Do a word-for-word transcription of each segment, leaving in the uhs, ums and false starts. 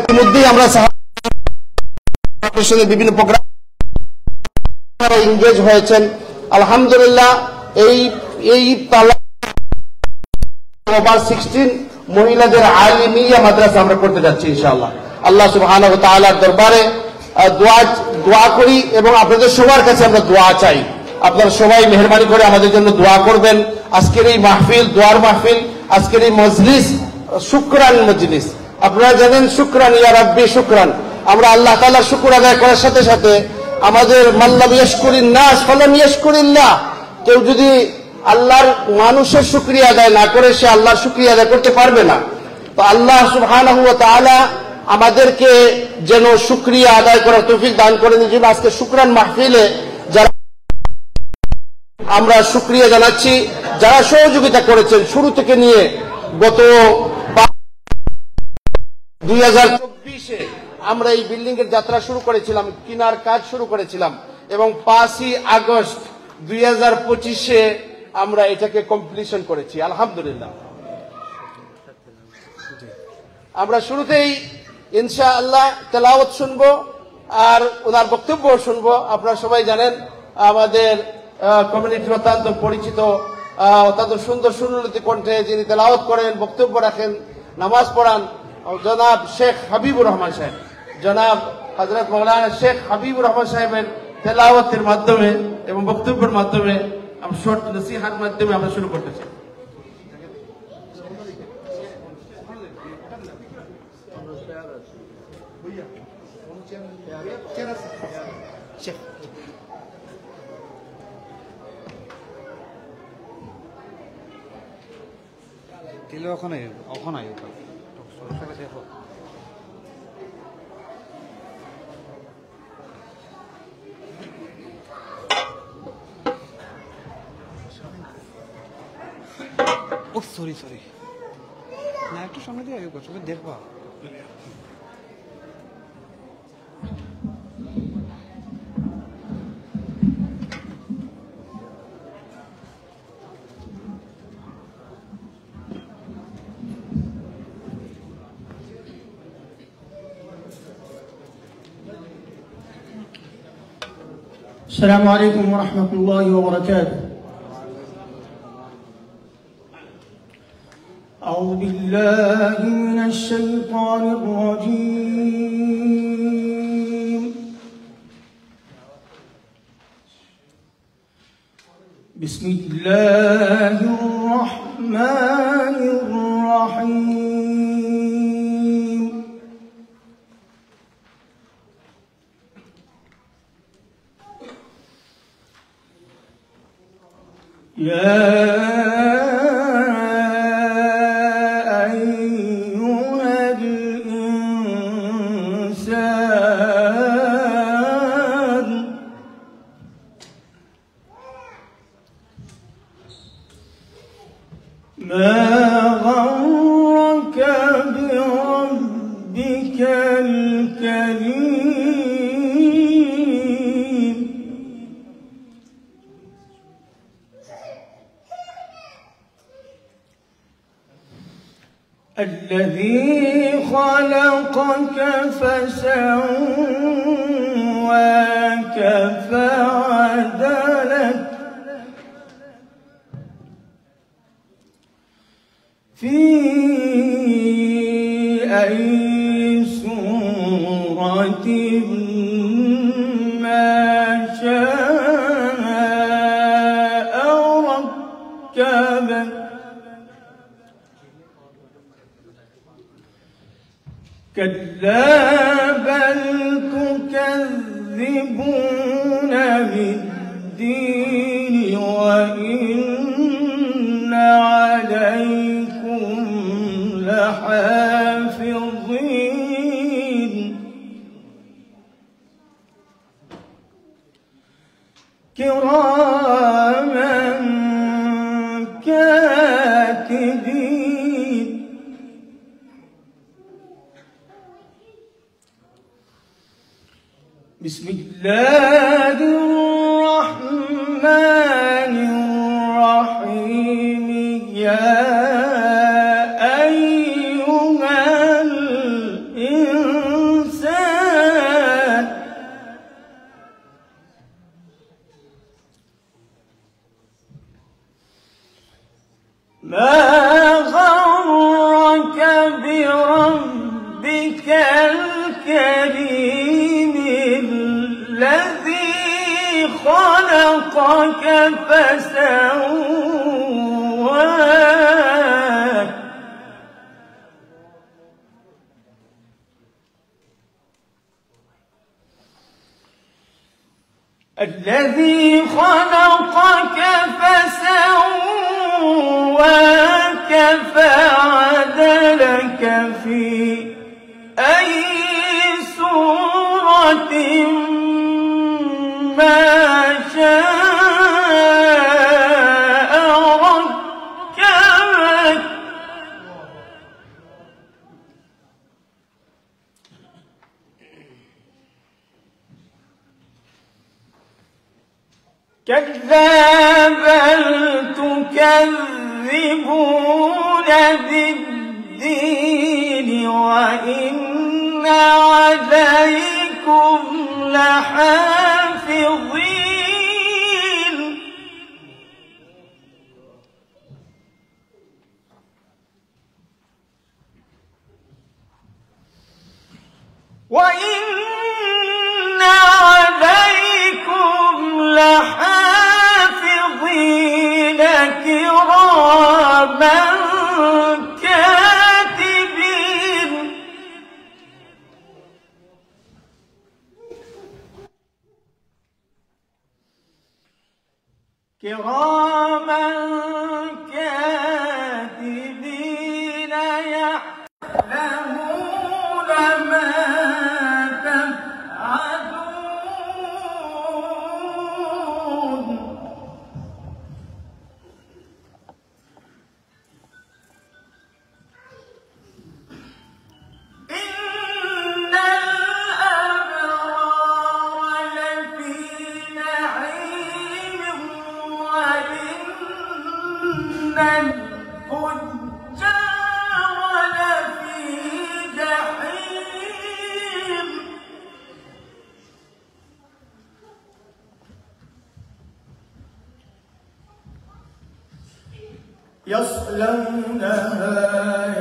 ইতিমধ্যেই আমরা সাহায্য ফাউন্ডেশনের বিভিন্ন প্রোগ্রাম এনগেজ হয়েছেন। আলহামদুলিল্লাহ, এই এই তালা ওভার সিক্সটিন মহিলাদের আলিমিয়া মাদ্রাসা আমরা করতে যাচ্ছি ইনশাআল্লাহ। আল্লাহ সুবহানাহু ওয়া তাআলার দরবারে আহ, দোয়া দোয়া করি এবং আপনাদের সবার কাছে আমরা দোয়া চাই। আপনারা সবাই মেহেরবানি করে আমাদের জন্য দোয়া করবেন। আজকের এই মাহফিল, দোয়ার মাহফিল, আজকের এই মজলিস, শুকরান মজলিস, আপনারা জানেন, শুকরান ইয়া রাব্বি শুকরান। আমরা আল্লাহ তাআলার শুকর আদায় করার সাথে সাথে আমাদের মাল্লাম ইয়াশকুরিন নাস ফালাম ইয়াশকুরিল্লাহ, কেউ যদি আল্লাহর মানুষের শুকরিয়া আদায় না করে, সে আল্লাহর শুকরিয়া আদায় করতে পারবে না। তো আল্লাহ সুবহানাহু ওয়া তাআলা আমাদেরকে যেন শুকরিয়া আদায় করার তৌফিক দান করেন। এই জন্য আজকে শুকরান মাহফিলে যারা আমরা শুকরিয়া জানাচ্ছি, যারা সহযোগিতা করেছেন শুরু থেকে নিয়ে গত পা-, দুই হাজার চব্বিশে আমরা এই বিল্ডিং এর যাত্রা শুরু করেছিলাম, কিনার কাজ শুরু করেছিলাম এবং পাঁচই আগস্ট দুই হাজার পঁচিশে আমরা এটাকে কমপ্লিশন করেছি, আলহামদুলিল্লাহ। আমরা শুরুতেই ইনশাআল্লাহ তেলাওয়াত শুনবো আর ওনার বক্তব্য শুনবো। আপনারা সবাই জানেন, আমাদের আহ, কমিউনিটির অত্যন্ত পরিচিত, আহ, অত্যন্ত সুন্দর সুললিত কণ্ঠে যিনি তেলাওয়াত করেন, বক্তব্য রাখেন, নামাজ পড়ান, জনাব শেখ হাবিবুর রহমান সাহেব, জনাব হযরত মাওলানা শেখ হাবিবুর রহমান সাহেবের তেলাওয়াতের মাধ্যমে এবং বক্তব্যের মাধ্যমে, আমরা শর্ট নসিহার মাধ্যমে আমরা শুরু করতে চাই। দিলে ওখানে, ওখানে আইও। দেখো। ও, সরি, সরি। না, একটু সামনে দিয়ে আইও, সবাই দেখবা। السلام عليكم ورحمة الله وبركاته. أعوذ بالله من الشيطان الرجيم. بسم الله الرحمن الرحيم. يا أيها الإنسان ما غرك بربك الكريم الذي خلقك فسواك فعدلك في أي صورة ما شاء ركبك. كلا بل تكذبون بالدين وإن عليكم لحافظين كراما كاتبين. بسم الله الرحمن الرحيم. يا أيها الإنسان فسواك. الذي خلقك فسواك فعدلك في أي صورة ما شاء ركبك. كلا بل تكذبون بالدين وإن عليكم لحافظين. وإن عليكم لحافظين كراما كاتبين. كراما كاتبين يعلمون ما تفعلون. إن الأبرار لفي نعيم وإن الفجار لفي جحيم. يصلونها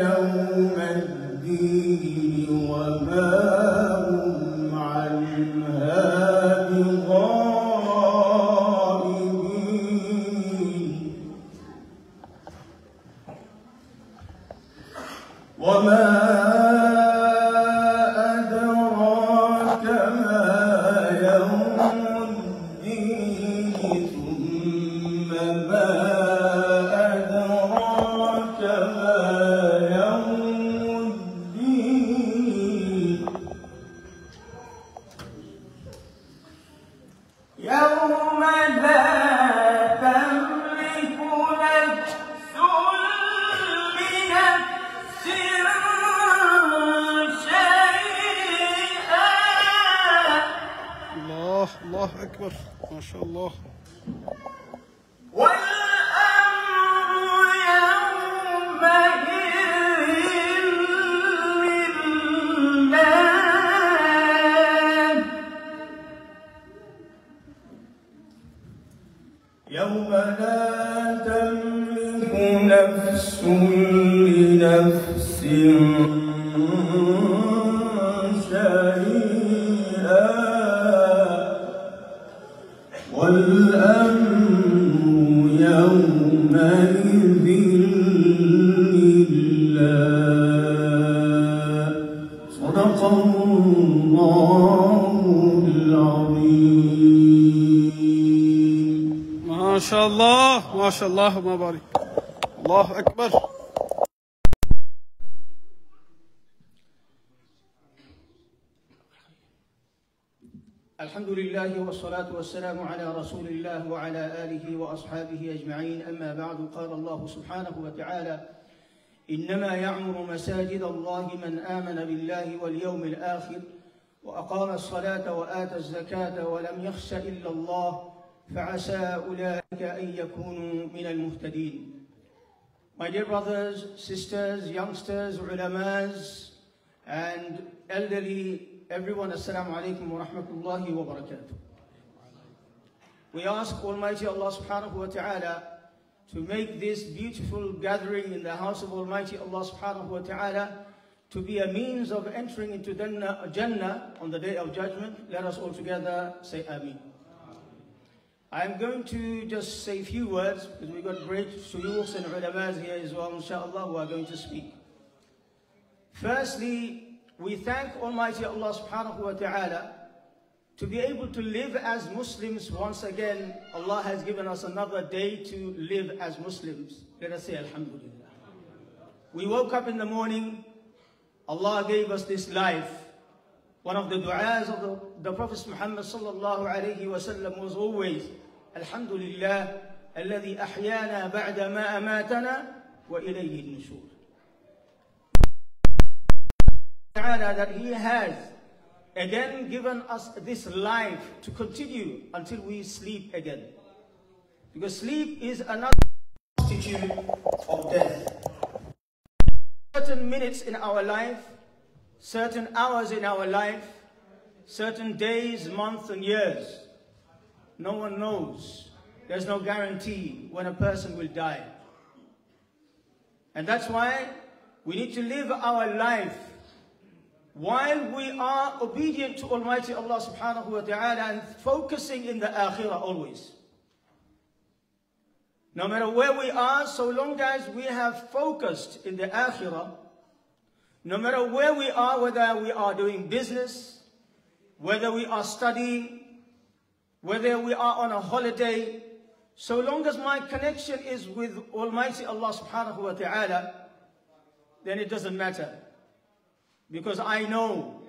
يوم الدين وما هم عنها بغائبين. وما أدراك ما يوم الدين. ثم ما أدراك ما يوم الدين. يوم لا تملك نفس لنفس شيئا. الله، الله أكبر، ما شاء الله. والأمر يومئذ لله. يوم لا تملك نفس لنفس شيئا والأمر يومئذ لله. صدق الله العظيم. ما شاء الله، ما شاء الله، ما بارك. الله أكبر. الحمد لله والصلاة والسلام على رسول الله وعلى آله وأصحابه أجمعين. أما بعد، قال الله سبحانه وتعالى: إنما يعمر مساجد الله من آمن بالله واليوم الآخر وأقام الصلاة وآتى الزكاة ولم يخش إلا الله فعسى أولئك أن يكونوا من المهتدين. My dear brothers, sisters, youngsters, ulamas, and elderly, everyone, Assalamu alaikum wa rahmatullahi wa barakatuh. We ask Almighty Allah subhanahu wa ta'ala to make this beautiful gathering in the house of Almighty Allah subhanahu wa ta'ala to be a means of entering into Jannah, Jannah on the Day of Judgment. Let us all together say Ameen. I'm going to just say a few words because we've got great shuyukh and ulamas here as well, inshallah, who are going to speak. Firstly, we thank Almighty Allah subhanahu wa ta'ala to be able to live as Muslims once again. Allah has given us another day to live as Muslims. Let us say Alhamdulillah. We woke up in the morning, Allah gave us this life. One of the du'as of the, the Prophet Muhammad sallallahu alayhi wa sallam was always, "Alhamdulillah, الذي أحيانا بعد ما أماتنا وإليه النشور." Ta'ala, that He has again given us this life to continue until we sleep again. Because sleep is another substitute of death. Certain minutes in our life, certain hours in our life, certain days, months, and years. No one knows. There's no guarantee when a person will die. And that's why we need to live our life while we are obedient to Almighty Allah subhanahu wa ta'ala and focusing in the akhirah always. No matter where we are, so long as we have focused in the akhirah, no matter where we are, whether we are doing business, whether we are studying, whether we are on a holiday, so long as my connection is with Almighty Allah subhanahu wa ta'ala, then it doesn't matter. Because I know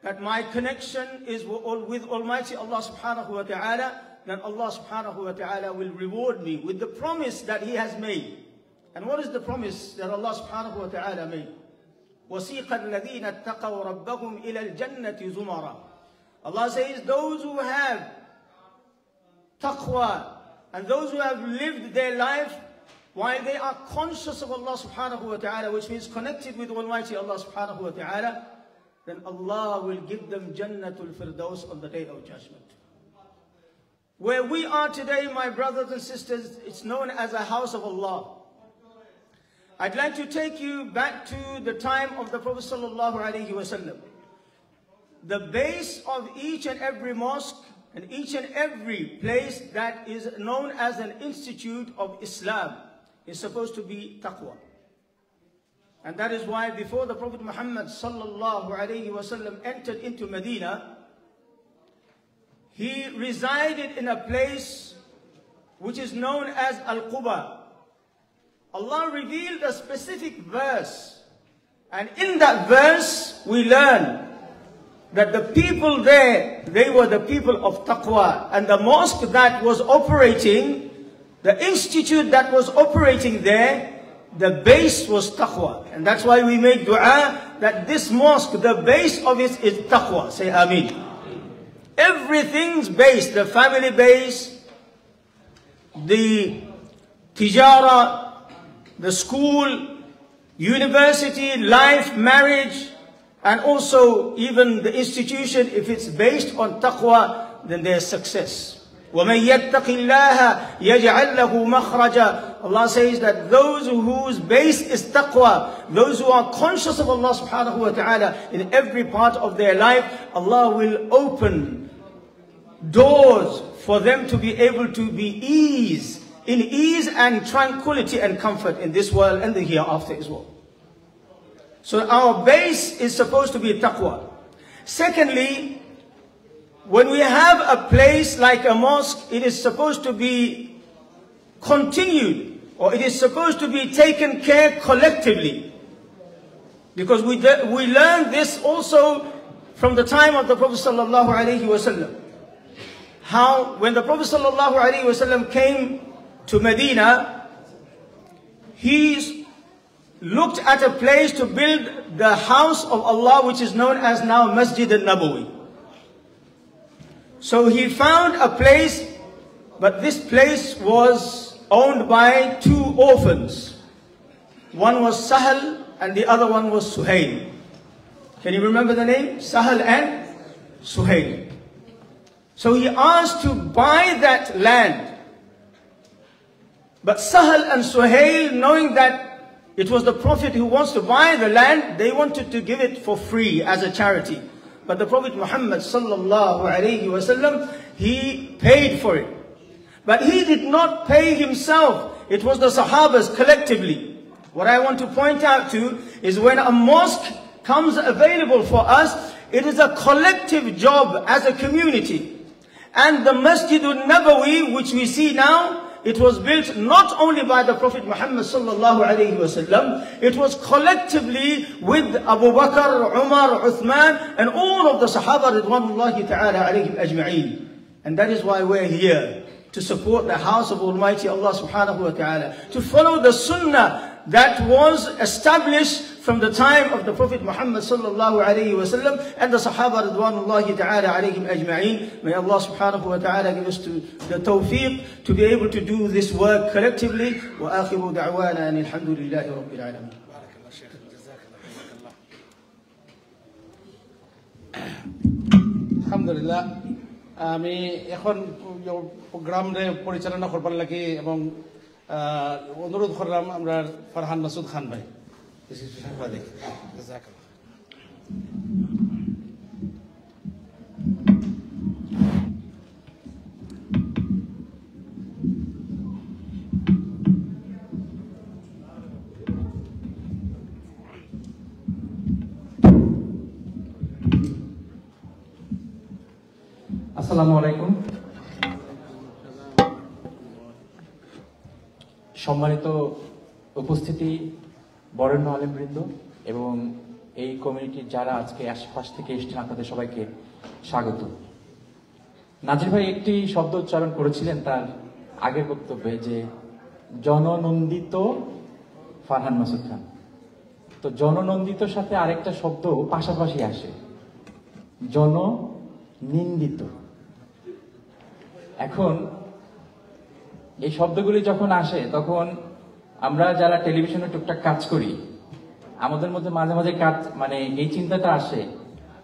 that my connection is with Almighty Allah subhanahu wa ta'ala, then Allah subhanahu wa ta'ala will reward me with the promise that He has made. And what is the promise that Allah subhanahu wa ta'ala made? وسيق الذين اتقوا ربهم إلى الجنة زمرا. Allah says, those who have taqwa, and those who have lived their life while they are conscious of Allah subhanahu wa ta'ala, which means connected with Almighty Allah subhanahu wa ta'ala, then Allah will give them Jannatul Firdaus on the Day of Judgment. Where we are today, my brothers and sisters, it's known as a house of Allah. I'd like to take you back to the time of the Prophet sallallahu alaihi wasallam. The base of each and every mosque and each and every place that is known as an institute of Islam is supposed to be taqwa. And that is why before the Prophet Muhammad sallallahu alaihi wasallam entered into Medina, he resided in a place which is known as Al-Quba. Allah revealed a specific verse, and in that verse we learn that the people there, they were the people of taqwa, and the mosque that was operating, the institute that was operating there, the base was taqwa. And that's why we make dua that this mosque, the base of it is taqwa. Say Ameen. Everything's base, the family base, the tijara, the school, university, life, marriage, and also even the institution, if it's based on taqwa, then there's success. وَمَنْ يَتَّقِ اللَّهَ يَجْعَلْ لَهُ مَخْرَجًا. Allah says that those whose base is taqwa, those who are conscious of Allah subhanahu wa ta'ala in every part of their life, Allah will open doors for them to be able to be ease, in ease and tranquility and comfort in this world and the hereafter as well. So our base is supposed to be taqwa. Secondly, when we have a place like a mosque, it is supposed to be continued, or it is supposed to be taken care collectively. Because we, de- we learn this also from the time of the Prophet sallallahu alaihi wasallam. How when the Prophet sallallahu alaihi wasallam came to Medina, he looked at a place to build the house of Allah, which is known as now Masjid al-Nabawi. So he found a place, but this place was owned by two orphans. One was Sahal and the other one was Suhail. Can you remember the name? Sahal and Suhail. So he asked to buy that land. But Sahal and Suhail, knowing that it was the Prophet who wants to buy the land, they wanted to give it for free as a charity. But the Prophet Muhammad sallallahu alayhi wasallam, he paid for it. But he did not pay himself. It was the Sahabas collectively. What I want to point out to is when a mosque comes available for us, it is a collective job as a community. And the Masjidun Nabawi, which we see now, it was built not only by the Prophet Muhammad sallallahu alaihi wasallam, it was collectively with Abu Bakr, Umar, Uthman, and all of the Sahaba ridwanullahi ta'ala alayhim ajma'in. And that is why we're here to support the house of Almighty Allah subhanahu wa ta'ala, to follow the sunnah that was established from the time of the Prophet Muhammad sallallahu alaihi wasallam and the Sahaba ridwanullahi ta'ala alayhim ajma'in. May Allah subhanahu wa ta'ala give us to the tawfiq to be able to do this work collectively. وآخر دعوانا أن الحمد لله رب العالمين. আলহামদুলিল্লাহ। আমি এখন প্রোগ্রামরে পরিচালনা করবার লাগি এবং আহ, অনুরোধ করলাম আমরা ফারহান মাসুদ খান ভাই। জাযাকাল্লাহ। আসসালামু আলাইকুম। সম্মানিত উপস্থিতি, বরেণ্য আলেমবৃন্দ এবং এই কমিউনিটির যারা আজকে আশেপাশ থেকে এসেছেন, আপনাদের সবাইকে স্বাগত। নাজির ভাই একটি শব্দ উচ্চারণ করেছিলেন তার আগের বক্তব্যে, যে জননন্দিত ফারহান মাসুদ খান। তো জননন্দিতর সাথে আরেকটা শব্দ পাশাপাশি আসে, জননিন্দিত। এখন এই শব্দগুলি যখন আসে, তখন আমরা যারা টেলিভিশনে টুকটাক কাজ করি, আমাদের মধ্যে মাঝে মাঝে কাজ, মানে, এই চিন্তাটা আসে,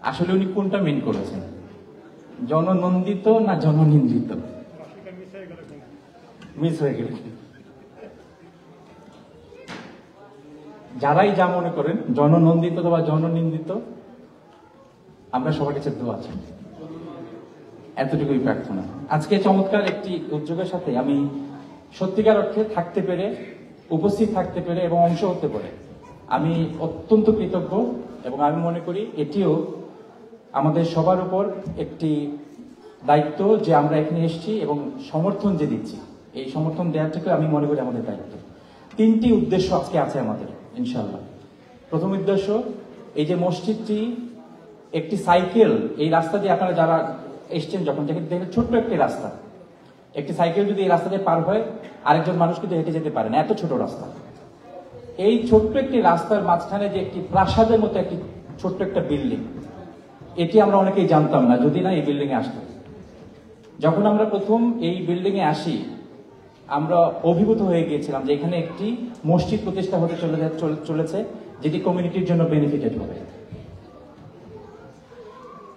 আসলে উনি কোনটা মিন করেছেন, জননন্দিত না জননিন্দিত? মিস হয়ে গেল। যারাই যা মনে করেন, জননন্দিত বা জননিন্দিত, আমরা সবার কাছে দোয়া চাই, এতটুকুই প্রার্থনা। আজকে চমৎকার একটি উদ্যোগের সাথে আমি সত্যিকার অর্থে থাকতে পেরে, উপস্থিত থাকতে পেরে এবং অংশ হতে পেরে আমি অত্যন্ত কৃতজ্ঞ। এবং আমি মনে করি এটিও আমাদের সবার উপর একটি দায়িত্ব, যে আমরা এখানে এসেছি এবং সমর্থন যে দিচ্ছি, এই সমর্থন দেওয়াটাকে আমি মনে করি আমাদের দায়িত্ব। তিনটি উদ্দেশ্য আজকে আছে আমাদের, ইনশাআল্লাহ। প্রথম উদ্দেশ্য, এই যে মসজিদটি, একটি সাইকেল, এই রাস্তা দিয়ে আপনারা যারা এসছেন, যখন দেখেন, দেখেন ছোট্ট একটি রাস্তা, একটি সাইকেল যদি এই রাস্তা দিয়ে পার হয়, আরেকজন মানুষ কিন্তু হেঁটে যেতে পারে না, এত ছোট রাস্তা। এই ছোট্ট একটি রাস্তার মাঝখানে যে একটি প্রাসাদের মতো একটি ছোট্ট একটা বিল্ডিং, এটি আমরা অনেকেই জানতাম না যদি না এই বিল্ডিং এ আসতাম। যখন আমরা প্রথম এই বিল্ডিং এ আসি, আমরা অভিভূত হয়ে গিয়েছিলাম যে এখানে একটি মসজিদ প্রতিষ্ঠা হতে চলে চলে- চলেছে, যেটি কমিউনিটির জন্য বেনিফিটেড হবে।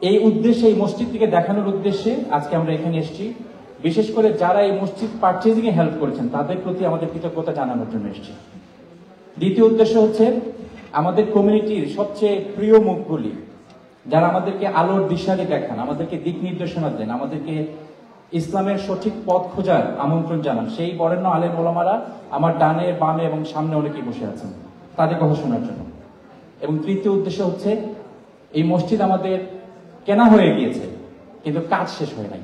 এই উদ্দেশ্যে, এই মসজিদটিকে দেখানোর উদ্দেশ্যে আজকে আমরা এখানে এসেছি। বিশেষ করে যারা এই মসজিদ পারচেজিং এ হেল্প করেছেন, তাদের প্রতি আমাদের কৃতজ্ঞতা জানানোর জন্য এসেছি। দ্বিতীয় উদ্দেশ্য হচ্ছে আমাদের কমিউনিটির সবচেয়ে প্রিয় মুখগুলি, যারা আমাদেরকে আলোর দিশারি দেখান, আমাদেরকে দিক নির্দেশনা দেন, আমাদেরকে ইসলামের সঠিক পথ খোঁজার আমন্ত্রণ জানান, সেই বরেণ্য আলেম ওলামারা আমার ডানে, বামে এবং সামনে অনেকেই বসে আছেন, তাদের কথা শোনার জন্য। এবং তৃতীয় উদ্দেশ্য হচ্ছে, এই মসজিদ আমাদের কেনা হয়ে গিয়েছে, কিন্তু কাজ শেষ হয় নাই।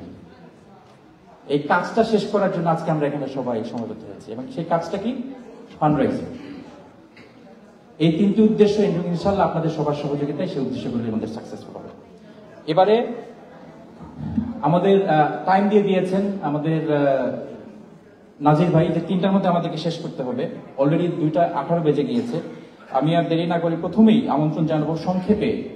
এই কাজটা শেষ করার জন্য আজকে আমরা এখানে সবাই সমবেত হয়েছি, এবং সেই কাজটা কি? ফান্ডরেজিং। এই তিনটি উদ্দেশ্য, এবং ইনশাআল্লাহ আপনাদের সবার সহযোগিতায় সেই উদ্দেশ্যগুলি আমাদের সাকসেসফুল হবে। এবারে আমাদের টাইম দিয়ে দিয়েছেন আমাদের আহ, নাজির ভাই, যে তিনটার মধ্যে আমাদেরকে শেষ করতে হবে। অলরেডি দুইটা আঠারো বেজে গিয়েছে। আমি আর দেরি না করে প্রথমেই আমন্ত্রণ জানাবো সংক্ষেপে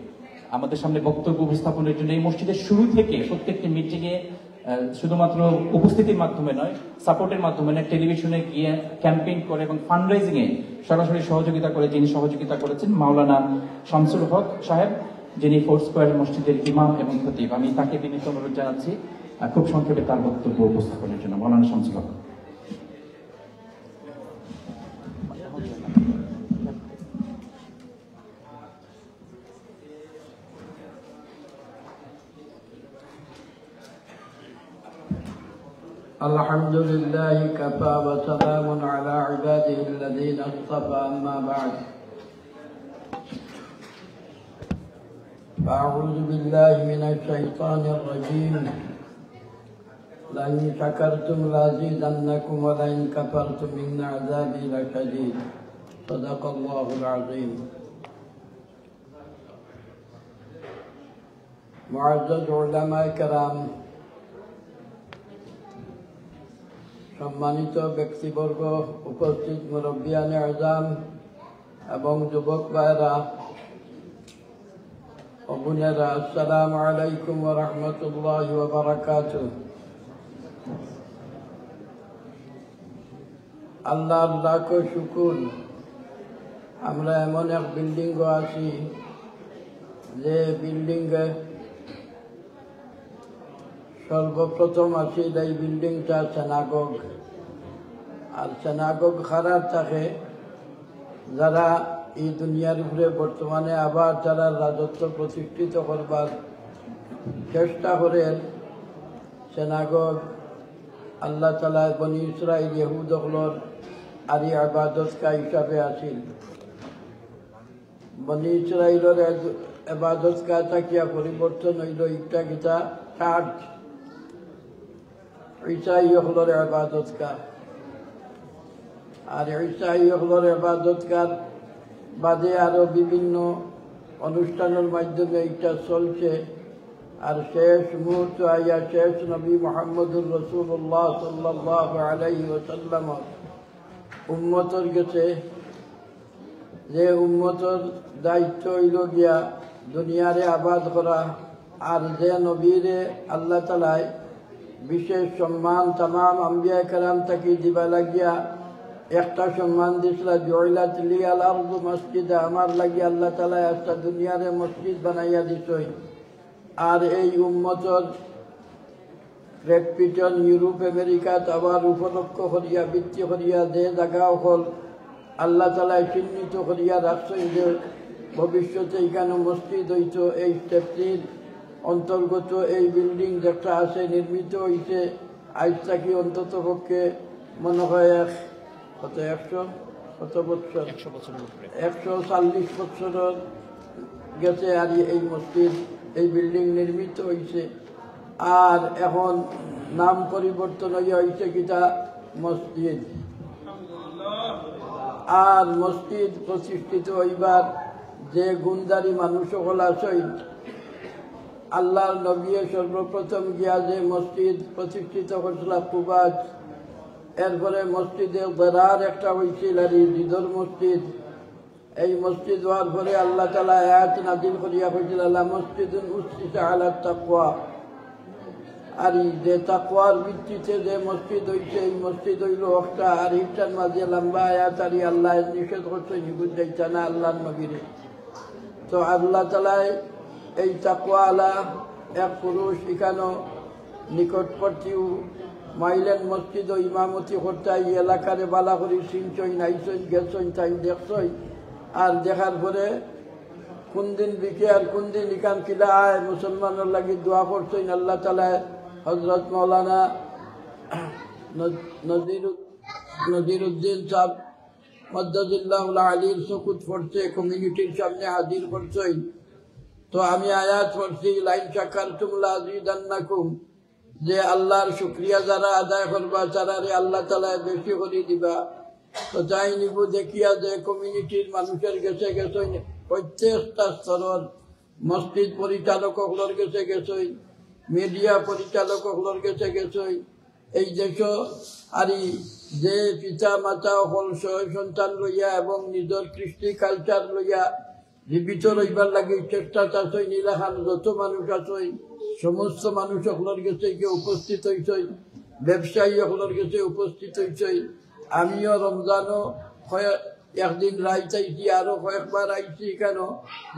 আমাদের সামনে বক্তব্য উপস্থাপনের জন্য। এই মসজিদের শুরু থেকে প্রত্যেকটি মিটিং এ আহ, শুধুমাত্র উপস্থিতির মাধ্যমে নয়, সাপোর্টের মাধ্যমে নয়, টেলিভিশনে গিয়ে ক্যাম্পেইন করে এবং ফান্ডরেজিং এ সরাসরি সহযোগিতা করে, যিনি সহযোগিতা করেছেন মাওলানা শামসুল হক সাহেব, যিনি ফোর স্কোয়ার মসজিদের ইমাম এবং খতিব। আমি তাকে বিনীত অনুরোধ জানাচ্ছি আহ, খুব সংক্ষেপে তার বক্তব্য উপস্থাপনের জন্য। মাওলানা শামসুল হক। الحمد لله كفى وسلام على عباده الذين اصطفى، أما بعد. فأعوذ بالله من الشيطان الرجيم. لئن شكرتم لأزيدنكم ولئن كفرتم إن عذابي لشديد. صدق الله العظيم. معزز علماء کرام, সম্মানিত ব্যক্তিবর্গ, উপস্থিত মুরব্বিয়ানে আজম এবং যুবক ভাইরা ও বোনেরা, আসসালামু আলাইকুম ওয়া রাহমাতুল্লাহি ওয়া বারাকাতুহু। আল্লাহর লাখো শুকুর, আমরা এমন এক বিল্ডিংও আছি যে বিল্ডিংয়ে সর্বপ্রথম আছিল এই বিল্ডিংটা সেনাগগ। আর সেনাগগ খারাপ থাকে, যারা এই দুনিয়ার উপরে বর্তমানে আবার যারা রাজত্ব প্রতিষ্ঠিত করবার চেষ্টা করের, সেনাগগ আল্লাহ তাআলায় বনি ইসরাইল ইহুদ অকলর আরি আবাদতগা হিসাবে আছিল। বনি ইসরাইলর এজ-, এবাদতগা থাকিয়া পরিবর্তন অইল একটা কিতা চার্চ, ইসাই অকলর এবাদতগা। আর ইসাই অকলর এবাদতগার বাদে আরো বিভিন্ন অনুষ্ঠানর মাধ্যমে এটা চলছে। আর শেষ মুহূর্ত আইয়া শেষ নবী মুহাম্মদুর রাসূলুল্লাহ সাল্লাল্লাহু আলাইহি ওয়াসাল্লামর উম্মতর গেছে, যে উম্মতর দায়িত্ব অইল গিয়া দুনিয়ারে আবাদ করা, আর যে নবীরে আল্লাহ তাআলায় বিশেষ সম্মান তামাম আম্বিয়া কেরাম থাকি দিবা লাগিয়া একটা সম্মান দিছলা, "জুইলাত লিয়াল আরদু মসজিদা", আমার লাগি আল্লাহ তাআলায় আস্তা দুনিয়ারে মসজিদ বানাইয়া দিছইন। আর এই উম্মতর গ্রেট ব্রিটেন, ইউরোপ, আমেরিকাত আবার উপলক্ষ করিয়া, ভিত্তি করিয়া যে জাগা অকল আল্লাহ তাআলায় চিহ্নিত করিয়া রাখছইন যে ভবিষ্যতে ইখানো মসজিদ অইতো, এই স্টেপনির অন্তর্গত এই বিল্ডিং যেটা আছে নির্মিত অইছে, আইজ থাকি অন্তত পক্ষে মনে হয় এক, কত, একশো, কত বছর? একশো বছরের উপরে। একশো চল্লিশ বছরর গেছে আর এই মসজিদ, এই বিল্ডিং নির্মিত অইছে। আর এখন নাম পরিবর্তন অইয়া অইছে কিতা? মসজিদ। আর মসজিদ প্রতিষ্ঠিত অইবার যে গুণধারী মানুষ অকল আছইন, আল্লাহর নবীয়ে সর্বপ্রথম গিয়া যে মসজিদ প্রতিষ্ঠিত করছিলা কুবাত, এরপরে মসজিদে দিরার একটা অইছিল, আর এই দিদর মসজিদ। এই মসজিদ অওয়ার পরে আল্লাহ তাআলায় আয়াত নাজিল করিয়া কইছিলা, "লা মসজিদুন উসসিসা আলা তাকওয়া।" আর এই যে তাকওয়ার ভিত্তিতে যে মসজিদ অইছে, এই মসজিদ অইল একটা, আর ইটার মাঝে লম্বা আয়াত আর আল্লায় নিষেধ করছইন, ইগুত যাইতা না আল্লাহর নবীরে। তো আল্লাহ তাআলায় এই তাকওয়াআলা এক পুরুষ ইখানো নিকটবর্তী মাইলেন মসজিদো ইমামতি করতা, এই এলাকারে বালা করি চিনছইন, আইছইন, গেছইন, তাইন দেখছইন। আর দেখার পরে কুন দিন বিকে আর কুন দিন ইখান কিলা আয়, মুসলমানর লাগি দোয়া করছইন। আল্লাহ তাআলায় হযরত মাওলানা নজ-, নজিরুদ-, নজিরুদ্দিন সাহেব মাদ্দাজিল্লাহুল আলির চকুত পড়ছে, কমিউনিটির সামনে হাজির করছইন। তো আমি আয়াত পড়ছি, "লাইন শাকারতুম লাজিদান্নাকুম", যে আল্লাহর শুকরিয়া যারা আদায় করবা, তারারে আল্লাহ তাআলায় বেশি করি দিবা। তো যাই নিব দেখিয়া যে কমিউনিটির মানুষের গেছে গেছইন, প্রত্যেকটা স্তরর মসজিদ পরিচালক অকলর গেছে গেছইন, মিডিয়া পরিচালক অকলর গেছে গেছইন, এই দেশো আরি যে পিতা মাতা অকল সহ সন্তান লইয়া এবং নিজর কৃষ্টি কালচার লইয়া জীবিত রইবার লাগি চেষ্টা চাচইন, ইলাখান যত মানুষ আছইন, সমস্ত মানুষ অকলর গেছে গিয়া উপস্থিত অইছইন, ব্যবসায়ী অকলর গেছে উপস্থিত অইছইন। আমিও রমজানো কয়ে-, একদিন রাইত আইছি, আরো কয়েকবার আইছি কেন,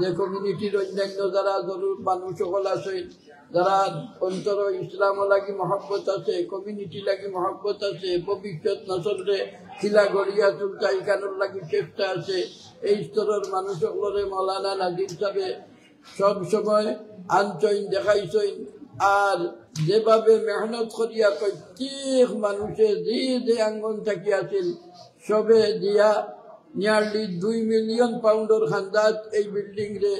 যে কমিউনিটির অন্যান্য যারা জরুর মানুষ অকল আছইন, যারা অন্তর ইসলাম লাগি মহব্বত আছে, কমিউনিটি লাগি মহব্বত আছে, ভবিষ্যৎ নসলরে কিলা গড়িয়া তুলতা ইখানর লাগি চেষ্টা আছে, এই স্তরর মানুষ অকলরে মৌলানা নাজির সাহেবে সব সময় আনছইন, দেখাইছইন। আর যেভাবে মেহনত করিয়া প্রত্যেক মানুষে যে যে আঙ্গন থাকিয়া আছিল, সবে দিয়া নিয়ারলি দুই মিলিয়ন পাউন্ডর খান্দাত এই বিল্ডিং রে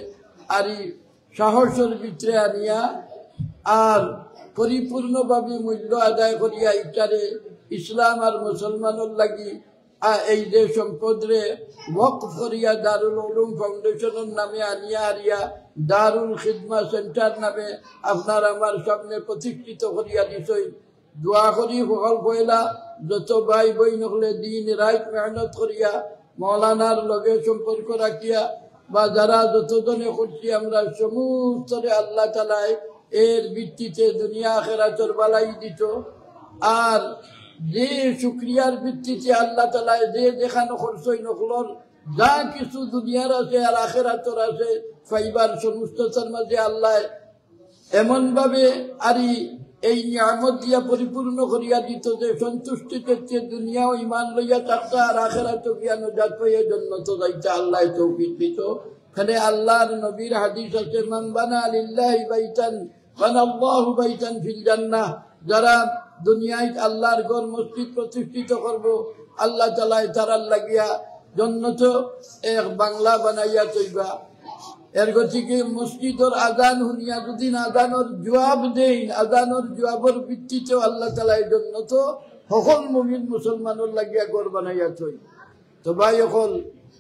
আরি সাহসর ভিতরে আনিয়া আর পরিপূর্ণভাবে মূল্য আদায় করিয়া ইটারে ইসলাম আর মুসলমানর লাগি, আ, এই যে সম্পদরে ওয়াকফ করিয়া দারুল উলুম ফাউন্ডেশনর নামে আনিয়া আরিয়া দারুল খিদমা সেন্টার নামে আপনার আমার সামনে প্রতিষ্ঠিত করিয়া দিছইন। দোয়া করি হকল পয়লা যত ভাই বইন হকলে দিন রাইত মেহনত করিয়া মৌলানার লগে সম্পর্ক রাখিয়া বা যারা যতজনে করছি আমরা সমস্তরে আল্লাহ তাআলায় এর ভিত্তিতে দুনিয়া আখেরাতর বালাই দিত। আর যে শুকরিয়ার ভিত্তিতে আল্লাহ তাআলায় যে যেখানো করছইন হকলর যা কিছু দুনিয়ার আছে আর আখেরাতর আছে পাইবার সমস্ততার মাঝে আল্লাহ এমন ভাবে আরি এই নিয়ামত দিয়া পরিপূর্ণ করিয়া দিত যে সন্তুষ্টি তৃপ্তি দুনিয়াও ইমান লইয়া থাকতা আর আখেরাতও গিয়া নজাত পাইয়া জন্নতো যাইতা আল্লাহ তৌফিক দিত। এখানে আল্লাহর নবীর হাদিস আছে, "মান বানা লিল্লাহি বাইতান বানাল্লাহু বাইতান ফিল জান্নাহ।" যারা দুনিয়ায় আল্লাহর ঘর মসজিদ প্রতিষ্ঠিত করব, আল্লাহ তাআলায় তারার লাগিয়া জন্নতো এক বাংলা বানাইয়া থইবা। এর গতিকে মসজিদর আজান হুনিয়া যদি আজানর জবাব দেইন, আজানর জবাবর ভিত্তিতেও আল্লাহ তাআলায় জন্নতো হকল মুমিন মুসলমানর লাগিয়া ঘর বানাইয়া থইন। তো ভাই হকল,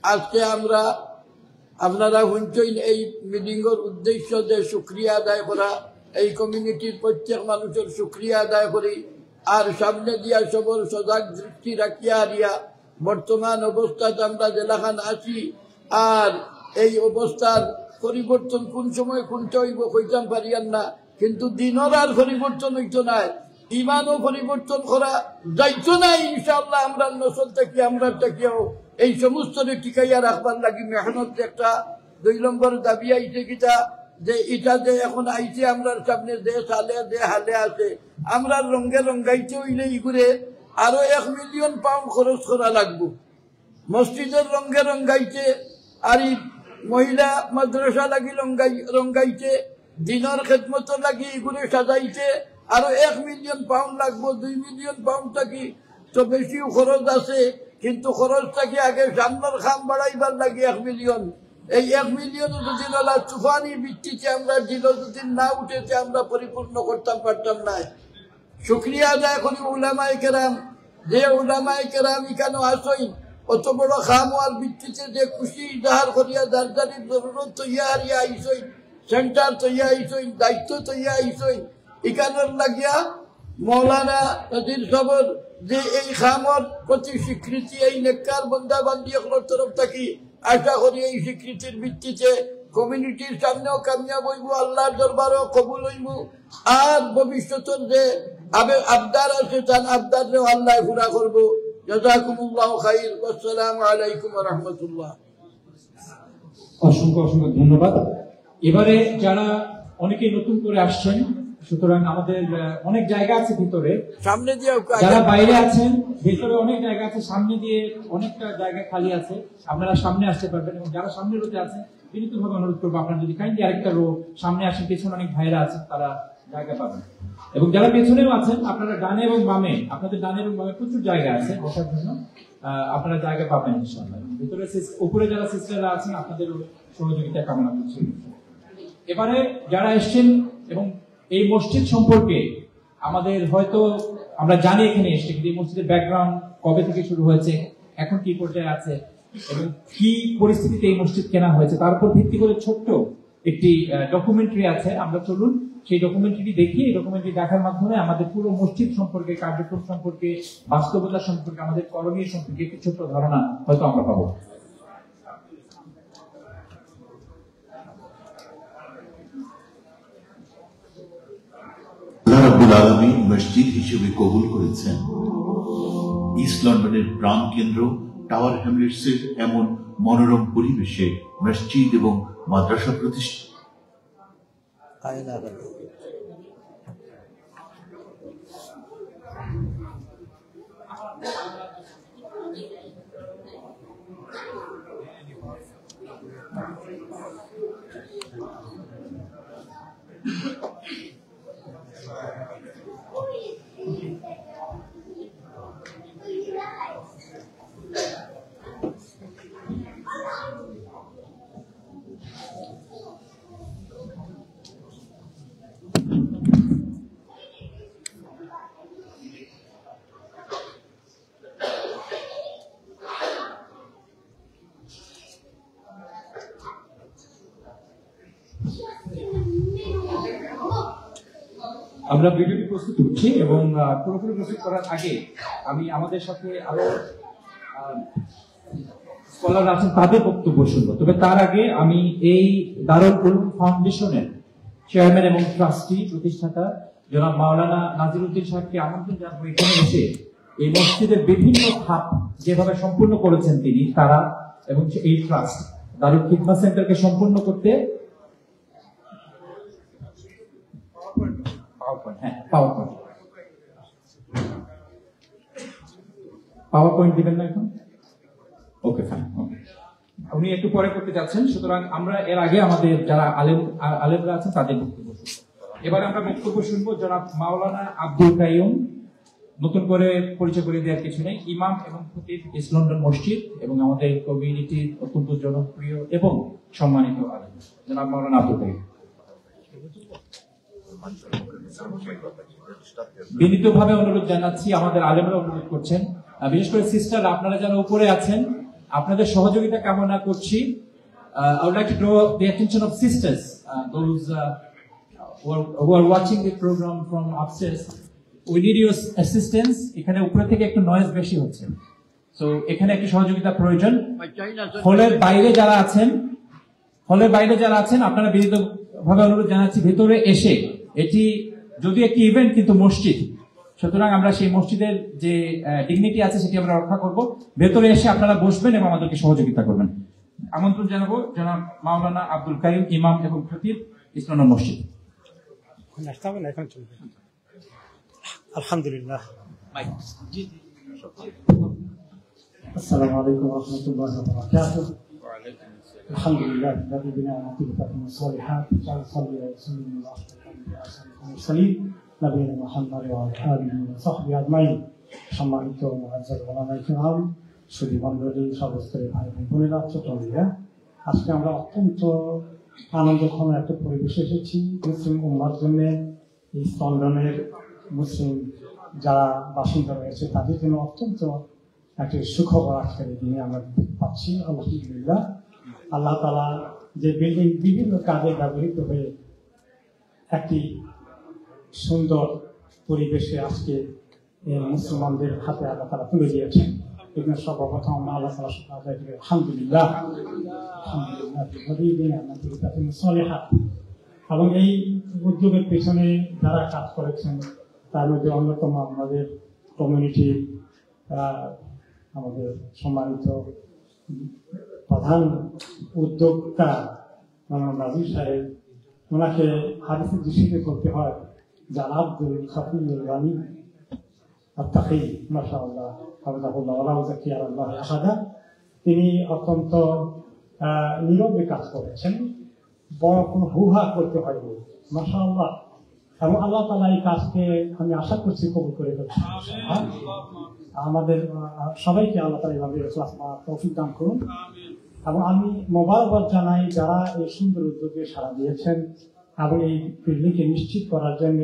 আজকে আমরা আপনারা হুনছইন এই মিটিংর উদ্দেশ্য যে শুকরিয়া আদায় করা, এই কমিউনিটির প্রত্যেক মানুষর শুকরিয়া আদায় করি। আর সামনে দিয়া সবর সজাগ দৃষ্টি রাখিয়া আরিয়া বর্তমান অবস্থাত আমরা যেলাখান আছি, আর এই অবস্থার পরিবর্তন কোন সময় কোনটা অইব কইতাম পারিয়ার না, কিন্তু দিনর আর পরিবর্তন অইতো নায়, ইমানও পরিবর্তন করা যাইতো নায়। ইনশাআল্লাহ আমরা নসল থাকি, আমরা থাকিয়াও এই সমস্তরে টিকাইয়া রাখবার লাগি মেহনত একটা, দুই নম্বর দাবি আইছে কিতা, যে ইটা যে এখন আইছে আমরার সামনে যে সালে যে হালে আছে, আমরার রঙে রঙাইতে অইলে ইগুরে আরো এক মিলিয়ন পাউন্ড খরচ করা লাগবো। মসজিদর রঙে রঙাইতে, আর ই মহিলা মাদ্রাসা লাগি রঙাই-, রঙাইতে, দিনর খেদমতর লাগি ইগুরে সাজাইতে আরো এক মিলিয়ন পাউন্ড লাগবো, দুই মিলিয়ন পাউন্ড থাকি তো বেশিও খরচ আছে, কিন্তু খরচ থাকি আগে সামনর কাম বাড়াইবার লাগি এক মিলিয়ন। এই এক মিলিয়ন যদি নলা তুফানি বৃষ্টিতে আমরা দিল যদি না উঠে, তে আমরা পরিপূর্ণ করতাম পারতাম না। শুকরিয়া আদায় করি উলামায়ে কেরাম, যে উলামায়ে কেরাম ইখানো আছইন, অত বড় কাম অওয়ার ভিত্তিতে যে খুশি ইজহার করিয়া যার যার জরুরত তৈয়া হারিয়া আইছইন, সেন্টার তৈয়া আইছইন, দায়িত্ব তৈয়া আইছইন, ইখানোর লাগিয়া মৌলানা নজির সাবর যে এই কামর প্রতি স্বীকৃতি এই নেককার বন্দা বান্দি অকলর তরফ থাকি আশা করি এই স্বীকৃতির ভিত্তিতে কমিউনিটির সামনেও কামিয়াব অইবো, আল্লাহর দরবারও কবুল অইবো। আর ভবিষ্যতর যে আবে-, আবদার আছে, তান আবদাররেও আল্লাহ পুরা করবো। জাযাকুমুল্লাহু খাইর। ওয়াসসালামু আলাইকুম ওয়া রাহমাতুল্লাহ। অসংখ্য, অসংখ্য ধন্যবাদ। এবারে যারা অনেকেই নতুন করে আসছেন, সুতরাং আমাদের, আহ, অনেক জায়গা আছে ভিতরে। সামনে দিয়ে যারা বাইরে আছেন, ভিতরে অনেক জায়গা আছে, সামনে দিয়ে অনেকটা জায়গা খালি আছে, আপনারা সামনে আসতে পারবেন। এবং যারা সামনে রোতে আছেন, বিনীতভাবে অনুরোধ করবো, আপনারা যদি কাইন্ডলি আরেকটা রো সামনে আসেন, পেছনে অনেক ভাইরা আছেন, তারা জায়গা পাবেন। এবং যারা পেছনেও আছেন, আপনারা ডানে এবং বামে, আপনাদের ডানে এবং বামে প্রচুর জায়গা আছে বসার জন্য। আহ, আপনারা জায়গা পাবেন ইনশাআল্লাহ। ভিতরে সিস-, উপরে যারা সিস্টাররা আছেন, আপনাদেরও সহযোগিতা কামনা করছি। এবারে যারা এসছেন এবং এই মসজিদ সম্পর্কে আমাদের হয়তো আমরা জানি এখানে এসে, কিন্তু এই মসজিদের ব্যাকগ্রাউন্ড কবে থেকে শুরু হয়েছে, এখন কি পর্যায়ে আছে এবং কি পরিস্থিতিতে এই মসজিদ কেনা হয়েছে, তার উপর ভিত্তি করে ছোট্ট একটি, আহ, ডকুমেন্টারি আছে। আমরা চলুন সেই ডকুমেন্টারিটি দেখি। এই ডকুমেন্টারি দেখার মাধ্যমে আমাদের পুরো মসজিদ সম্পর্কে, কার্যক্রম সম্পর্কে, বাস্তবতা সম্পর্কে, আমাদের করণীয় সম্পর্কে একটি ছোট্ট ধারণা হয়তো আমরা পাবো। আল্লাহ রাব্বুল আলামিন মসজিদ হিসেবে কবুল করেছেন। ইস্ট লন্ডনের প্রাণকেন্দ্র টাওয়ার হ্যামলেটসের এমন মনোরম পরিবেশে মসজিদ এবং মাদ্রাসা প্রতিষ্ঠা আমরা ভিডিওটি প্রস্তুত করছি এবং আহ, পুরোপুরি প্রস্তুত করার আগে আমি আমাদের সাথে আরো স্কলার আছেন, তাদের বক্তব্য শুনবো। তবে তার আগে আমি এই দারুল উলুম ফাউন্ডেশনের চেয়ারম্যান এবং ট্রাস্টি, প্রতিষ্ঠাতা জনাব মাওলানা নাজিরউদ্দিন সাহেবকে আমন্ত্রণ জানাবো এখানে এসে এই মসজিদের বিভিন্ন ধাপ যেভাবে সম্পূর্ণ করেছেন তিনি, তারা এবং এই ট্রাস্ট দারুল খিদমা সেন্টারকে সম্পূর্ণ করতে। পাওয়ার পয়েন্ট, হ্যাঁ, পাওয়ার পয়েন্ট। পাওয়ার পয়েন্ট দিবেন না এখন? ওকে, ফাইন, ওকে। উনি একটু পরে করতে যাচ্ছেন, সুতরাং আমরা এর আগে আমাদের যারা আলেম, আ-, আলেমরা আছেন তাদের বক্তব্য শুনবো। এবার আমরা বক্তব্য শুনবো জনাব মাওলানা আব্দুল কাইয়ুম। নতুন করে পরিচয় করিয়ে দেওয়ার কিছু নেই, ইমাম এবং খতিব ইস্ট লন্ডন মসজিদ এবং আমাদের কমিউনিটির অত্যন্ত জনপ্রিয় এবং সম্মানিত আলেম জনাব মাওলানা আব্দুল কাইয়ুম। বিনীতভাবে অনুরোধ জানাচ্ছি, আমাদের আলেমরা অনুরোধ করছেন, আহ, বিশেষ করে সিস্টার, আপনারা যারা উপরে আছেন, আপনাদের সহযোগিতা কামনা করছি। I would like to draw the attention of sisters, uh, those uh, who, are, who are watching the program from upstairs. We need your assistance. এখানে উপরে থেকে একটু নয়েজ বেশি হচ্ছে, তো এখানে একটু সহযোগিতা প্রয়োজন। হলের বাইরে যারা আছেন, হলের বাইরে যারা আছেন, আপনারা বিনীতভাবে অনুরোধ জানাচ্ছি, ভেতরে এসে, এটি যদিও একটি ইভেন্ট, কিন্তু মসজিদ, সুতরাং আমরা সেই মসজিদের যে ডিগনিটি আছে সেটি আমরা রক্ষা করব। ভেতরে এসে আপনারা বসবেন এবং আমাদেরকে সহযোগিতা করবেন। আমন্ত্রণ জানাবো জনাব মাওলানা আব্দুল কাইয়ুম, ইমাম এবং খতিব, ইস্ট লন্ডন মসজিদ। এখন আসতে হবে না, এখন চলবে। আলহামদুলিল্লাহ। السلام عليكم ورحمة الله وبركاته. الحمد لله الذي بنعمته تتم الصالحات، وأصلي وأسلم على أشرف الأنبياء وأشرف المرسلين نبينا محمد وعلى آله وصحبه أجمعين. সম্মানিত মুআজ্জাজ ওলামায়ে কেরাম, সুধী মণ্ডলী, সর্বস্তরের ভাই বোন, বোনেরা, ছোট ভাইরা, আজকে আমরা অত্যন্ত আনন্দঘন একটা পরিবেশে এসেছি। মুসলিম উম্মার জন্য, ইস্ট লন্ডনের মুসলিম যারা বাসিন্দা রয়েছে, তাদের জন্য অত্যন্ত একটি সুখবর আজকের এই দিনে আমরা পাচ্ছি। আলহামদুলিল্লাহ, আল্লাহ তাআলা যে বিল্ডিং বিভিন্ন কাজে ব্যবহৃত হয়ে একটি সুন্দর পরিবেশে আজকে এই মুসলমানদের হাতে আল্লাহ তাআলা তুলে দিয়েছেন। এই জন্য সর্বপ্রথম আমরা আল্লাহ তাআলার শুকর আদায় করি, আলহামদুলিল্লাহ। আলহামদুলিল্লাহ, বিনিয়ামাতিহি তাতিম্মুস সালিহাত। এবং এই উদ্যোগের পেছনে যারা কাজ করেছেন, তার মধ্যে অন্যতম আমাদের কমিউনিটির, আহ, আমাদের সম্মানিত প্রধান উদ্যোক্তা মাওলানা নাজির সাহেব, ওনাকে হাদিসের দৃষ্টিতে বলতে হয় যে আল আব্দুল খাফিউল গানি আত্তাকি, মাশাআল্লাহ, হাফিজাহুল্লাহ, ওয়ালা ইউজাক্কি আলাল্লাহি আহাদা। তিনি অত্যন্ত, আহ, নীরবে কাজ করেছেন, বড় কোনো হুহা করতে হয়নি। মাশাআল্লাহ। এবং আল্লাহ তাআলা এই কাজকে, আমি আশা করছি, কবুল করে ফেলবেন। আমাদের, আহ, সবাইকে আল্লাহ তাআলা এইভাবে ইখলাস বা তৌফিক দান করুন। এবং আমি মোবারকবাদ জানাই যারা এই সুন্দর উদ্যোগে সাড়া দিয়েছেন এবং এই বিল্ডিংকে নিশ্চিত করার জন্য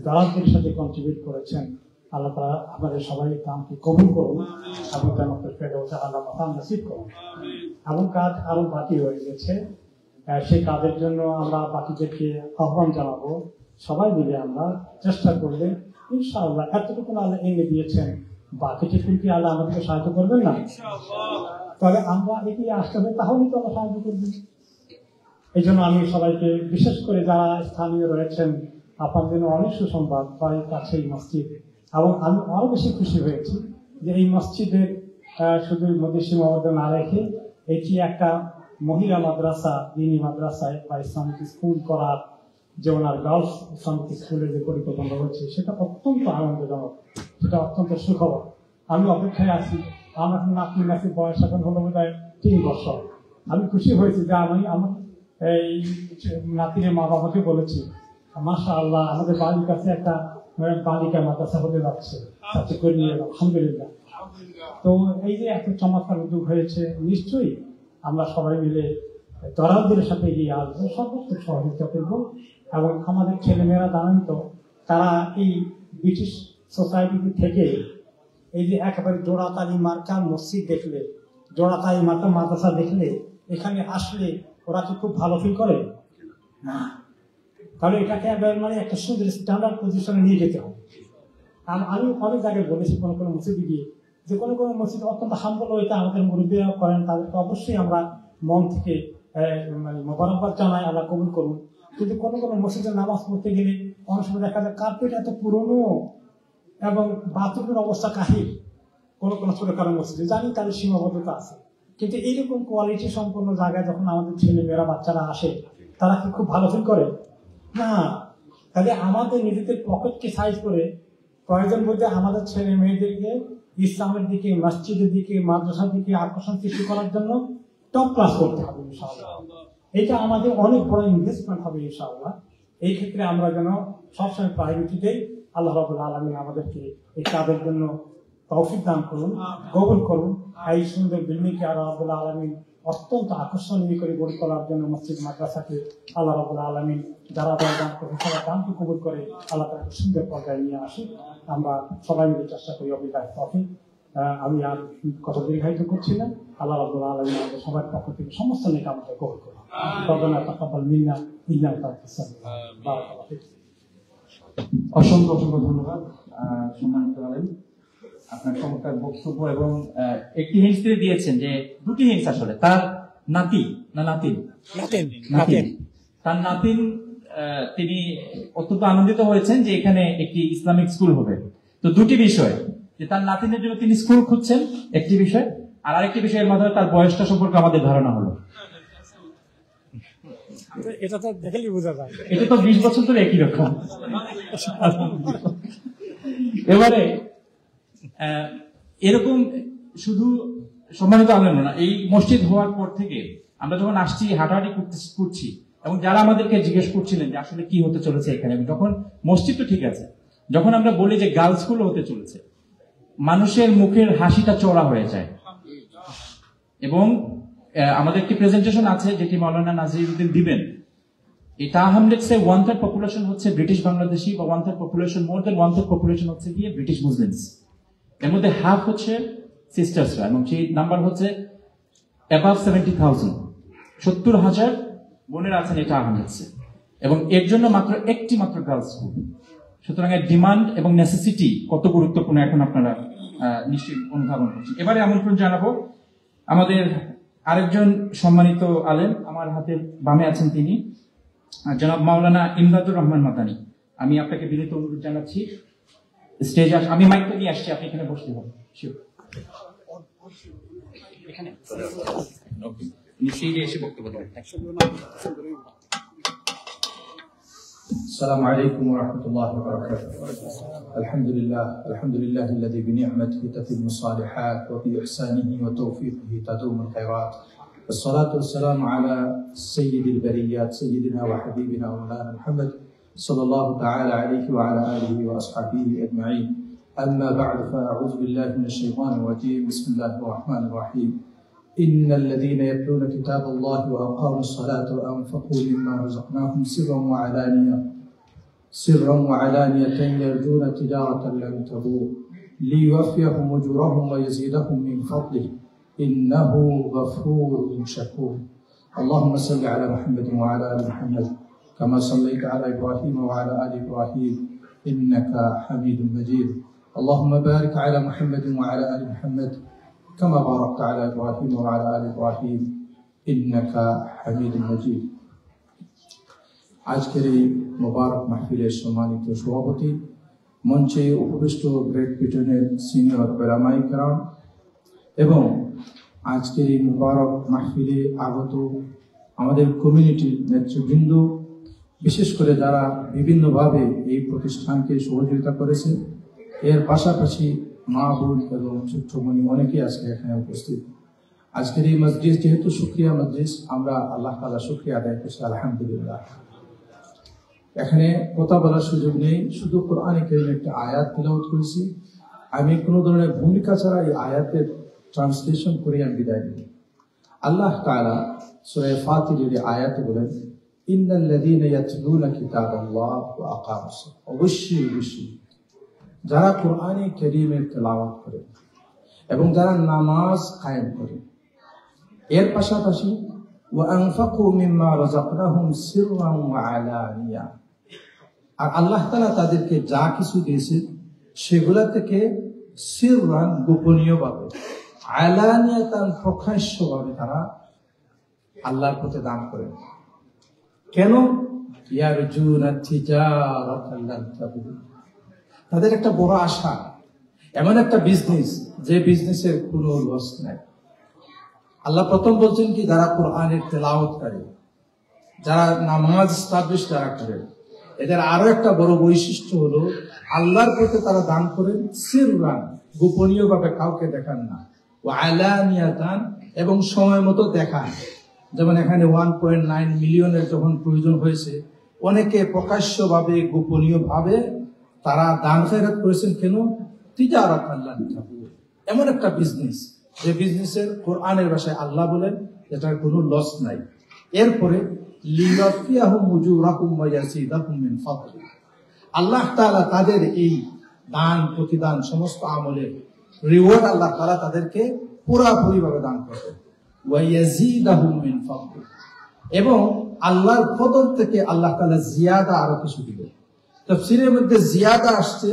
দরাজদের সাথে কন্ট্রিবিউট করেছেন। আল্লাহ তাআলা আপনাদের সবাই কামকে কবুল করুন এবং জান্নাতুল ফেরদাউসে আলা মাকাম নসিব করুন। এবং কাজ আরো বাকি রয়ে গেছে, আহ, সেই কাজের জন্য আমরা বাকিদেরকে আহ্বান জানাবো। সবাই মিলে আমরা চেষ্টা করলে ইনশাআল্লাহ এতটুকু আল্লাহ এনে দিয়েছেন, বাকিটুকু কি আল্লাহ আমাদেরকে সাহায্য করবেন না? তবে আমরা এগিয়ে আসতে হবে, তাহলেই তো আল্লাহ সাহায্য করবেন। এই জন্য আমি সবাইকে, বিশেষ করে যারা স্থানীয় রয়েছেন, আপনাদের জন্য অনেক সুসংবাদ, বাড়ির কাছেই মসজিদ। এবং আমি আরো বেশি খুশি হয়েছি যে এই মসজিদের, আহ, শুধু মধ্যে সীমাবদ্ধ না রেখে এটি একটা মহিলা মাদ্রাসা, দিনী মাদ্রাসা বা ইসলামিক স্কুল করার যে ওনার গার্লস ইসলামিক স্কুলের যে পরিকল্পনা রয়েছে, সেটা অত্যন্ত আনন্দজনক, সেটা অত্যন্ত সুখবর। আমি অপেক্ষায় আছি। আমার নাতি নাতির বয়স এখন হলো বোধহয় তিন বছর। আমি খুশি হয়েছি যে আমি আমার এই নাতির মা বাবাকে বলেছি, মাশাআল্লাহ, আমাদের বাড়ির কাছে একটা, মানে, বালিকা মাদ্রাসা হতে যাচ্ছে, তাতে করে নিয়ে এলাম, আলহামদুলিল্লাহ। তো এই যে একটা চমৎকার উদ্যোগ হয়েছে, নিশ্চয়ই আমরা সবাই মিলে দরাজদের সাথে এগিয়ে আসবো, সর্বোচ্চ সহযোগিতা করবো। এবং আমাদের ছেলেমেয়েরা জানেন তো, তারা এই ব্রিটিশ সোসাইটি থেকে এই যে একেবারে জোড়াতালি মার্কা মসজিদ দেখলে, জোড়াতালি মার্কা মাদ্রাসা দেখলে, এখানে আসলে ওরা কি খুব ভালো ফিল করে? না। তাহলে এটাকে এবার মানে একটা সুন্দর স্ট্যান্ডার্ড পজিশনে নিয়ে যেতে হবে। আর আমি অনেক জায়গায় বলেছি কোনো কোনো মসজিদে গিয়ে যে কোনো কোনো মসজিদ অত্যন্ত হাম্বল হইতে আমাদের মুরব্বীরা করেন, তাদেরকে অবশ্যই আমরা মন থেকে আহ, মানে মোবারকবাদ জানাই, আল্লাহ কবুল করুন। কিন্তু কোনো কোনো মসজিদে নামাজ পড়তে গেলে অনেক সময় দেখা যায় কার্পেট এত পুরনো এবং বাথরুমের অবস্থা কাহিল, কোনো কোনো ছোটখাটো মসজিদে জানি তাদের সীমাবদ্ধতা আছে, কিন্তু এইরকম কোয়ালিটি সম্পন্ন জায়গায় যখন আমাদের ছেলে মেয়েরা বাচ্চারা আসে, তারা কি খুব ভালো ফিল করে? না। তাহলে আমাদের নিজেদের পকেটকে সাইজ করে প্রয়োজন বলতে আমাদের ছেলে মেয়েদেরকে ইসলামের দিকে, মসজিদের দিকে, মাদ্রাসার দিকে আকর্ষণ সৃষ্টি করার জন্য টপ ক্লাস করতে হবে ইনশাআল্লাহ। এটা আমাদের অনেক বড় ইনভেস্টমেন্ট হবে ইনশাআল্লাহ। এই ক্ষেত্রে আমরা যেন সবসময় প্রায়োরিটি দেই। আল্লাহ রাব্বুল আলামিন আমাদেরকে এই কাজের জন্য তৌফিক দান করুন, কবুল করুন। এই সুন্দর বিল্ডিংকে আল্লাহ রাব্বুল আলামিন অত্যন্ত আকর্ষণীয় করে গড়ে তোলার জন্য মসজিদ মাদ্রাসাকে আল্লাহ রাব্বুল আলামিন যারা যারা দান করুন, সবার দানকে কবুল করে আল্লাহ তাআলা সুন্দর পর্যায়ে নিয়ে আসুন। আমরা সবাই মিলে চেষ্টা করি অবিরাম তৌফিক। আহ, আমি আর কথা দীর্ঘায়িত করছি না। আল্লাহ রাব্বুল আলামিন আমাদের সবার পক্ষ থেকে সমস্ত নেক আমলকে কবুল করুন। রব্বানা তাকাব্বাল মিন্না ইন্নাকা আনতাস সামিউল আলিম। বারাকাল্লাহু ফিক। অসংখ্য অসংখ্য ধন্যবাদ আহ, সম্মানিত আলেম, আপনার চমৎকার বক্তব্য এবং আহ, একটি হিন্টস তিনি দিয়েছেন যে দুটি হিন্টস আসলে, তার নাতি না নাতিন নাতিন নাতিন তার নাতিন আহ, তিনি অত্যন্ত আনন্দিত হয়েছেন যে এখানে একটি ইসলামিক স্কুল হবে। তো দুটি বিষয়, যে তার নাতিনের জন্য তিনি স্কুল খুঁজছেন একটি বিষয়, আর আরেকটি বিষয়ের মাধ্যমে তার বয়সটা সম্পর্কে আমাদের ধারণা হলো। এটা তো দেখলেই বোঝা যায়। এটা তো বিশ বছর ধরে একই রকম। এবারে আহ, এরকম শুধু সম্মানিত আলেম না, এই মসজিদ হওয়ার পর থেকে আমরা যখন আসছি, হাঁটাহাঁটি করতে করছি, এবং যারা আমাদেরকে জিজ্ঞেস করছিলেন যে আসলে কি হতে চলেছে এখানে, যখন মসজিদ তো ঠিক আছে, যখন আমরা বলি যে গার্লস স্কুল হতে চলেছে, মানুষের মুখের হাসিটা চড়া হয়ে যায়। এবং আহ, আমাদের একটি প্রেজেন্টেশন আছে যেটি মাওলানা নাজিরুদ্দিন দিবেন। এই টা হামলেটস এর ওয়ান থার্ড পপুলেশন হচ্ছে ব্রিটিশ বাংলাদেশি, বা ওয়ান থার্ড পপুলেশন, মোর দেন ওয়ান থার্ড পপুলেশন হচ্ছে গিয়ে ব্রিটিশ মুসলিমস। এর মধ্যে হাফ হচ্ছে সিস্টার্সরা, এবং সেই নাম্বার হচ্ছে অ্যাবাভ সেভেন্টি থাউজেন্ড, সত্তর হাজার বোনেরা আছেন এই টা হামলেটস এ। এবং এর জন্য মাত্র একটি মাত্র গার্লস স্কুল। সুতরাং এর ডিমান্ড এবং নেসেসিটি কত গুরুত্বপূর্ণ এখন আপনারা আহ, নিশ্চয়ই অনুধাবন করছেন। এবারে আমন্ত্রণ জানাবো আমাদের আরেকজন সম্মানিত আলেম, আমার হাতের বামে আছেন তিনি, আহ, জনাব মাওলানা ইমদাদুর রহমান মাদানী। আমি আপনাকে বিনীত অনুরোধ জানাচ্ছি স্টেজে আস-, আমি মাইক তো নিয়ে আসছি, আপনি এখানে বসতে হবে। শিওর। এখানে নিশ্চয়ই এসে বক্তব্য দেবেন। السلام عليكم ورحمة الله وبركاته. الحمد لله، الحمد لله الذي بنعمته تتم الصالحات وبإحسانه وتوفيقه تدوم الخيرات. والصلاة والسلام على سيد البريات سيدنا وحبيبنا ومولانا محمد صلى الله تعالى عليه وعلى آله وأصحابه أجمعين. أما بعد، فأعوذ بالله من الشيطان الرجيم. بسم الله الرحمن الرحيم. إن الذين يتلون كتاب الله وأقاموا الصلاة وأنفقوا مما رزقناهم سرا وعلانية سرا وعلانية يرجون تجارة لن تبور ليوفيهم أجورهم ويزيدهم من فضله إنه غفور شكور. اللهم صل على محمد وعلى آل محمد كما صليت على إبراهيم وعلى آل إبراهيم إنك حميد مجيد. اللهم بارك على محمد وعلى آل محمد كما باركت على إبراهيم وعلى آل إبراهيم إنك حميد مجيد. আজকের এই মোবারক মাহফিলের সম্মানিত সভাপতি, মঞ্চে উপবিষ্ট গ্রেট ব্রিটেনের সিনিয়র উলামায়ে কেরাম এবং আজকের এই মোবারক মাহফিলে আগত আমাদের কমিউনিটির নেতৃবৃন্দ, বিশেষ করে যারা বিভিন্নভাবে এই প্রতিষ্ঠানকে সহযোগিতা করেছে, এর পাশাপাশি মা বোন এবং ছোট্ট মণি অনেকেই আজকে এখানে উপস্থিত। আজকের এই মজলিস যেহেতু শুকরিয়া মজলিস, আমরা আল্লাহ তাআলার শুকরিয়া আদায় করছি, আলহামদুলিল্লাহ। এখানে কথা বলার সুযোগ নেই, শুধু কোরআনে কারীমের একটা আয়াত তিলাওয়াত করেছি। আমি কোনো ধরনের ভূমিকা ছাড়া এই আয়াতের ট্রান্সলেশন করে আমি বিদায় নিই। আল্লাহ তাআলা সূরা ফাতিরের এই আয়াতে বলেন, "ইন্নাল্লাযীনা ইয়াতলুনা কিতাবাল্লাহ ওয়া আকামুস সালাহ।" অবশ্যই, অবশ্যই যারা কোরআনে কারীমের তেলাওয়াত করে এবং যারা নামাজ কায়েম করে, এর পাশাপাশি وأنفقوا مما رزقناهم سرا وعلانية। আর আল্লাহ তাআলা তাদেরকে যা কিছু দিয়েছে, সেগুলা থেকে সিররান, গোপনীয়ভাবে, আলানিয়াতান, প্রকাশ্যভাবে তারা আল্লাহর পথে দান করে। কেন? ইয়ারজুনা তিজারাতান লান তাবুর। তাদের একটা বড় আশা, এমন একটা বিজনেস, যে বিজনেসের কোনো লস নাই। আল্লাহ প্রথম বলছেন কি, যারা কোরআনের তেলাওয়াতকারী, যারা নামাজ এস্টাবলিশ যারা করেন, এদের আরো একটা বড় বৈশিষ্ট্য হলো আল্লাহর পথে তারা দান করেন সিররান, গোপনীয়ভাবে কাউকে দেখান না, ওয়া আলানিয়াতান, এবং সময় মতো দেখান। যেমন এখানে ওয়ান পয়েন্ট নাইন মিলিয়নের যখন প্রয়োজন হয়েছে, অনেকে প্রকাশ্যভাবে গোপনীয়ভাবে তারা দান খয়রাত করেছেন। কেন? তিজারাতান লান তাবুর। এমন একটা বিজনেস, যে বিজনেসের কোরআনের ভাষায় আল্লাহ বলেন যেটার কোনো লস নাই। এরপরে লিওয়াফিয়াহুম উজুরাহুম ওয়া ইয়াজিদাহুম মিন ফাদলি। আল্লাহ তাআলা তাদের এই দান প্রতিদান সমস্ত আমলের রিওয়ার্ড আল্লাহ তাআলা তাদেরকে পুরাপুরিভাবে দান করবেন। ওয়া ইয়াজিদাহুম মিন ফাদলি, এবং আল্লাহর ফজল থেকে আল্লাহ তাআলা জিয়াদা আরো কিছু দিবেন। তাফসীরের মধ্যে জিয়াদা আসছে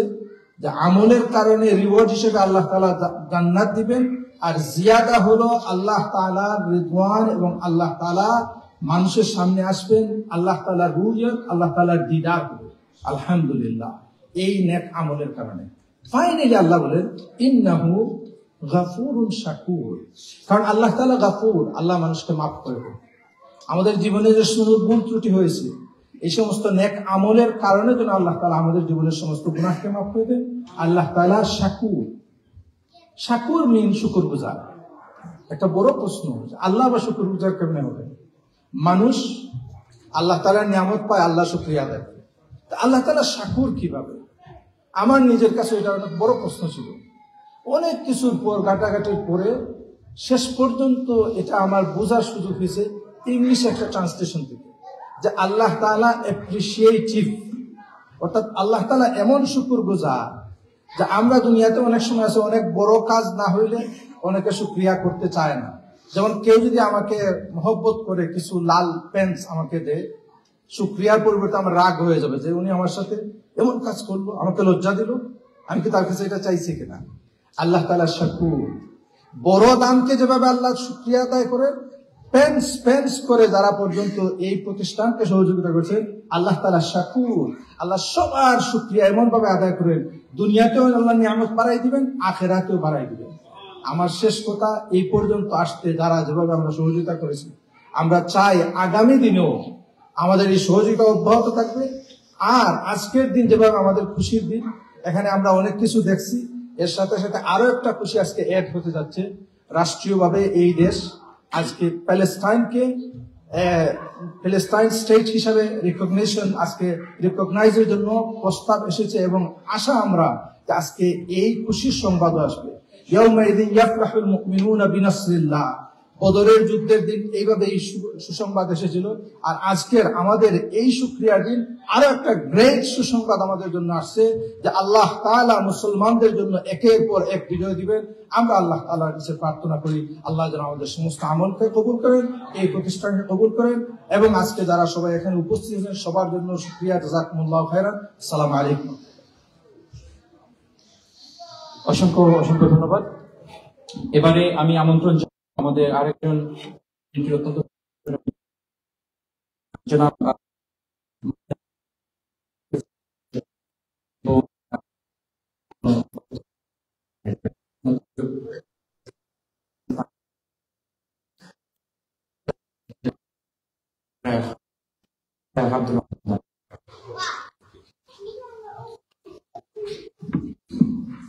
যে আমলের কারণে রিওয়ার্ড হিসেবে আল্লাহ তাআলা জা-, জান্নাত দিবেন, আর জিয়াদা হলো আল্লাহ তাআলার রিদওয়ান এবং আল্লাহ তাআলা মানুষের সামনে আসবেন, আল্লাহ তাআলার রুইয়ত, আল্লাহ তাআলার দিদার হবে। আলহামদুলিল্লাহ, এই নেক আমলের কারণে। ফাইনালি আল্লাহ বলেন, ইন্নাহু গাফুরুন শাকুর। কারণ আল্লাহ তাআলা গাফুর, আল্লাহ মানুষকে মাফ করে দেন। আমাদের জীবনে যে সমস্ত ভুল ত্রুটি হয়েছে, এই সমস্ত নেক আমলের কারণে যেন আল্লাহ তাআলা আমাদের জীবনের সমস্ত গুনাহকে মাফ করে দেন। আল্লাহ তাআলা শাকুর। শাকুর মিন শুকুরগুজার। একটা বড় প্রশ্ন, আল্লাহ আবার শুকুরগুজার কেমনে হবে? মানুষ আল্লাহ তাআলার নিয়ামত পায়, আল্লাহ শুকরিয়া আদায় করে। তা আল্লাহ তাআলা শাকুর কিভাবে? আমার নিজের কাছে এটা অনেক বড় প্রশ্ন ছিল। অনেক কিছুর পর, ঘাটাঘাটির পরে শেষ পর্যন্ত এটা আমার বোঝার সুযোগ হয়েছে ইংলিশে একটা ট্রান্সলেশন থেকে, যে আল্লাহ তাআলা অ্যাপ্রিসিয়েটিভ, অর্থাৎ আল্লাহ তাআলা এমন শুকুরগুজার, যে আমরা দুনিয়াতে অনেক সময় আছে, অনেক বড় কাজ না হইলে অনেকে শুকরিয়া করতে চায় না। যেমন কেউ যদি আমাকে মহব্বত করে কিছু লাল প্যান্টস আমাকে দেয়, শুকরিয়ার পরিবর্তে আমার রাগ হয়ে যাবে যে উনি আমার সাথে এমন কাজ করলো, আমাকে লজ্জা দিল, আমি কি তার কাছে এটা চাইছি কিনা? আল্লাহ তাআলা শাকুর। বড় দানকে যেভাবে আল্লাহ শুকরিয়া আদায় করে, প্যান্টস প্যান্টস করে যারা পর্যন্ত এই প্রতিষ্ঠানকে সহযোগিতা করছে, আল্লাহ তাআলা শাকুর। আল্লাহ সবার শুকরিয়া এমন ভাবে আদায় করেন, দুনিয়াতেও আল্লাহ নিয়ামত বাড়াই দিবেন, আখেরাতেও বাড়াই দিবেন। আমার শেষ কথা, এই পর্যন্ত আসতে যারা যেভাবে আমরা সহযোগিতা করেছি, আমরা চাই আগামী দিনেও আমাদের এই সহযোগিতা অব্যাহত থাকবে। আর আজকের দিন যেভাবে আমাদের খুশির দিন, এখানে আমরা অনেক কিছু দেখছি, এর সাথে সাথে আরো একটা খুশি আজকে অ্যাড হতে যাচ্ছে। রাষ্ট্রীয়ভাবে এই দেশ আজকে প্যালেস্টাইনকে, আহ, প্যালেস্টাইন স্টেট হিসাবে রিকগনিশন, আজকে রিকগনাইজের জন্য প্রস্তাব এসেছে এবং আশা আমরা যে আজকে এই খুশির সংবাদও আসবে। ইয়াউমাইদিন ইয়াফরাহুল মুমিনুনা বিনাসরিল্লাহ। বদরের যুদ্ধের দিন এইভাবে এই সু-, সুসংবাদ এসেছিল। আর আজকের আমাদের এই শুকরিয়ার দিন আরো একটা গ্রেট সুসংবাদ আমাদের জন্য আসছে যে আল্লাহ তাআলা মুসলমানদের জন্য একের পর এক বিজয় দিবেন। আমরা আল্লাহ তাআলার কাছে প্রার্থনা করি, আল্লাহ যেন আমাদের সমস্ত আমলকে কবুল করেন, এই প্রতিষ্ঠানকে কবুল করেন, এবং আজকে যারা সবাই এখানে উপস্থিত হয়েছেন সবার জন্য শুকরিয়া। জাযাকুমুল্লাহু খাইরান। আসসালামু আলাইকুম। অসংখ্য, অসংখ্য ধন্যবাদ। এবারে আমি আমন্ত্রণ জানাই আমাদের আরেকজন অত্যন্ত জনাব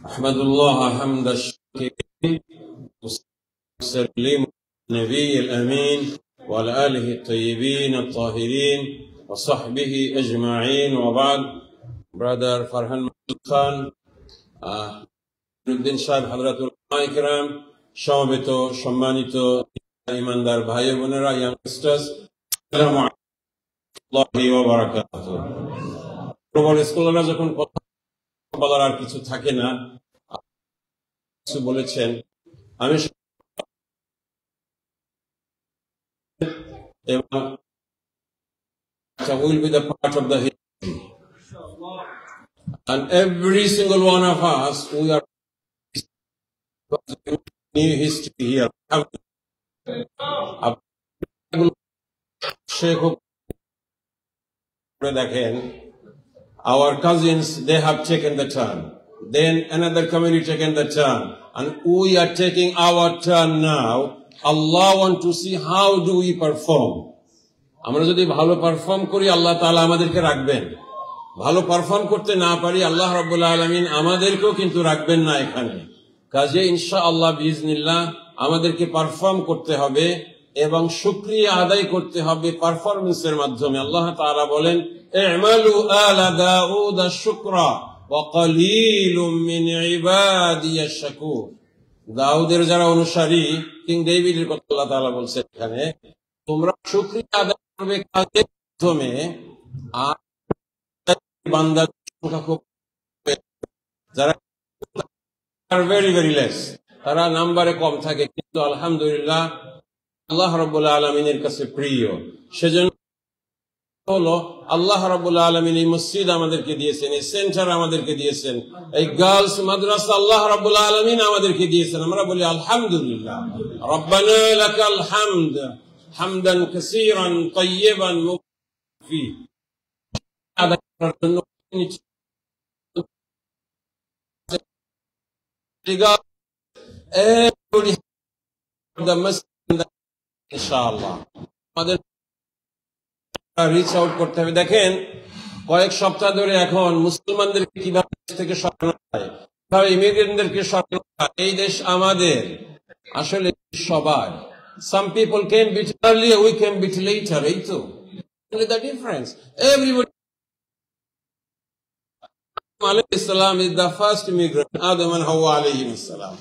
أحمد الله حمد الشاكرين، وأصلي وأسلم على النبي الأمين وعلى آله الطيبين الطاهرين وصحبه أجمعين وبعد. ব্রাদার ফারহান মাহমুদ খান, আহ, নুরুদ্দিন সাহেব, হযরতুল উলামায়ে কেরাম, সমবেত সম্মানিত ইমানদার ভাই ও বোনেরা, ইয়াংস্টার্স, আসসালামু আলাইকুম ওয়া রাহমাতুল্লাহি ওয়া বারাকাতুহু। প্রবল স্কলাররা যখন কথা বলার আর কিছু থাকে না, কিছু বলেছেন, আমি এবং will be the part of the history. And every single one of us, we are new history here. Sheikh, দেখেন, our cousins, they have taken the turn. Then another community taken the turn. And we are taking our turn now. Allah want to see how do we perform. আমরা যদি ভালো পারফর্ম করি, আল্লাহ তাআলা আমাদেরকে রাখবেন। ভালো পারফর্ম করতে না পারি, আল্লাহ রাব্বুল আলামিন আমাদেরকেও কিন্তু রাখবেন না এখানে। কাজে ইনশাআল্লাহ বিইজনিল্লাহ আমাদেরকে পারফর্ম করতে হবে এবং শুকরিয়া আদায় করতে হবে পারফরম্যান্সের মাধ্যমে। আল্লাহ তাআলা বলেন, "ই'মালু আলা দাউদা শুকরা ওয়া কালিলুম মিন ইবাদিয়াশ শাকুর।" দাউদের যারা অনুসারী, কিং ডেভিডের কথা আল্লাহ তাআলা বলছেন এখানে, তোমরা শুকরিয়া আদায় করবে কাদের মাধ্যমে? আর বান্দার সংখ্যা খুব, যারা are very, very less, তারা নাম্বারে কম থাকে, কিন্তু আলহামদুলিল্লাহ আল্লাহ রাব্বুল আলামিনের কাছে প্রিয়। সেজন্য হলো আল্লাহ রাব্বুল আলামিন এই মসজিদ আমাদেরকে দিয়েছেন, এই সেন্টার আমাদেরকে দিয়েছেন, এই গার্লস মাদ্রাসা আল্লাহ রাব্বুল আলামিন আমাদেরকে দিয়েছেন। আমরা বলি আলহামদুলিল্লাহ। রব্বানা লাকাল হামদ, হামদান কাসীরান তাইয়িবান মুবারাকান ফি। আদায় করার জন্য everybody have the message, ইনশাআল্লাহ। আমাদের রিচ আউট করতে হবে। দেখেন, কয়েক সপ্তাহ ধরে এখন মুসলমানদেরকে কিভাবে দেশ থেকে সরানো যায়, কিভাবে ইমিগ্রেন্টদেরকে সরানো যায়, এই দেশ আমাদের, আসলে সবার। Some people came bit earlier, we came bit later, এই তো। Only the difference. Everybody, Adam alayhis salam is the first immigrant. Adam and Hawa alayhim salam.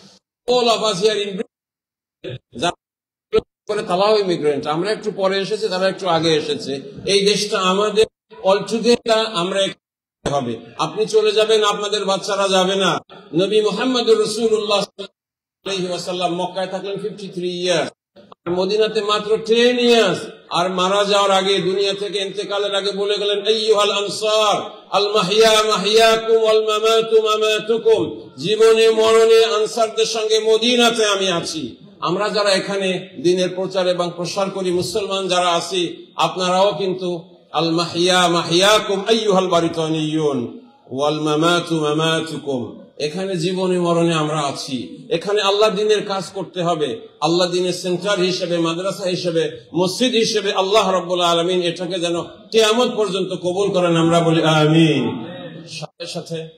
All of us here in Britain, যারা পরে তারাও ইমিগ্রেন্ট, আমরা একটু পরে এসেছি, তারা একটু আগে এসেছে। এই দেশটা আমাদের, অল টুগেদার আমরা একসাথে হবে। আপনি চলে যাবেন, আপনাদের বাচ্চারা যাবে না। নবী মুহাম্মদুর রাসূলুল্লাহ আলাইহি ওয়াসাল্লাম মক্কায় থাকলেন ফিফটি থ্রি ইয়ার্স, আর মদিনাতে মাত্র টেন ইয়ার্স। আর মারা যাওয়ার আগে, দুনিয়া থেকে ইন্তেকালের আগে বলে গেলেন, "আইয়ুহাল আনসার, আল মাহইয়া মাহইয়াকুম ওয়াল মামাতু মামাতুকুম।" জীবনে মরণে আনসারদের সঙ্গে মদিনাতে আমি আছি। আমরা যারা এখানে দ্বীনের প্রচার এবং প্রসার করি, মুসলমান যারা আছি, আপনারাও কিন্তু আল মাহইয়া মাহইয়াকুম আইয়ুহাল বারিতানিয়ুন। ওয়াল মামাতু মামাতুকুম, এখানে জীবনে মরণে আমরা আছি। এখানে আল্লাহ দ্বীনের কাজ করতে হবে। আল্লাহ দ্বীনের সেন্টার হিসেবে, মাদ্রাসা হিসেবে, মসজিদ হিসেবে আল্লাহ রাব্বুল আলামিন এটাকে যেন কিয়ামত পর্যন্ত কবুল করেন, আমরা বলি আমিন। সাথে সাথে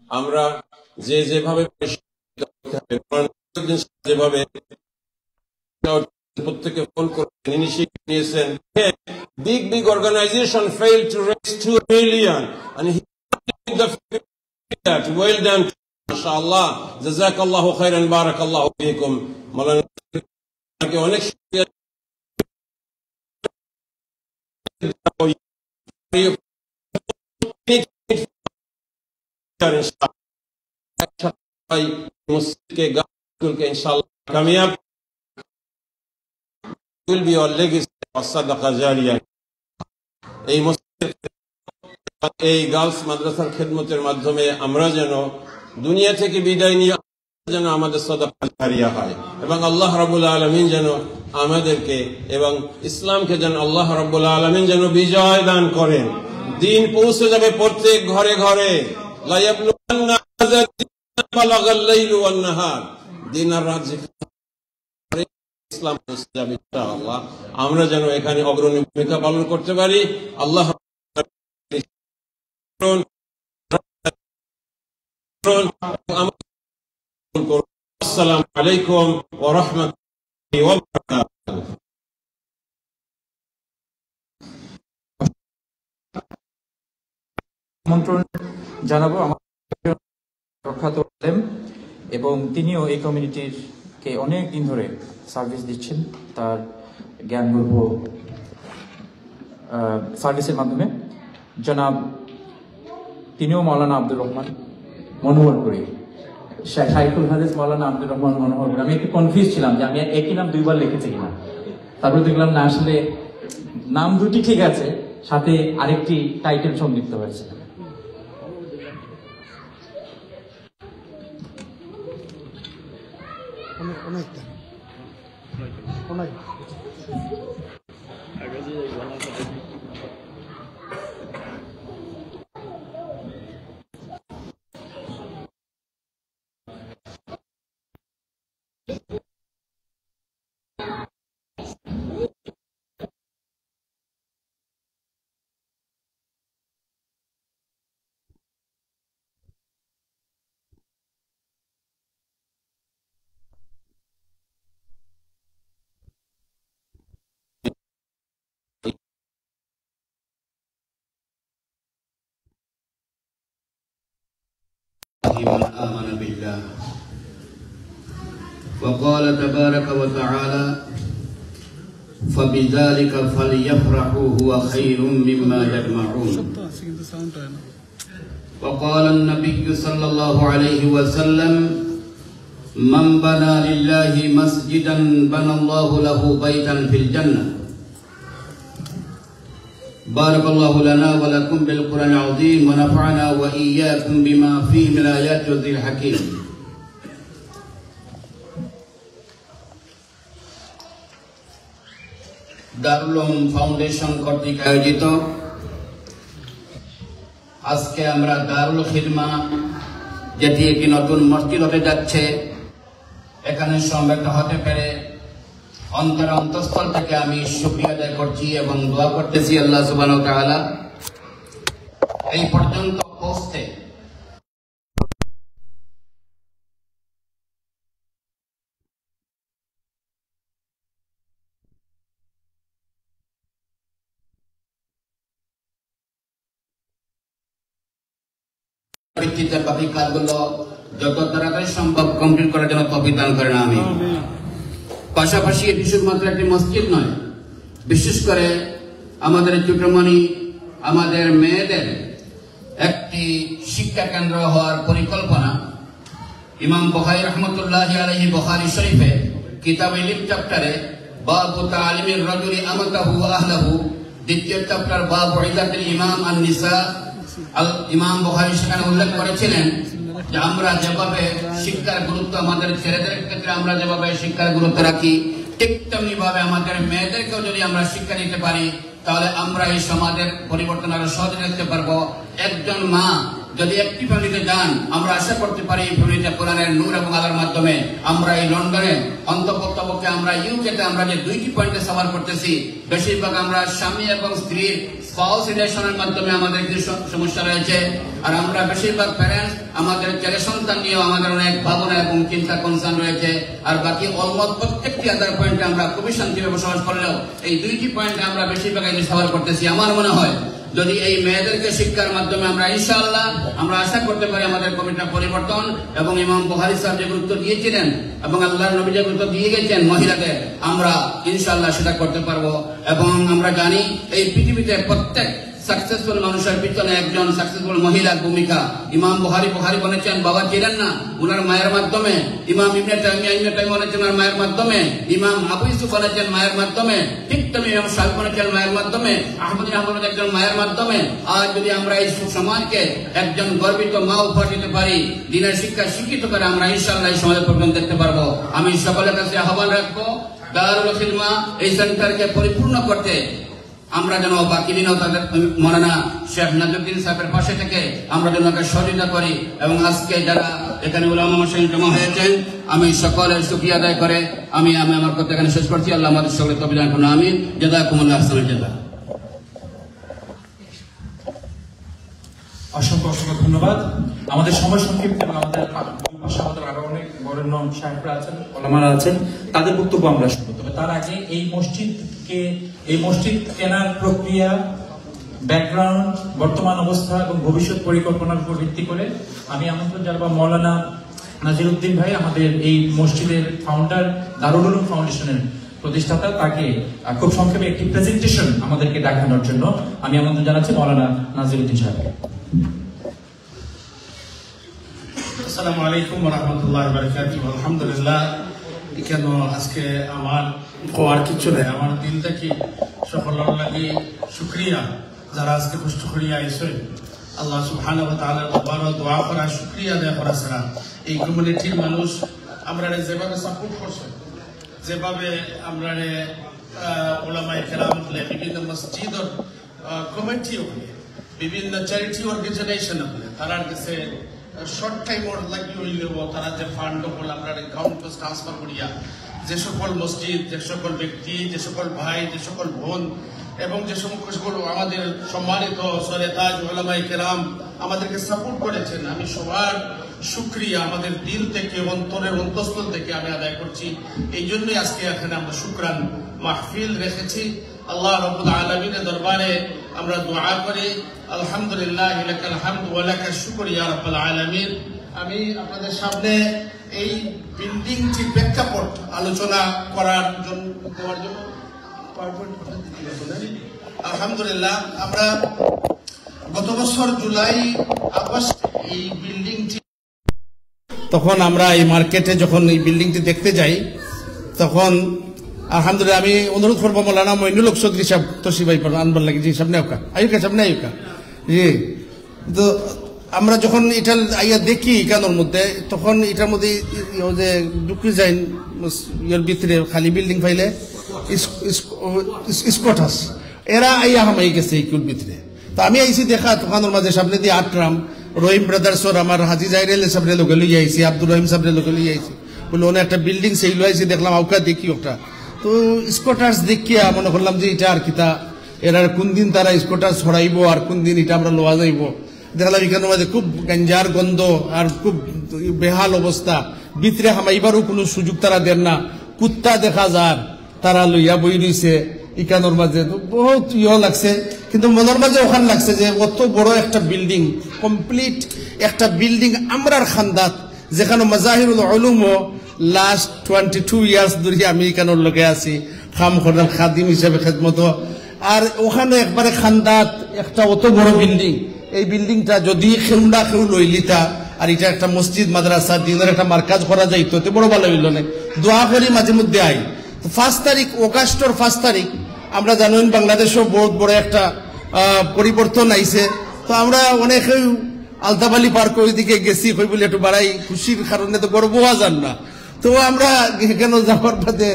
আমরা যে যেভাবে যেভাবে প্রত্যেকে ফোন করে ইনিশিয়েটিভ নিয়েছেন। Big, big organization failed to raise two million and he did the that. Well done. মাশাআল্লাহ। জাযাকাল্লাহু খাইরান, বারাকাল্লাহু ফিকুম। মাওলানা, আপনাকে অনেক শুকরিয়া। মসজিদকে গার্লস স্কুলকে ইনশাআল্লাহ কামিয়াব will be our legacy, our সাদাকা জারিয়া। এই মসজিদ, এই গার্লস মাদ্রাসার খেদমতের মাধ্যমে আমরা যেন দুনিয়া থেকে বিদায় নিয়ে যেন আমাদের সাদাকা জারিয়া হয় এবং আল্লাহ রাব্বুল আলামিন যেন আমাদেরকে এবং ইসলামকে যেন আল্লাহ রাব্বুল আলামিন যেন বিজয় দান করেন। দ্বীন পৌঁছে যাবে প্রত্যেক ঘরে ঘরে। লা ইয়াবলুগান্না হাযা দ্বীন বালাগাল লাইলু ওয়ান নাহার। দিন আর রাত যেখানে ইসলাম পৌঁছে যাবে ইনশাআল্লাহ। আমরা যেন এখানে অগ্রণী ভূমিকা পালন করতে পারি। আল্লাহ আসসালামু আলাইকুম ওয়া রাহমাতুল্লাহি ওয়া বারাকাতুহু। আমন্ত্রণ জানাবো আমার প্রখ্যাত আলেম, এবং তিনিও এই কমিউনিটির কে অনেক দিন ধরে সার্ভিস দিচ্ছেন তার জ্ঞানগর্ভ, আহ, সার্ভিসের মাধ্যমে। জনাব, তিনিও মাওলানা আব্দুর রহমান মনোহরপুরী, শা-, শাইখুল হাদিস মাওলানা আব্দুর রহমান মনোহরপুরী। আমি একটু কনফিউজ ছিলাম যে আমি একই নাম দুইবার লিখেছি কিনা। তারপরে দেখলাম না, আসলে নাম দুটি ঠিক আছে, সাথে আরেকটি টাইটেল সংযুক্ত হয়েছে। من آمن بالله. وقال تبارك وتعالى: فبذلك فليفرحوا هو خير مما يجمعون. وقال النبي صلى الله عليه وسلم: من بنى لله مسجدا بنى الله له بيتا في الجنة. بارك الله لنا ولكم بالقرآن العظيم ونفعنا وإياكم بما فيه من الآيات والذكر الحكيم. দারুল উলুম ফাউন্ডেশন কর্তৃক আয়োজিত আজকে আমরা দারুল খিদমা, যেটি একটি নতুন মসজিদ হতে যাচ্ছে, এখানে সমবেত হতে পেরে অন্তর অন্তঃস্থল থেকে আমি শুকরিয়া আদায় করছি এবং দোয়া করতেছি আল্লাহ সুবহানাহু ওয়া তাআলা এই পর্যন্ত পৌঁছতে ভিত্তিতে বাকি কাজগুলো যত তাড়াতাড়ি সম্ভব কমপ্লিট করার জন্য তৌফিক দান করেন, আমিন। পাশাপাশি এটি শুধুমাত্র একটি মসজিদ নয়, বিশেষ করে আমাদের ছোটমণি, আমাদের মেয়েদের একটি শিক্ষা কেন্দ্র হওয়ার পরিকল্পনা। ইমাম বুখারী রহমতুল্লাহ আলাইহি বুখারী শরীফে কিতাব ইলিম চ্যাপ্টারে বাবু তালিমির রাজুলি আমাতাহু ওয়া আহলাহু, দ্বিতীয় চ্যাপ্টার বাবু ইজাতিল ইমাম আন নিসা, আল ইমাম বুখারী সেখানে উল্লেখ করেছিলেন যে আমরা যেভাবে শিক্ষার গুরুত্ব, আমাদের ছেলেদের ক্ষেত্রে আমরা যেভাবে শিক্ষার গুরুত্ব রাখি, ঠিক তেমনি ভাবে আমাদের মেয়েদেরকেও যদি আমরা শিক্ষা দিতে পারি, তাহলে আমরা এই সমাজের পরিবর্তন আরো সহজে দেখতে পারবো। একজন মা যদি একটি ফ্যামিলিতে যান, আমরা আশা করতে পারি এই ফ্যামিলিতে কোরআনের নূর এবং আলোর মাধ্যমে আমরা এই লন্ডনে, অন্ততপক্ষে আমরা ইউকেতে আমরা যে দুইটি পয়েন্টে সাফার করতেছি, বেশিরভাগ আমরা স্বামী এবং স্ত্রীর স্পাউস রিলেশনের মাধ্যমে আমাদের কিছু স-, সমস্যা রয়েছে। আর আমরা বেশিরভাগ প্যারেন্টস আমাদের ছেলে সন্তান নিয়েও আমাদের অনেক ভাবনা এবং চিন্তা কনসার্ন রয়েছে। আর বাকি অলমোস্ট প্রত্যেকটি আদার পয়েন্টে আমরা খুবই শান্তিভাবে বসবাস করলেও এই দুইটি পয়েন্টে আমরা বেশিরভাগ আগে সাফার করতেছি। আমার মনে হয় যদি এই মেয়েদেরকে শিক্ষার মাধ্যমে আমরা ইনশাআল্লাহ, আমরা আশা করতে পারি আমাদের কমিটিটা পরিবর্তন এবং ইমাম বুখারী সাহেব যে গুরুত্ব দিয়েছিলেন এবং আল্লাহর নবী যে গুরুত্ব দিয়ে গেছেন মহিলাদের, আমরা ইনশাআল্লাহ সেটা করতে পারবো। এবং আমরা জানি এই পৃথিবীতে প্রত্যেক সাকসেসফুল মানুষের পিছনে একজন সাকসেসফুল মহিলার ভূমিকা। ইমাম বুখারী বুখারী বনেছেন বাবা ছিলেন না, উনার মায়ের মাধ্যমে। ইমাম ইবনে তাইমিয়া ইবনে তাইমিয়া বনেছেন ওনার মায়ের মাধ্যমে। ইমাম আবু ইউসুফ বনেছেন মায়ের মাধ্যমে। ঠিক তেমনি ইমাম শাফি বনেছেন মায়ের মাধ্যমে। আহমদ বিন হাম্বল বনেছেন একজন মায়ের মাধ্যমে। আজ যদি আমরা এই সমাজকে একজন গর্বিত মা উপহার দিতে পারি, দ্বীনের শিক্ষা শিক্ষিত করে, আমরা ইনশাআল্লাহ এই সমাজের পরিবর্তন দেখতে পারবো। আমি সকলের কাছে আহ্বান রাখবো, দারুল খিদমা এই সেন্টারকে পরিপূর্ণ করতে আমরা যেন বাকি দিনেও তাদের মৌলানা শেখ নাজউদ্দিন সাহেবের পাশে থেকে আমরা যেন তাকে সহযোগিতা করি। এবং আজকে যারা এখানে উলামা মাশায়েখ জমা হয়েছেন, আমি সকলের শুকরিয়া আদায় করে আমি, আমি আমার কথা এখানে শেষ করছি। আল্লাহ আমাদের সকলকে তৌফিক দান করুন, আমিন। জাযাকুমুল্লাহু আহসানাল জাযা। অসংখ্য অসংখ্য ধন্যবাদ। আমাদের সময় সংক্ষিপ্ত এবং আমাদের পা-, দুই পাশে আমাদের আরো অনেক বরেণ্য সাহেবরা আছেন, ওলামারা আছেন, তাদের বক্তব্য আমরা শুনবো। তবে তার আগে এই মসজিদকে, এই মসজিদ কেনার প্রক্রিয়া, ব্যাকগ্রাউন্ড, বর্তমান অবস্থা এবং ভবিষ্যৎ পরিকল্পনার উপর ভিত্তি করে আমি আমন্ত্রণ জানাবো মৌলানা নাজিরউদ্দিন ভাই, আমাদের এই মসজিদের ফাউন্ডার, দারুল উলুম ফাউন্ডেশনের প্রতিষ্ঠাতা, তাকে, আহ, খুব সংক্ষেপে একটি প্রেজেন্টেশন আমাদেরকে দেখানোর জন্য আমি আমন্ত্রণ জানাচ্ছি মৌলানা নাজিরউদ্দিন সাহেবকে। আসসালামু আলাইকুম ওয়া রাহমাতুল্লাহি ওয়া বারাকাতুহু। আলহামদুলিল্লাহ, কেন আজকে আমার কওয়ার কিচ্ছু নাই, আমার দিল থাকি সকলর লাগি শুকরিয়া, যারা আজকে কষ্ট করিয়া আইছইন। আল্লাহ সুবহানাহু ওয়া তাআলার দরবারো দোয়া করা, শুকরিয়া আদায় করা ছাড়া এই কমিউনিটির মানুষ আমরারে যেভাবে সাপোর্ট করছে, যেভাবে আমরারে, আহ, ওলামায়ে কেরাম অকলে, বিভিন্ন মসজিদর, আহ, কমিটি অকলে, বিভিন্ন চ্যারিটি অর্গানাইজেশন অকলে, তারার গেছে শর্ট টাইমর লাগি অইলেও তারা যে ফান্ড অকল আমরার অ্যাকাউন্টো ট্রান্সফার করিয়া যে সকল মসজিদ, যে সকল ব্যক্তি, যে সকল ভাই, যে সকল বোন এবং যে সকল আমাদের সম্মানিত সরে তাজ ওলামায়ে কেরাম আমাদেরকে সাপোর্ট করেছেন, আমি সবার শুকরিয়া আমাদের দিল থেকে, অন্তরের অন্তঃস্থল থেকে আমি আদায় করছি। এই জন্যই আজকে এখানে আমরা শুকরান মাহফিল রেখেছি। আল্লাহ রাব্বুল আলামিনের দরবারে আমরা দোয়া করি, আলহামদুলিল্লাহ, লাকাল হামদু ওয়া লাকাশ শুকর ইয়া রাব্বাল আলামিন। আমি আপনাদের সামনে এই বিল্ডিংটির প্রেক্ষাপট আলোচনা করার জন্য, দেওয়ার জন্য PowerPoint আপনাদের দিতে হবে, না? আলহামদুলিল্লাহ, আমরা গত বছর জুলাই, আগস্ট এই বিল্ডিংটি তখন আমরা এই মার্কেটে যখন এই বিল্ডিংটি দেখতে যাই, তখন আলহামদুলিল্লাহ আমি অনুরোধ করবো মৌলানা মইনুল হক চৌধুরী সাহেব তশরিফ আইবার, আনবার লাগি। জি, সামনে আউক্কা, আউক্কা, সামনে আউক্কা। জি, তো আমরা যখন এটা আইয়া দেখি ইখানোর মধ্যে, তখন এটার মধ্যে ই-, ই-, ওই যে ঢুকি যাইন, ইয়ের ভিতরে খালি বিল্ডিং পাইলে ইস-, ইস-, ইস-, স্কোয়াটার্স, এরা আইয়া হামাই গেছে ইকুর ভিতরে। তো আমি আইছি দেখা, দোকানর মাঝে সামনে দিয়া আটরাম, রহিম ব্রাদার্সর আমার হাজি জাহির আলী সাহেবরে লগে লইয়া আইছি, আব্দুর রহিম সাহেবরে লগে লইয়া আইছি। বলে, "অনে একটা বিল্ডিং সেই লইয়া আইছি, দেখলাম, আউক্কা দেখি ওটা।" তো স্কোয়াটার্স দেখিয়া মনে করলাম যে এটা আর কিতা, এরার কোন দিন তারা স্কোয়াটার্স ছড়াইবো আর কোন দিন এটা আমরা লওয়া যাইবো। দেখলাম ইখানোর মাঝে খুব গাঞ্জার গন্ধ আর খুব বেহাল অবস্থা, ভিতরে হামাইবারও কোনো সুযোগ তারা দেন না। কুত্তা দেখা যার, তারা লইয়া বই রইছে ইখানোর মাঝে। তো বহুত ইয়ে লাগছে, কিন্তু মনর মাঝে অখান লাগছে যে অত বড় একটা বিল্ডিং, কমপ্লিট একটা বিল্ডিং আমরার খান্দাত, যেখানো মাজাহিরুল উলুমও লাস্ট টোয়েন্টি টু ইয়ার্স ধরি আমি ইখানোর লগে আছি, কাম করার খাদিম হিসাবে খেদমত। আর অখানো একবারে খান্দাত একটা অত বড় বিল্ডিং, এই বিল্ডিংটা যদি কেউ না কেউ লইলিতা, আর এটা একটা মসজিদ, মাদ্রাসা, দিনের একটা মার্কাজ করা যাইতো, তে বড় ভালা অইলো নে। দোয়া করি, মাঝে মধ্যে আই। তো পাঁচ তারিখ, অগাস্টর পাঁচ তারিখ, আমরা জানইন বাংলাদেশও বহুত বড় একটা, আহ, পরিবর্তন আইছে। তো আমরা অনেকেই আলতাফ আলী পার্ক ওইদিকে গেছি, কই বলে একটু বাড়াই, খুশির কারণে তো গর্ব হওয়া যার না। তো আমরা ইখানো যাওয়ার বাদে,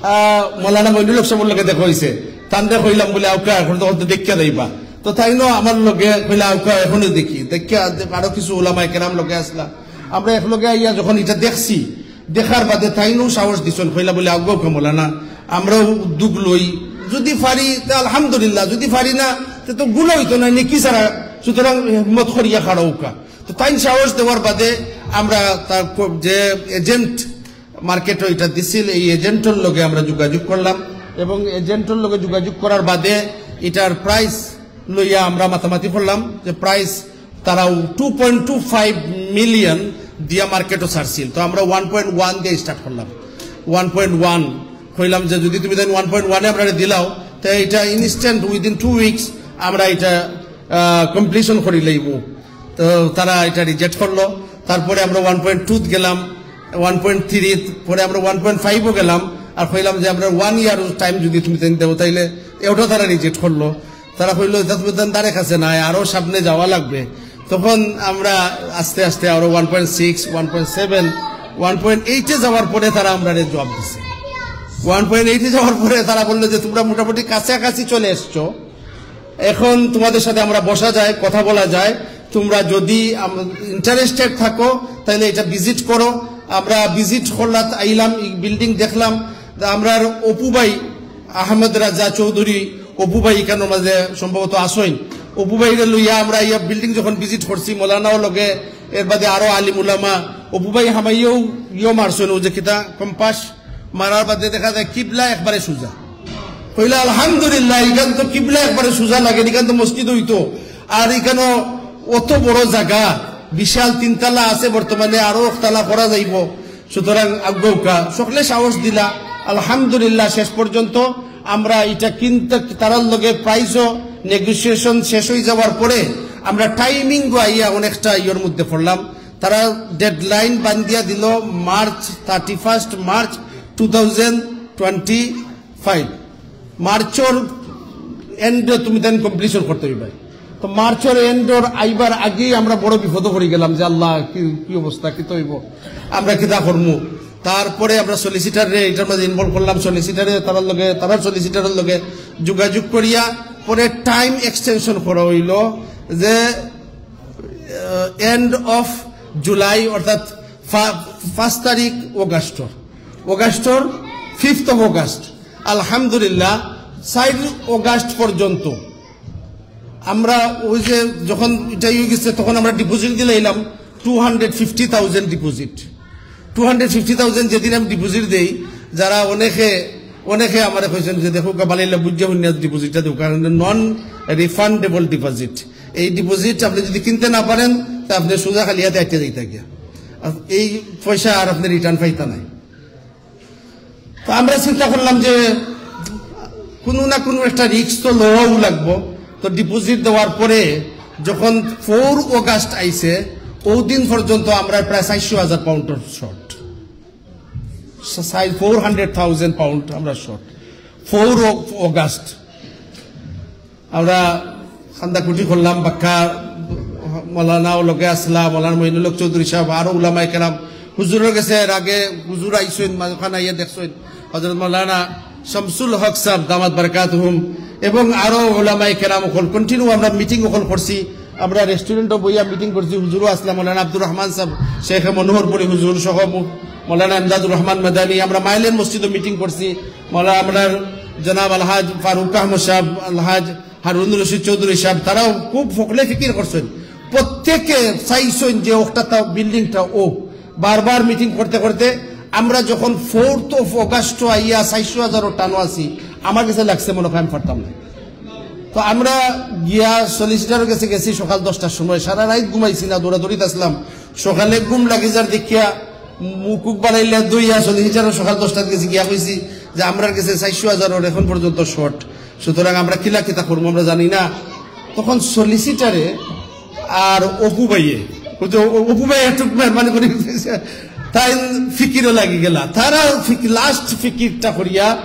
আহ, মৌলানা মইনুল হক সাহেবর লগে দেখা অইছে, তানরে কইলাম বলে, "আউক্কা, এখন তো হয়তো দেখিয়া যাইবা।" তো তাইনও আমার লগে কইলা, "আউক্কা, এখনো দেখি।" দেখিয়া আরো কিছু ওলামায়ে কেরাম লগে আছলা, আমরা এক লগে আইয়া যখন এটা দেখছি, দেখার বাদে তাইনও সাহস দিছইন, কইলা বলে, "আউক্কা, আউক্কা মৌলানা, আমরাও উদ্যোগ লই, যদি পারি তে আলহামদুলিল্লাহ, যদি পারি না তে তো গুনা অইতো না, নেকি ছাড়া, সুতরাং হিম্মত করিয়া খাড়া অউক্কা।" তো তাইন সাহস দেওয়ার বাদে আমরা তার ক-, যে এজেন্ট মার্কেটও এটা দিছিল, এই এজেন্টর লগে আমরা যোগাযোগ করলাম এবং এজেন্টর লগে যোগাযোগ করার বাদে এটার প্রাইস লইয়া আমরা মাতামাতি করলাম যে প্রাইস তারাও two point two five million দিয়া মার্কেটও ছাড়ছিল। তো আমরা ওয়ান পয়েন্ট ওয়ান দিয়ে স্টার্ট করলাম, ওয়ান পয়েন্ট ওয়ান। কইলাম যে যদি তুমি তাইন ওয়ান পয়েন্ট ওয়ানে আমরা দিলাও, তো এটা ইনস্ট্যান্ট, উইদিন টু উইকস আমরা এটা কমপ্লিশন করি লইব। তো তারা এটা রিজেক্ট করলো। তারপরে আমরা ওয়ান পয়েন্ট টুত গেলাম, ওয়ান পয়েন্ট থ্রিত, পরে আমরা ওয়ান পয়েন্ট ফাইভও গেলাম, আর কইলাম যে আমরা ওয়ান ইয়ার টাইম যদি তুমি তাইন দেও, তাইলে ওটা তারা রিজেক্ট করলো। তারা কইলো, "এটা তুমি তাইন ধারে কাছে নাই, আরো সামনে যাওয়া লাগবে।" তখন আমরা আস্তে আস্তে আরো one point six, one point seven, one point এইটে যাওয়ার পরে তারা আমরারে জবাব দিছে। ওয়ান পয়েন্ট এইটে যাওয়ার পরে তারা বললো যে, "তোমরা মোটামুটি কাছাকাছি চলে এসছো, এখন তোমাদের সাথে আমরা বসা যায়, কথা বলা যায়, তোমরা যদি ইন্টারেস্টেড থাকো তাহলে এটা ভিজিট করো।" আমরা ভিজিট করলাম, আইলাম, এই বিল্ডিং দেখলাম। তা আমরার অপু ভাই আহমদ রাজা চৌধুরী, অপু ভাই ইখানোর মাঝে সম্ভবত আছইন, অপু ভাইরে লইয়া আমরা ইয়া বিল্ডিং যখন ভিজিট করছি, মৌলানাও লগে, এর বাদে আরো আলিম উলামা, অপু ভাই হামাইয়াও ইয়ো মারছইন, ও যে কিতা কম্পাস মারার বাদে দেখা যায় কিবলা একবারে সুজা। কইলা, "আলহামদুলিল্লাহ, ইখান তো কিবলা একবারে সুজা লাগে, ইখান তো মসজিদ অইতো, আর ইখানো অত বড় জাগা, বিশাল তিনতলা আছে বর্তমানে, আরো একতলা করা যাইব।" সুতরাং আউক্কা সকলে সাহস দিলা, আলহামদুলিল্লাহ। শেষ পর্যন্ত আমরা এটা কিনতে, তারার লগে প্রাইসও নেগোসিয়েশন শেষ হয়ে যাওয়ার পরে আমরা টাইমিং আইয়া অনেকটা ইয়ের মধ্যে পড়লাম। তারা ডেডলাইন বান্ধিয়া দিল March, thirty first March two thousand twenty five. মার্চর এন্ডে তুমি তাইন কমপ্লিশন করতে অইবায়। তো মার্চর এন্ডর আইবার আগেই আমরা বড় বিপদো পড়ি গেলাম যে, "আল্লাহ, কি, কি অবস্থা, কিতা অইবো, আমরা কিতা করমু?" তারপরে আমরা সলিসিটাররে ইটার মাঝে ইনভলভ করলাম, সলিসিটারে তারার লগে, তারার সলিসিটারর লগে যোগাযোগ করিয়া পরে টাইম এক্সটেনশন করা অইলো যে, এন্ড অফ জুলাই, অর্থাৎ ফা-, পাঁচ তারিখ অগাস্টর, অগাস্টর, ফিফথ অফ অগাস্ট। আলহামদুলিল্লাহ, চাইর অগাস্ট পর্যন্ত আমরা ওই যে যখন ইটা অই গেছে, তখন আমরা ডিপোজিট দিলাইলাম two hundred fifty thousand deposit. Two hundred fifty thousand যেদিন আমি ডিপোজিট দেই, যারা অনেকে, অনেকে আমারে কইছইন যে, "দেখো, বালাইলা বুঝা হুনিয়া ডিপোজিটটা দেও, কারণ নন রিফান্ডেবল ডিপোজিট। এই ডিপোজিট আপনি যদি কিনতে না পারেন, তা আপনি সোজা খালি হাতে আটকে যাইতা গিয়া। আর এই পয়সা আর আপনি রিটার্ন পাইতা নাই।" তো আমরা চিন্তা করলাম যে কোনো না কোনো একটা রিস্ক তো লওয়াও লাগবো। তো ডিপোজিট দেওয়ার পরে যখন ফোর অগাস্ট আইছে, ওই দিন পর্যন্ত আমরা প্রায় চাইরশো হাজার পাউন্ডর short, four hundred thousand pound আমরা শর্ট। ফোর অগাস্ট আমরা কান্দাকুটি করলাম, বাক্কা মৌলানাও লগে আছলা, মৌলানা মঈনুল হক চৌধুরী সাহেব, আরো উলামায়ে কেরাম, হুজুরর গেছে এর আগে হুজুর আইছইন, মাঝখান আইয়া দেখছইন, হযরত মৌলানা শামসুল হক সাহেব দামাত বারাকাতুহুম, এবং আরো উলামায়ে কেরাম অকল, কন্টিনিউ আমরা মিটিং অকল করছি। আমরা রেস্টুরেন্টও বইয়া মিটিং করছি, হুজুরও আছলা, মৌলানা আব্দুর রহমান সাহেব, শেখ মনোহরপুরী হুজুর সহ মু-, মৌলানা ইমদাদুর রহমান মাদানী, আমরা মাইলের মসজিদও মিটিং করছি, মৌলানা আমরার জনাব আলহাজ ফারুক আহমদ সাহেব, আলহাজ হারুন রশিদ চৌধুরী সাহেব, তারাও খুব ফকলে ফিকির করছইন। প্রত্যেকে চাইছইন যে ওটা তা বিল্ডিংটা ও বারবার মিটিং করতে করতে আমরা যখন ফোর্থ অফ অগাস্ট আইয়া চাইরশো হাজারও টানো আছি, আমার গেছে লাগছে মনে হয় আমি পারতাম না। তো আমরা গিয়া সলিসিটারর গেছে গেছি সকাল দশটার সময়, সারা রাইত ঘুমাইছি না, দৌড়াদৌড়িত আছলাম। সকালে ঘুম লাগি যার দেখিয়া মুখ উখ বাড়াইলে দইয়া সলিসিটারর সকাল দশটাত গেছি, গিয়া কইছি যে, "আমরার গেছে চাইরশো হাজারর এখন পর্যন্ত শর্ট, সুতরাং আমরা কিলা কিতা করমু আমরা জানি না।" তখন সলিসিটারে আর অপু ভাইয়ে, বুঝছো, অ-, অপু ভাই একটু মেহরবানি করি, তাইন ফিকিরও লাগি গেলা। তারা ফিক-, লাস্ট ফিকিরটা করিয়া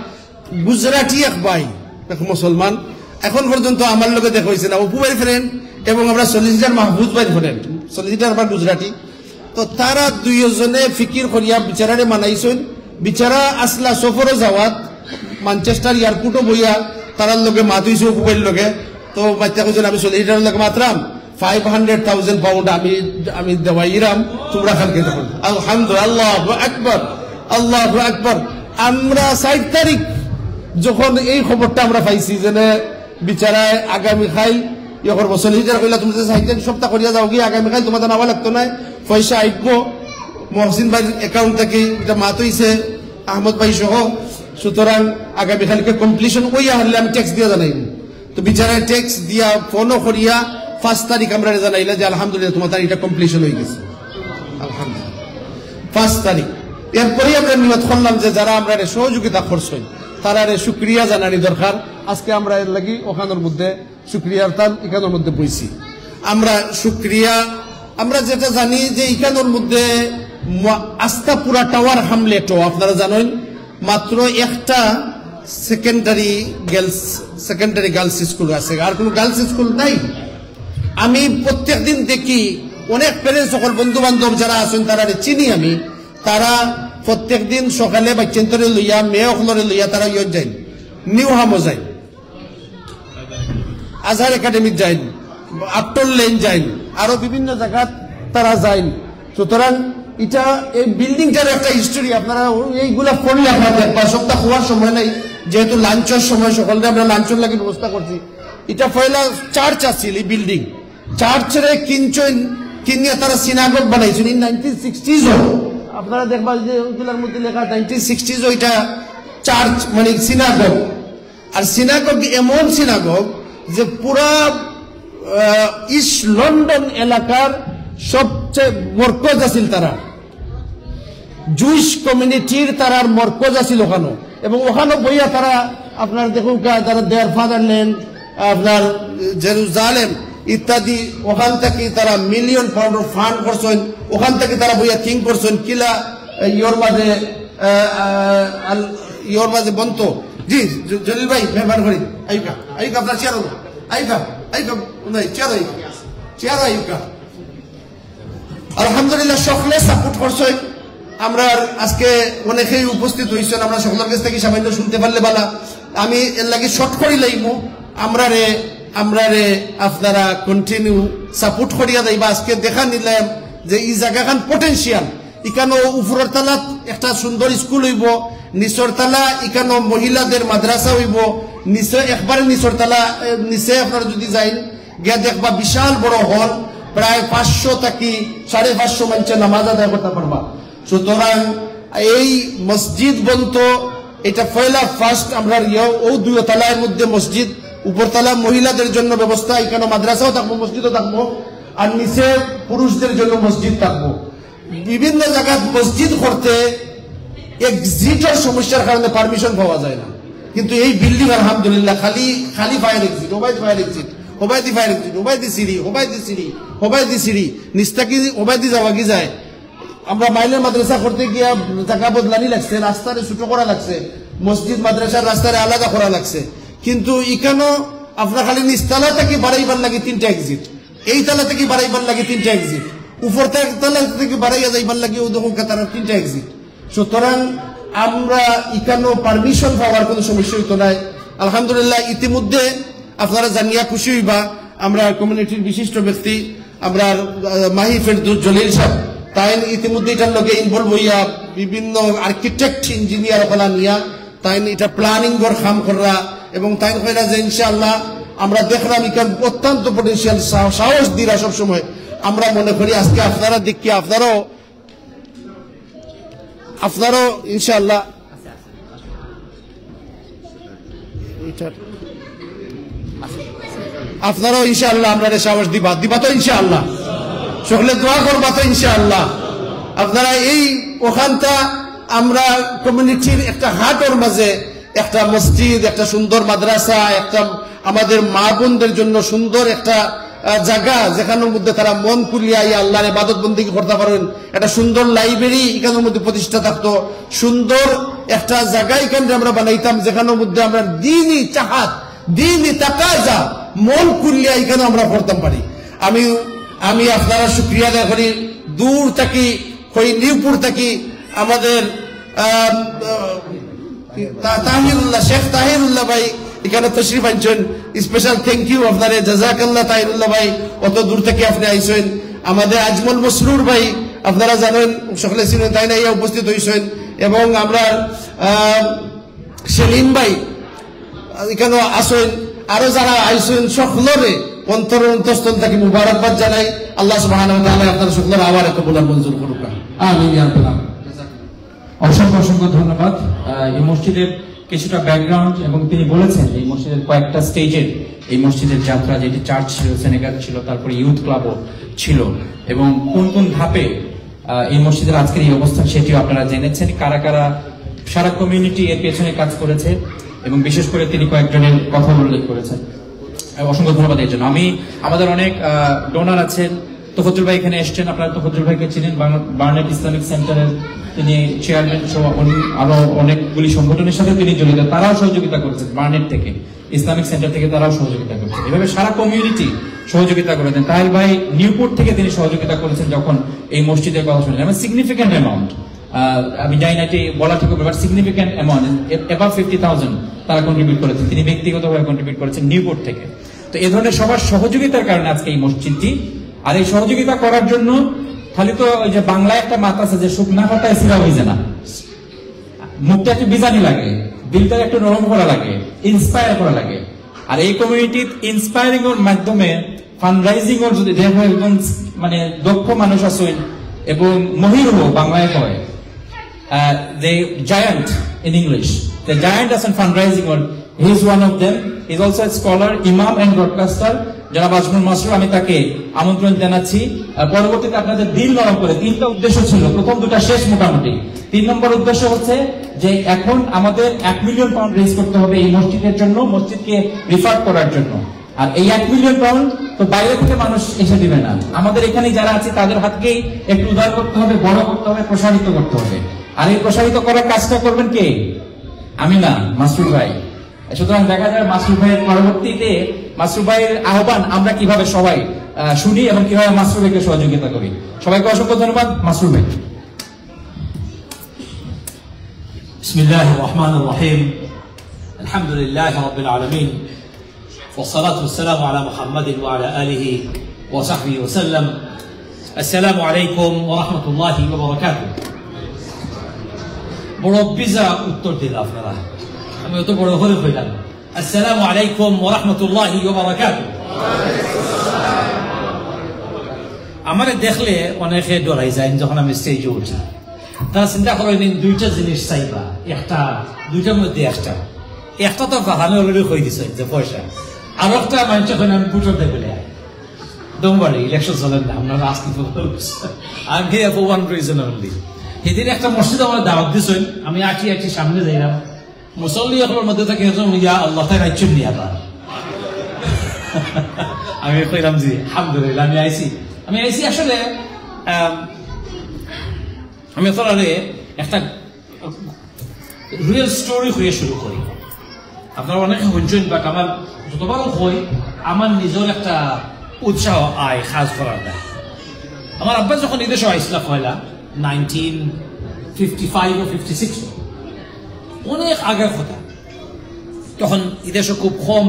গুজরাটি এক ভাই, এক মুসলমান, এখন পর্যন্ত আমার লগে দেখা অইছে না, অপু ভাইর ফ্রেন্ড এবং আমরা সলিসিটার মাহফুজ ভাইর ফ্রেন্ড, সলিসিটার আবার গুজরাটি। তো তারা দুইজনে ফিকির করিয়া বিচারারে মানাইছইন। বিচারা আছলা সফরো যাওয়াত, ম্যানচেস্টার এয়ারপোর্টও বইয়া তারার লগে মাত অইছে অপু ভাইর লগে। তো বাচ্চা কইছইন, "আমি সলিসিটারর লগে Mataram, five hundred thousand pound আমি, আমি দেওয়াইরাম, তোমরা কালকে তখন।" আলহামদুলিল্লাহ, আল্লাহু আকবার, আল্লাহু আকবার। আমরা চাইর তারিখ যখন এই খবরটা আমরা পাইছি, যে বিচারায় আগামীকাইল ইয়ে করবো, সলিসিটার কইলা, "তুমি যে চাইর তারিখ সপ্তাহ করিয়া যাও গিয়া, আগামীকাইল তোমার নেওয়া লাগতো নায়, পয়সা আইবো মহসিন ভাইর অ্যাকাউন্ট থাকি, ইটা মাত অইছে আহমদ ভাই সহ, সুতরাং আগামীকালকে কমপ্লিশন অইয়া হারলে আমি টেক্সট দিয়া জানাইমু।" তো বিচারায় টেক্সট দিয়া, ফোনও করিয়া পাঁচ তারিখ আমরারে জানাইলা যে, "আলহামদুলিল্লাহ, তোমার তারিখ ইটা কমপ্লিশন অই গেছে।" আলহামদুলিল্লাহ, পাঁচ তারিখ। এরপরেই আমরা নিয়ত করলাম যে যারা আমরারে সহযোগিতা করছইন, তারারে শুকরিয়া জানানি দরকার। আজকে আমরা এর লাগি ওখানোর মধ্যে শুকরিয়ার তান ইখানোর মধ্যে বইছি। আমরা শুকরিয়া, আমরা যেটা জানি যে ইখানোর মধ্যে ম-, আস্তা পুরা টাওয়ার হামলেটও আপনারা জানেন, মাত্র একটা secondary girls, secondary girls school আছে, আর কোনো গার্লস স্কুল নাই। আমি প্রত্যেক দিন দেখি অনেক প্যারেন্টস সকল, বন্ধু বান্ধব যারা আছেন, তারারে চিনি আমি, তারা প্রত্যেক দিন সকালে বাচ্চাইন্তরে লইয়া, মেয়ে অকলরে লইয়া তারা ইয়ত যাইন, নিউ হামো যাইন, আজহার একাডেমিত যাইন, আপটন লেন যাইন, আরো বিভিন্ন জাগাত তারা যাইন। সুতরাং ইটা, এই বিল্ডিংটার একটা হিস্টরি, আপনারা এইগুলা পড়লে আপনারা দেখবা। সবটা খোয়ার সময় নাই, যেহেতু লাঞ্চর সময়, সকলরে আমরা লাঞ্চর লাগি ব্যবস্থা করছি। ইটা পয়লা চার্চ আছিল, এই বিল্ডিং চার্চরে কিনছইন, কিনিয়া তারা সিনাগগ বানাইছইন ইন নাইনটিন সিক্সটিজও। আপনারা দেখবা যে ওইগুলার মধ্যে লেখা নাইনটিন সিক্সটিজও ইটা চার্চ, মানে সিনাগগ। আর সিনাগগ এমন সিনাগগ যে পুরা, আহ, ইস্ট লন্ডন এলাকার সবচেয়ে মরকজ আছিল তারা। জুইশ কমিউনিটির তারার মরকজ আছিল ওখানো, এবং ওখানো বইয়া তারা আপনার দেখুন কা-, তারা দেয়ার ফাদারল্যান্ড, আপনার জেরুজালেম ইত্যাদি, ওখান থাকি তারা মিলিয়ন পাউন্ডর ফান্ড করছইন, ওখান থাকি তারা বইয়া থিঙ্ক করছইন কিলা, এ, ইয়োর মাঝে, এ, আ, আল-, ইয়োর মাঝে বনতো। জি, জ-, জলিল ভাই, মেহরবানি করি। আইউক্কা, আইউক্কা, আপনার চেয়ার হলো। আইউক্কা, আইউক্কা, নাই, চেয়ার আইউক্কা। চেয়ার আইউক্কা। আলহামদুলিল্লাহ, সকলে সাপোর্ট করছেন। আমরা আজকে অনেকেই উপস্থিত হইছেন, আমরা সকলের কাছ থেকে সামান্য শুনতে পারলে বালা। আমি এর লাগি শর্ট করি লাইমু। আমরারে, আমরারে আপনারা কন্টিনিউ সাপোর্ট করিয়া যাইবা। আজকে দেখা নিলাম যে এই জায়গাখান পটেনশিয়াল, ইকানো উপরের তালাত একটা সুন্দর স্কুল হইব, নিচর তালা ইকানো মহিলাদের মাদ্রাসা হইব, নিচে একবারে নিচর তালা, এ, নিচে আপনারা যদি যাইন, গিয়া দেখবা বিশাল বড় হল, প্রায় পাঁচশো থাকি সাড়ে পাঁচশো মানুষে নামাজ আদায় করতে পারবা। সুতরাং এই মসজিদ বনতো, এটা পয়লা ফার্স্ট আমরা ইয়ে, ও দুই তালার মধ্যে মসজিদ, উপরতলা মহিলাদের জন্য ব্যবস্থা, এখানে মাদ্রাসাও থাকবো, মসজিদও থাকবো, আর নিচে পুরুষদের জন্য মসজিদ থাকবো। বিভিন্ন জায়গাত মসজিদ করতে এক্সিটর সমস্যার কারণে পারমিশন পাওয়া যায় না, কিন্তু এই বিল্ডিং আলহামদুলিল্লাহ খালি, খালি ফায়ার এক্সিট, ওবায়দি ফায়ার এক্সিট, ওবায়দি ফায়ার এক্সিট, ওবায়দি সিঁড়ি, ওবায়দি সিঁড়ি, ওবায়দি সিঁড়ি, নিচ থাকি ওবায়দি যাওয়া কি যায়। আমরা মাইলের মাদ্রাসা করতে গিয়া জায়গা বদলানি লাগছে, রাস্তারে ছোট করা লাগছে, মসজিদ মাদ্রাসার রাস্তারে আলাদা করা লাগছে, কিন্তু এখানো আপনার খালি নিচতলা থাকি বাড়াইবার লাগি তিনটা এক্সিট, এই তালা থাকি বাড়াইবার লাগি তিনটা এক্সিট, উপর তলা থাকি বাড়াইয়া যাইবার লাগি ও দেখুন তারা তিনটা এক্সিট। সুতরাং আমরা এখানো পারমিশন পাওয়ার কোনো সমস্যা হইতো নাই। আলহামদুলিল্লাহ, ইতিমধ্যে আপনারা জানিয়া খুশি হইবা, আমরা কমিউনিটির বিশিষ্ট ব্যক্তি, আমরা, আহ, মাহি ফেরদৌস জলিল সাহেব, তাইন ইতিমধ্যে এটার লগে ইনভলভ হইয়া বিভিন্ন আর্কিটেক্ট, ইঞ্জিনিয়ার ওখানে নিয়া তাইন এটা প্ল্যানিং ঘর কাম কররা এবং তাইন কইরা যে ইনশাআল্লাহ আমরা দেখলাম এখান অত্যন্ত পটেনশিয়াল, সাহস দিরা সবসময়। আমরা মনে করি আজকে আপনারা দেখি আপনারাও, আপনারাও ইনশাআল্লাহ, আপনারাও ইনশাআল্লাহ আমরারে সাহস দিবা, দিবা তো ইনশাআল্লাহ, সকলে দোয়া করবা তো ইনশাআল্লাহ। আপনারা এই ওখানটা আমরা কমিউনিটির একটা হাটর মাঝে একটা মসজিদ, একটা সুন্দর মাদ্রাসা, একটা আমাদের মা বোনদের জন্য সুন্দর একটা, আহ, জায়গা, যেখানের মধ্যে তারা মন খুলিয়া এই আল্লাহর ইবাদত বন্দেগী করতে পারেন, একটা সুন্দর লাইব্রেরি এখানের মধ্যে প্রতিষ্ঠা থাকতো, সুন্দর একটা জায়গা এখানে আমরা বানাইতাম, যেখানের মধ্যে আমরা দিনই চাহাত, দিনই তাকাজা মন খুলিয়া এখানে আমরা করতাম পারি। আমি, আমি আপনারা শুকরিয়া আদায় করি, দূর থাকি কই নিউপুর থাকি আমাদের, আহ, তা-, তাহিরুল্লাহ, শেখ তাহিরুল্লাহ ভাই এখানে তশরিফ আনছেন, স্পেশাল থ্যাংক ইউ আপনারে, জাজাকাল্লাহ তাহিরুল্লাহ ভাই, অত দূর থেকে আপনি আইছেন। আমাদের আজমল মসরুর ভাই, আপনারা জানেন, সকলে চিনেন, তাইন আইয়া উপস্থিত হইছেন। এবং আমরা, আহ, সেলিম ভাই এখানে আছেন, আরো যারা আইছেন, সকলরে অন্তর অন্তঃস্থল থেকে মুবারকবাদ জানাই। আল্লাহ সুবহানাহু ওয়া তাআলা আপনারা সকলরে আবার একটা বোলার মঞ্জুর করুক। আমিন ইয়া রাব্বাল আলামিন। অসংখ্য অসংখ্য ধন্যবাদ। আহ, এই মসজিদের কিছুটা ব্যাকগ্রাউন্ড এবং তিনি বলেছেন এই মসজিদের কয়েকটা স্টেজের, এই মসজিদের যাত্রা, যেটি চার্চ ছিল, সেনেগার ছিল, তারপরে ইউথ ক্লাবও ছিল এবং কোন কোন ধাপে, আহ, এই মসজিদের আজকের এই অবস্থান সেটিও আপনারা জেনেছেন। কারা কারা সারা কমিউনিটি এর পেছনে কাজ করেছে এবং বিশেষ করে তিনি কয়েকজনের কথা উল্লেখ করেছেন। আহ, অসংখ্য ধন্যবাদ এর জন্য। আমি, আমাদের অনেক, আহ, ডোনার আছেন, তফজ্জল ভাই এখানে এসছেন, আপনারা তফজ্জল ভাইকে চিনেন, বার্ন-, বার্নেট ইসলামিক সেন্টারের তিনি চেয়ারম্যান সহ উনি আরো অনেকগুলি সংগঠনের সাথে তিনি জড়িত, তারাও সহযোগিতা করেছেন বার্নেট থেকে, ইসলামিক সেন্টার থেকে তারাও সহযোগিতা করছেন। এভাবে সারা কমিউনিটি সহযোগিতা করে দেন। তাহের ভাই নিউপোর্ট থেকে তিনি সহযোগিতা করেছেন যখন এই মসজিদের কথা শুনেন, এবং সিগনিফিক্যান্ট অ্যামাউন্ট, আমি জানি না এটি বলা ঠিক হবে, but significant amount, above fifty thousand তারা কন্ট্রিবিউট করেছেন, তিনি ব্যক্তিগতভাবে কন্ট্রিবিউট করেছেন নিউপোর্ট থেকে। তো এই ধরনের সবার সহযোগিতার কারণে আজকে এই মসজিদটি। আর এই সহযোগিতা করার জন্য খালি তো ওই যে বাংলায় একটা মাত আছে যে "শুকনা পাতায় চিরা ভিজে না", মুখটা একটু ভিজানি লাগে, দিলটা একটু নরম করা লাগে, ইন্সপায়ার করা লাগে। আর এই কমিউনিটির ইন্সপায়ারিং এর মাধ্যমে ফান্ডরাইজিং ওর যদি দেখো একজন মানে দক্ষ মানুষ আছেন এবং মহিরুহ বাংলায় কয়, আহ, the giant in English, the giant আছেন ফান্ডরাইজিং ওর, he is one of them, he is also a scholar, imam and broadcaster, জনাব আজমল মাসরুর। আমি তাকে আমন্ত্রণ জানাচ্ছি। আহ, পরবর্তীতে আপনাদের দিল নরম করে তিনটা উদ্দেশ্য ছিল, প্রথম দুটা শেষ মোটামুটি। তিন নম্বর উদ্দেশ্য হচ্ছে যে এখন আমাদের এক মিলিয়ন পাউন্ড রেজ করতে হবে এই মসজিদের জন্য, মসজিদকে রিফার করার জন্য। আর এই এক মিলিয়ন পাউন্ড তো বাইরে থেকে মানুষ এসে দিবে না, আমাদের এখানে যারা আছে তাদের হাতকেই একটু উদার করতে হবে, বড় করতে হবে, প্রসারিত করতে হবে। আর এই প্রসারিত করার কাজটা করবেন কে? আমি না, মাসুদ ভাই। সুতরাং দেখা যায় মাসুদ ভাইয়ের পরবর্তীতে মাসুদ ভাইয়ের আহ্বান আমরা কিভাবে সবাই, আহ, শুনি এবং কিভাবে মাসুদ ভাইকে সহযোগিতা করি। সবাইকে অসংখ্য ধন্যবাদ। মাসুদ ভাই। بسم الله الرحمن الرحيم. الحمد لله رب العالمين. والصلاة والسلام على محمد وعلى آله وصحبه وسلم. السلام عليكم ورحمة الله وبركاته. বড় বিজা উত্তর দিলা আপনারা। আমি অত বড় করে কইলাম, আসসালামু আলাইকুম ওয়া রাহমাতুল্লাহি ওয়া বারাকাতুহু। আমারে দেখলে অনেকে ডরাই যায় যখন আমি স্টেজে উঠি। তারা চিন্তা করেন দুইটা জিনিস চাইবা, একটা, দুইটার মধ্যে একটা। একটা তো ফাহামে already কই দিছে যে পয়সা, আর একটা মানুষে কইন আমি ভোটার দেবে। Don't worry, ইলেকশন চলের না, আমরা রাজনীতি করব। I'm here for one reason only. সেদিন একটা মসজিদ আমার দাওয়াত দিছেন, আমি আটি আটি সামনে যাইলাম, মুসল্লি অকলর মধ্যে থাকি একজন, ইয়া আল্লাহ, তাই রাখছেন নি আবার? আমি কইলাম, জি, আলহামদুলিল্লাহ, আমি আইছি। আমি আইছি আসলে, আম, আমি আপনারারে একটা রিয়েল স্টোরি হয়ে শুরু করি। আপনারা অনেকে শুনছেন, but আমার যতবারও হই, আমার নিজের একটা উৎসাহ আয় কাজ করার না। আমার আব্বা যখন এই দেশে আইসলা পয়লা, নাইনটিন ফিফটি ফাইভ ও ফিফটি সিক্স, অনেক আগের কথা, তখন এই দেশে খুব কম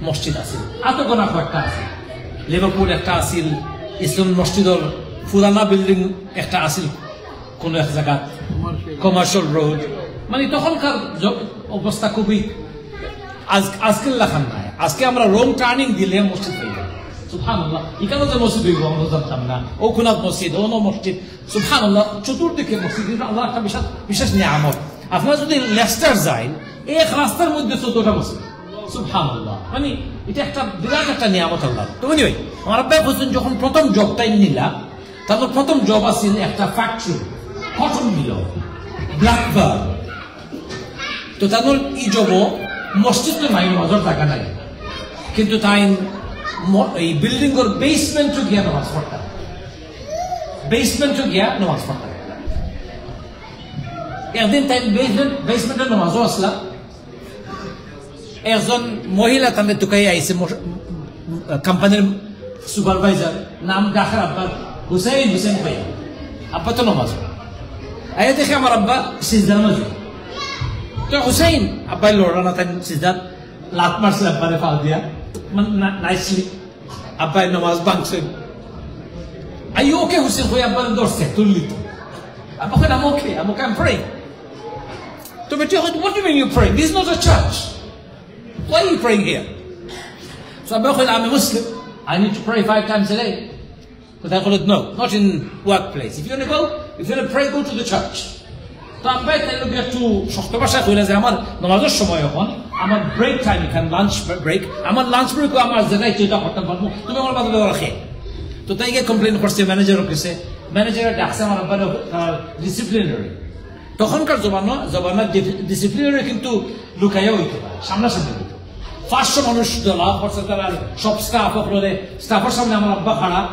মসজিদ আছিল, আতো গোনা কয়েকটা আছিল। লিভারপুল একটা আছিল, ইসলাম মসজিদর পুরানা বিল্ডিং একটা আছিল কোন এক জায়গা, কমার্শিয়াল রোড। মানে তখনকার জ-, অবস্থা খুবই আজ-, আজকের লাখান নাই। আজকে আমরা রং টার্নিং দিলে মসজিদ হয়ে যাবে। সুবহানাল্লাহ, এখানে যে মসজিদ হইব আমরা জানতাম না। ও কোন মসজিদ, ও ন মসজিদ। সুবহানাল্লাহ, চতুর্দিকে মসজিদ, কিন্তু আল্লাহ একটা বিশাল, বিশেষ নিয়ামত। আপনারা যদি লেস্টার যাইন, এক রাস্তার মধ্যে চোদ্দটা মসজিদ। সুবহানাল্লাহ, মানে এটা একটা বিরাট একটা নিয়ামত আল্লাহ। তো এনিওয়ে, আমার আব্বাই হোসেন যখন প্রথম জবটা নিলা, তার প্রথম জব আছিল একটা ফ্যাক্টরি, কটন মিল, ব্ল্যাকবার্ন। তো তার এই জব মসজিদ তো নাই, নজর জায়গা নাই, কিন্তু তাই ম-, এই বিল্ডিং ওর বেসমেন্টও গিয়া নামাজ পড়তাম, বেসমেন্টও গিয়া নামাজ পড়তাম। একদিন তাই বেসমেন্ট, বেসমেন্টে নামাজও আসলাম। একজন মহিলা তাদের তুকাই আইছে, মোর-, কোম্পানির সুপারভাইজার, নাম ডাকের আব্বার, হুসেন, হুসেন ভাই। আব্বা তো নামাজ। আইয়া দেখে আমার আব্বা সিজদার মাঝে। তো হুসেন, আব্বাই লড়া না, তাই সিজদার লাত মারছে আব্বারে ফাল দিয়া, মানে, না-, নাইসলি। আব্বাই নামাজ ভাঙছেন। Are you okay, Hussain? কই আব্বারে ধরছে, তুললি তো। আব্বা coin, "I'm okay, I'm okay, I'm praying." তো বেটি coin, "What do you mean you praying? This is not a church. Why are you praying here?" So আব্বা coin, "I'm a Muslim. I need to pray five times a day." তো তাই কইল, "No, not in workplace. If you wanna go, if you wanna pray, go to the church." তো আব্বাই তাই লোকে একটু শক্ত ভাষায় কইলা যে, "আমার নামাজের সময় এখন, আমার ব্রেক টাইম, এখানে লাঞ্চ ব্রেক, আমার লাঞ্চ ব্রেক আমার যেটা ইচ্ছে ওটা করতাম পারবো, তুমি আমার বাধা দেওয়া রাখে।" তো তাই গিয়ে কমপ্লেন করছে ম্যানেজার অফিসে, ম্যানেজারে ডাকছে আমার আব্বারে, আহ, ডিসিপ্লিনারি। তখনকার জমানা, জমানার ডি-, ডিসিপ্লিনারি কিন্তু লুকাইয়া হইতো না, সামনাসামনি হইতো। পাঁচশো মানুষ জড়ো করছে, তারা সব স্টাফ অকলরে, স্টাফের সামনে আমার আব্বা খাড়া,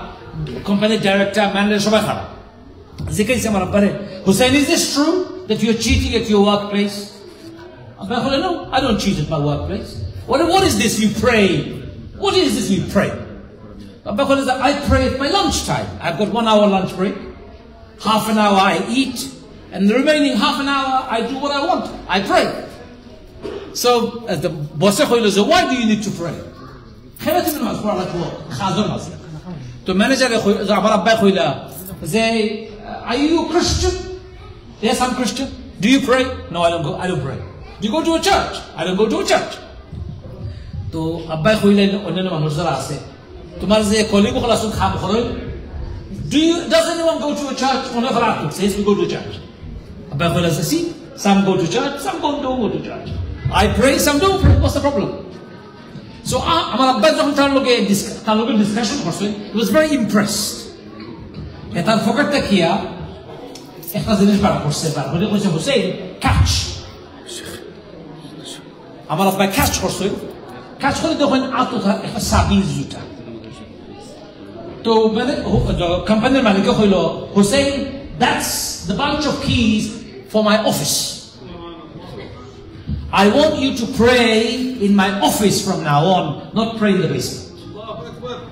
কোম্পানির ডাইরেক্টর, ম্যানেজার সবাই খাড়া। জিজ্ঞাসা আমার আব্বারে, "Hussein, is this true that you're cheating at your workplace?" আব্বা কইলা, "No, I don't cheat at my workplace." "What, what is this you pray? What is this you pray?" আব্বা কইলা, "I pray at my lunch time. I've got one hour lunch break. Half an hour I eat, and the remaining half an hour I do what I want. I pray." So, uh, the বসে কইল যে, "Why do you need to pray?" কেনে তুমি নামাজ পড়া লাগবো? কাজর মাঝে। তো ম্যানেজারে কই-, যে আমার আব্বাই কইলা যে, "Are you Christian?" "Yes, I'm Christian." "Do you pray?" "No, I don't go, I don't pray." "Do you go to a church?" "I don't go to a church." তো আব্বাই কইলা, অন্যান্য মানুষ যারা আছে, তোমার যে কলিগ অকল আছে কাম করে, "Do you, does anyone go to a church?" মনে করে আর "Yes, we go to church." আব্বাই কইলা, "See, some go to church, some go, don't go to church. I pray, some don't pray. What's the problem?" So, আ-, আমার আব্বাই যখন তার লগে ডিস-, তার লগে ডিসকাশন করছে, he was very impressed. এ তার পকেট থাকিয়া একটা জিনিস বার করছে, বার করে কইছে, "Hussein, catch." আমার আব্বাই ক্যাচ করছে, ক্যাচ করে দেখইন আতো তার একটা চাবির জুতা। তো মানে, হো-, জ-, কোম্পানির মালিকে কইল, "Hussein, that's the bunch of keys for my office." I want you to pray in my office from now on, not pray in the basement.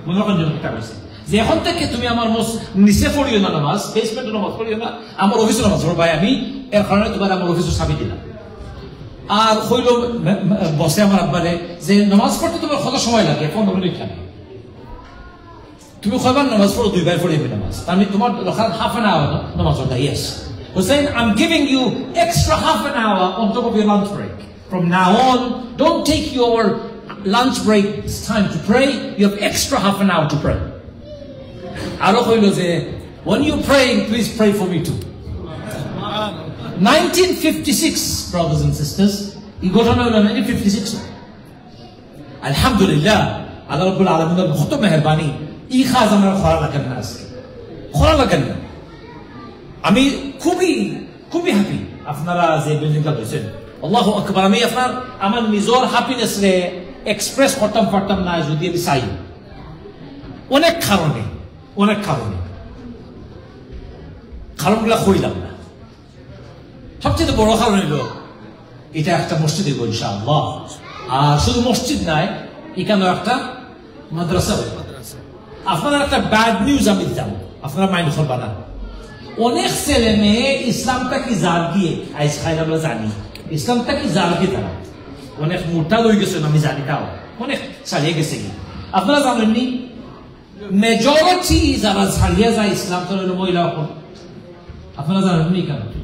মনে রাখুন যেন কিতা কইছে, যে এখন থেকে তুমি আমার মস-, নিচে পড়িও না নামাজ, বেসমেন্টে নামাজ পড়িও না, আমার অফিসো নামাজ পড়বায়। আমি এর কারণে তুমার আমার অফিসর চাবি দিলাম। আর কইলো, ম-, ম-, বসে আমার আব্বারে যে নামাজ পড়তে তুমার কত সময় লাগে? পনেরো মিনিট লাগে। তুমি কয়বার নামাজ পড়ো? দুইবার পড়ি আমি নামাজ। আমি তুমার দরকার half an hour নামাজ পড়া। Yes. Hussein, I'm giving you extra half an hour on top of your lunch break. From now on, don't take your lunch break time to pray. You have extra half an hour to pray. আরো কইলো যে, when you praying, please pray for me too. Nineteen fifty-six, brothers and sisters, ই ঘটনা অইলো nineteen fifty-six. আলহামদুলিল্লাহ, আল্লাহ রাব্বুল আলামিনর কত মেহেরবানি, ই কাজ আমরার করা লাগে না আজকে, করা লাগে না। আমি খুবই, খুবই হ্যাপি আপনারা যে বিল্ডিংটা লইছেন। আল্লাহু আকবার। আমি আপনার, আমার নিজর হ্যাপিনেস রে এক্সপ্রেস করতাম পারতাম না যদি আমি চাই। অনেক কারণে, অনেক কারণে, কারণগুলা কইলাম না। সবচেয়ে বড় কারণ অইলো, ইটা একটা মসজিদ অইবো ইনশাআল্লাহ। আর শুধু মসজিদ নায়, ইখানো একটা মাদ্রাসা অইবো। আপনারারে একটা ব্যাড নিউজ আমি দিতাম, আপনারা মাইন্ড করবা না। অনেক ছেলে মেয়ে ইসলাম থাকি যারগি, আইজ কাইল আমরা জানি, ইসলাম থাকি যারগি তারা। অনেক মুরতাদ অইগেছইন, আমি জানি, তাও অনেক ছাড়িয়া গেছেগি। আপনারা জানইন নি, মেজরিটি যারা ছাড়িয়া যায় ইসলাম, তারা অইলো মহিলা অকল। আপনারা জানইন নি কেনে?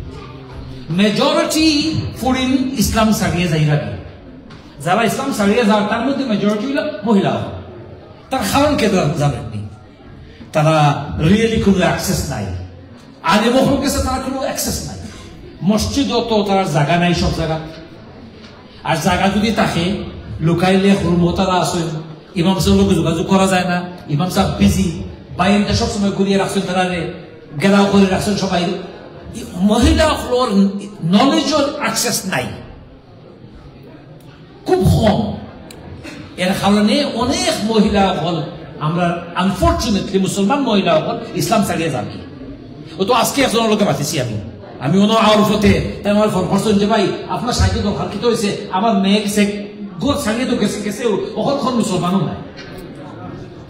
মেজরিটি ফুরিন ইসলাম ছাড়িয়া যাইরা। যারা ইসলাম ছাড়িয়া যায়, তার মধ্যে মেজরিটি অইলো মহিলা অকল। তার কারণ কিতা জানইন নি? তারা রিয়েলি কুনু অ্যাক্সেস নাই, আলিম অকলর গেছে তারার কুনু অ্যাক্সেস নাই, মসজিদো তো তারার জাগা নাই সব জাগা। আর জাগা যদি থাকে, লুকাইলে এক রুমো তারা আছইন, ইমাম সাবর লগে যোগাযোগ করা যায় না, ইমাম সাব বিজি, বাইনটা সবসময় ঘুরিয়া রাখছইন তারারে, ঘেরাও করি রাখছইন সবাই। ই মহিলা অকলর নলেজর অ্যাক্সেস নাই, খুব কম। এর কারণে অনেক মহিলা অকল, আমরা আনফরচুনেটলি মুসলমান মহিলা অকল ইসলাম ছাড়িয়া যারগি। ও তো আজকে একজনর লগে মাতিছি আমি, আমি অনো আওয়ার পথে, তাই আমারে ফোন করছইন যে, "ভাই, আপনার সাহায্য দরকার, কিতা অইছে? আমার মেয়ে গেছে, ঘর ছাড়িয়া তো গেছে, গেছে, ও অখন মুসলমানও নাই।"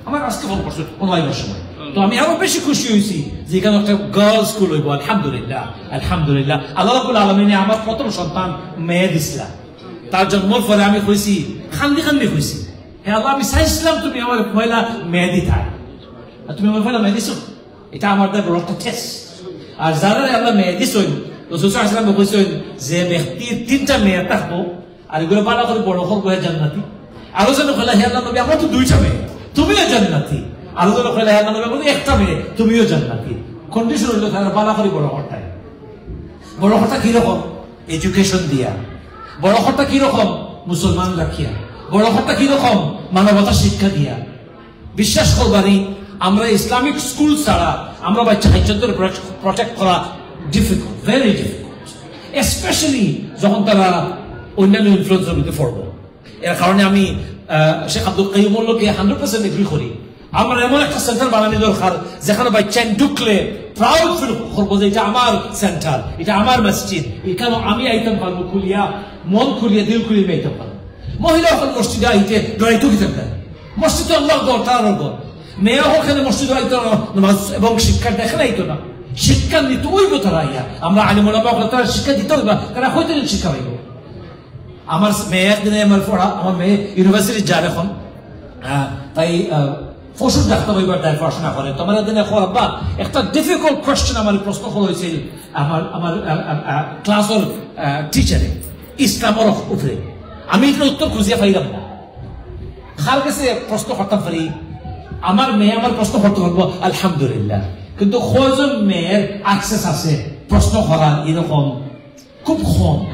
আমারে আজকে ফোন করছইন অনো আইবার সময়। তো আমি আরো বেশি খুশি অইছি যে ইখানো একটা গার্লস স্কুল অইবো। আলহামদুলিল্লাহ, আলহামদুলিল্লাহ। আল্লাহ রাব্বুল আলামিনে আমার প্রথম সন্তান মেয়ে দিছলা। তার জন্মর পরে আমি কইছি, কান্দি কান্দি কইছি, "হে আল্লাহ, আমি চাইছিলাম তুমি আমারে পয়লা মেয়ে দিতায়, আর তুমি আমারে পয়লা মেয়ে দিছো।" ইটা আমার দ্বারা বড় একটা টেস্ট। আর যারারে আল্লায় মেয়ে দিছইন, রাসূল সাল্লাল্লাহু আলাইহি ওয়াসাল্লামে কইছইন যে ব্যক্তির তিনটা মেয়ে থাকবো, আর ইগুরে ভালা করি বড় করবো, হে জান্নাতি। আরো জনে কইলা, "হে আল্লাহর নবী, আমরা তো দুইটা মেয়ে, তুমিও জান্নাতি।" আরো জনে কইলা, "হে আল্লাহর নবী, আমরা তো একটা মেয়ে, তুমিও জান্নাতি।" কন্ডিশন অইলো তারারে ভালা করি বড় করতায়। বড় করতা কিরকম? এডুকেশন দিয়া। বড় করতা কিরকম? মুসলমান রাখিয়া। বড় করতা কিরকম? মানবতা শিক্ষা দিয়া। বিশ্বাস করবানি, আমরা ইসলামিক স্কুল ছাড়া আমরা বাচ্চা কাচ্চাদের প্রোটেক্ট করা ডিফিকাল্ট, ভেরি ডিফিকাল্ট, স্পেশালি যখন তারা অন্যান্য ইনফ্লুয়েন্সর মধ্যে পড়বো। এর কারণে আমি, আহ, শেখ আব্দুল কাইয়ুমর লগে হান্ড্রেড পার্সেন্ট এগ্রি করি। আমরা এমন একটা সেন্টার বানানি দরকার, যেখানো বাচ্চাইন ঢুকলে প্রাউড ফিল করবো যে ইটা আমার সেন্টার, ইটা আমার মসজিদ, ইখানো আমি আইতাম পারবো খুলিয়া, মন খুলিয়া, দিল খুলিয়া আমি আইতাম পারবো। মহিলা অকল মসজিদো আইতে ডরাইতো কিতা? মসজিদ তো আল্লাহর ঘর, তারার ঘর। মেয়ে অকল কেনে মসজিদো আইতো না, নামাজ এবং শিক্ষা দেখে আইতো না। শিক্ষা নিতে অইবো তারা আইয়া। আমরা আলিম ওলামা অকলরে তারারে শিক্ষা দিতে অইবো, তারা কইতে শিক্ষা পাইবো। আমার মেয়ে একদিনে আমার পড়া, আমার মেয়ে ইউনিভার্সিটি যার এখন, আহ, তাই, আহ, পশুর ডাক্তার অইবার তাই পড়াশোনা করে। তো আমার একদিনে কয়, "আব্বা, একটা ডিফিকাল্ট কোয়েশ্চেন আমারে প্রশ্ন করা অইছিল আমার, আমার, আহ, আহ, আহ, ক্লাসর, আহ, টিচারে, ইসলামর উপরে। আমি ইটার উত্তর খুঁজিয়া পাইলাম না। কার গেছে প্রশ্ন করতাম পারি? আমার মেয়ে আমার প্রশ্ন করতে পারবো, আলহামদুলিল্লাহ। কিন্তু কয়জন মেয়ের অ্যাক্সেস আছে প্রশ্ন করার এরকম?" খুব কম।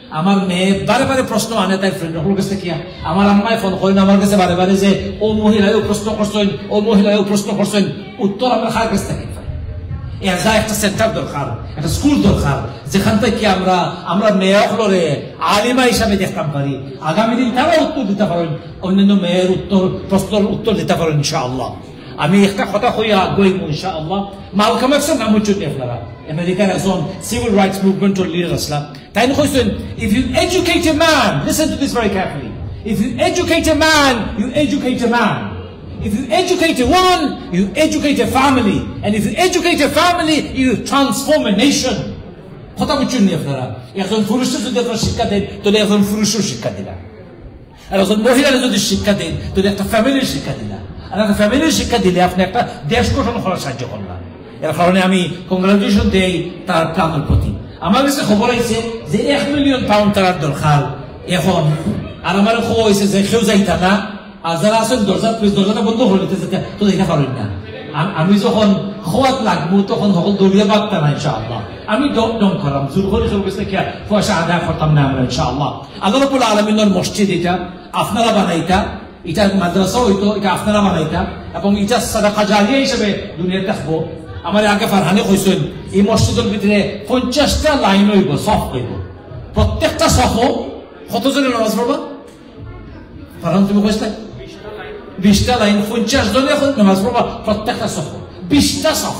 আমার মেয়ে বারে বারে প্রশ্ন আনে তাই ফ্রেন্ড অকলর গেছে কিয়া। আমার আম্মায় ফোন করেন আমার গেছে বারে বারে যে, "ও মহিলায়ও প্রশ্ন করছইন, ও মহিলায়ও প্রশ্ন করছইন, উত্তর আমরা কার গেছ থাকি পাই?" এর যা একটা সেন্টার দরকার, একটা স্কুল দরকার, যেখান থাকি আমরা, আমরা মেয়ে অকলরে আলিমা হিসাবে দেখতাম পারি। আগামী দিন তারা উত্তর দিতা পারইন, অন্যান্য মেয়ের উত্তর, প্রশ্নর উত্তর দিতা পারইন ইনশাআল্লাহ। আমি একটা কথা কইয়া আগুয়াইমু ইনশাআল্লাহ। মালকাম এক্সর নাম অইছইন আপনারা, আমেরিকার একজন সিভিল রাইটস মুভমেন্টর লিডার আছলা। তাইন কইছইন, "If you educate a man, listen to this very carefully, if you educate a man, you educate a man. If you educate a woman, you educate a family. And if you educate a family, you transform a nation." কথা বুঝছইন নি আপনারা? একজন পুরুষরে যদি আপনারা শিক্ষা দেইন, তাইলে একজন পুরুষরে শিক্ষা দিলা। আর একজন মহিলারে যদি শিক্ষা দেইন, তাইলে একটা ফ্যামিলির শিক্ষা দিলা। আর একটা ফ্যামিলির শিক্ষা দিলে আপনে একটা দেশ গঠন করার সাহায্য করলা। এর কারণে আমি কংগ্রাচুলেশন দেই তার প্ল্যানর প্রতি। আমার কাছে খবর আইছে যে এক মিলিয়ন পাউন্ড তারার দরকার এখন। আর আমারে কওয়া অইছে যে কেউ যাইতা না, আর যারা আছইন দরজা, প্লিজ দরজাটা বন্ধ করি দিতা, তো যাইতা পারইন না। আ-, আমি যখন খোয়াত লাগমু তখন হকল দৌড়িয়া বাগতা না ইনশাআল্লাহ। আমি ডম ডম করাম, জোর করি কেউর গেছ থাকি পয়সা আদায় করতাম না আমরা ইনশাআল্লাহ। আল্লাহ রাব্বুল আলামিনর মসজিদ ইটা, আপনারা বানাইতা, ইটা মাদ্রাসা অইতো, ইটা আপনারা বানাইতা, এবং ইটা সাদাকা জারিয়া হিসাবে দুনিয়াত থাকবো। আমারে আগে ফারহানে কইছইন, ই মসজিদর ভিতরে পঞ্চাশটা লাইন অইবো, সফ অইবো। প্রত্যেকটা সফো কতজনে নামাজ পড়বা? ফারহান, তুমি কইছলায়? বিশটা লাইন, পঞ্চাশ জনে এখন নামাজ পড়বা প্রত্যেকটা সফো। বিশটা সফ,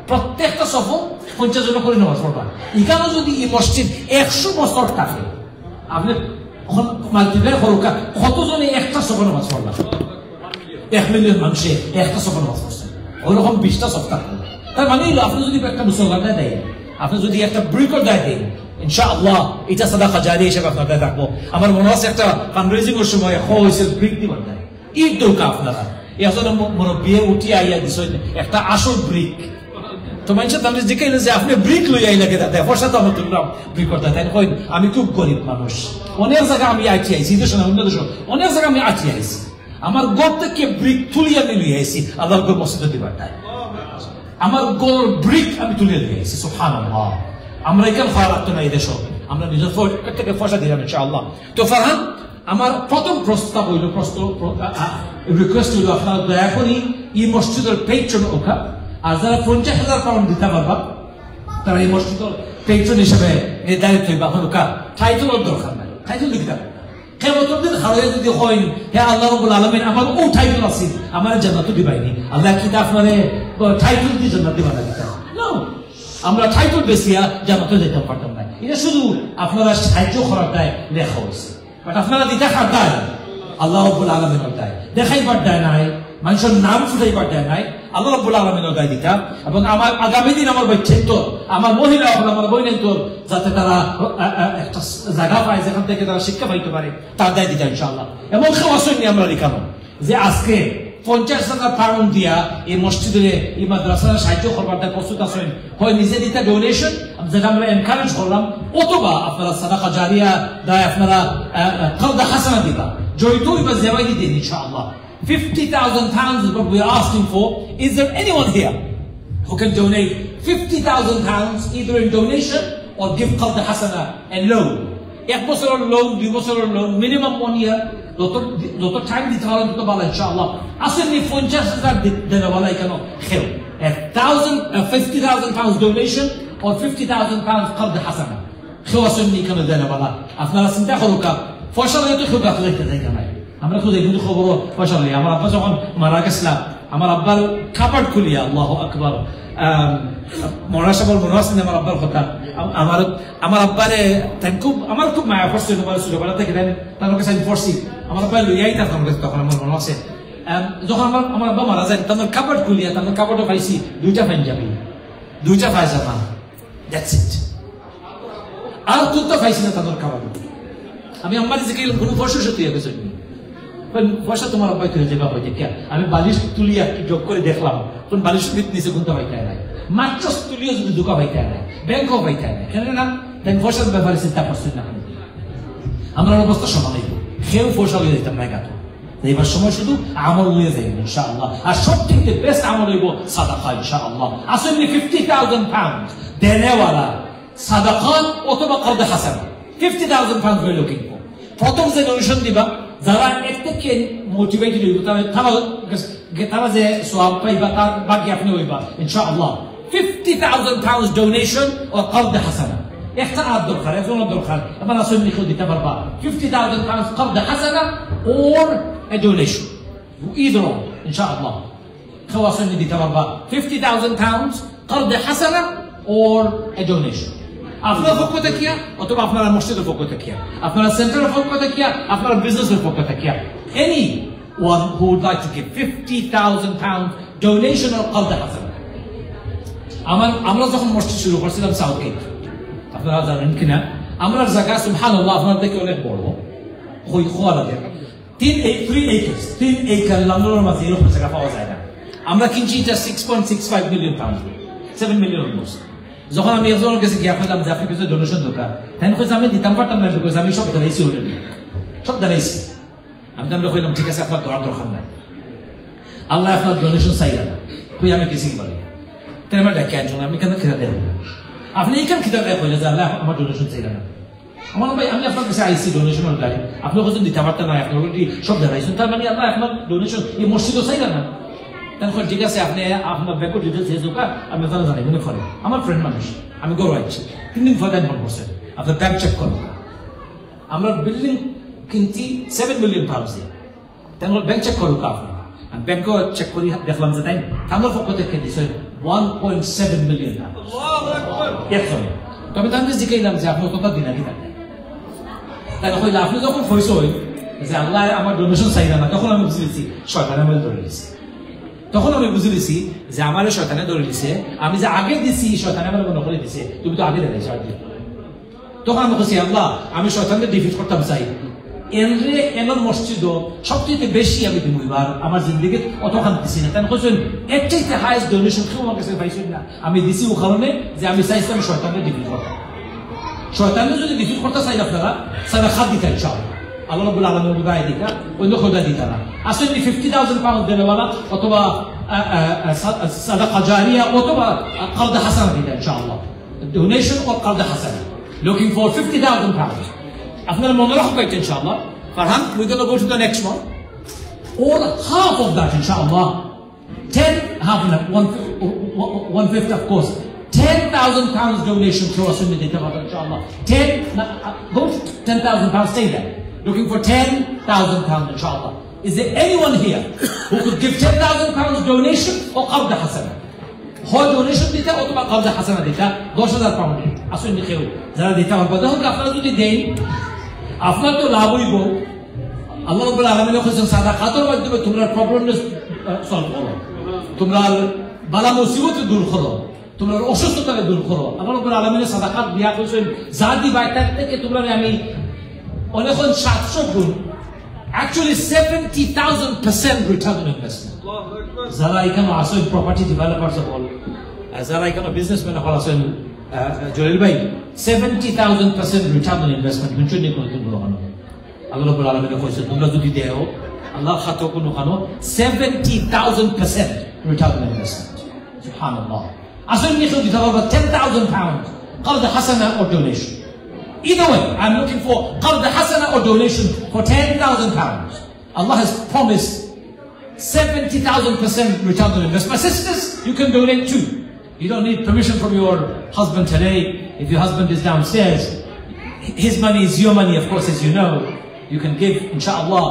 প্রত্যেকটা সফো পঞ্চাশ জনে করি নামাজ পড়বা। ইখানো যদি ই মসজিদ একশো বছর থাকে, আপনে এখন মাল্টিপ্লাই করউক্কা, কতজনে একটা সফো নামাজ পড়লা? এক মিলিয়ন মানুষে একটা সফো নামাজ পড়ছে, ওরকম বিশটা সফ থাকবো। তার মানে অইলো, আপনে যদি একটা মুসল্লার দায় দেইন, আপনে যদি একটা ব্রিকর দায় দেইন, ইনশাআল্লাহ ইটা সাদাকা জারিয়া হিসাবে আপনার দায় থাকবো। আমার মনো আছে একটা ফান্ডরেজিংর সময় কওয়া অইছিল ব্রিক দিবার দায়। ইট দেউক্কা আপনারা। একজন মু-, মুরব্বিয়ে উঠিয়া আইয়া দিছইন একটা আসল ব্রিক। তো মানষে তানরে জিকাইলো যে, "আপনে ব্রিক লইয়া আইলা কিতা? পয়সা তো আমি তুললাম ব্রিকর দায়।" তাইন কইন, "আমি খুব গরিব মানুষ, অনেক জাগা আমি আটি আইছি, ই দেশো না, অন্য দেশো, অনেক জাগা আমি আটি আইছি। আমার ঘর থাকি ব্রিক তুলিয়া আমি লইয়া আইছি আল্লাহর ঘর মসজিদো দিবার দায়। আমার ঘরর ব্রিক আমি তুলিয়া লইয়া আইছি।" সুবহানাল্লাহ। আমরা ইখান করা লাগতো না ই দেশো, আমরা নিজর পকেট থাকি পয়সা দিলাম ইনশাআল্লাহ। তো ফারহান, আমার প্রথম প্রস্তাব অইলো, প্রস্তাব, প্র-, আ, আ, রিকোয়েস্ট অইলো, আপনারা দয়া করি ই মসজিদর পেট্রন অউক্কা, আর যারা পঞ্চাশ হাজার পাউন্ড দিতা পারবা, তারা ই মসজিদর পেট্রন হিসাবে নির্ধারিত অইবা। অখন অউক্কা টাইটলর দরকার নাই, টাইটল দিতা পারবা। কিয়ামতর দিন খাড়াইয়া যদি কইন, "হে আল্লাহ রাব্বুল আলামিন, আমার অউ টাইটল আছিল, আমারে জান্নাতো দিবায়নি।" আল্লায় কিতা আপনারে টাইটল দি জান্নাত দিবা না কিতা? No, আমরা টাইটল বেচিয়া জান্নাতো যাইতাম পারতাম না। ইটা শুধু আপনারার সাহায্য করার দায় লেখা অইছে। But আপনারা দিতা কার দায়? আল্লাহ রাব্বুল আলামিনর দায়। দেখাইবার দায় নায়, মানষর নাম ফুটাইবার দায় নায়, আল্লাহ রাব্বুল আলামিনর দায় দিতা। এবং আমার আগামী দিন আমার বাচ্চাইন্তর, আমার মহিলা অকল, আমার বইনাইন্তর, যাতে তারা, আ, আ, একটা জাগা পায় যেখান থাকি তারা শিক্ষা পাইতা পারে, তার দায় দিতা ইনশাআল্লাহ। এবং কেউ আছইন নি আমরার ইখানো যে আজকে পঞ্চাশ হাজার পাউন্ড দিয়া ই মসজিদরে, ই মাদ্রাসারে সাহায্য করবার দায় প্রস্তুত আছইন, হয় নিজে দিতা ডোনেশন, যেটা আমরা এনকারেজ করলাম, অথবা আপনারা সাদাকা জারিয়া দায় আপনারা, আ, আ, কারদে হাসানা দিবা। জড়িত অইবা যেবায়দি দিন ইনশাআল্লাহ। Fifty thousand pounds is what we are asking for. Is there anyone here who can donate fifty thousand pounds either in donation or give কারদে হাসানা and loan? এক বছরর লোন, দুই বছরর লোন, মিনিমাম ওয়ান ইয়ার, যত, যত টাইম দিতা পারইন তত ভালা ইনশাআল্লাহ। আছইন নি পঞ্চাশ হাজার দি-, দেনেওয়ালা ইখানো কেউ? A thousand, uh, fifty thousand pounds donation or fifty thousand pounds কারদে হাসানা। কেউ আছইন নি ইখানো দেনেওয়ালা? আপনারা চিন্তা করউক্কা, পয়সা লইয়া তো কেউ গাফিল অইতে যাইতা নায়। আমরা খুঁজে কিন্তু খবর পয়সা লইয়া। আমার আব্বা যখন মারা গেছলা, আমার আব্বার কাবার্ড খুলিয়া, আল্লাহু আকবার, আম, মৌলানা সাবর মনো আছে নি আমার আব্বার কথা? আম-, আমার, আমার আব্বারে তাইন খুব, আমার খুব মায়া করছে, আমার ছোটবেলা থাকি তাইন, তান কাছে আমি পড়ছি। আমার আব্বায় লইয়া আইতা তান কাছে তখন আমার মনো আছে। আম, যখন আমার, আমার আব্বা মারা যাইন, তান কাবার্ড খুলিয়া, তান কাবার্ডো পাইছি দুইটা পাঞ্জাবি, দুইটা পায়জামা, that's it। আর কুন্তা পাইছি না তান কাবার্ডো। আমি আম্মারে জিকাইলাম, "কুনু পয়সা-টয়সা থুইয়া গেছইন নি?" কইন, "পয়সা তুমার আব্বায় থুইয়া যাইবা কই দেখিয়া?" আমি বালিশ তুলিয়া একটু জোক করি দেখলাম, কুনু বালিশর ভিতর নিচে কুন্তা পাইতায় নায়, মাত্রাস তুলিয়া যদি জোকা পাইতায় নায়, ব্যাংকও পাইতায় নায়, কেনে না? তাইন পয়সার ব্যাপারে চিন্তা করছইন না। আমরার অবস্থা সমান অইবো, কেউ পয়সা লইয়া যাইতাম নায় গাতো। যাইবার সময় শুধু আমল লইয়া যাইমু ইনশাআল্লাহ। আর সব থাকি বেস্ট আমল অইবো সাদাকা ইনশাআল্লাহ। আছইন নি ফিফটি থাউজেন্ড পাউন্ড দেনেওয়ালা, সাদাকা অথবা কারদে হাসানা, fifty thousand pound we're looking for। প্রথম যে ডোনেশন দিবা, যারা এর থাকি মোটিভেটেড অইবো, তারা, তারা, তারা যে সওয়াব পাইবা, তার ভাগী আপনে অইবা ইনশাআল্লাহ। Fifty thousand pounds donation or কারদে হাসানা। একটা আর দরকার, একজনর দরকার। এবার আছইন নি কেউ দিতা পারবা? Fifty thousand pounds কারদে হাসানা or a donation। Either or, ইনশাআল্লাহ। কেউ আছইন নি দিতা পারবা fifty thousand pounds, قرض حسنة or a donation. আপনার পক্ষ থাকিয়া, অথবা আপনার মসজিদর পক্ষ থাকিয়া, আপনার সেন্টারর পক্ষ থাকিয়া, আপনার বিজনেসর পক্ষ থাকিয়া, anyone who would like to give fifty thousand pounds donation or قرض حسنة. আমার, আমরা যখন মসজিদ শুরু করছিলাম সাউথ গেট, আপনারা জানেন কিনা, আমরার জাগা সুবহানাল্লাহ আপনার থেকে অনেক বড়, হই খোয়া লাগে। তিন এই থ্রি একর্স, তিন একর লন্ডনর মাঝে এরকম জাগা পাওয়া যায় না। আমরা কিনছি এটা six point six five million pound, seven million almost. যখন আমি একজনর গেছে গিয়া কইলাম যে আপনি কিছু ডোনেশন দরকার, তাইন কইছে আমি দিতাম পারতাম না, because আমি সব ধরাইছি already, সব ধরাইছি। আমি তো আমরা কইলাম ঠিক আছে, আপনার ধরার দরকার নাই, আল্লাহ আপনার ডোনেশন চাইরা না। কই আমি গেছি কি বলে, তাই আমার ডাকিয়া আনছেন, আমি কেন খেতে দেব না? আপনি এখানে খেতে দেয় কইলে যে আল্লাহ আমার ডোনেশন চাইরা না। আমার ভাই, আমি আপনার কাছে আইছি ডোনেশন অর্ডারে, আপনি কইছেন দিতে পারতেন না, আপনি অলরেডি সব জানাইছেন, তার মানে আল্লাহ আপনার ডোনেশন এই মসজিদও চাইরা না। তাই কই ঠিক আছে, আপনি আপনার ব্যাংক ডিটেলস দিয়ে যাওকা, আমি আপনারা জানাই মনে ফোন। আমার ফ্রেন্ড মানুষ, আমি গর্ব আছি, তিন দিন পরে ফোন করছেন, আপনার ব্যাংক চেক করবো। আমরা বিল্ডিং কিনছি সেভেন মিলিয়ন পাউন্ড দিয়ে, তাই আমরা ব্যাংক চেক করুক আপনি। আমি ব্যাংকও চেক করি, দেখলাম যে তাই আমার পক্ষ থেকে দিছে ওয়ান পয়েন্ট সেভেন মিলিয়ন টাকা। একজনে। তো আমি তাদের জিজ্ঞাসলাম যে আপনি কত দিন আগে থাকবেন? তাই কইলে আপনি যখন কইছইন যে আল্লাহ আমার ডোনেশন চাইরা না, তখন আমি বুঝে গেছি শয়তানে আমার ধরে নিছে। তখন আমি বুঝে গেছি যে আমারে শয়তানে ধরে নিছে, আমি যে আগে দিছি শয়তানে আমার মনে করে দিছে, তুমি তো আগে দেখাইছো আর কি। তখন আমি কইছি, আল্লাহ, আমি শয়তানরে ডিফিট করতাম চাই। এনরে এনর মসজিদও সবচেয়ে বেশি আমি দিমু এবার, আমার জিন্দেগিত অত খান দিছি না। তাই কইছেন, এর চাইতে হায়েস্ট ডোনেশন কেউ আমার কাছে পাইছেন না। আমি দিছি ও কারণে যে আমি চাইছিলাম শয়তানরে ডিফিট করতাম। শয়তানরে যদি ডিফিট করতে চাই আপনারা, সাদাকা দিতা ইনশাআল্লাহ। আল্লাহ রাব্বুল আলামিন বুঝাই দিতা, অন্য খোদা দিতা না। আসলে ফিফটি থাউজেন্ড পাউন্ড দেনেওয়ালা অথবা, আ, আ, আ, সা-, সাদাকা জারিয়া অথবা, আ, কারদে হাসানা দিতা ইনশাআল্লাহ। Donation or কারদে হাসানা. Looking for fifty thousand pounds. আপনারা মনে রাখবেন, ইনশাআল্লাহ। Farhan, we're gonna go to the next one. Or half of that, ইনশাআল্লাহ. Ten, half of that, one, one fifth, of course. Ten thousand pounds donation কেউ আছইন নি দিতা পারবা, ইনশাআল্লাহ. Ten, না, uh, go to ten thousand pounds, stay there. Looking for ten thousand pounds, ইনশাআল্লাহ. Is there anyone here who could give ten thousand pounds donation or কারদে হাসানা? হয় ডোনেশন দিতা অথবা কারদে হাসানা দিতা, দশ হাজার পাউন্ড। আছইন নি কেউ যারা দিতা পারবা? দেখুন, আপনারা যদি দেন, আপনার তো লাভ অইবো। আল্লাহ রাব্বুল আলামিনে কইছেন, সাদাকাতর মাধ্যমে তোমরা প্রবলেম সলভ করো, তোমরা বালা মুসিবত দূর করো, তোমরা অসুস্থতা দূর করো। আল্লাহ রাব্বুল আলামিনে সাদাকাত দিয়া কইছেন, যা দিবায় তার থেকে তোমরা আমি অনেক সাতশো গুণ, actually seventy thousand percent return on investment. যারা এখানে আছইন, প্রপার্টি ডেভেলপার্স অকল, আহ, যারা এখানে বিজনেসম্যান অকল আছইন, আহ, জলিল ভাই, seventy thousand percent return on investment, হুনছইন নি কোনোদিন কোনো কোনো? আল্লাহ রাব্বুল আলামিনে কইছে, তোমরা যদি দেও, আল্লাহর খাতো কোনো খানো, seventy thousand percent return on investment. সুবহানাল্লাহ। আছইন নি কেউ দিতা পারবা ten thousand pounds কারদে হাসানা or donation? Either way, I'm looking for কারদে হাসানা or donation for ten thousand pounds. Allah has promised seventy thousand percent return on investment. My sisters, you can donate too. You don't need permission from your husband today. If your husband is downstairs, his money is your money, of course, as you know. You can give, inshallah.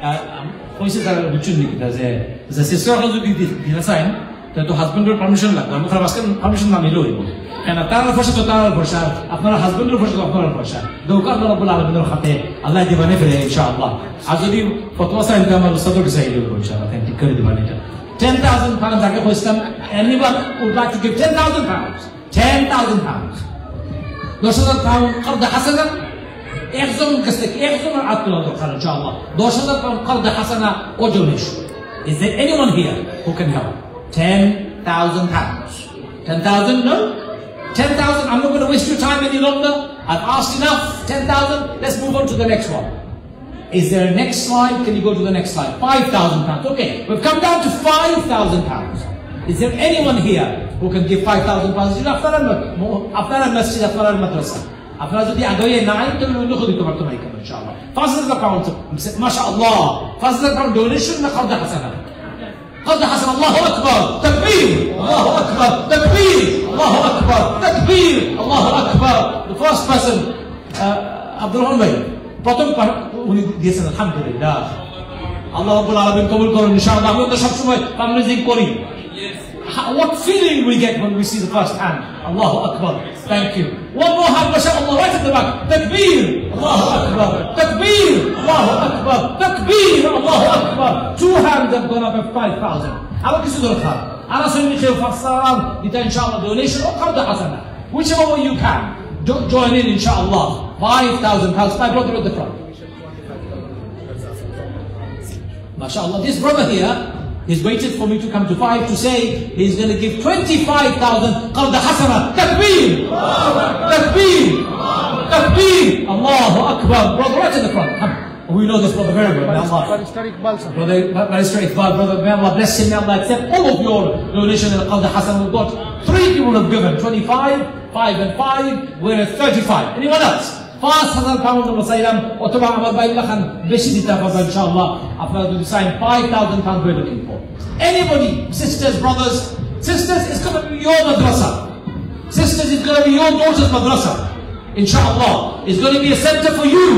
Uh, um, কইছে তারা বুঝছইন নি কিতা যে, যে সিস্টার অকল যদি দি-, দিতা চাইন, তাইলে তো হাজব্যান্ডর পারমিশন লাগবো। আমি খারাপ আজকে পারমিশন না নিলেও অইবো। কেন, তারার পয়সা তো তারার পয়সা, আপনার হাজব্যান্ডর পয়সা তো আপনার পয়সা। দেউক্কা আল্লাহ রাব্বুল আলামিনর খাতে, আল্লাহ দিবানে ফিরে, ইনশাআল্লাহ। আর যদি ফতোয়া চাইন, তো আমার উস্তাদর কাছে আইলে অইবো, ইনশাআল্লাহ। Then ঠিক করি দিবা ইটা। Ten thousand pounds আগে কইছিলাম, anyone would like to give ten thousand pounds? Ten thousand pounds. দশ হাজার পাউন্ড কারদে হাসানা, একজন কাছ থেকে, একজনের আত তোলা দরকার, ইনশাআল্লাহ। দশ হাজার পাউন্ড কারদে হাসানা or donation. Is there anyone here who can help? Ten thousand pounds. Ten thousand, no? Ten thousand, I'm not gonna waste your time any longer. I've asked enough. Ten thousand, let's move on to the next one. Is there a next slide? Can you go to the next slide? Five thousand pounds. Okay, we've come down to five thousand pounds. Is there anyone here who can give five thousand pounds? আপনারা না, আপনারা মসজিদ, আপনারা মাদ্রাসা। আপনারা যদি আগে না আইন, তাহলে অন্য কেউ দিতে পারতো না এখানে, ইনশাআল্লাহ। পাঁচ হাজার পাউন্ড, মাশাআল্লাহ। পাঁচ হাজার পাউন্ড ডোনেশন না কারদে হাসানা? কারদে হাসানা, আল্লাহু আকবার, তাকবীর, আল্লাহু আকবার, তাকবীর, আল্লাহু আকবার, তাকবীর, আল্লাহু আকবার। The first person, আহ, আব্দুর রহমান ভাই, প্রথম পা-, উনি দিয়েছেন, আলহামদুলিল্লাহ। আল্লাহ রাব্বুল আলামিন কবুল করুন ইনশাআল্লাহ। আমরা তো সবসময় ফান্ডরেজিং করি। How, what feeling we get when we see the first hand? Allahu Akbar. Thank you. One more hand, mashallah, right at the back. Takbir. Allahu Akbar. Takbir. Allahu Akbar. Takbir. Allahu Akbar. Two hands have gone up at five thousand. আরো কিছু দরকার। আর আছে নি কেউ পাঁচ হাজার দিতা ইনশাআল্লাহ, donation or qarda hasana. Whichever way you can. Jo-, join in, inshallah. Five thousand pounds. My brother at the front. MashaAllah. This brother here, he's waited for me to come to five to say he's gonna give twenty-five thousand qarda hasana. Takbir! Takbir! Takbir! Allahu Akbar. Brother, right in the front. Come. We know this brother very well. May Allah Barrister Iqbal, sir. Brother, Barrister Iqbal, brother, may Allah bless him, may Allah accept all of your donation and qarda hasana. We've got three people have given, twenty-five, five and five, we're at thirty-five. Anyone else? পাঁচ হাজার পাউন্ড আমরা চাইলাম, অথবা আমার ভাই লাখান বেশি দিতা পারবা, ইনশাআল্লাহ। আপনারা যদি চাইন, five thousand pounds we're looking for. Anybody, sisters, brothers, sisters, it's gonna be your madrasa. Sisters, it's gonna be your daughter's madrasa. Inshallah, it's gonna be a center for you.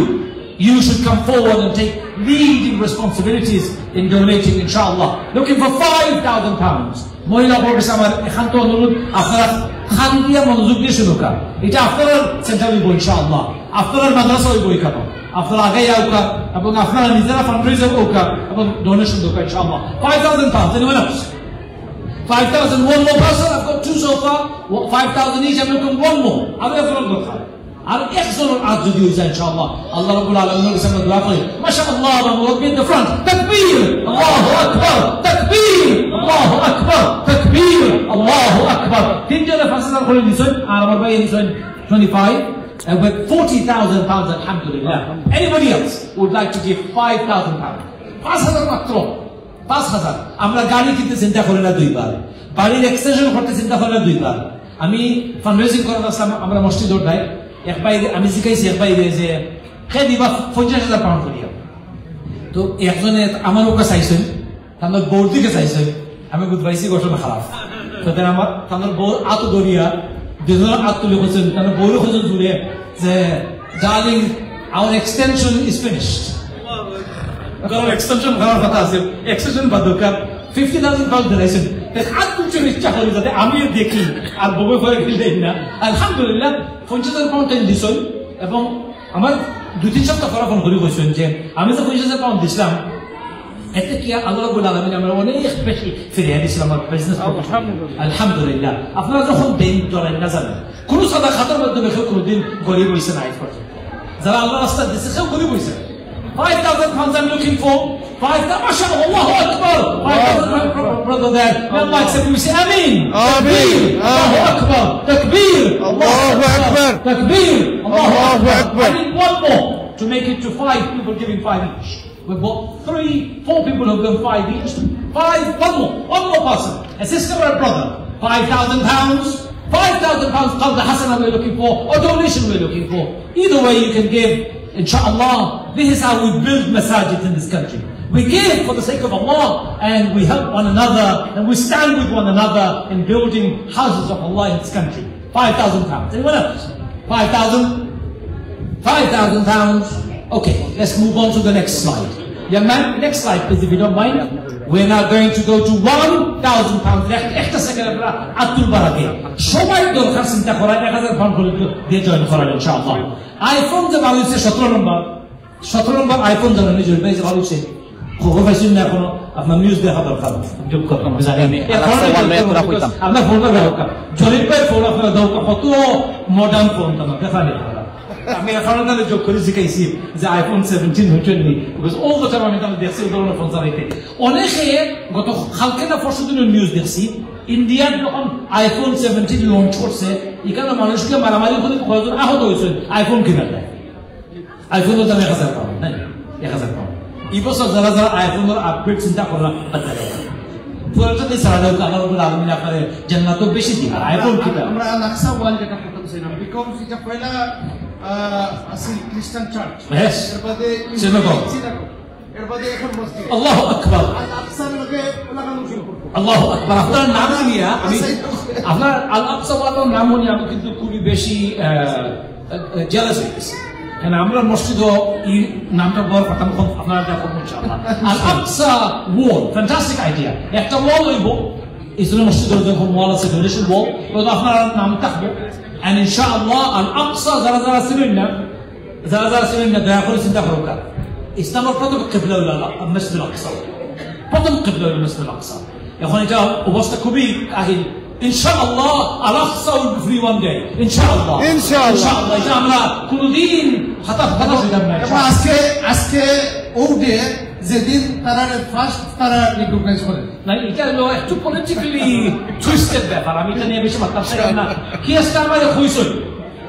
You should come forward and take leading responsibilities in donating, inshallah. Looking for five thousand pounds. মহিলা বোর্ড আমার একান্ত অনুরোধ, আপনারা কান দিয়া মনোযোগ দিয়া শুনউক্কা। ইটা আপনারার সেন্টার অইবো ইনশাআল্লাহ, আপনারার মাদ্রাসা অইবো ইখানো। আপনারা আগাইয়া আউক্কা এবং আপনারা নিজেরা ফান্ডরেজার অউক্কা এবং ডোনেশন দেউক্কা ইনশাআল্লাহ। Five thousand pounds, anyone else? Five thousand, one more person, I've got two so far. Five thousand each, I'm looking one more. আরো একজনর দরকার। আর একজনর আত যদি অইযায়, ইনশাআল্লাহ, আল্লাহ রাব্বুল আলামিনের কাছে আমরা দোয়া করি। MashaAllah, our Murabbi at the front. Takbir! Allahu Akbar! Takbir! Allahu Akbar! Takbir! Allahu Akbar! তিনজনে পাঁচ হাজার করি দিছইন, আর আমার ভাইয়ে দিছইন twenty-five, and with forty thousand pounds, alhamdulillah. Anybody else would like to give five thousand pounds? পাঁচ হাজার মাত্র। পাঁচ হাজার। আমরা গাড়ি কিনতে চিন্তা করি না দুইবার, বাড়ির এক্সটেনশন করতে চিন্তা করি না দুইবার। আমি ফান্ডরেজিং করাত আছলাম, আমরা মসজিদর দায়, এক ভাইরে আমি জিকাইছি, এক ভাইরে যে, "কে দিবা পঞ্চাশ হাজার পাউন্ড করিয়া?" তো একজনে আমার অউক্কা চাইছইন, তান বউর দিকে চাইছইন, আমি বুঝ পাইছি ঘটনা খারাপ। তো তান আমার, তান বউর আত ধরিয়া, দুইজনর আত তুলি কইছইন, তান বউরে কইছইন জুরে যে, "Darling, our extension is finished." কারণ এক্সটেনশন করার কথা আছে, এক্সটেনশন বাদ দরকার। ফিফটি থাউজেন্ড পাউন্ড দিলাইছইন, তাই আত তুলছইন ইচ্ছা করি যাতে আমি দেখি, আর বউয়ে পরে গেলে দেই না। আলহামদুলিল্লাহ, পঞ্চাশ হাজার পাউন্ড তাইন দিছইন, এবং আমার দুই তিন সপ্তাহ পরে ফোন করি কইছইন যে আমি যে পঞ্চাশ হাজার পাউন্ড দিছলাম, এতে কি আল্লাহ রাব্বুল আলামিন আমরা অনেক বেশি ফিরাইয়া দিছইন আমার বিজনেস। আলহামদুলিল্লাহ। আলহামদুলিল্লাহ। আপনারা যখন দেইন, ডরাইন না জানেন, কোনো সাদাকাতর মাধ্যমে কেউ কোনোদিন গরিব অইছে না আজ পর্যন্ত। যারা আল্লাহর রাস্তায় দিছে, কেউ গরিব অইছে না। Five thousand pounds I'm looking for. Five thousand, mashallah, Allahu Akbar. Five thousand pounds, brother there. May Allah accept. We say, "Ameen." Ameen. Takbir. Allahu Akbar. Takbir. Allahu Akbar. Takbir. Allahu Akbar. I need one more to make it to five people giving five each. We've got three, four people who've done five each. Five, one more, one more person. A sister or a brother. Five thousand pounds. Five thousand pounds, qarda hasana we're looking for, or donation we're looking for. Either way you can give, inshallah. This is how we build masajid in this country. We give for the sake of Allah, and we help one another, and we stand with one another in building houses of Allah in this country. Five thousand pounds. Anyone else? Five thousand? Five thousand pounds. Okay, let's move on to the next slide. Young man, next slide, please, if you don't mind. We're now going to go to one thousand pounds. এক-, একটা সেকেন্ড আপনারা আত তুলবার আগে সবাই দরকার চিন্তা করা, এক হাজার পাউন্ড করে দিয়ে জয়েন করার, ইনশাআল্লাহ। আইফোন যে বার অইছে সতেরো নম্বর, সতেরো নম্বর আইফোন জানেন নি, জরিফ ভাই, যে বার অইছে? খবর পাইছইন না এখনো? আপনার নিউজ দেখা দরকার। যোগ করতাম, আমি জানি। আমি এখনো আলাদা যোগ ওয়ান করতাম, পুরা কইতাম। আপনার ফোনটা দেখা দরকার। জরিফ ভাই ফোন আপনারা দরকার, কত মডার্ন ফোন, তো দেখা নেই আপনারা। আমি এখনো তাহলে যোগ করে জিকাইছি যে আইফোন সেভেন্টিন হইছে নি, because all the time আমি তাহলে দেখছি ওই ধরনের ফোন চালাইতে। অনেকে গত কালকে না পরশু দিনের নিউজ দেখছি, ইন্ডিয়ার যখন আইফোন সেভেন্টিন লঞ্চ করছে, এখানে মানুষকে মারামারি করে কয়জন আহত হয়েছে আইফোন কেনার দায়। আইফোনর দাম এক হাজার পাউন্ড, নাই? এক হাজার পাউন্ড। এই বছর যারা যারা আইফোনর আপগ্রেড চিন্তা কররা, বাদ দেও। পুরাটা দিয়ে ছাড়া দেও, আল্লাহ রাব্বুল আলামিন আপনারে জান্নাতও বেশি দিবা। আইফোন কিতা? আমরা আল আকসা ওয়াল যেটা করতে চাইলাম, because এটা পয়লা, আহ, আছিল খ্রিস্টান চার্চ। Yes। এর বাদে সিনাগগ। সিনাগগ। এর বাদে এখন মসজিদ। আল্লাহু আকবার। আল আকসার লগে লাগানো সম্পর্ক। আল্লাহু আকবার। আপনার নাম শুনিয়া আমি, আচ্ছা, আপনার আল আকসা ওয়ালার নাম শুনিয়া আমি কিন্তু খুবই বেশি, আহ, আহ, জেলাস হয়ে গেছি। কেন আমরা মসজিদও এই নামটা ব্যবহার করতাম, এখন আপনারা দেখো ইনশাআল্লাহ। আল আকসা ওয়াল, ফ্যান্টাস্টিক আইডিয়া। একটা ওয়াল অইব, ইসলাম মসজিদর যখন ওয়াল আছে, ডুরেশন ওয়াল, তো আপনার নাম থাকবো। And ইনশাআল্লাহ আল আকসা যারা যারা ছিলেন না, যারা যারা ছিলেন না, দয়া করে চিন্তা করুন। ইসলামের প্রথম কিবলা হইল আল-, মসজিদুল আকসা। প্রথম কিবলা হইল মসজিদুল আকসা। এখন এটা অবস্থা খুবই কাহিল। ইনশাআল্লাহ, আল আকসা will be free one day। ইনশাআল্লাহ। ইনশাআল্লাহ। ইনশাআল্লাহ। এটা আমরা কোনোদিন হাতা-, হতাশ হইতাম না। এবং আজকে, আজকে ও ডে, যেদিন তারা ফার্স্ট তারা রিকগনাইজ করে। না, এটা হলো একটু পলিটিক্যালি টুইস্টেড ব্যাপার, আমি এটা নিয়ে বেশি মাততাম চাই না। কিয়ার স্টারমারে কইছইন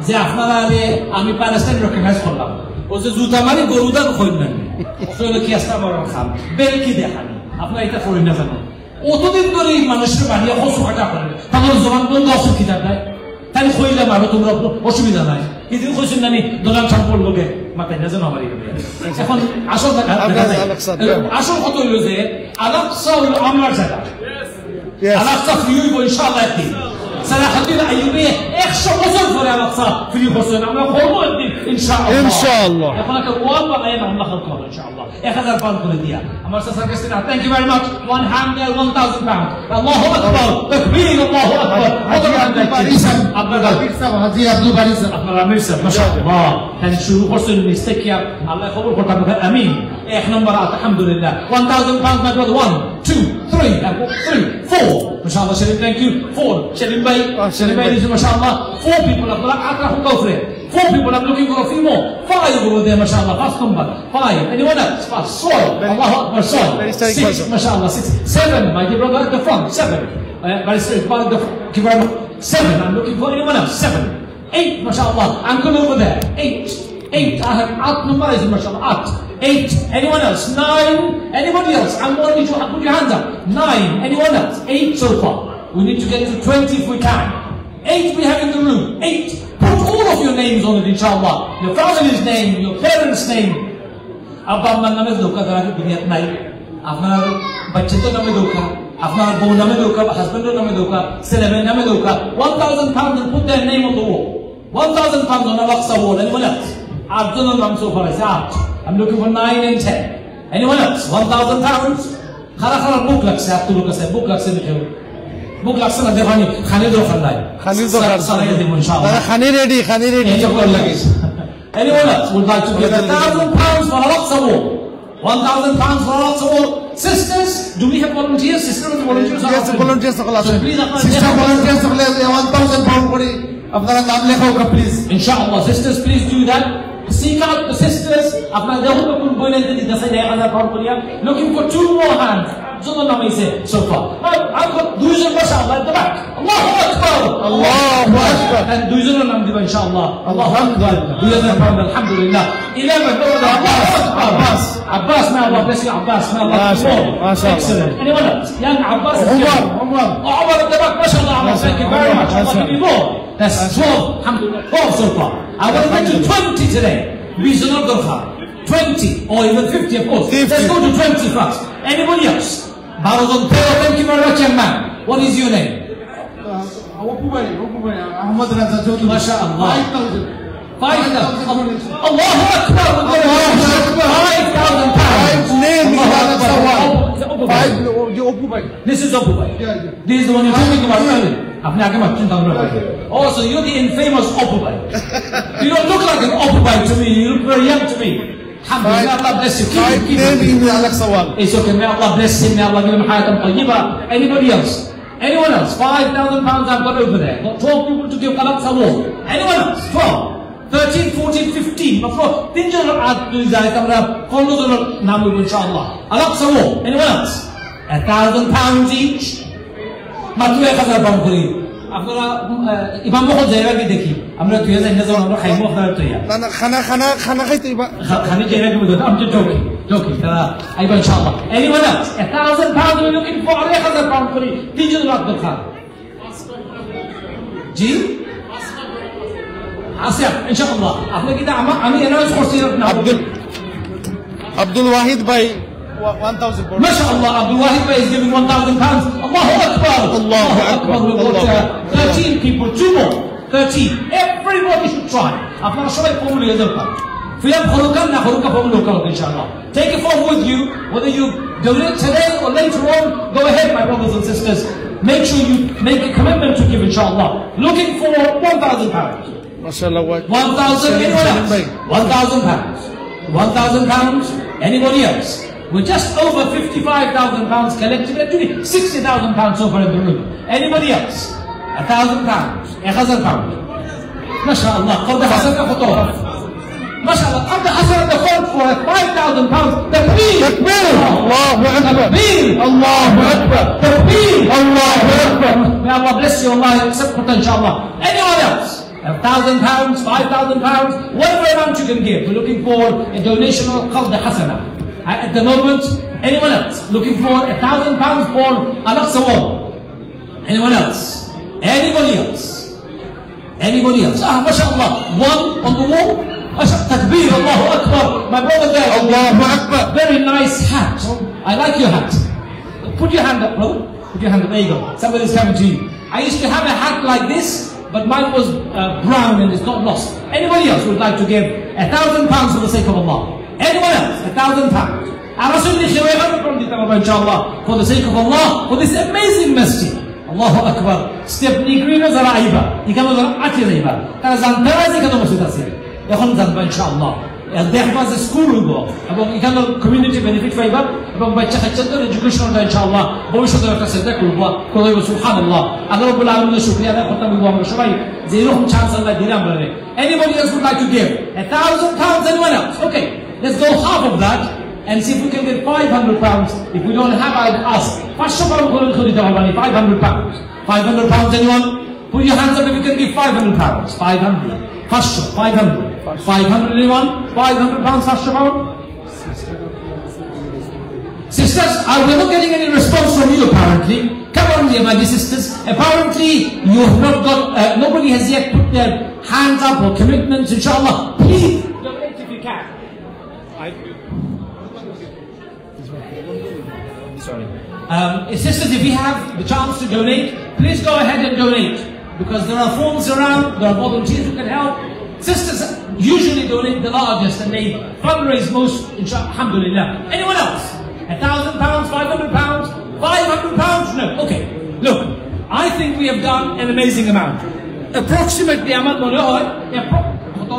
যে আপনারারে আমি প্যালেস্টাইন রিকগনাইজ করলাম, ও যে জুতা মারি গরুদান কইন না, ওটা হলো কিয়ার স্টারমারর কাম, বেলকি দেখানি। আপনারা এটা করেন না জানো? অতদিন ধরে এই মানুষের বানিয়ে কচু কাটা করে, তাদের জবান বন্ধ আছে কিতাব নাই। তাই কইলাম আরো তোমরা অসুবিধা নাই। কিন্তু কইছেন না নি, দোকান সম্পর্ক লোকে মাথায় না যেন আমার এই ব্যাপারে। এখন আসল কথা, আল আকসা, আসল কথা হইল যে আল আকসা হইল আমার জায়গা। Yes। আল আকসা ফ্রি হইব ইনশাআল্লাহ একদিন। সালাহাদ্দিন আইয়ুবী একশো বছর পরে আল আকসা ফ্রি করছেন, আমরা করবো একদিন ইনশাআল্লাহ। ইনশাআল্লাহ। এখন একটা ওয়াল বানাই না, আমরা করতে হবে ইনশাআল্লাহ। এক হাজার পাউন্ড করে দিয়া। আমার চাচার কাছে না, thank you very much। One hundred, one thousand pounds। আল্লাহু আকবার। তাকবীর, আল্লাহু আকবার। হাজী আব্দুল বারী সাহেব। আপনার আমির সাহেব, হাজী আব্দুল বারী সাহেব। আপনার আমির সাহেব, মাশাআল্লাহ। তাই শুরু করছেন নিচ থেকে, আল্লাহ কবুল করতে হবে। আমিন। এক নম্বর আত, আলহামদুলিল্লাহ। One thousand pounds, my brother। One, two, three, and four, three, four। মাশাআল্লাহ, Selim, thank you। Four, Selim ভাই, সেলিম ভাই, মাশাআল্লাহ। Four people, আপনারা আট রাখুন কাউফরে। Four people, I'm looking for a few more। Five over there, mashallah, first number. Five. Anyone else? Five. Soil. Allahu Akbar, soil. Six, mashallah, six. Seven, my dear brother at the front. Seven. Uh, Barrister Iqbal at the front. Thank you very much. Seven, I'm looking for anyone else. Seven. Eight, mashallah. Uncle over there. Eight. Eight. I have eight number is mashallah. Eight. Eight. Anyone else? Nine. Anybody else? I'm going to put your hands up. Nine. Anyone else? Eight so far. We need to get to twenty if we can. Eight we have in the room. Eight. Put all of your names on it, inshallah. Your family's name, your parents' name. আব্বা আম্মার নামে ধোকা, যারা কি দুনিয়াত নাই, আপনার বাচ্চাদের নামে ধোকা, আপনার বউ নামে ধোকা, হাজবেন্ডের নামে ধোকা, ছেলেমেয়ের নামে ধোকা। One thousand pounds and put their name on the wall. One thousand pounds on Al-Aqsa wall. Anyone else? আটজনের নাম so far আছে, আট। I'm looking for nine and ten. Anyone else? One thousand pounds. খারা খারা বুক লাগছে, আত্ম বুক আছে, বুক লাগছে দেখে। বুক লাগছে না, দেখো আমি খানির দরকার নাই। খানির দরকার। সারাই দিব, ইনশাআল্লাহ। দাদা, খানি রেডি, খানি রেডি। এই চক্কর লাগে। Anyone else would like to give a thousand pounds for Al-Aqsa wall? One thousand pounds for Al-Aqsa wall. Sisters, do we have volunteers? Sisters volunteers? Yes, volunteers সকল আছে। So please, আপনারা সিস্টার ভলান্টিয়ার সকলে one thousand pound করে আপনারা নাম লেখাও, please. Inshallah, sisters, please do that. Seek out the sisters. আপনারা যখন কোন বইলেন দিতে চাই এক হাজার পাউন্ড করিয়া, looking for two more hands. দুজন নামাইছে so far। আর, আর দুইজন, মাশাআল্লাহ, at the back. আল্লাহু আকবার। আল্লাহু আকবার। And দুইজনের নাম দিবা ইনশাআল্লাহ। আল্লাহু আকবার। দুই হাজার পাউন্ড, আলহামদুলিল্লাহ। Eleven, আল্লাহু আকবার। Abbas. May Allah bless you, Abbas. May Allah bless you. মাশাআল্লাহ। Excellent. Anyone else? Young Abbas is here. Omar, Omar. Oh, Omar at the back, mashallah, Abbas, thank you very much. Allah give you more. That's twelve, alhamdulillah, twelve so far. I want to get to twenty today. বিশ জনের দরকার। Twenty or even fifty, of course. Let's go to twenty first. Anybody else? বারো জন, তেরো, thank you very much, young man. What is your name? Uh, Abu Bhai, Abu Bhai, Ahmad Raza Chaudhary. Masha Allah. Five thousand. Five thousand. Allahu Akbar. Allahu Akbar. Five thousand pounds. Five name. Allahu Akbar. Abu Bhai. Five, the Abu Bhai. This is Abu Bhai. Yeah, yeah. This is the one you're talking about, isn't it? আপনি আগে মারছেন, তারপরে আবার। Oh, so you're the infamous Abu Bhai. You don't look like an Abu Bhai to me. You look very young to me. Alhamdulillah, may Allah bless you. Keep it, keep it. Five name in Al-Aqsa wall. It's okay. May Allah bless him. May Allah give him hayatan tayyiba. Anybody else? Anyone else? Five thousand pounds I've got over there. Got twelve people to give Al-Aqsa wall. Anyone else? Twelve. Thirteen, fourteen, fifteen. মাত্র তিনজনের আত তুলি যায়, আমরা পনেরো জনের নাম নেব, ইনশাআল্লাহ। Al-Aqsa wall. Anyone else? A thousand pounds each. মাত্র এক হাজার পাউন্ড করি। আপনারা, উম, আহ, ইমাম মহল যাইবা কি দেখি? আমরা তুই যাই না, যখন আমরা খাইমু আপনারা তুই। না, না, খানা, খানা, খানা খাইতে ইবা- খা-, খানি যাইবা কি বুঝো? I'm just joking, joking. তারা আইবা ইনশাআল্লাহ। Anyone else? A thousand pounds, we're looking for এক হাজার পাউন্ড করি। তিনজন লাখ দরকার। জি? আছে, ইনশাআল্লাহ। আপনি কিন্তু আমা-, আমি অ্যানাউন্স করছি না। আব্দুল, আব্দুল ওয়াহিদ ভাই, ওয়া-, one thousand pounds. মাশাআল্লাহ, আব্দুল ওয়াহিদ ভাই is giving one thousand pounds. আল্লাহু আকবার। আল্লাহু আকবার। আল্লাহু আকবার। We've got, uh, thirteen people, two more. Thirteen. Everybody should try. আপনারা সবাই কবুল হয়ে যাবেন। Fiyam khurukan na khuruka fam lokal, inshallah. Take a form with you, whether you donate today or later on. Go ahead, my brothers and sisters. Make sure you make a commitment to give, inshallah. Looking for one thousand pounds. Mashallah, what? One thousand, anyone else? One thousand pounds. One thousand pounds. Anybody else? We're just over fifty-five thousand pounds collected. Actually, sixty thousand pounds so far in the room. Anybody else? A thousand pounds. A thousand pounds. Mashallah. Qard hasana khutu. Mashallah. Qard hasana, the fund for five thousand pounds. Takbir. Takbir. Allahu Akbar. Takbir. Allahu Akbar. Takbir. Allahu Akbar. May Allah bless you. Allah accept it, inshallah. Anyone else? A thousand pounds, five thousand pounds, whatever amount you can give. We're looking for a donation of qard hasana. At the moment, anyone else looking for a thousand pounds for Al-Aqsa Wall? Anyone else? Anybody else? Anybody else? Ah, mashallah. One on the wall. Masha-, takbir, Allahu Akbar. My brother there. Allahu Akbar. Very nice hat. I like your hat. Put your hand up, brother. Put your hand up. There you go. Somebody's coming to you. I used to have a hat like this, but mine was uh, brown and it's not lost. Anybody else would like to give a thousand pounds for the sake of Allah? Anyone else? A thousand pounds. আর আসলে সেভাবে আমি কোন দিতে পারবো, ইনশাআল্লাহ, for the sake of Allah, for this amazing masjid. Allahu Akbar. Stepney Green-ও যারা আইবা, এখানে যারা আটকে যাইবা, তারা জানতে পারে যে এখানে মসজিদ আছে। এখন জানবা, ইনশাআল্লাহ। এ, দেখবা যে স্কুল হইব এবং এখানে কমিউনিটি বেনিফিট পাইবা এবং বাচ্চা কাচ্চাদের এডুকেশনটা, ইনশাআল্লাহ, ভবিষ্যতে একটা চিন্তা করবো, করবো। সুবহানাল্লাহ। আল্লাহ রাব্বুল আলামিনের শুকরিয়া আদায় করতাম হইব আমরা সবাই, যে এরকম চান্স আল্লাহ দিলে আমরা। Anybody else would like to give a thousand pounds? Anyone else? Okay, let's go half of that and see if we can get five hundred pounds. If we don't have, I'd ask. পাঁচশো পাউন্ড করে দিতে হবে, মানে, five hundred pounds. Five hundred pounds, anyone? Put your hands up if you can give five hundred pounds. Five hundred. First, five hundred. Five hundred, anyone? Five hundred pounds, first of all. Sisters, are we not getting any response from you apparently? Come on, dear, my dear sisters. Apparently, you have not got, uh, nobody has yet put their hands up or commitments, inshallah. Please donate if you can. I Sorry. Um, sisters, if you have the chance to donate, please go ahead and donate, because there are forms around, there are volunteers who can help. Sisters usually donate the largest and they fundraise most, insha-, alhamdulillah. Anyone else? A thousand pounds, five hundred pounds, five hundred pounds? No. Okay. Look, I think we have done an amazing amount. Approximately, আমার মনে হয়, appro-, কত?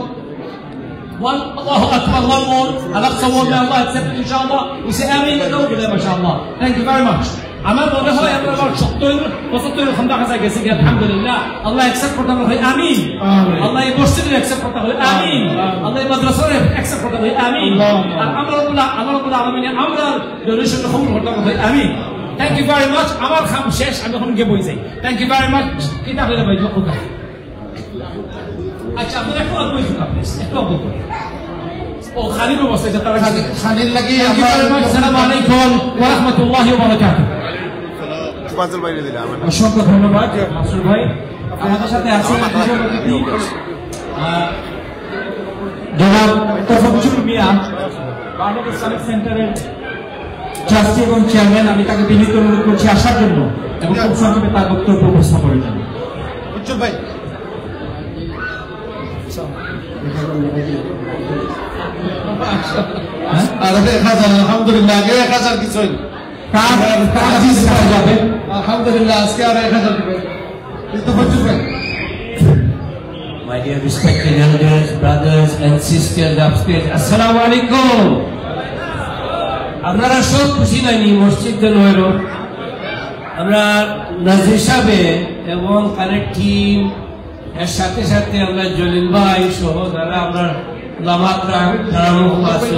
One, Allahu Akbar, one more. Al-Aqsa Wall, may Allah accept it, inshallah. We say Ameen, and over there, mashallah. Thank you very much. আমার মনে হয় আমরা আবার সত্তর, পঁচাত্তর, এরকম দেখা যায় গেছি গিয়া, আলহামদুলিল্লাহ। আল্লাহ accept করতে আমরা কই আমিন। আমিন। আল্লাহ এই মসজিদরে accept করতে কই আমিন। আমিন। আল্লাহ এই মাদ্রাসারে accept করতে কই আমিন। আল্লাহুম্মা। আর আমরা আল্লাহ, আল্লাহ রাব্বুল আলামিন আমরা donation কবুল করতে কই আমিন। Thank you very much. আমার কাম শেষ, আমি এখন গিয়া বই যাই। Thank you very much. কিতা হইল ভাই, লক্ষ্য কর। আচ্ছা, আপনারা একটু অল্প একটু কাঁপবেন, একটু অল্প করে। ও, খালির অবস্থা, এটা তারা খালি, খালির লাগি। Thank you very much. আসসালামু আলাইকুম ওয়া রাহমাতুল্লাহি ওয়া বারাকাতুহু। ফাজল ভাই দিলে আমার। অসংখ্য ধন্যবাদ, মাসুদ ভাই। আমাদের সাথে আছেন বিশেষ অতিথি, আহ, জনাব তফাজ্জুল মিয়া, বার্নপুর ইসলামিক সেন্টারের ট্রাস্টি এবং চেয়ারম্যান। আমি তাকে বিনীত অনুরোধ করছি আসার জন্য এবং খুব সংক্ষেপে তার বক্তব্য উপস্থাপনের জন্য। উজ্জ্বল ভাই। আর এক হাজার, আলহামদুলিল্লাহ, আগে এক হাজার কিছু হইল। কার, কার হাদিস পাওয়া যাবে? আলহামদুলিল্লাহ, আজকে আর এক হাজার দিবেন। কিন্তু বুঝবেন। My dear respected elders, brothers and sisters upstairs, আসসালামু আলাইকুম। আপনারা সব খুশি নানি মসজিদ নয়রো? আমরা নাজির সাহেব এবং তার টিম, এর সাথে সাথে আমরা জলিল ভাই সহ যারা আমরা লামাতরা, তারা আছে,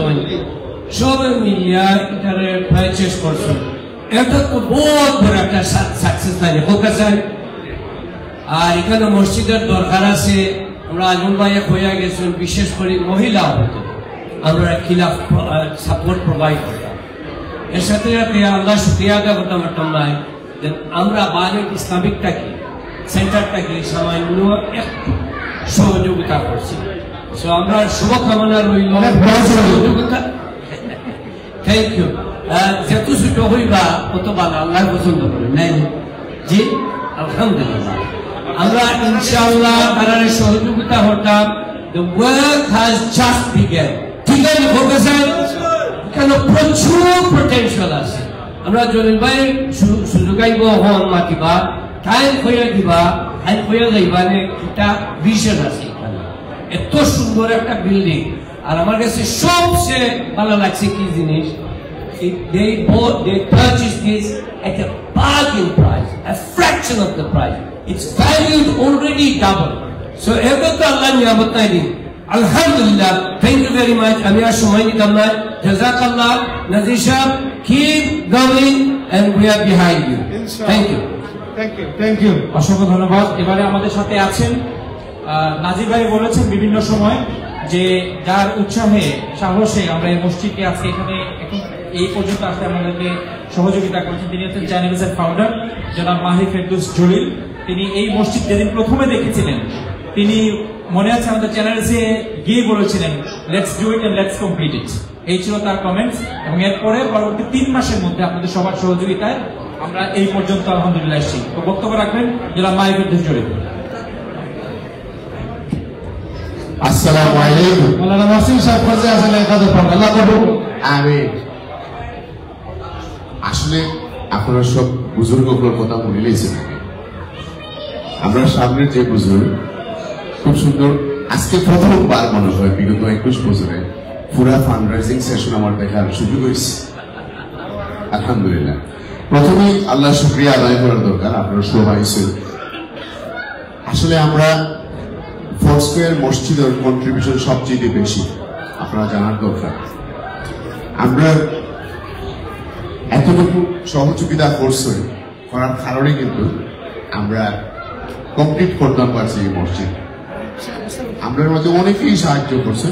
সবে মিলিয়া এটারে প্রায় শেষ করছে। এটা তো বহুত বড় একটা সা-, সাকসেস লাগে, হোক স্যার। আর এখানে মসজিদের দরকার আছে, আমরা আজমল ভাইয়ে কইয়া গেছেন, বিশেষ করে মহিলা হতে আমরা খিলাফ, আহ, সাপোর্ট প্রোভাইড করতাম। এর সাথে সাথে আল্লাহ শুক্রিয়া আদায় করতাম পারতাম না যে আমরা বার্নপুর ইসলামিক থাকি, সেন্টার থাকি সামান্য একটু সহযোগিতা করছি। So, আমরা শুভকামনা রইল। অনেক বড় সহযোগিতা। সহযোগিতা। Thank you। আহ, যেহেতু ছোট হইবা, অত ভালো, আল্লাহ পছন্দ করে, নাই? জি, আলহামদুলিল্লাহ। আমরা ইনশাআল্লাহ তারারে সহযোগিতা করতাম। The work has just begun. ঠিক আছে, প্রফেসর? কেন, প্রচুর পটেনশিয়াল আছে। আমরা জলিল ভাই সু- সুযোগ আইব, হন মাতিবা, টাইম হইয়া দিবা, টাইম হইয়া যাইবা, মানে একটা ভিশন আছে এখানে। এত সুন্দর একটা বিল্ডিং। আর আমার কাছে সবচেয়ে ভালো লাগছে কি জিনিস, they bought, they purchased this at a bargain price, a fraction of the price. It's valued already double. So এবার তো আল্লাহ নিয়ামত নাই দিন। আলহামদুলিল্লাহ, thank you very much. আমি আর সময় নিতাম না। জাযাকাল্লাহ, নাজির সাহেব, keep going and we are behind you. Thank you. Thank you. Thank you. অসংখ্য ধন্যবাদ। এবারে আমাদের সাথে আছেন, আহ, নাজির ভাই বলেছেন বিভিন্ন সময় যে যার উৎসাহে, সাহসে আমরা এই মসজিদকে আজকে এখানে এখন এই পর্যন্ত আসতে আমাদেরকে সহযোগিতা করেছেন। তিনি হচ্ছেন চ্যানেলসের ফাউন্ডার জনাব মাহি ফেরদৌস জলিল। তিনি এই মসজিদ যেদিন প্রথমে দেখেছিলেন, তিনি মনে আছে আমাদের চ্যানেলসে গিয়ে বলেছিলেন, "Let's do it and let's complete it।" এই ছিল তার কমেন্টস। এবং এরপরে পরবর্তী তিন মাসের মধ্যে আপনাদের সবার সহযোগিতায় আমরা এই পর্যন্ত আলহামদুলিল্লাহ এসেছি। তো বক্তব্য রাখবেন জনাব মাহি ফেরদৌস জলিল। আসসালামু আলাইকুম। মৌলানা মহসিন সাহেব, ফরজে হাসানা একাদশ পাক। আল্লাহ কবুল। আমিন। আসলে আপনারা সব বুজুর্গ অকলর কথা হুনিলাইছেন। আমরা সামনের যে বুজুর্গ, খুব সুন্দর। আজকে প্রথমবার মনে হয় বিগত একুশ বছরে পুরা ফান্ড রেজিং সেশন আমার দেখার সুযোগ হয়েছে। আলহামদুলিল্লাহ। প্রথমেই আল্লাহর শুকরিয়া আদায় করার দরকার, আপনারা সবাই আইছেন। আসলে আমরা ফোর স্কোয়ার মসজিদের কন্ট্রিবিউশন সবচেয়ে বেশি, আপনারা জানার দরকার। আমরা এতটুকু সহযোগিতা করছে, করার কারণে কিন্তু আমরা কমপ্লিট করতাম পারছি এই মসজিদ। আমরার মাঝে অনেকেই সাহায্য করছেন,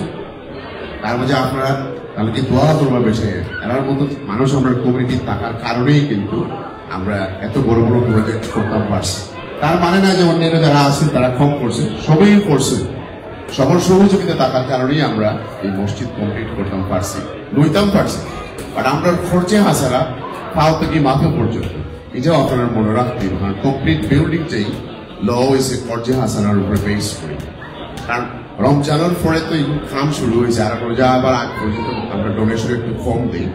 তার মাঝে আপনারা কালকে দোয়া করবা বেশি, এরার মতো মানুষ আমরা কমিউনিটি থাকার কারণেই কিন্তু আমরা এত বড় বড় প্রজেক্ট করতাম পারছি। তার মানে না যে অন্যান্য যারা আছেন তারা কম করছে, সবাই করছে। সবার সহযোগিতা থাকার কারণেই আমরা এই মসজিদ কমপ্লিট করতাম পারছি, লইতাম পারছি। বাট আমরা খরচে হাসারা পাও থেকে মাথা পর্যন্ত, এটাও আপনারা মনে রাখতে হবে। কারণ কমপ্লিট বিল্ডিংটাই ল হয়েছে খরচে হাসানার উপরে বেস করে। কারণ রমজানের পরে তো এই কাম শুরু হয়েছে, আর রোজা আবার আগ পর্যন্ত আমরা ডোনেশন একটু কম দিই,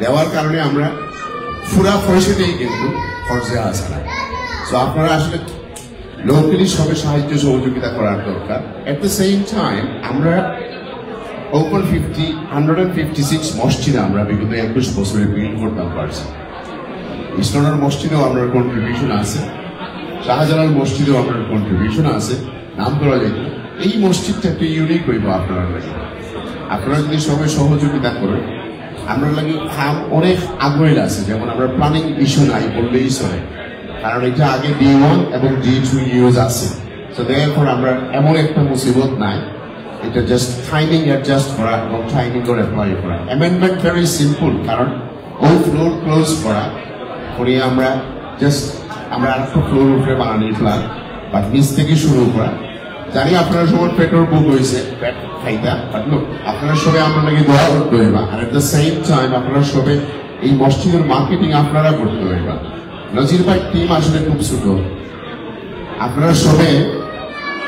দেওয়ার কারণে আমরা পুরা পয়সাটাই কিন্তু খরচে হাসানা। তো আপনারা আসলে লোকালি সবে সাহায্য সহযোগিতা করার দরকার। অ্যাট দ্য সেম টাইম আমরা over fifty, hundred and fifty six মসজিদে আমরা বিগত একুশ বছরে বিল্ড করতাম পারছি। ইস্টার্নার মসজিদেও আমরা কন্ট্রিবিউশন আছে, শাহজালাল মসজিদেও আমরা কন্ট্রিবিউশন আছে। নাম করা যায় না। এই মসজিদটা একটু ইউনিক হইব আপনারা লাগে। আপনারা যদি সবাই সহযোগিতা করেন, আমরা লাগে কাম অনেক আগ্রহী আছে। যেমন আমরা প্ল্যানিং ইস্যু নাই বললেই চলে, কারণ এটা আগে ডি ওয়ান এবং ডি টু ইউজ আছে। তো দেয়ারফর আমরা এমন একটা মুসিবত নাই, এটা জাস্ট টাইমিং অ্যাডজাস্ট করা এবং টাইমিং করে অ্যাপ্লাই করা। অ্যামেন্ডমেন্ট ভেরি সিম্পল, কারণ ও ফ্লোর ক্লোজ করা, করে আমরা জাস্ট আমরা আর একটা ফ্লোর উপরে বানানোর প্ল্যান, বাট নিচ থেকে শুরু করা। জানি আপনারা সবার পেট্রোল বুক হয়েছে, পেট খাইতা, বাট নো, আপনারা সবাই আমরা লাগে দোয়া করতে হইবা। আর এট দ্য সেম টাইম আপনারা সবাই এই মসজিদের মার্কেটিং আপনারা করতে হইবা। নজির ভাই টিম আসলে খুব ছোট, আপনারা সবে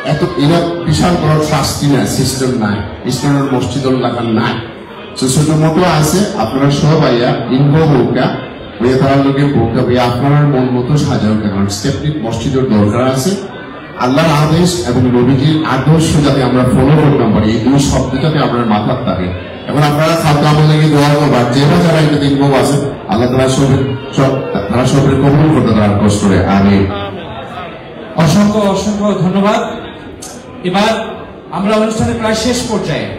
এত এরা বিশাল বড় ট্রাস্টি না, সিস্টেম নাই, ইস্টার্নার মসজিদুল লাখান নাই। তো ছোট মোটো আছে, আপনারা সব আইয়া ইনভলভ হউকা, হইয়া তারার লগে বউকা, হইয়া আপনারার মন মতো সাজাউকা, কারণ স্টেপনি মসজিদের দরকার আছে। আল্লাহর আদেশ এবং নবীজির আদর্শ যাতে আমরা ফলো করতাম পারি, এই দুই শব্দ যাতে আমরা মাথার থাকে। এখন আপনারা খাদ্য আমার লাগে দোয়া করবা, যে বা যারা এটা ইনভলভ আছে, আল্লাহ তারা সবের সব তারা সবের কবুল করতে তারা কষ্ট করে। আমি অসংখ্য অসংখ্য ধন্যবাদ। এবার আমরা অনুষ্ঠানের প্রায় শেষ পর্যায়ে।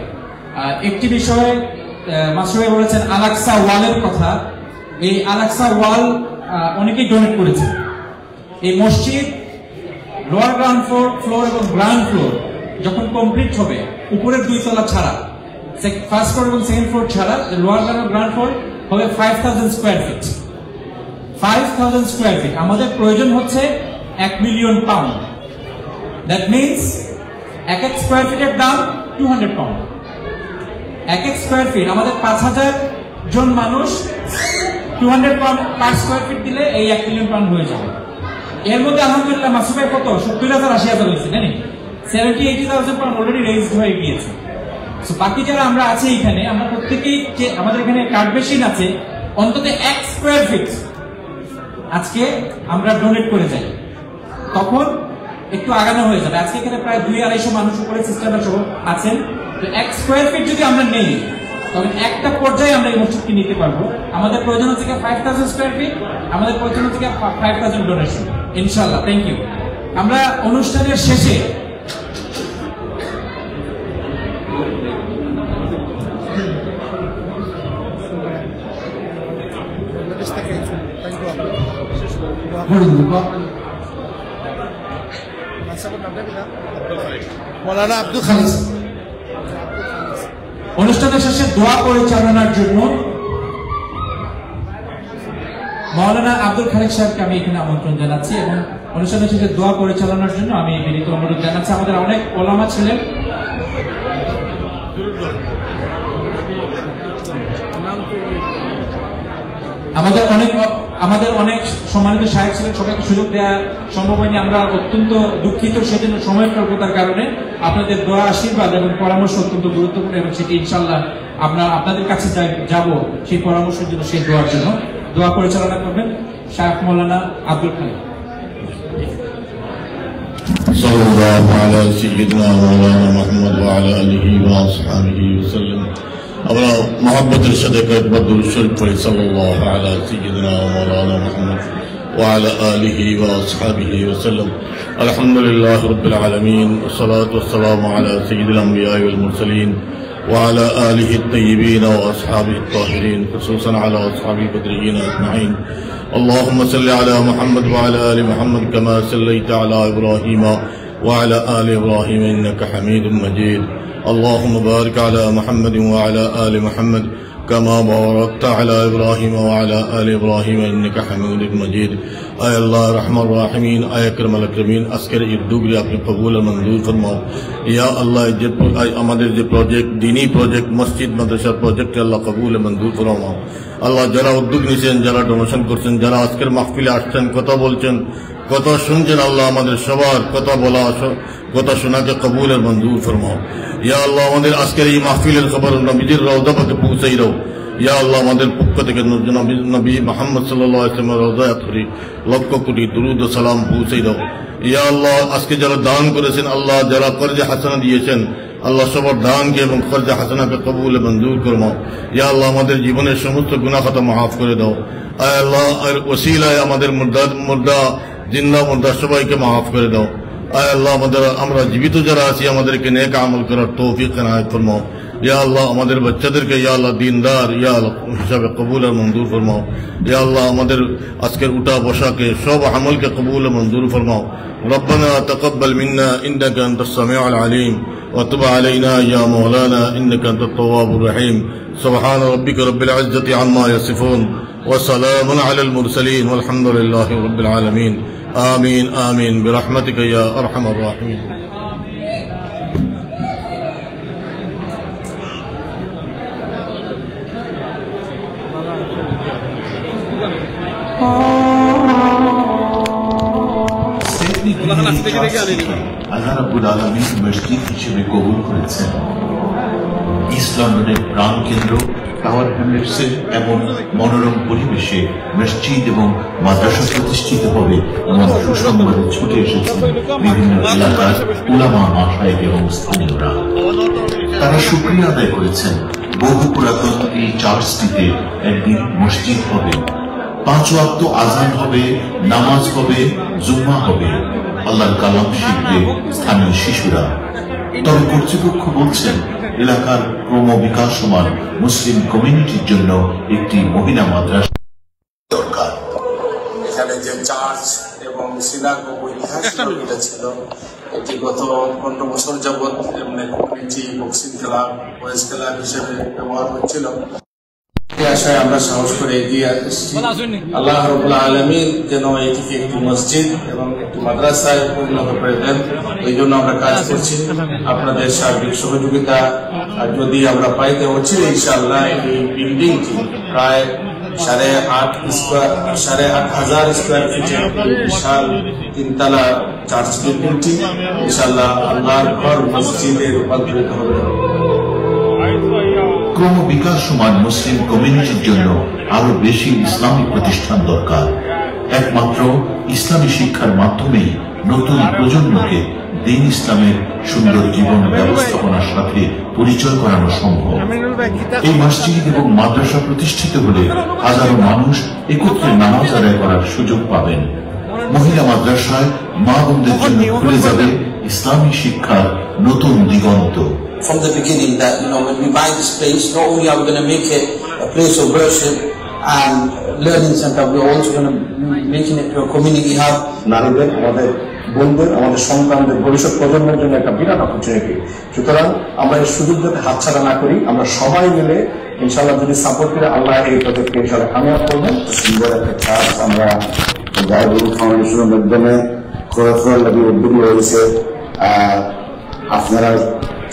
আহ, একটি বিষয়, আহ, মাসুদ ভাই বলেছেন আলাক্সা ওয়ালের কথা। এই আলাক্সা ওয়াল, আহ, অনেকেই ডোনেট করেছে। এই মসজিদ লোয়ার গ্রাউন্ড ফ্লোর, ফ্লোর এবং গ্রাউন্ড ফ্লোর যখন কমপ্লিট হবে, উপরের দুই তলা ছাড়া, ফার্স্ট ফ্লোর এবং সেকেন্ড ফ্লোর ছাড়া, লোয়ার গ্রাউন্ড, গ্রাউন্ড ফ্লোর হবে five thousand square feet. Five thousand square feet. আমাদের প্রয়োজন হচ্ছে এক মিলিয়ন পাউন্ড। দ্যাট মিনস এক এক স্কোয়ার ফিটের দাম টু হান্ড্রেড পাউন্ড। এক এক স্কোয়ার ফিট আমাদের পাঁচ হাজার জন মানুষ two hundred pound per square feet দিলে এই এক মিলিয়ন পাউন্ড হয়ে যাবে। এর মধ্যে আলহামদুলিল্লাহ মাসুদ ভাই কত, সত্তর হাজার, আশি হাজার হয়েছে, তাই না? Seventy eighty thousand pound already raised হয়ে গিয়েছে। তো বাকি যারা আমরা আছি এখানে, আমরা প্রত্যেকেই যে আমাদের এখানে কার্ড মেশিন আছে, অন্তত এক স্কোয়ার ফিট আজকে আমরা ডোনেট করে যাই, তখন একটু আগানো হয়ে যাবে। আজকে এখানে প্রায় দুই আড়াইশো মানুষ উপরে সিস্টাররা সহ আছেন। তো এক স্কোয়ার ফিট যদি আমরা নেই, তবে একটা পর্যায়ে আমরা এই মসজিদকে নিতে পারবো। আমাদের প্রয়োজন হচ্ছে কি ফাইভ থাউজেন্ড স্কোয়ার ফিট, আমাদের প্রয়োজন হচ্ছে কি ফাইভ থাউজেন্ড ডোনেশন, ইনশাল্লাহ। Thank you. আমরা অনুষ্ঠানের শেষে মৌলানা আব্দুল খালিক। অনুষ্ঠানের শেষে দোয়া পরিচালনার জন্য মৌলানা আব্দুল খালিক সাহেবকে আমি এখানে আমন্ত্রণ জানাচ্ছি এবং অনুষ্ঠানের শেষে দোয়া পরিচালনার জন্য আমি বিনীত অনুরোধ জানাচ্ছি। আমাদের অনেক ওলামা ছিলেন, আমাদের অনেক, আমাদের অনেক সম্মানিত সাহেব ছিলেন, সবাইকে সুযোগ দেওয়া সম্ভব হয়নি। আমরা অত্যন্ত দুঃখিত সেজন্য, সময় স্বল্পতার কারণে। আপনাদের দোয়া, আশীর্বাদ এবং পরামর্শ অত্যন্ত গুরুত্বপূর্ণ এবং সেটি ইনশাল্লাহ আমরা আপনাদের কাছে যাই-, যাব সেই পরামর্শের জন্য, সেই দোয়ার জন্য। দোয়া পরিচালনা করবেন শায়েখ মৌলানা আব্দুল খালিক। صلى الله على سيدنا مولانا محمد وعلى آله وأصحابه وسلم. আমরা মহব্বতের সাথে কয়েকবার দুরূদ শরীফ পড়ি, সাল্লাল্লাহু আলা সাইয়্যিদিনা ওয়া মাওলানা মুহাম্মদ ওয়া আলা আলিহি ওয়া আসহাবিহি ওয়া সাল্লাম। الحمد لله رب العالمين، والصلاة والسلام على سيد الأنبياء والمرسلين، وعلى آله الطيبين وأصحابه الطاهرين، خصوصا على أصحاب البدريين أجمعين. اللهم صل على محمد وعلى آل محمد كما صليت على إبراهيم وعلى آل إبراهيم إنك حميد مجيد. اللهم بارك على محمد وعلى آل محمد كما باركت على إبراهيم وعلى آل إبراهيم إنك حميد مجيد. আয় আল্লাহ রহমান রাহিমিন, আয় আকরামাল আকরামিন, আজকের এই উদ্যোগকে আপনি কবুল আর মঞ্জুর ফরমাও। ইয়া আল্লাহ, এই যে প্র-, আই-, আমাদের যে প্রজেক্ট, দিনী প্রজেক্ট, মসজিদ মাদ্রাসার প্রজেক্টকে আল্লাহ কবুল আর মঞ্জুর ফরমাও। আল্লাহ, যারা উদ্যোগ নিছেন, যারা ডোনেশন করছেন, যারা আজকের মাহফিলে আসছেন, কথা বলছেন, কথা শুনছেন, আল্লাহ আমাদের সবার কথা বলা, স-, কথা শোনাকে কবুল আর মঞ্জুর ফরমাও। ইয়া আল্লাহ, আমাদের আজকের এই মাহফিলের খবর নবীজির রওজা পাকে পৌঁছাই দাও। ইয়া আল্লাহ, আমাদের পক্ষ থেকে নবী, নবী মোহাম্মদ সাল্লাল্লাহু আলাইহি ওয়াসাল্লামের রওজা আতহরি লক্ষ কোটি দুরূদ ও সালাম পৌঁছাই দাও। ইয়া আল্লাহ, আজকে যারা দান করেছেন, আল্লাহ, যারা কর্জে হাসানা দিয়েছেন, আল্লাহ, সবার দানকে এবং কর্জে হাসানাকে কবুল মঞ্জুর ফরমাও। ইয়া আল্লাহ, আমাদের জীবনের সমস্ত গুনাহ খাতা মাফ করে দাও। আয় আল্লাহ, এর ওসিলায় আমাদের মুর্দা, মুর্দা, জিন্দা মুর্দা সবাইকে মাফ করে দাও। আয় আল্লাহ, আমাদের, আমরা জীবিত যারা আছি, আমাদেরকে নেক আমল করার তৌফিক এনায়েত ফরমাও। ইয়া আল্লাহ, আমাদের বাচ্চাদেরকে, ইয়া আল্লাহ, দিনদার, ইয়া আল্লাহ, হিসাবে কবুল আর মঞ্জুর ফরমাও। ইয়া আল্লাহ, আমাদের আজকের উঠা বসাকে, সব আমলকে কবুল আর মঞ্জুর ফরমাও। ربنا تقبل منا إنك أنت السميع العليم وتب علينا يا مولانا إنك أنت التواب الرحيم. سبحان ربك رب العزة عما يصفون وسلام على المرسلين والحمد لله رب العالمين. آمين، آمين، برحمتك يا أرحم الراحمين. আল্লাহ রাব্বুল আলামিন মসজিদ হিসেবে কবুল করেছেন। ইস্ট লন্ডনের প্রাণকেন্দ্র টাওয়ার হ্যামলেটসের এমন মনোরম পরিবেশে মসজিদ এবং মাদ্রাসা প্রতিষ্ঠিত হবে, এমন সুসংবাদে ছুটে এসেছেন বিভিন্ন এলাকার উলামা, মাশায়েখ এবং স্থানীয়রা। তারা শুকরিয়া আদায় করেছেন, বহু পুরাতন এই চার্চটিতে একদিন মসজিদ হবে, পাঁচ ওয়াক্ত আজান হবে, নামাজ হবে, জুম্মা হবে, আল্লাহর কালাম শিখবে স্থানীয় শিশুরা। তবে কর্তৃপক্ষ বলছেন, এলাকার ক্রমবিকাশমান মুসলিম কমিউনিটির জন্য একটি মহিলা মাদ্রাসা দরকার। এখানে যে চার্চ এবং সিনাগোগ ঐতিহাসিকভাবে এটা ছিল, এটি গত পনেরো বছর যাবত এমনি community boxing club, boys club হিসেবে ব্যবহার হচ্ছিল। এই আশায় আমরা সাহস করে এগিয়ে এসেছি। আল্লাহ রাব্বুল আলামিন যেন এটিকে একটি মসজিদ এবং একটি মাদ্রাসায় পরিণত করে দেন, এই জন্য আমরা কাজ করছি। আপনাদের সার্বিক সহযোগিতা আর যদি আমরা পাই, তো অচিরে ইনশাআল্লাহ এই বিল্ডিংটি প্রায় সাড়ে আট স্কোয়ার সাড়ে আট হাজার স্কোয়ার ফিটের বিশাল তিনতলা চার্চ বিল্ডিংটি ইনশাআল্লাহ আল্লাহর ঘর মসজিদে রূপান্তরিত হবে। ক্রমবিকাশমান মুসলিম কমিউনিটির জন্য আরো বেশি ইসলামিক প্রতিষ্ঠান দরকার। একমাত্র ইসলামী শিক্ষার মাধ্যমেই নতুন প্রজন্মকে দ্বীন ইসলামের সুন্দর জীবন ব্যবস্থাপনার সাথে পরিচয় করানো সম্ভব। এই মসজিদ এবং মাদ্রাসা প্রতিষ্ঠিত হলে হাজারো মানুষ একত্রে নামাজ আদায় করার সুযোগ পাবেন। মহিলা মাদ্রাসায় মা বোনদের জন্য খুলে যাবে ইসলামী শিক্ষার নতুন দিগন্ত। From the beginning that, you know, when we buy this place, not only are we going to make it a place of worship and learning center, we're also going to be making it to a community hub. নারীদের, আমাদের বোনদের, আমাদের সন্তানদের ভবিষ্যৎ প্রজন্মের জন্য একটা বিরাট অপরচুনিটি। সুতরাং আমরা এই সুযোগ যাতে হাতছাড়া না করি, আমরা সবাই মিলে ইনশাআল্লাহ যদি সাপোর্ট করি, আল্লাহ এই প্রজেক্টকে ইনশাআল্লাহ কামিয়াব করবেন। সুন্দর একটা চার্চ আমরা দারুল ফাউন্ডেশনের মাধ্যমে করার লাগি উদ্যোগী হয়েছে। আহ, আপনারা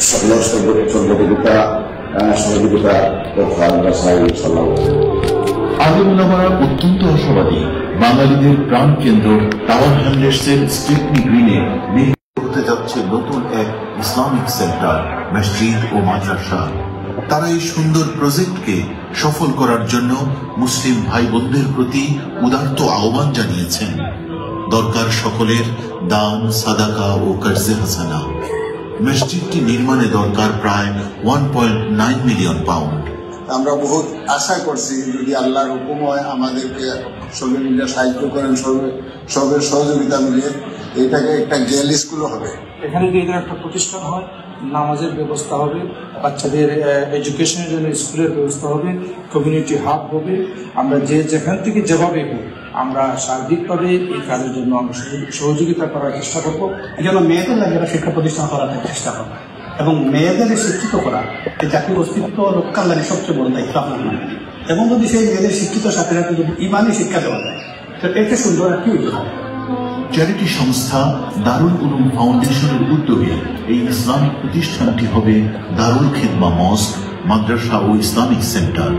সকলের সর্ব-, সর্বযোগিতা, আহ, সহযোগিতা করতে আমরা চাই ইনশাআল্লাহ। আলিম ওলামারা অত্যন্ত আশাবাদী বাঙালিদের প্রাণকেন্দ্র টাওয়ার হ্যামলেটসের স্টেপনি গ্রিনে নির্মিত হতে যাচ্ছে নতুন এক ইসলামিক সেন্টার, মসজিদ ও মাদ্রাসা। তারা এই সুন্দর প্রজেক্টকে সফল করার জন্য মুসলিম ভাই বোনদের প্রতি উদারত আহ্বান জানিয়েছেন। দরকার সকলের দান, সাদাকা ও কর্জে হাসানা। মসজিদটি নির্মাণে দরকার প্রায় one point nine million pound. আমরা বহুত আশা করছি, যদি আল্লাহর হুকুম হয়, আমাদেরকে সবে মিলে সাহায্য করেন, সবে, সবের সহযোগিতা মিলে এটাকে একটা গার্ল স্কুলও হবে। এখানে যদি এদের একটা প্রতিষ্ঠান হয়, নামাজের ব্যবস্থা হবে, বাচ্চাদের এডুকেশনের জন্য স্কুলের ব্যবস্থা হবে, কমিউনিটি হাব হবে। আমরা যে যেখান থেকে যেভাবে হোক, আমরা সার্বিকভাবে এই কাজের জন্য আমরা সহযোগিতা করার চেষ্টা করব। এই জন্য মেয়েদের লাগে একটা শিক্ষা প্রতিষ্ঠান করার চেষ্টা করবো এবং মেয়েদের শিক্ষিত করা এই জাতির অস্তিত্ব রক্ষার লাগে সবচেয়ে বড় দায়িত্ব আপনার মানে। এবং যদি সেই মেয়েদের শিক্ষিত সাথে সাথে যদি ইমানি শিক্ষা দেওয়া যায়, তো এতে সুন্দর আর কি হইতে পারে? চ্যারিটি সংস্থা দারুল উলুম ফাউন্ডেশনের উদ্যোগে এই ইসলামিক প্রতিষ্ঠানটি হবে দারুল খিদমা মস্ক, মাদ্রাসা ও ইসলামিক সেন্টার।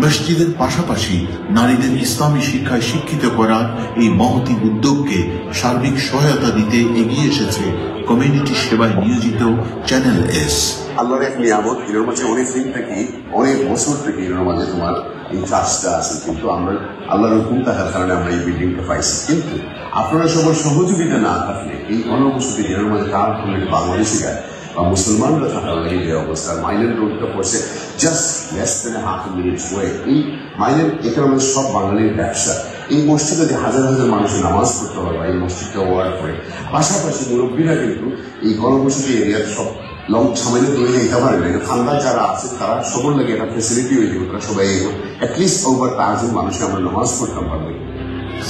মসজিদের পাশাপাশি নারীদের ইসলামী শিক্ষায় শিক্ষিত করার এই মহতী উদ্যোগকে সার্বিক সহায়তা দিতে এগিয়ে এসেছে কমিউনিটি সেবায় নিয়োজিত চ্যানেল এস। আল্লাহর এক নিয়ামত, এর মাঝে অনেক দিন থেকে, অনেক বছর থেকে এর মাঝে তোমার এই চার্চটা আছে, কিন্তু আমরা আল্লাহর হুকুম থাকার কারণে আমরা এই বিল্ডিংটা পাইছি। কিন্তু আপনারা সবার সহযোগিতা না থাকলে এই গণবসতি, যেটার মাঝে তার কমিউনিটি বাংলাদেশি গায় বা মুসলমানরা থাকার লাগে যে অবস্থা, মাইলের রোডটা পড়ছে just less than half minutes way. এই মাইলের এখানে আমাদের সব বাঙালির ব্যবসা। এই মসজিদে যে হাজার হাজার মানুষ নামাজ পড়তে পারবে এই মসজিদটা হওয়ার পরে, পাশাপাশি মুরব্বীরা কিন্তু এই গণবসতি এরিয়ার সব লং সামান্য দূরে যেতে পারে না, কিন্তু খান্দার যারা আছে তারা সবর লাগে একটা ফেসিলিটি হয়ে যাবে, তারা সবাই এগো অ্যাটলিস্ট ওভার থাউজেন্ড মানুষকে আমরা নামাজ পড়তাম পারবো।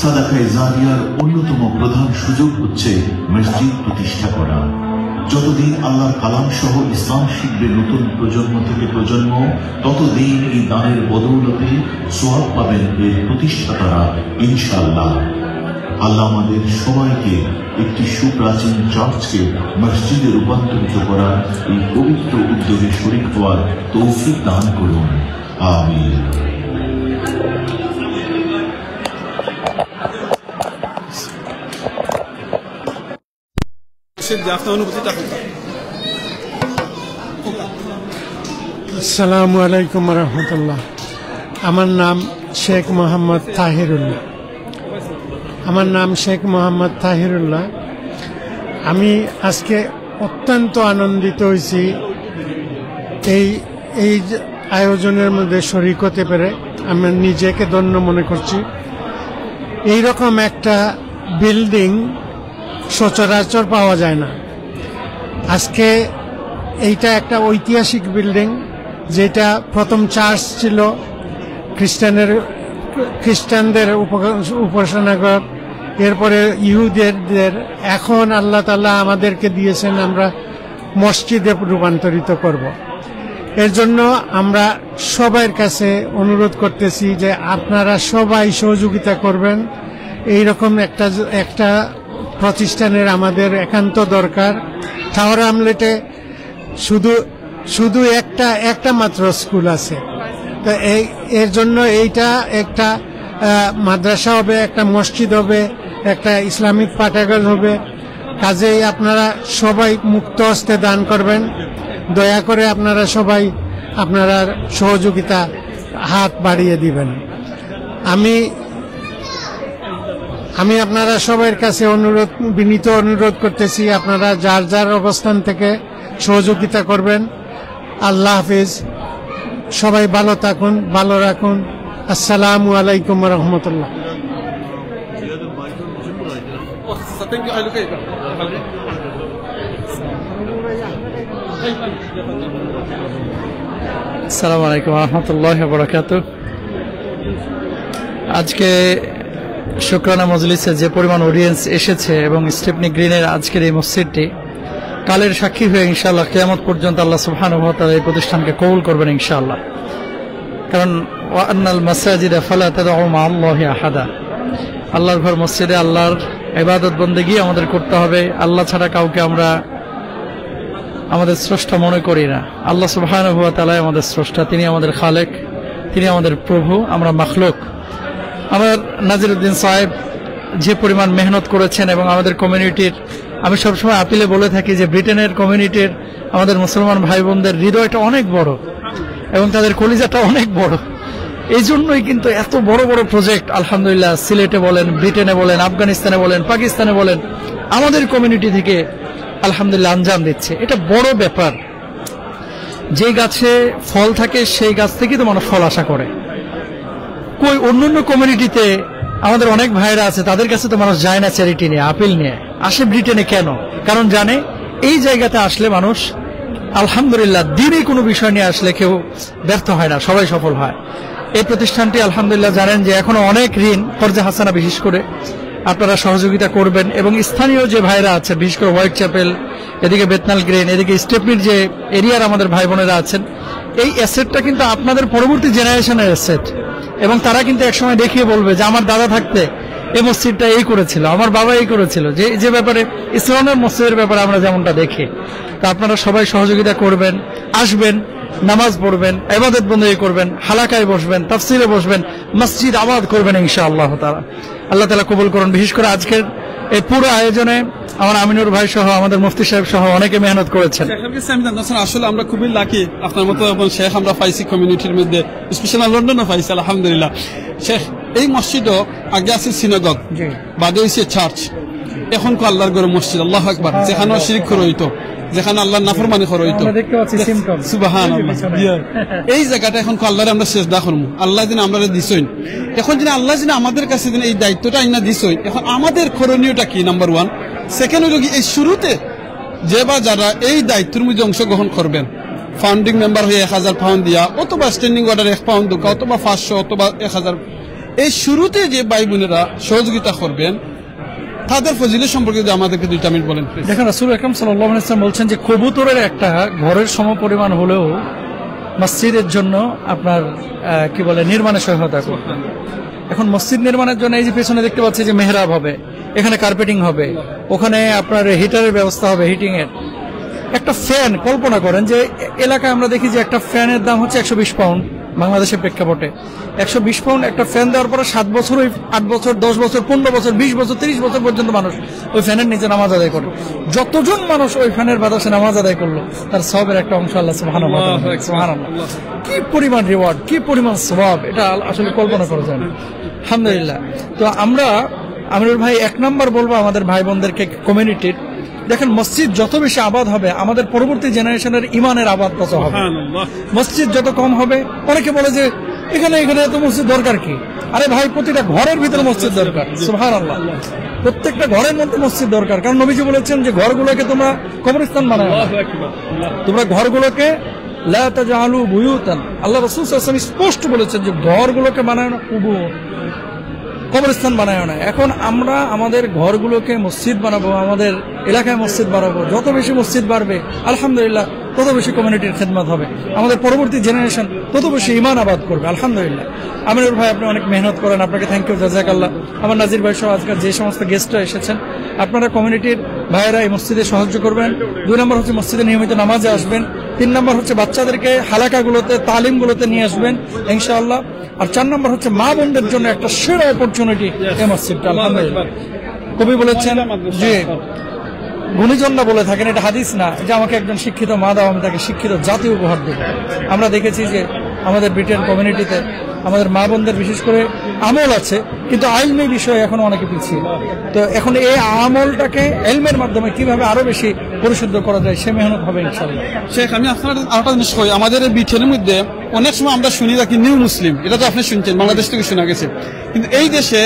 সাদাকায়ে জারিয়ার অন্যতম প্রধান সুযোগ হচ্ছে মসজিদ প্রতিষ্ঠা করা। যতদিন আল্লাহর কালাম সহ ইসলাম শিখবে নতুন প্রজন্ম থেকে প্রজন্ম, ততদিন এই দানের বদৌলতে সওয়াব পাবেন এর প্রতিষ্ঠাতারা, ইনশাআল্লাহ। আল্লাহ আমাদের সবাইকে একটি সুপ্রাচীন চার্চকে মসজিদে রূপান্তরিত করার এই পবিত্র উদ্যোগে শরিক হওয়ার তৌফিক দান করুন। আমিন। আপনার অনুভূতিটা কোনটা? আসসালামু আলাইকুম রহমতুল্লাহ। আমার নাম শেখ মোহাম্মদ তাহিরুল্লাহ। আমার নাম শেখ মোহাম্মদ তাহিরুল্লাহ। আমি আজকে অত্যন্ত আনন্দিত হয়েছি এই, এই যে আয়োজনের মধ্যে শরিক হতে পেরে। আমি নিজেকে ধন্য মনে করছি। এইরকম একটা বিল্ডিং সচরাচর পাওয়া যায় না। আজকে এইটা একটা ঐতিহাসিক বিল্ডিং, যেটা প্রথম চার্চ ছিল খ্রিস্টানের, খ্রিস্টানদের উপ-, উপাসনাগার, এরপরে ইহুদিদের। এখন আল্লাহ তাআলা আমাদেরকে দিয়েছেন, আমরা মসজিদে রূপান্তরিত করব। এর জন্য আমরা সবার কাছে অনুরোধ করতেছি যে আপনারা সবাই সহযোগিতা করবেন। এইরকম একটা, একটা প্রতিষ্ঠানের আমাদের একান্ত দরকার। টাওয়ার হ্যামলেটে শুধু, শুধু একটা, একটা মাত্র স্কুল আছে। তো এই, এর জন্য এইটা একটা, আহ, মাদ্রাসা হবে, একটা মসজিদ হবে, একটা ইসলামিক পাঠাগার হবে। কাজেই আপনারা সবাই মুক্ত হস্তে দান করবেন। দয়া করে আপনারা সবাই আপনারার সহযোগিতা হাত বাড়িয়ে দিবেন। আমি, আমি আপনারা সবার কাছে অনুরোধ, বিনীত অনুরোধ করতেছি, আপনারা যার যার অবস্থান থেকে সহযোগিতা করবেন। আল্লাহ হাফিজ, সবাই ভালো থাকুন, ভালো রাখুন। আসসালামু আলাইকুম ওয়া রাহমাতুল্লাহ। আসসালামু আলাইকুম রহমতুল্লাহ বরাকাত। আজকে শুকরানা মজলিসে যে পরিমাণ অডিয়েন্স এসেছে এবং স্টেপনি গ্রিনের আজকের এই মসজিদটি কালের সাক্ষী হয়ে ইনশাআল্লাহ কিয়ামত পর্যন্ত আল্লাহ সুবহানাহু ওয়া তাআলা এই প্রতিষ্ঠানকে কবুল করবেন ইনশাআল্লাহ। কারণ ওয়া আন্নাল মাসাজিদা ফালা তাদউ মা আল্লাহি আহাদা, আল্লাহর ঘর মসজিদে আল্লাহর ইবাদত বন্দেগী আমাদের করতে হবে। আল্লাহ ছাড়া কাউকে আমরা আমাদের স্রষ্টা মনে করি না। আল্লাহ সুবহানাহু ওয়া তাআলাই আমাদের স্রষ্টা, তিনি আমাদের খালেক, তিনি আমাদের প্রভু, আমরা মাখলুক। আমার নাজিরউদ্দিন সাহেব যে পরিমাণ মেহনত করেছেন এবং আমাদের কমিউনিটির, আমি সবসময় আপিলে বলে থাকি যে ব্রিটেনের কমিউনিটির আমাদের মুসলমান ভাই বোনদের হৃদয়টা অনেক বড় এবং তাদের কলিজাটা অনেক বড়। এই জন্যই কিন্তু এত বড় বড় প্রজেক্ট আলহামদুলিল্লাহ সিলেটে বলেন, ব্রিটেনে বলেন, আফগানিস্তানে বলেন, পাকিস্তানে বলেন, আমাদের কমিউনিটি থেকে আলহামদুলিল্লাহ আঞ্জাম দিচ্ছে। এটা বড় ব্যাপার। যে গাছে ফল থাকে সেই গাছ থেকেই তো মানুষ ফল আশা করে। কই অন্যান্য কমিউনিটিতে আমাদের অনেক ভাইরা আছে, তাদের কাছে তো মানুষ যায় না চ্যারিটি নিয়ে, আপিল নিয়ে, আসে ব্রিটেনে। কেন? কারণ জানে এই জায়গাতে আসলে মানুষ আলহামদুলিল্লাহ দিনই কোনো বিষয় নিয়ে আসলে কেউ ব্যর্থ হয় না, সবাই সফল হয়। এই প্রতিষ্ঠানটি আলহামদুলিল্লাহ জানেন যে এখনো অনেক ঋণ, কর্জে হাসানা বিশেষ করে আপনারা সহযোগিতা করবেন এবং স্থানীয় যে ভাইরা আছে, বিশেষ করে হোয়াইট চ্যাপেল, এদিকে বেতনাল গ্রিন, এদিকে স্টেপনির যে এরিয়ার আমাদের ভাই বোনেরা আছেন, এই অ্যাসেটটা কিন্তু আপনাদের পরবর্তী জেনারেশনের অ্যাসেট এবং তারা কিন্তু একসময় দেখিয়ে বলবে যে আমার দাদা থাকতে এই মসজিদটা এই করেছিল, আমার বাবা এই করেছিল, যে যে ব্যাপারে ইসলামের মসজিদের ব্যাপারে আমরা যেমনটা দেখি। তো আপনারা সবাই সহযোগিতা করবেন, আসবেন, নামাজ পড়বেন, ইবাদত বন্দেগী করবেন, হালাকায় বসবেন, তাফসিরে বসবেন, মসজিদ আবাদ করবেন ইনশাআল্লাহ তাআলা। আল্লাহ তাআলা কবুল করুন। বিশেষ করে আজকের এই পুরো আয়োজনে আমার আমিনুর ভাই সহ আমাদের মুফতি সাহেব সহ অনেকে মেহনত করেছেন। শেখ হাফিজ সাহেব জানতেছেন, আসলে আমরা খুবই লাকি, আপনার মতো এখন শেখ আমরা পাইছি কমিউনিটির মধ্যে, স্পেশাল লন্ডনও পাইছি আলহামদুলিল্লাহ। শেখ, এই মসজিদও আগে আছে সিনাগগ, জি। বাদে হইছে চার্চ, এখন কো আল্লাহর ঘর মসজিদ, আল্লাহু আকবার, যেখানে শিরিক করা হইতো, যেখানে আল্লাহর নাফরমানি করা হইতো। আমরা দেখতে পাচ্ছি symptom। সুবহানাল্লাহ। পিছনে। এই জায়গাটা এখন কো আল্লাহরে আমরা সেজদা করমু, আল্লাহ দিন আমরা দিছইন। এখন যদি আল্লাহ যদি আমাদের কাছে দিন এই দায়িত্বটা আইনা দিছইন, এখন আমাদের করণীয়টা কি? Number one. সেকেন্ড হইল কি, এই শুরুতে যে বা যারা এই দায়িত্বের মধ্যে অংশগ্রহণ করবেন, ফাউন্ডিং মেম্বার হয়ে এক হাজার পাউন্ড দিয়া অথবা স্ট্যান্ডিং অর্ডার এক পাউন্ড দুকা অথবা পাঁচশো অথবা এক হাজার, এই শুরুতে যে ভাই বোনেরা সহযোগিতা করবেন তাদের ফজিলত সম্পর্কে যদি আমাদেরকে দুইটা মিনিট বলেন প্লিজ। দেখেন, রাসূল আকরাম সাল্লাল্লাহু আলাইহি ওয়াসাল্লাম বলছেন যে কবুতরের একটা ঘরের সমপরিমাণ হলেও মসজিদের জন্য আপনার আহ, কি বলে নির্মাণে সহায়তা করবে। এখন মসজিদ নির্মাণের জন্য এই যে পেছনে দেখতে পাচ্ছি যে মেহরাব হবে, এখানে কার্পেটিং হবে, ওখানে আপনার হিটারের ব্যবস্থা হবে, হিটিং এর। একটা ফ্যান কল্পনা করেন যে এ- এলাকায় আমরা দেখি যে একটা ফ্যানের দাম হচ্ছে একশো বিশ পাউন্ড বাংলাদেশের প্রেক্ষাপটে। একশো বিশ পাউন্ড একটা ফ্যান দেওয়ার পরে সাত বছর, ওই আট বছর, দশ বছর, পনেরো বছর, বিশ বছর, তিরিশ বছর পর্যন্ত মানুষ ওই ফ্যানের নিচে নামাজ আদায় করে। যতজন মানুষ ওই ফ্যানের বাতাসে নামাজ আদায় করলো, তার সওয়াবের একটা অংশ আল্লাহ সুবহানাহু ওয়া তাআলা। সুবহানাল্লাহ। কি পরিমাণ রিওয়ার্ড, কি পরিমাণ সওয়াব, এটা আল- আসলে কল্পনা করা যায় না। আলহামদুলিল্লাহ। তো আমরা, আমিনুর ভাই, এক নাম্বার বলবো আমাদের ভাই বোনদেরকে, কমিউনিটির, দেখেন, মসজিদ যত বেশি আবাদ হবে, আমাদের পরবর্তী জেনারেশনের ইমানের আবাদ তত হবে। মসজিদ যত কম হবে, অনেকে বলে যে এখানে, এখানে এত মসজিদ দরকার কি? আরে ভাই, প্রতিটা ঘরের ভিতরে মসজিদ দরকার। সুবহানাল্লাহ। প্রত্যেকটা ঘরের মধ্যে মসজিদ দরকার, কারণ নবীজি বলেছেন যে ঘরগুলোকে তোমরা কবরস্থান বানায় না। তোমরা ঘরগুলোকে লা তাজআলু বুয়ুতান, আল্লাহ রাসূল সাল্লাল্লাহু আলাইহি ওয়াসাল্লাম স্পষ্ট বলেছেন যে ঘরগুলোকে বানায় না কুবুর, কবরস্থান বানায় না। এখন আমরা আমাদের ঘরগুলোকে মসজিদ বানাবো, আমাদের এলাকায় মসজিদ বানাবো, যত বেশি মসজিদ বাড়বে আলহামদুলিল্লাহ তত বেশি কমিউনিটির খেদমত হবে, আমাদের পরবর্তী জেনারেশন তত বেশি ইমান আবাদ করবে আলহামদুলিল্লাহ। আমিনুর ভাই, আপনি অনেক মেহনত করেন, আপনাকে থ্যাংক ইউ, জাযাকাল্লাহ। আমার নাজির ভাই সহ আজকাল যে সমস্ত গেস্টরা এসেছেন, আপনারা কমিউনিটির ভাইয়েরা এই মসজিদে সাহায্য করবেন। দুই নম্বর হচ্ছে মসজিদে নিয়মিত নামাজে আসবেন। তিন নম্বর হচ্ছে বাচ্চাদেরকে হালাকাগুলোতে, তালিমগুলোতে নিয়ে আসবেন ইনশাআল্লাহ। আর চার নম্বর হচ্ছে মা বোনদের জন্য একটা সেরা অপরচুনিটি এই মসজিদটা, আলহামদুলিল্লাহ। কবি বলেছেন যে, গুণীজনরা বলে থাকেন, এটা হাদিস না, যে আমাকে একজন শিক্ষিত মা দাও, আমি তাকে শিক্ষিত জাতি উপহার দেব। আমরা দেখেছি যে আমাদের ব্রিটেন কমিউনিটিতে আমাদের মা বোনদের বিশেষ করে আমল আছে, কিন্তু আইলমে বিষয়ে এখন অনেকে পিছিয়ে। তো এখন এই আমলটাকে এলমের মাধ্যমে কিভাবে আরো বেশি পরিশুদ্ধ করা যায়, সে মেহনত হবে ইনশাআল্লাহ। শেখ, আমি আপনার আরেকটা জিনিস কই, আমাদের এই ব্রিটেনের মধ্যে অনেক সময় আমরা শুনি থাকি নিউ মুসলিম, এটা তো আপনি শুনছেন, বাংলাদেশ থেকে শোনা গেছে, কিন্তু এই দেশে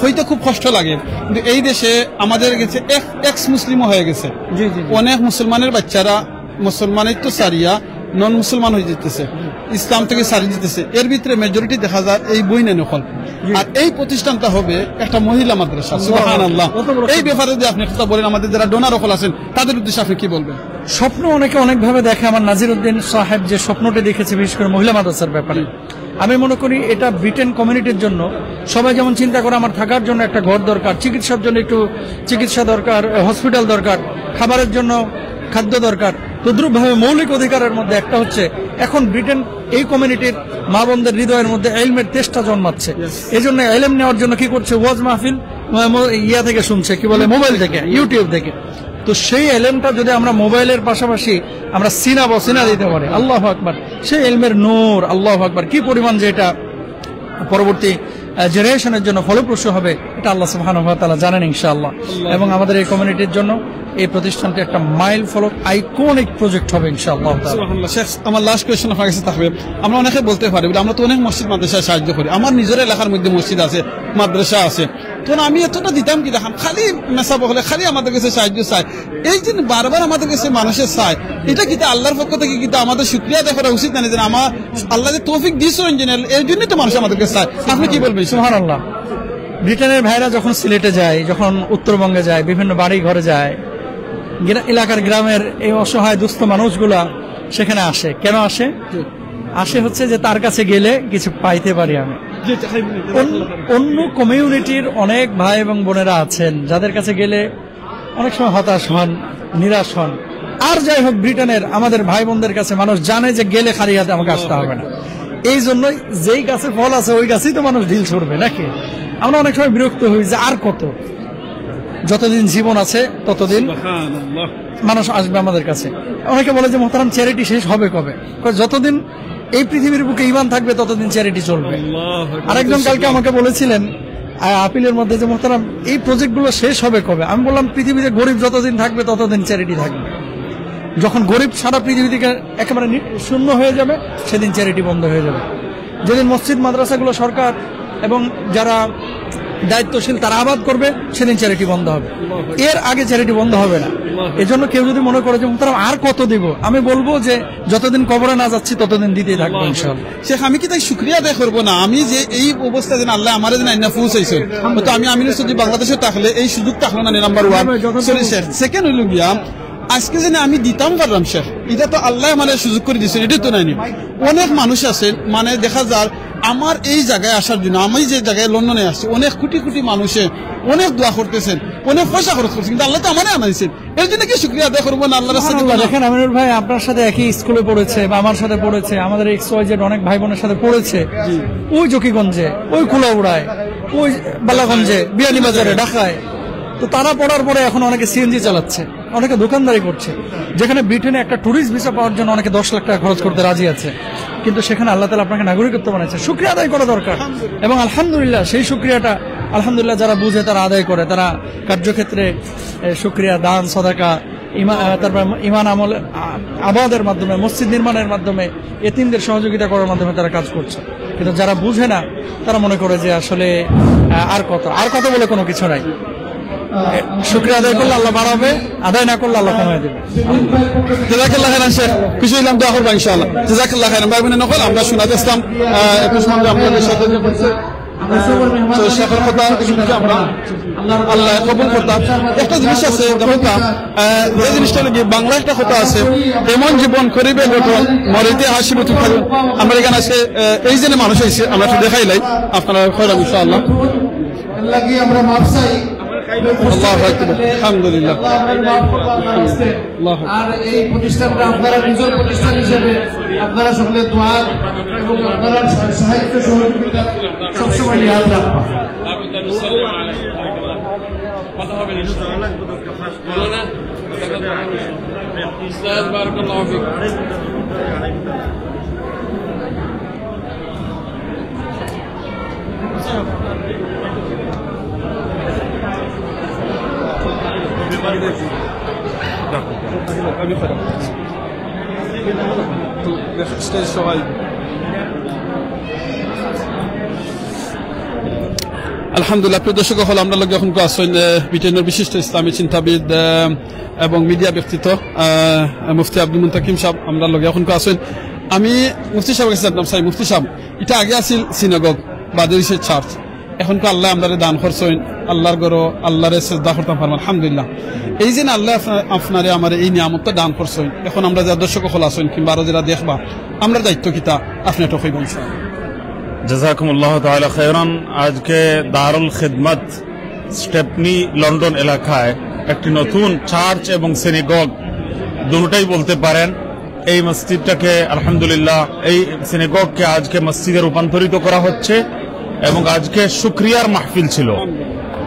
হইতে খুব কষ্ট লাগে, কিন্তু এই দেশে আমাদের গেছে এক্স মুসলিমও হয়ে গেছে। জি, জি, জি। অনেক মুসলমানের বাচ্চারা মুসলমানের তো সারিয়া নন মুসলমান হয়ে যেতেছে, ইসলাম থেকে সারি দিতেছে। এর ভিতরে মেজরিটি দেখা যায় এই বইনে নকল। আর এই প্রতিষ্ঠানটা হবে একটা মহিলা মাদ্রাসা। সুবহানাল্লাহ। কত বড় এই ব্যাপারে যদি আপনি কথা বলেন, আমাদের যারা ডোনার অকল আছেন, তাদের উদ্দেশ্যে আপনি কি বলবেন? স্বপ্ন অনেকে অনেকভাবে দেখে। আমার নাজিরউদ্দিন সাহেব যে স্বপ্নটি দেখেছে, বিশেষ করে মহিলা মাদ্রাসার ব্যাপারে, আমি মনে করি এটা ব্রিটেন কমিউনিটির জন্য, সবাই যেমন চিন্তা করে আমার থাকার জন্য একটা ঘর দরকার, চিকিৎসার জন্য একটু চিকিৎসা দরকার, হসপিটাল দরকার, খাবারের জন্য খাদ্য দরকার, তদ্রুপভাবে মৌলিক অধিকারের মধ্যে একটা হচ্ছে এখন ব্রিটেন এই কমিউনিটির মা বোনদের হৃদয়ের মধ্যে এলমের তেষ্টা জন্মাচ্ছে। এই জন্য এলেম নেওয়ার জন্য কি করছে? ওয়াজ মাহফিল, ম-, ম-, ইয়া থেকে শুনছে, কি বলে, মোবাইল থেকে, ইউটিউব থেকে। তো সেই এলেমটা যদি আমরা মোবাইলের পাশাপাশি আমরা সিনা বা সিনা দিতে পারি, আল্লাহু আকবার, সেই এলমের নূর, আল্লাহু আকবার, কি পরিমাণ যে এটা পরবর্তী জেনারেশনের জন্য ফলপ্রসূ হবে, এটা আল্লাহ সুবহানাহু ওয়া তাআলা জানেন ইনশাআল্লাহ। এবং আমাদের এই কমিউনিটির জন্য এই প্রতিষ্ঠানটি একটা মাইল ফলক, আইকনিক প্রজেক্ট হবে ইনশাআল্লাহ তাআলা। সুবহানাল্লাহ। শেখ, আমার লাস্ট কোয়েশ্চন আপনার কাছে থাকবে। আমরা অনেকে বলতে পারি বলে, আমরা তো অনেক মসজিদ মাদ্রাসায় সাহায্য করি, আমার নিজের এলাকার মধ্যে মসজিদ আছে, মাদ্রাসা আছে, তখন আমি এতটা দিতাম কি দেখাম, খালি মেসাব হলে খালি আমাদের কাছে সাহায্য চায়। এই যে বারবার আমাদের কাছে মানুষে চায়, এটা কিন্তু আল্লাহর পক্ষ থেকে কিন্তু আমাদের শুকরিয়া আদায় করা উচিত না, যে আমার আল্লাহ যে তৌফিক দিয়েছেন, যে এর জন্যই তো মানুষ আমাদের কাছে চায়। আপনি কি বলবেন? সুবহানাল্লাহ। ব্রিটেনের ভাইরা যখন সিলেটে যায়, যখন উত্তরবঙ্গে যায়, বিভিন্ন বাড়ি ঘরে যায়, গ্রা-, এলাকার গ্রামের এই অসহায় দুস্থ মানুষগুলা সেখানে আসে। কেন আসে? আসে হচ্ছে যে তার কাছে গেলে কিছু পাইতে পারি আমি। অন-, অন্য কমিউনিটির অনেক ভাই এবং বোনেরা আছেন, যাদের কাছে গেলে অনেক সময় হতাশ হন, নিরাশ হন। আর যাই হোক, ব্রিটেনের আমাদের ভাই বোনদের কাছে মানুষ জানে যে গেলে খালি হাতে আমাকে আসতে হবে না। এই জন্যই যেই গাছে ফল আছে, ওই গাছেই তো মানুষ ঢিল ছুড়বে, নাকি? আমরা অনেক সময় বিরক্ত হই যে আর কত, যতদিন জীবন আছে ততদিন মানুষ আসবে আমাদের কাছে। অনেকে বলে যে, "মোহতারাম, চ্যারিটি শেষ হবে কবে?" কয়, "যতদিন এই পৃথিবীর বুকে ইমান থাকবে, ততদিন চ্যারিটি চলবে।" আরেকজন কালকে আমাকে বলেছিলেন, আ, আপিলের মধ্যে যে, "মোহতারাম, এই প্রজেক্টগুলো শেষ হবে কবে?" আমি বললাম, "পৃথিবীতে গরিব যতদিন থাকবে, ততদিন চ্যারিটি থাকবে। যখন গরিব সারা পৃথিবী থেকে একেবারে নি-, শূন্য হয়ে যাবে, সেদিন চ্যারিটি বন্ধ হয়ে যাবে। যেদিন মসজিদ মাদ্রাসাগুলো সরকার এবং যারা দায়িত্বশীল তারা আবাদ করবে, সেদিন চ্যারিটি বন্ধ হবে, এর আগে চ্যারিটি বন্ধ হবে না।" এজন্য কেউ যদি মনে করে যে, "মোহতারাম, আর কত দিব?" আমি বলবো যে, "যতদিন কবরে না যাচ্ছি, ততদিন দিতেই থাকবো ইনশাআল্লাহ।" শেখ, আমি কি তাই শুকরিয়া আদায় করবো না? আমি যে এই অবস্থা যেন আল্লাহ আমারে যেন আইনা পৌঁছাইছে, তো আমি আমিনুর চৌধুরী বাংলাদেশে থাকলে এই সুযোগ থাকলো না, নাম্বার ওয়ান। সরি শেখ, সেকেন্ড হইল গিয়া, আজকে যেন আমি দিতাম পারলাম শেখ, এটা তো আল্লাহ আমারে সুযোগ করে দিয়েছেন, এটা তো নাইনি। অনেক মানুষ আছে, মানে, দেখা যার আমার এই জায়গায় আসার জন্য, আমি যে জায়গায় লন্ডনে আসছি, অনেক কোটি কোটি মানুষে অনেক দোয়া করতেছেন, অনেক পয়সা খরচ করছেন, কিন্তু আল্লাহ তো আমারে আনাইছেন। এর জন্য কি শুকরিয়া আদায় করবো না আল্লাহর কাছে? সুবহানাল্লাহ। দেখেন, আমিনুর ভাই আপনার সাথে একই স্কুলে পড়েছে বা আমার সাথে পড়েছে, আমাদের এক্স ওয়াই জেড অনেক ভাই বোনের সাথে পড়েছে। ওই জকিগঞ্জে, ওই কুলাউড়ায়, ওই বালাগঞ্জে, বিয়ানীবাজারে, ঢাকায়। তো তারা পড়ার পরে এখন অনেকে সিএনজি চালাচ্ছে, অনেকে দোকানদারি করছে। যেখানে ব্রিটেনে একটা ট্যুরিস্ট ভিসা পাওয়ার জন্য অনেকে দশ লাখ টাকা খরচ করতে রাজি আছে, কিন্তু সেখানে আল্লাহ তাআলা আপনাকে নাগরিকত্ব বানাইছে, শুকরিয়া আদায় করা দরকার। এবং আলহামদুলিল্লাহ, সেই শুকরিয়াটা আলহামদুলিল্লাহ যারা বুঝে তারা আদায় করে, তারা কার্যক্ষেত্রে, এ, শুকরিয়া, দান, সদাকা, ইমা-, আ, তারপর ইমান আমল, আ, আবাদের মাধ্যমে, মসজিদ নির্মাণের মাধ্যমে, এতিমদের সহযোগিতা করার মাধ্যমে তারা কাজ করছে। কিন্তু যারা বুঝে না, তারা মনে করে যে আসলে, আ, আর কত, আর কত বলে কোনো কিছু নাই। এ, শুকরিয়া আদায় করলে আল্লাহ বাড়াবে, আদায় না করলে আল্লাহ কমায় দেবে। জাযাকাল্লাহ খাইরান শেখ, খুশি হইলাম, দোয়া করবা ইনশাআল্লাহ। জাযাকাল্লাহ খাইরান। ভাই বোনের নকল আমরা শোনাতে আসলাম, আহ, একটু সময় আপনাদের সাথে যে বলছে, আহ, তো শেখের কথা শুনছি আমরা, আল্লাহ কবুল করতাম। একটা জিনিস আছে, দেখো তা, আহ, এই জিনিসটা নাকি বাংলা একটা কথা আছে, "এমন জীবন করিবে গঠন, মরিতে হাসিবে তুফান।" আমরা এখানে আজকে, আহ, এই যে মানুষ আইছে, আমরা একটু দেখাইলাই, আপনারা কইলাম ইনশাআল্লাহ। আল্লাহ কি আমরা মাফ চাই? আল্লাহু আকবার। আলহামদুলিল্লাহ। আল্লাহ আপনার মাফ করুন, আল্লাহ রাস্তে। আল্লাহু আকবার। আর এই প্রতিষ্ঠানটা আপনারা নিজের প্রতিষ্ঠান হিসেবে আপনারা সকলে দোয়া এবং আপনারা সা-, সাহায্য সহযোগিতা সবসময় ইয়াদ রাখবা। আলহামদুলিল্লাহ, প্রিয় দর্শক অকল, আমরার লগে অখনকু আছইন, আহ, ব্রিটেনর বিশিষ্ট ইসলামী চিন্তাবিদ, আহ, এবং মিডিয়া ব্যক্তিত্ব, আহ, মুফতি আব্দুল মুন্তাকিম সাব আমরার লগে অখনকু আছইন। আমি মুফতি সাবর গেছে জানতাম চাই, মুফতি সাব, ইটা আগে আছিল সিনাগগ, বাদে অইছে চার্চ, অখনকু আল্লায় আমরারে দান করছইন, আল্লার ঘরো, আল্লারে সেজদা করতাম পারমু, আলহামদুলিল্লাহ। এই যে না আল্লায় আপনা-, আপনারে আমারে এই নিয়ামতটা দান করছইন, অখন আমরা যে দর্শক অকল আছইন কিংবা আরো যেরা দেখবা, আমরার দায়িত্ব কিতা? আপনে একটু কইবা ইনশাআল্লাহ। জাযাকুমুল্লাহু তাআলা খায়রান। আজকে দারুল খিদমত স্টেপনি লন্ডন এলাকায় একটি নতুন চার্চ এবং সিনাগগ, দুটোটাই বলতে পারেন, এই মসজিদটাকে আলহামদুলিল্লাহ, এই সিনাগগকে আজকে মসজিদে রূপান্তরিত করা হচ্ছে এবং আজকে শুকরিয়ার মাহফিল ছিল।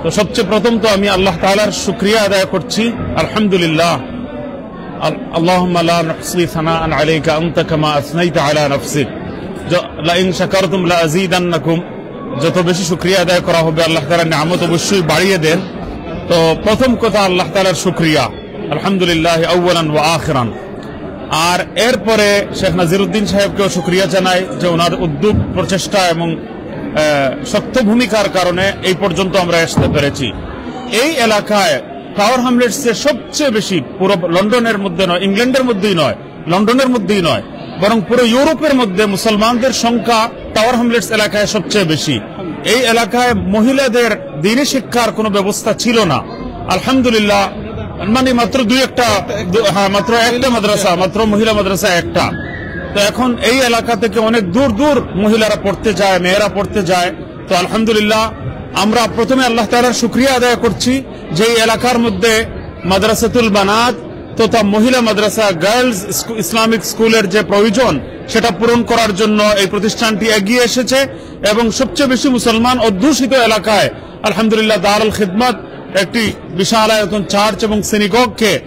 তো সবচেয়ে প্রথম তো আমি আল্লাহ তাআলার শুকরিয়া আদায় করছি, আলহামদুলিল্লাহ। আল-, اللهم لا نحصي ثناء عليك أنت كما أثنيت على نفسك। য-, لئن شكرتم لأزيدنكم। যত বেশি শুকরিয়া আদায় করা হবে, আল্লাহ তাআলা নিয়ামত অবশ্যই বাড়িয়ে দেন। তো প্রথম কথা আল্লাহ তাআলার শুকরিয়া, আলহামদুলিল্লাহ আউয়ালান ওয়া আখিরান। আর এরপরে শেখ নাজিরুদ্দিন সাহেবকেও শুকরিয়া জানাই যে ওনার উদ্যোগ, প্রচেষ্টা এবং, আহ, শক্ত ভূমিকার কারণে এই পর্যন্ত আমরা আসতে পেরেছি। এই এলাকায় টাওয়ার হ্যামলেটসে সবচেয়ে বেশি, পুরো লন্ডনের মধ্যে নয়, ইংল্যান্ডের মধ্যেই নয়, লন্ডনের মধ্যেই নয়, বরং পুরো ইউরোপের মধ্যে মুসলমানদের সংখ্যা টাওয়ার হ্যামলেটস এলাকায় সবচেয়ে বেশি। এই এলাকায় মহিলাদের দ্বীনি শিক্ষার কোনো ব্যবস্থা ছিল না। আলহামদুলিল্লাহ, মানে মাত্র দুই একটা, দু-, হ্যাঁ, মাত্র একটা মাদ্রাসা, মাত্র মহিলা মাদ্রাসা একটা। তো এখন এই এলাকা থেকে অনেক দূর দূর মহিলারা পড়তে যায়, মেয়েরা পড়তে যায়। তো আলহামদুলিল্লাহ, আমরা প্রথমে আল্লাহ তাআলার শুকরিয়া আদায় করছি যে এই এলাকার মধ্যে মাদ্রাসাতুল বানাত তথা মহিলা মাদ্রাসা, গার্লস স্কু-, ইসলামিক স্কুলের যে প্রয়োজন, সেটা পূরণ করার জন্য এই প্রতিষ্ঠানটি এগিয়ে এসেছে এবং সবচেয়ে বেশি মুসলমান অধ্যুষিত এলাকায় আলহামদুলিল্লাহ দারুল খিদমত একটি বিশাল আয়তন চার্চ এবং সিনাগগকে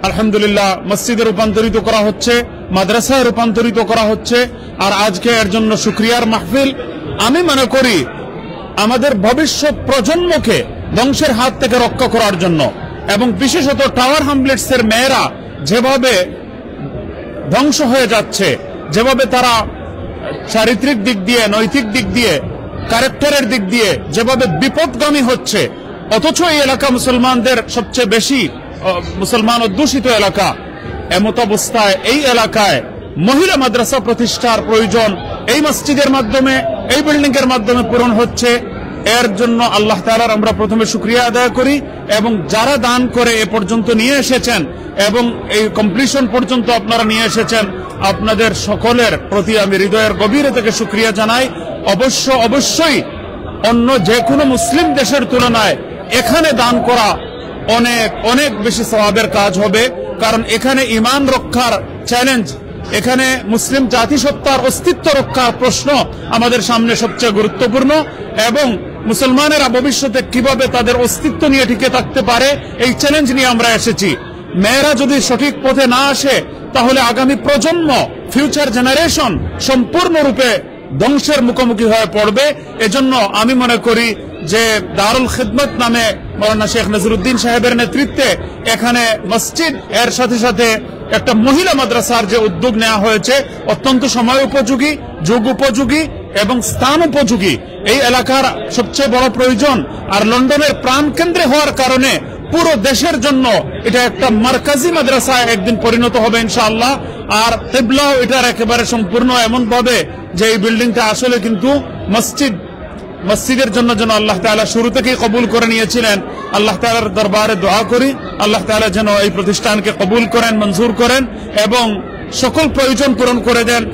আলহামদুলিল্লাহ মসজিদে রূপান্তরিত করা হচ্ছে, মাদ্রাসায় রূপান্তরিত করা হচ্ছে। আর আজকে এর জন্য শুকরিয়ার মাহফিল। আমি মনে করি আমাদের ভবিষ্যৎ প্রজন্মকে ধ্বংসের হাত থেকে রক্ষা করার জন্য এবং বিশেষত টাওয়ার হ্যামলেটসের মেয়েরা যেভাবে ধ্বংস হয়ে যাচ্ছে, যেভাবে তারা চারিত্রিক দিক দিয়ে, নৈতিক দিক দিয়ে, ক্যারেক্টারের দিক দিয়ে যেভাবে বিপদগামী হচ্ছে, অথচ এই এলাকা মুসলমানদের সবচেয়ে বেশি, আহ, মুসলমান অধ্যুষিত এলাকা। এমত অবস্থায় এই এলাকায় মহিলা মাদ্রাসা প্রতিষ্ঠার প্রয়োজন এই মসজিদের মাধ্যমে, এই বিল্ডিং এর মাধ্যমে পূরণ হচ্ছে। এর জন্য আল্লাহ তাআলার আমরা প্রথমে শুকরিয়া আদায় করি এবং যারা দান করে এ পর্যন্ত নিয়ে এসেছেন এবং এই কমপ্লিশন পর্যন্ত আপনারা নিয়ে এসেছেন, আপনাদের সকলের প্রতি আমি হৃদয়ের গভীরে থেকে শুকরিয়া জানাই। অবশ্য, অবশ্যই অন্য যে কোনো মুসলিম দেশের তুলনায় এখানে দান করা অনেক, অনেক বেশি সওয়াবের কাজ হবে, কারণ এখানে ঈমান রক্ষার চ্যালেঞ্জ, এখানে মুসলিম জাতিসত্তার অস্তিত্ব রক্ষার প্রশ্ন আমাদের সামনে সবচেয়ে গুরুত্বপূর্ণ এবং মুসলমানেরা ভবিষ্যতে কিভাবে তাদের অস্তিত্ব নিয়ে টিকে থাকতে পারে, এই চ্যালেঞ্জ নিয়ে আমরা এসেছি। মেয়েরা যদি সঠিক পথে না আসে, তাহলে আগামী প্রজন্ম, ফিউচার জেনারেশন সম্পূর্ণরূপে ধ্বংসের মুখোমুখি হয়ে পড়বে। এজন্য আমি মনে করি যে দারুল খিদমত নামে মৌলানা শেখ নজরুদ্দিন সাহেবের নেতৃত্বে এখানে মসজিদ, এর সাথে সাথে একটা মহিলা মাদ্রাসার যে উদ্যোগ নেওয়া হয়েছে, অত্যন্ত সময় উপযোগী, যুগ উপযোগী এবং স্থান উপযোগী। এই এলাকার সবচেয়ে বড় প্রয়োজন, আর লন্ডনের প্রাণকেন্দ্রে হওয়ার কারণে পুরো দেশের জন্য এটা একটা মারকাজি মাদ্রাসায় একদিন পরিণত হবে ইনশাআল্লাহ। আর কিবলাও এটার একেবারে সম্পূর্ণ এমনভাবে যে এই বিল্ডিংটা আসলে কিন্তু মসজিদ, মসজিদের জন্য যেন আল্লাহ তাআলা শুরু থেকেই কবুল করে নিয়েছিলেন। আল্লাহ তাআলার দরবারে দোয়া করি, আল্লাহ তাআলা যেন এই প্রতিষ্ঠানকে কবুল করেন, মঞ্জুর করেন এবং সকল প্রয়োজন পূরণ করে দেন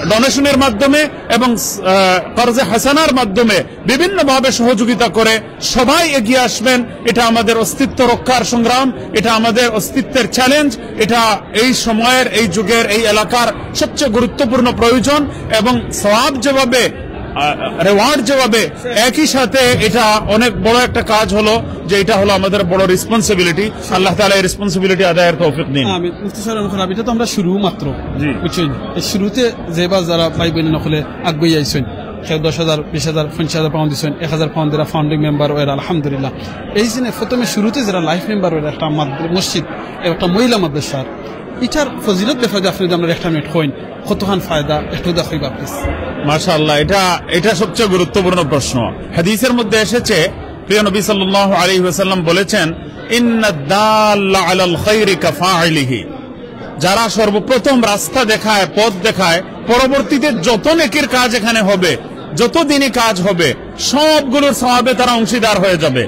ডোনেশনের মাধ্যমে এবং আহ, কর্জে হাসানার মাধ্যমে বিভিন্নভাবে সহযোগিতা করে সবাই এগিয়ে আসবেন। এটা আমাদের অস্তিত্ব রক্ষার সংগ্রাম, এটা আমাদের অস্তিত্বের চ্যালেঞ্জ, এটা এই সময়ের, এই যুগের, এই এলাকার সবচেয়ে গুরুত্বপূর্ণ প্রয়োজন। এবং সওয়াব যেভাবে, রেওয়ার্ড যেভাবে, একই সাথে এটা অনেক বড় একটা কাজ হলো যে এটা হলো আমাদের বড় রেসপন্সিবিলিটি। আল্লাহ তাআলা এই রেসপন্সিবিলিটি আদায়ের তৌফিক দিন। আমি মুফতি সাহেব, আমি এটা তো আমরা শুরু মাত্র, জি। বুঝছেন? এই শুরুতে যেবা যারা ভাই বোন নকলে আগুই আইছেন, কেউ দশ হাজার, বিশ হাজার, পঞ্চাশ হাজার পাউন্ড দিচ্ছেন, এক হাজার পাউন্ড এরা ফাউন্ডিং মেম্বার, এরা আলহামদুলিল্লাহ। এই জন্য প্রথমে শুরুতে যারা লাইফ মেম্বার, এরা একটা মাদ্র-, মসজিদ, একটা মহিলা মাদ্রাসার, এটার ফজিলত ব্যাপারে আপনি যদি আমরা একটা মিনিট কইন, কতখান ফায়দা একটু দেখাইবা প্লিজ। মাশাআল্লাহ, এটা, এটা সবচেয়ে গুরুত্বপূর্ণ প্রশ্ন। হাদিসের মধ্যে এসেছে, প্রিয় নবী সাল্লাল্লাহু আলাইহি ওয়াসাল্লাম বলেছেন, "ইন্নাদ দাল্লা আলাল খায়রি কাফাইলিহি।" যারা সর্বপ্রথম রাস্তা দেখায়, পথ দেখায়, পরবর্তীতে যত নেকির কাজ এখানে হবে, যত দিনই কাজ হবে, সবগুলোর সওয়াবে তারা অংশীদার হয়ে যাবে।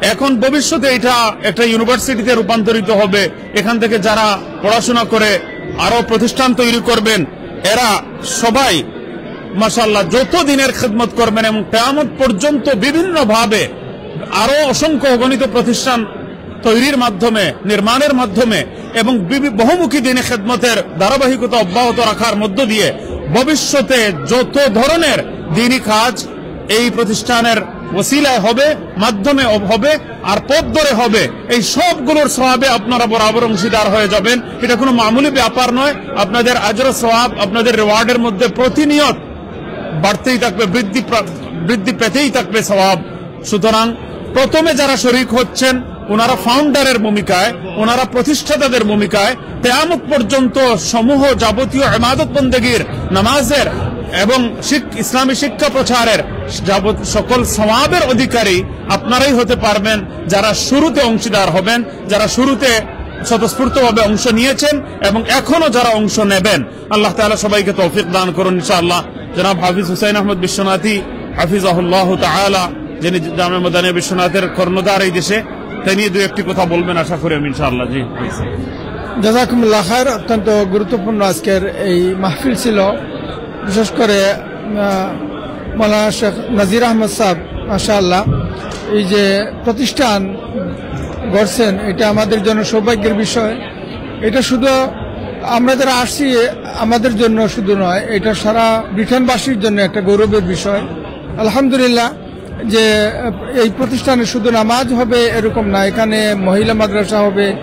এখন ভবিষ্যতে এটা একটা ইউনিভার্সিটিতে রূপান্তরিত হবে। এখান থেকে যারা পড়াশোনা করে আরো প্রতিষ্ঠান তৈরি করবেন, এরা সবাই মাশাআল্লাহ যত দিনের খেদমত করবেন এবং কিয়ামত পর্যন্ত বিভিন্নভাবে আরো অসংখ্য অগণিত প্রতিষ্ঠান তৈরির মাধ্যমে, নির্মাণের মাধ্যমে এবং বিভি-, বহুমুখী দিনী খেদমতের ধারাবাহিকতা অব্যাহত রাখার মধ্য দিয়ে ভবিষ্যতে যত ধরনের দিনী কাজ এই প্রতিষ্ঠানের ওসিলায় হবে, মাধ্যমে অব-, হবে আর পথ ধরে হবে, এই সবগুলোর সওয়াবে আপনারা বরাবর অংশীদার হয়ে যাবেন। এটা কোনো মামুলি ব্যাপার নয়। আপনাদের আজর সওয়াব, আপনাদের রিওয়ার্ডের মধ্যে প্রতিনিয়ত বাড়তেই থাকবে, বৃদ্ধি প্রা-, বৃদ্ধি পেতেই থাকবে সওয়াব। সুতরাং প্রথমে যারা শরিক হচ্ছেন, ওনারা ফাউন্ডারের ভূমিকায়, ওনারা প্রতিষ্ঠাতাদের ভূমিকায়, কিয়ামত পর্যন্ত সমূহ যাবতীয় ইবাদত বন্দেগীর, নামাজের এবং শিক-, ইসলামী শিক্ষা প্রচারের যাবত-, সকল সওয়াবের অধিকারী আপনারাই হতে পারবেন, যারা শুরুতে অংশীদার হবেন, যারা শুরুতে স্বতঃস্ফূর্তভাবে অংশ নিয়েছেন এবং এখনো যারা অংশ নেবেন। আল্লাহ তাআলা সবাইকে তৌফিক দান করুন ইনশাআল্লাহ। জনাব হাফিজ হুসাইন আহমদ বিশ্বনাথী হাফিজাহুল্লাহ তাআলা, যিনি জামে মদানিয়া বিশ্বনাথের কর্ণধার এই দেশে, তিনি দু একটি কথা বলবেন আশা করি আমি ইনশাআল্লাহ। জি। জাযাকুমুল্লাহ খায়ের। অত্যন্ত গুরুত্বপূর্ণ আজকের এই মাহফিল ছিল, বিশেষ করে আহ, মৌলানা শেখ নাজির আহমদ সাহেব, মাশাআল্লাহ, এই যে প্রতিষ্ঠান গড়ছেন, এটা আমাদের জন্য সৌভাগ্যের বিষয়। এটা শুধু আমরা যারা আসছি, আমাদের জন্য শুধু নয়, এটা সারা ব্রিটেনবাসীর জন্য একটা গৌরবের বিষয়। আলহামদুলিল্লাহ যে, আহ, এই প্রতিষ্ঠানে শুধু নামাজ হবে এরকম না, এখানে মহিলা মাদ্রাসা হবে,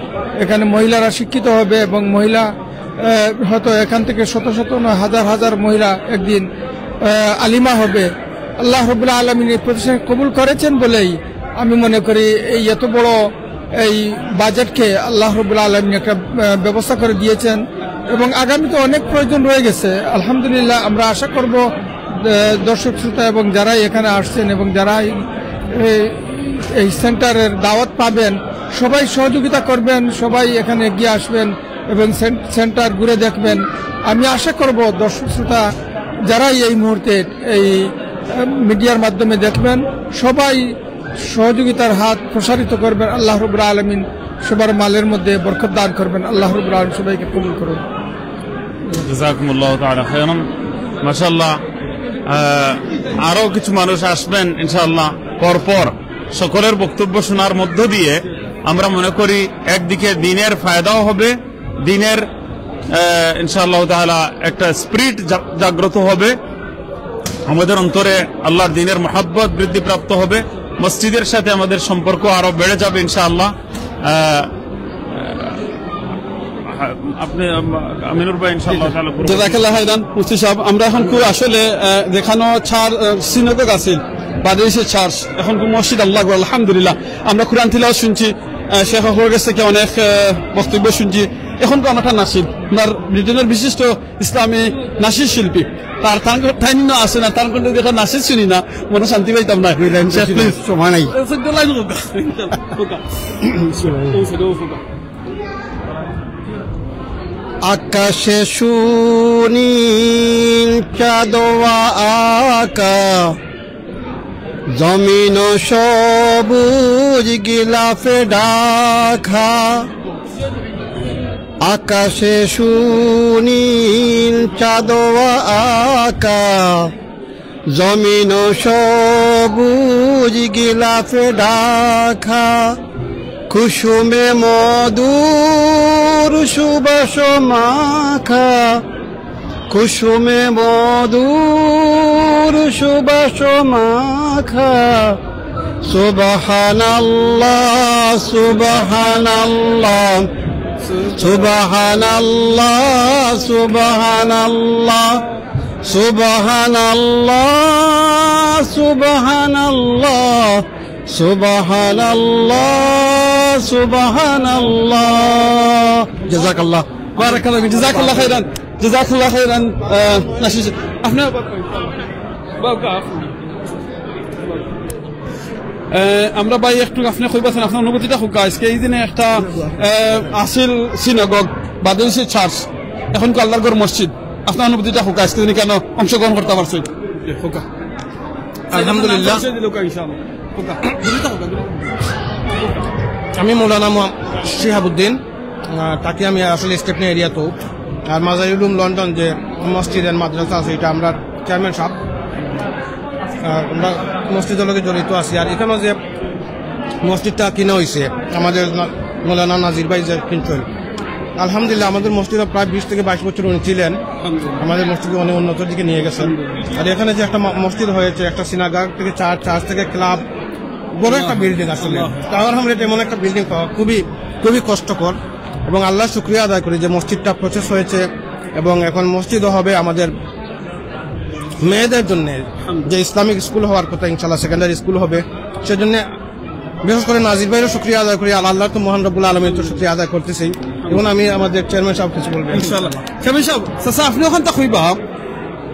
এখানে মহিলারা শিক্ষিত হবে এবং মহিলা, আহ, হয়তো এখান থেকে শত শত নয়, হাজার হাজার মহিলা একদিন, আহ, আলিমা হবে। আল্লাহ রাব্বুল আলামিন এই প্রতিষ্ঠান কবুল করেছেন বলেই আমি মনে করি এই এত বড় এই বাজেটকে আল্লাহ রাব্বুল আলামিন একটা, আহ, ব্যবস্থা করে দিয়েছেন এবং আগামীতে অনেক প্রয়োজন রয়ে গেছে। আলহামদুলিল্লাহ, আমরা আশা করব, আহ, দর্শক শ্রোতা এবং যারাই এখানে আসছেন এবং যারাই এই, এই সেন্টারের দাওয়াত পাবেন, সবাই সহযোগিতা করবেন, সবাই এখানে এগিয়ে আসবেন এবং সেন-, সেন্টার ঘুরে দেখবেন। আমি আশা করব দর্শক শ্রোতা যারাই এই মুহূর্তে এই, আহ, মিডিয়ার মাধ্যমে দেখবেন, সবাই সহযোগিতার হাত প্রসারিত করবেন। আল্লাহ রাব্বুল আলামিন সবার মালের মধ্যে বরকত দান করবেন। আল্লাহ রাব্বুল আলামিন সবাইকে কবুল করুন। জাযাকুমুল্লাহু তাআলা খায়রান। মাশাআল্লাহ, আহ, আরো কিছু মানুষ আসবেন ইনশাআল্লাহ পরপর। সকলের বক্তব্য শোনার মধ্য দিয়ে আমরা মনে করি একদিকে দ্বীনের ফায়দাও হবে, দ্বীনের, আহ, ইনশাআল্লাহ তাআলা একটা স্পিরিট জা-, জাগ্রত হবে, আমাদের অন্তরে আল্লাহর দ্বীনের মহব্বত বৃদ্ধিপ্রাপ্ত হবে, মসজিদের সাথে আমাদের সম্পর্ক আরো বেড়ে যাবে ইনশাআল্লাহ। আহ, আপনি, আম-, আমিনুর ভাই ইনশাআল্লাহ তাআলা পুরো জাযাকাল্লাহ খায়রান, মুফতি সাহেব। আমরা এখন খুব আসলে, আহ, যেখানে চার, আহ, সিনোগগ আছিল, বাদে চার্চ, এখন খুব মসজিদ, আল্লাহু আকবার, আলহামদুলিল্লাহ। আমরা কোরআন তিলাওয়াত শুনছি, আহ, শেখ অকলর কাছ থেকে অনেক, আহ, বক্তব্য শুনছি। এখন তো আমরা একটা নাসিদ, আপনার ব্রিটেনের বিশিষ্ট ইসলামী নাসিদ শিল্পী, তার, তার, তাই না আছে না, তার কণ্ঠে দেখা নাসিদ শুনি না, মনে শান্তি পাইতাম না। শেখ, প্লিজ। সময় নাই। আকাশে সুনীল চাঁদোয়া আকা, জমিন সবুজ গিলাফে ঢাকা। আকাশে সুনীল চাঁদ আঁকা, জমিন সবুজ গিলাফে ঢাকা, কুসুমে মধুর সুবাস মাখা, কুসুমে মধুর সুবাস মাখা। সুবহানাল্লাহ, সুবহানাল্লাহ, সুবহানাল্লাহ, সুবহানাল্লাহ, সুবহানাল্লাহ, সুবহানাল্লাহ, সুবহানাল্লাহ, সুবহানাল্লাহ। জাযাকাল্লাহ। বারাকাল্লাহ, জাযাকাল্লাহ খাইরান, জাযাকাল্লাহ খাইরান। আহ, নাশিদ, আপনি আহ, আমরা ভাই একটু আপনি কইবাছেন আপনার অনুভূতিটা কউক্কা। আজকে এই দিনে একটা, আহ, আছিল সিনাগগ, বাদে অইছে চার্চ, এখন আল্লাহর ঘর মসজিদ। আপনার অনুভূতিটা কউক্কা, আজকে দিনে কেন অংশগ্রহণ করতা পারছইন? কউক্কা। আলহামদুলিল্লাহ। পরিচয় দিলে কউক্কা, ইনশাআল্লাহ। কউক্কা। আমি মৌলানা মোহাম-, শিহাবুদ্দিন, আহ, থাকি আমি আসলে স্টেপনি এরিয়াত। আর মাজারুল উলুম লন্ডন যে মসজিদ and মাদ্রাসা আছে, এটা আমরার চেয়ারম্যান সাহেব। আহ, আমরা মসজিদর লগে জড়িত আছি। আর এখানো যে মসজিদটা কিনা অইছে, আমাদের না-, মৌলানা নাজির ভাই যে কিনছইন, আলহামদুলিল্লাহ, আমাদের মসজিদে প্রায় বিশ থেকে বাইশ বছর উনি ছিলেন। আলহামদুলিল্লাহ। আমাদের মসজিদকে অনেক উন্নতর দিকে নিয়ে গেছেন। আলহামদুলিল্লাহ। আর এখানে যে একটা ম-, মসজিদ হয়েছে, একটা সিনাগগ থেকে চার্চ, চার্চ থেকে ক্লাব, বড় একটা আল্লাহ। বিল্ডিং আসলে। আল্লাহ। টাওয়ার হামলেট এমন একটা বিল্ডিং পাওয়া খুবই, খুবই কষ্টকর। এবং আল্লাহর শুকরিয়া আদায় করি যে মসজিদটা প্রসেস হয়েছে এবং এখন মসজিদও হবে আমাদের মেয়েদের জন্য, যে ইসলামিক স্কুল হওয়ার কথা, ইনশাআল্লাহ সেকেন্ডারি স্কুল হবে। সেজন্য বিশেষ করে নাজির ভাইয়েরও শুকরিয়া আদায় করি, আর আল্লাহর তো মহান রব্বুল আলমীর তো শুকরিয়া আদায় করতেছি। এবং আমি আমাদের চেয়ারম্যান সাহেব কিছু বলবেন। ইনশাআল্লাহ। চেয়ারম্যান সাহেব, চাচা, আপনি ওখান থেকে কইবা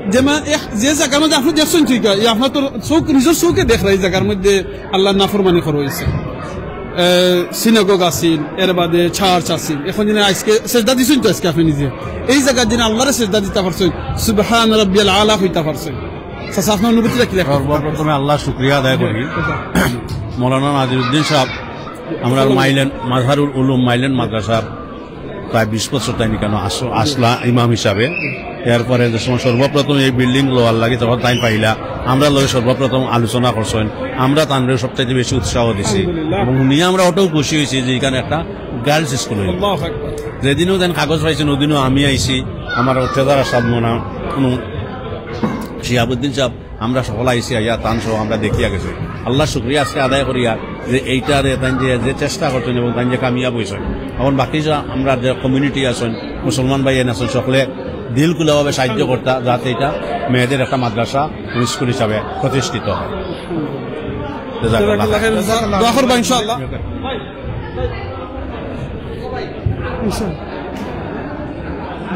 যে, মানে, এক, যে জায়গার মধ্যে আপনি দেখছেন, ঠিক আছে, আপনার তো চোখ, নিজের চোখে দেখরা এই জায়গার মধ্যে আল্লাহর নাফরমানি করা হয়েছে। এ, সিনাগগ আছিল, এর বাদে চার্চ আছিল। এখন যেন আজকে সেজদা দিছেন তো আজকে আপনি নিজে। এই জায়গার যেন আল্লাহরে সেজদা দিতা পারছেন, সুবহান রাব্বিয়াল আলা কইতা পারছেন। চাচা, আপনার অনুভূতিটা কি লেখা? সর্বপ্রথমে আল্লাহর শুকরিয়া আদায় করি। মৌলানা নাজিরুদ্দিন সাহেব, আমরা মাইলেন, মাজহারুল উলুম মাইলেন মাদ্রাসার প্রায় বিশ বছর তাইন কেন আস-, আসলা ইমাম হিসাবে। এরপরে যে সময় সর্বপ্রথম এই বিল্ডিং লওয়ার লাগি তখন তাইন পাইলা, আমরা লগে সর্বপ্রথম আলোচনা করছেন, আমরা তানরে সবচাইতে বেশি উৎসাহ দিছি। আলহামদুলিল্লাহ। এবং হুনিয়া আমরা ওটাও খুশি হয়েছি যে এখানে একটা গার্লস স্কুল হইল। আল্লাহু আকবার। যেদিনও তাইন কাগজ পাইছেন, ওদিনও আমি আইছি, আমার অত্যাচার আসাদ মনা কোনো শিহাবুদ্দিন সাহেব, আমরা সকল আইছি, আইয়া তান সহ আমরা দেখিয়া গেছি। আল্লাহর শুকরিয়া আজকে আদায় করিয়া যে এইটারে তাইন যে, যে চেষ্টা করছেন এবং তাইন যে কামিয়াব হইছেন। এখন বাকি যে আমরা যে কমিউনিটি আছেন, মুসলমান ভাই আছেন, সকলে দিল খুলাভাবে সাহায্য করতা, যাতে এটা মেয়েদের একটা মাদ্রাসা স্কুল হিসাবে প্রতিষ্ঠিত হয়। জাযাকাল্লাহ। দোয়া করবা ইনশাআল্লাহ।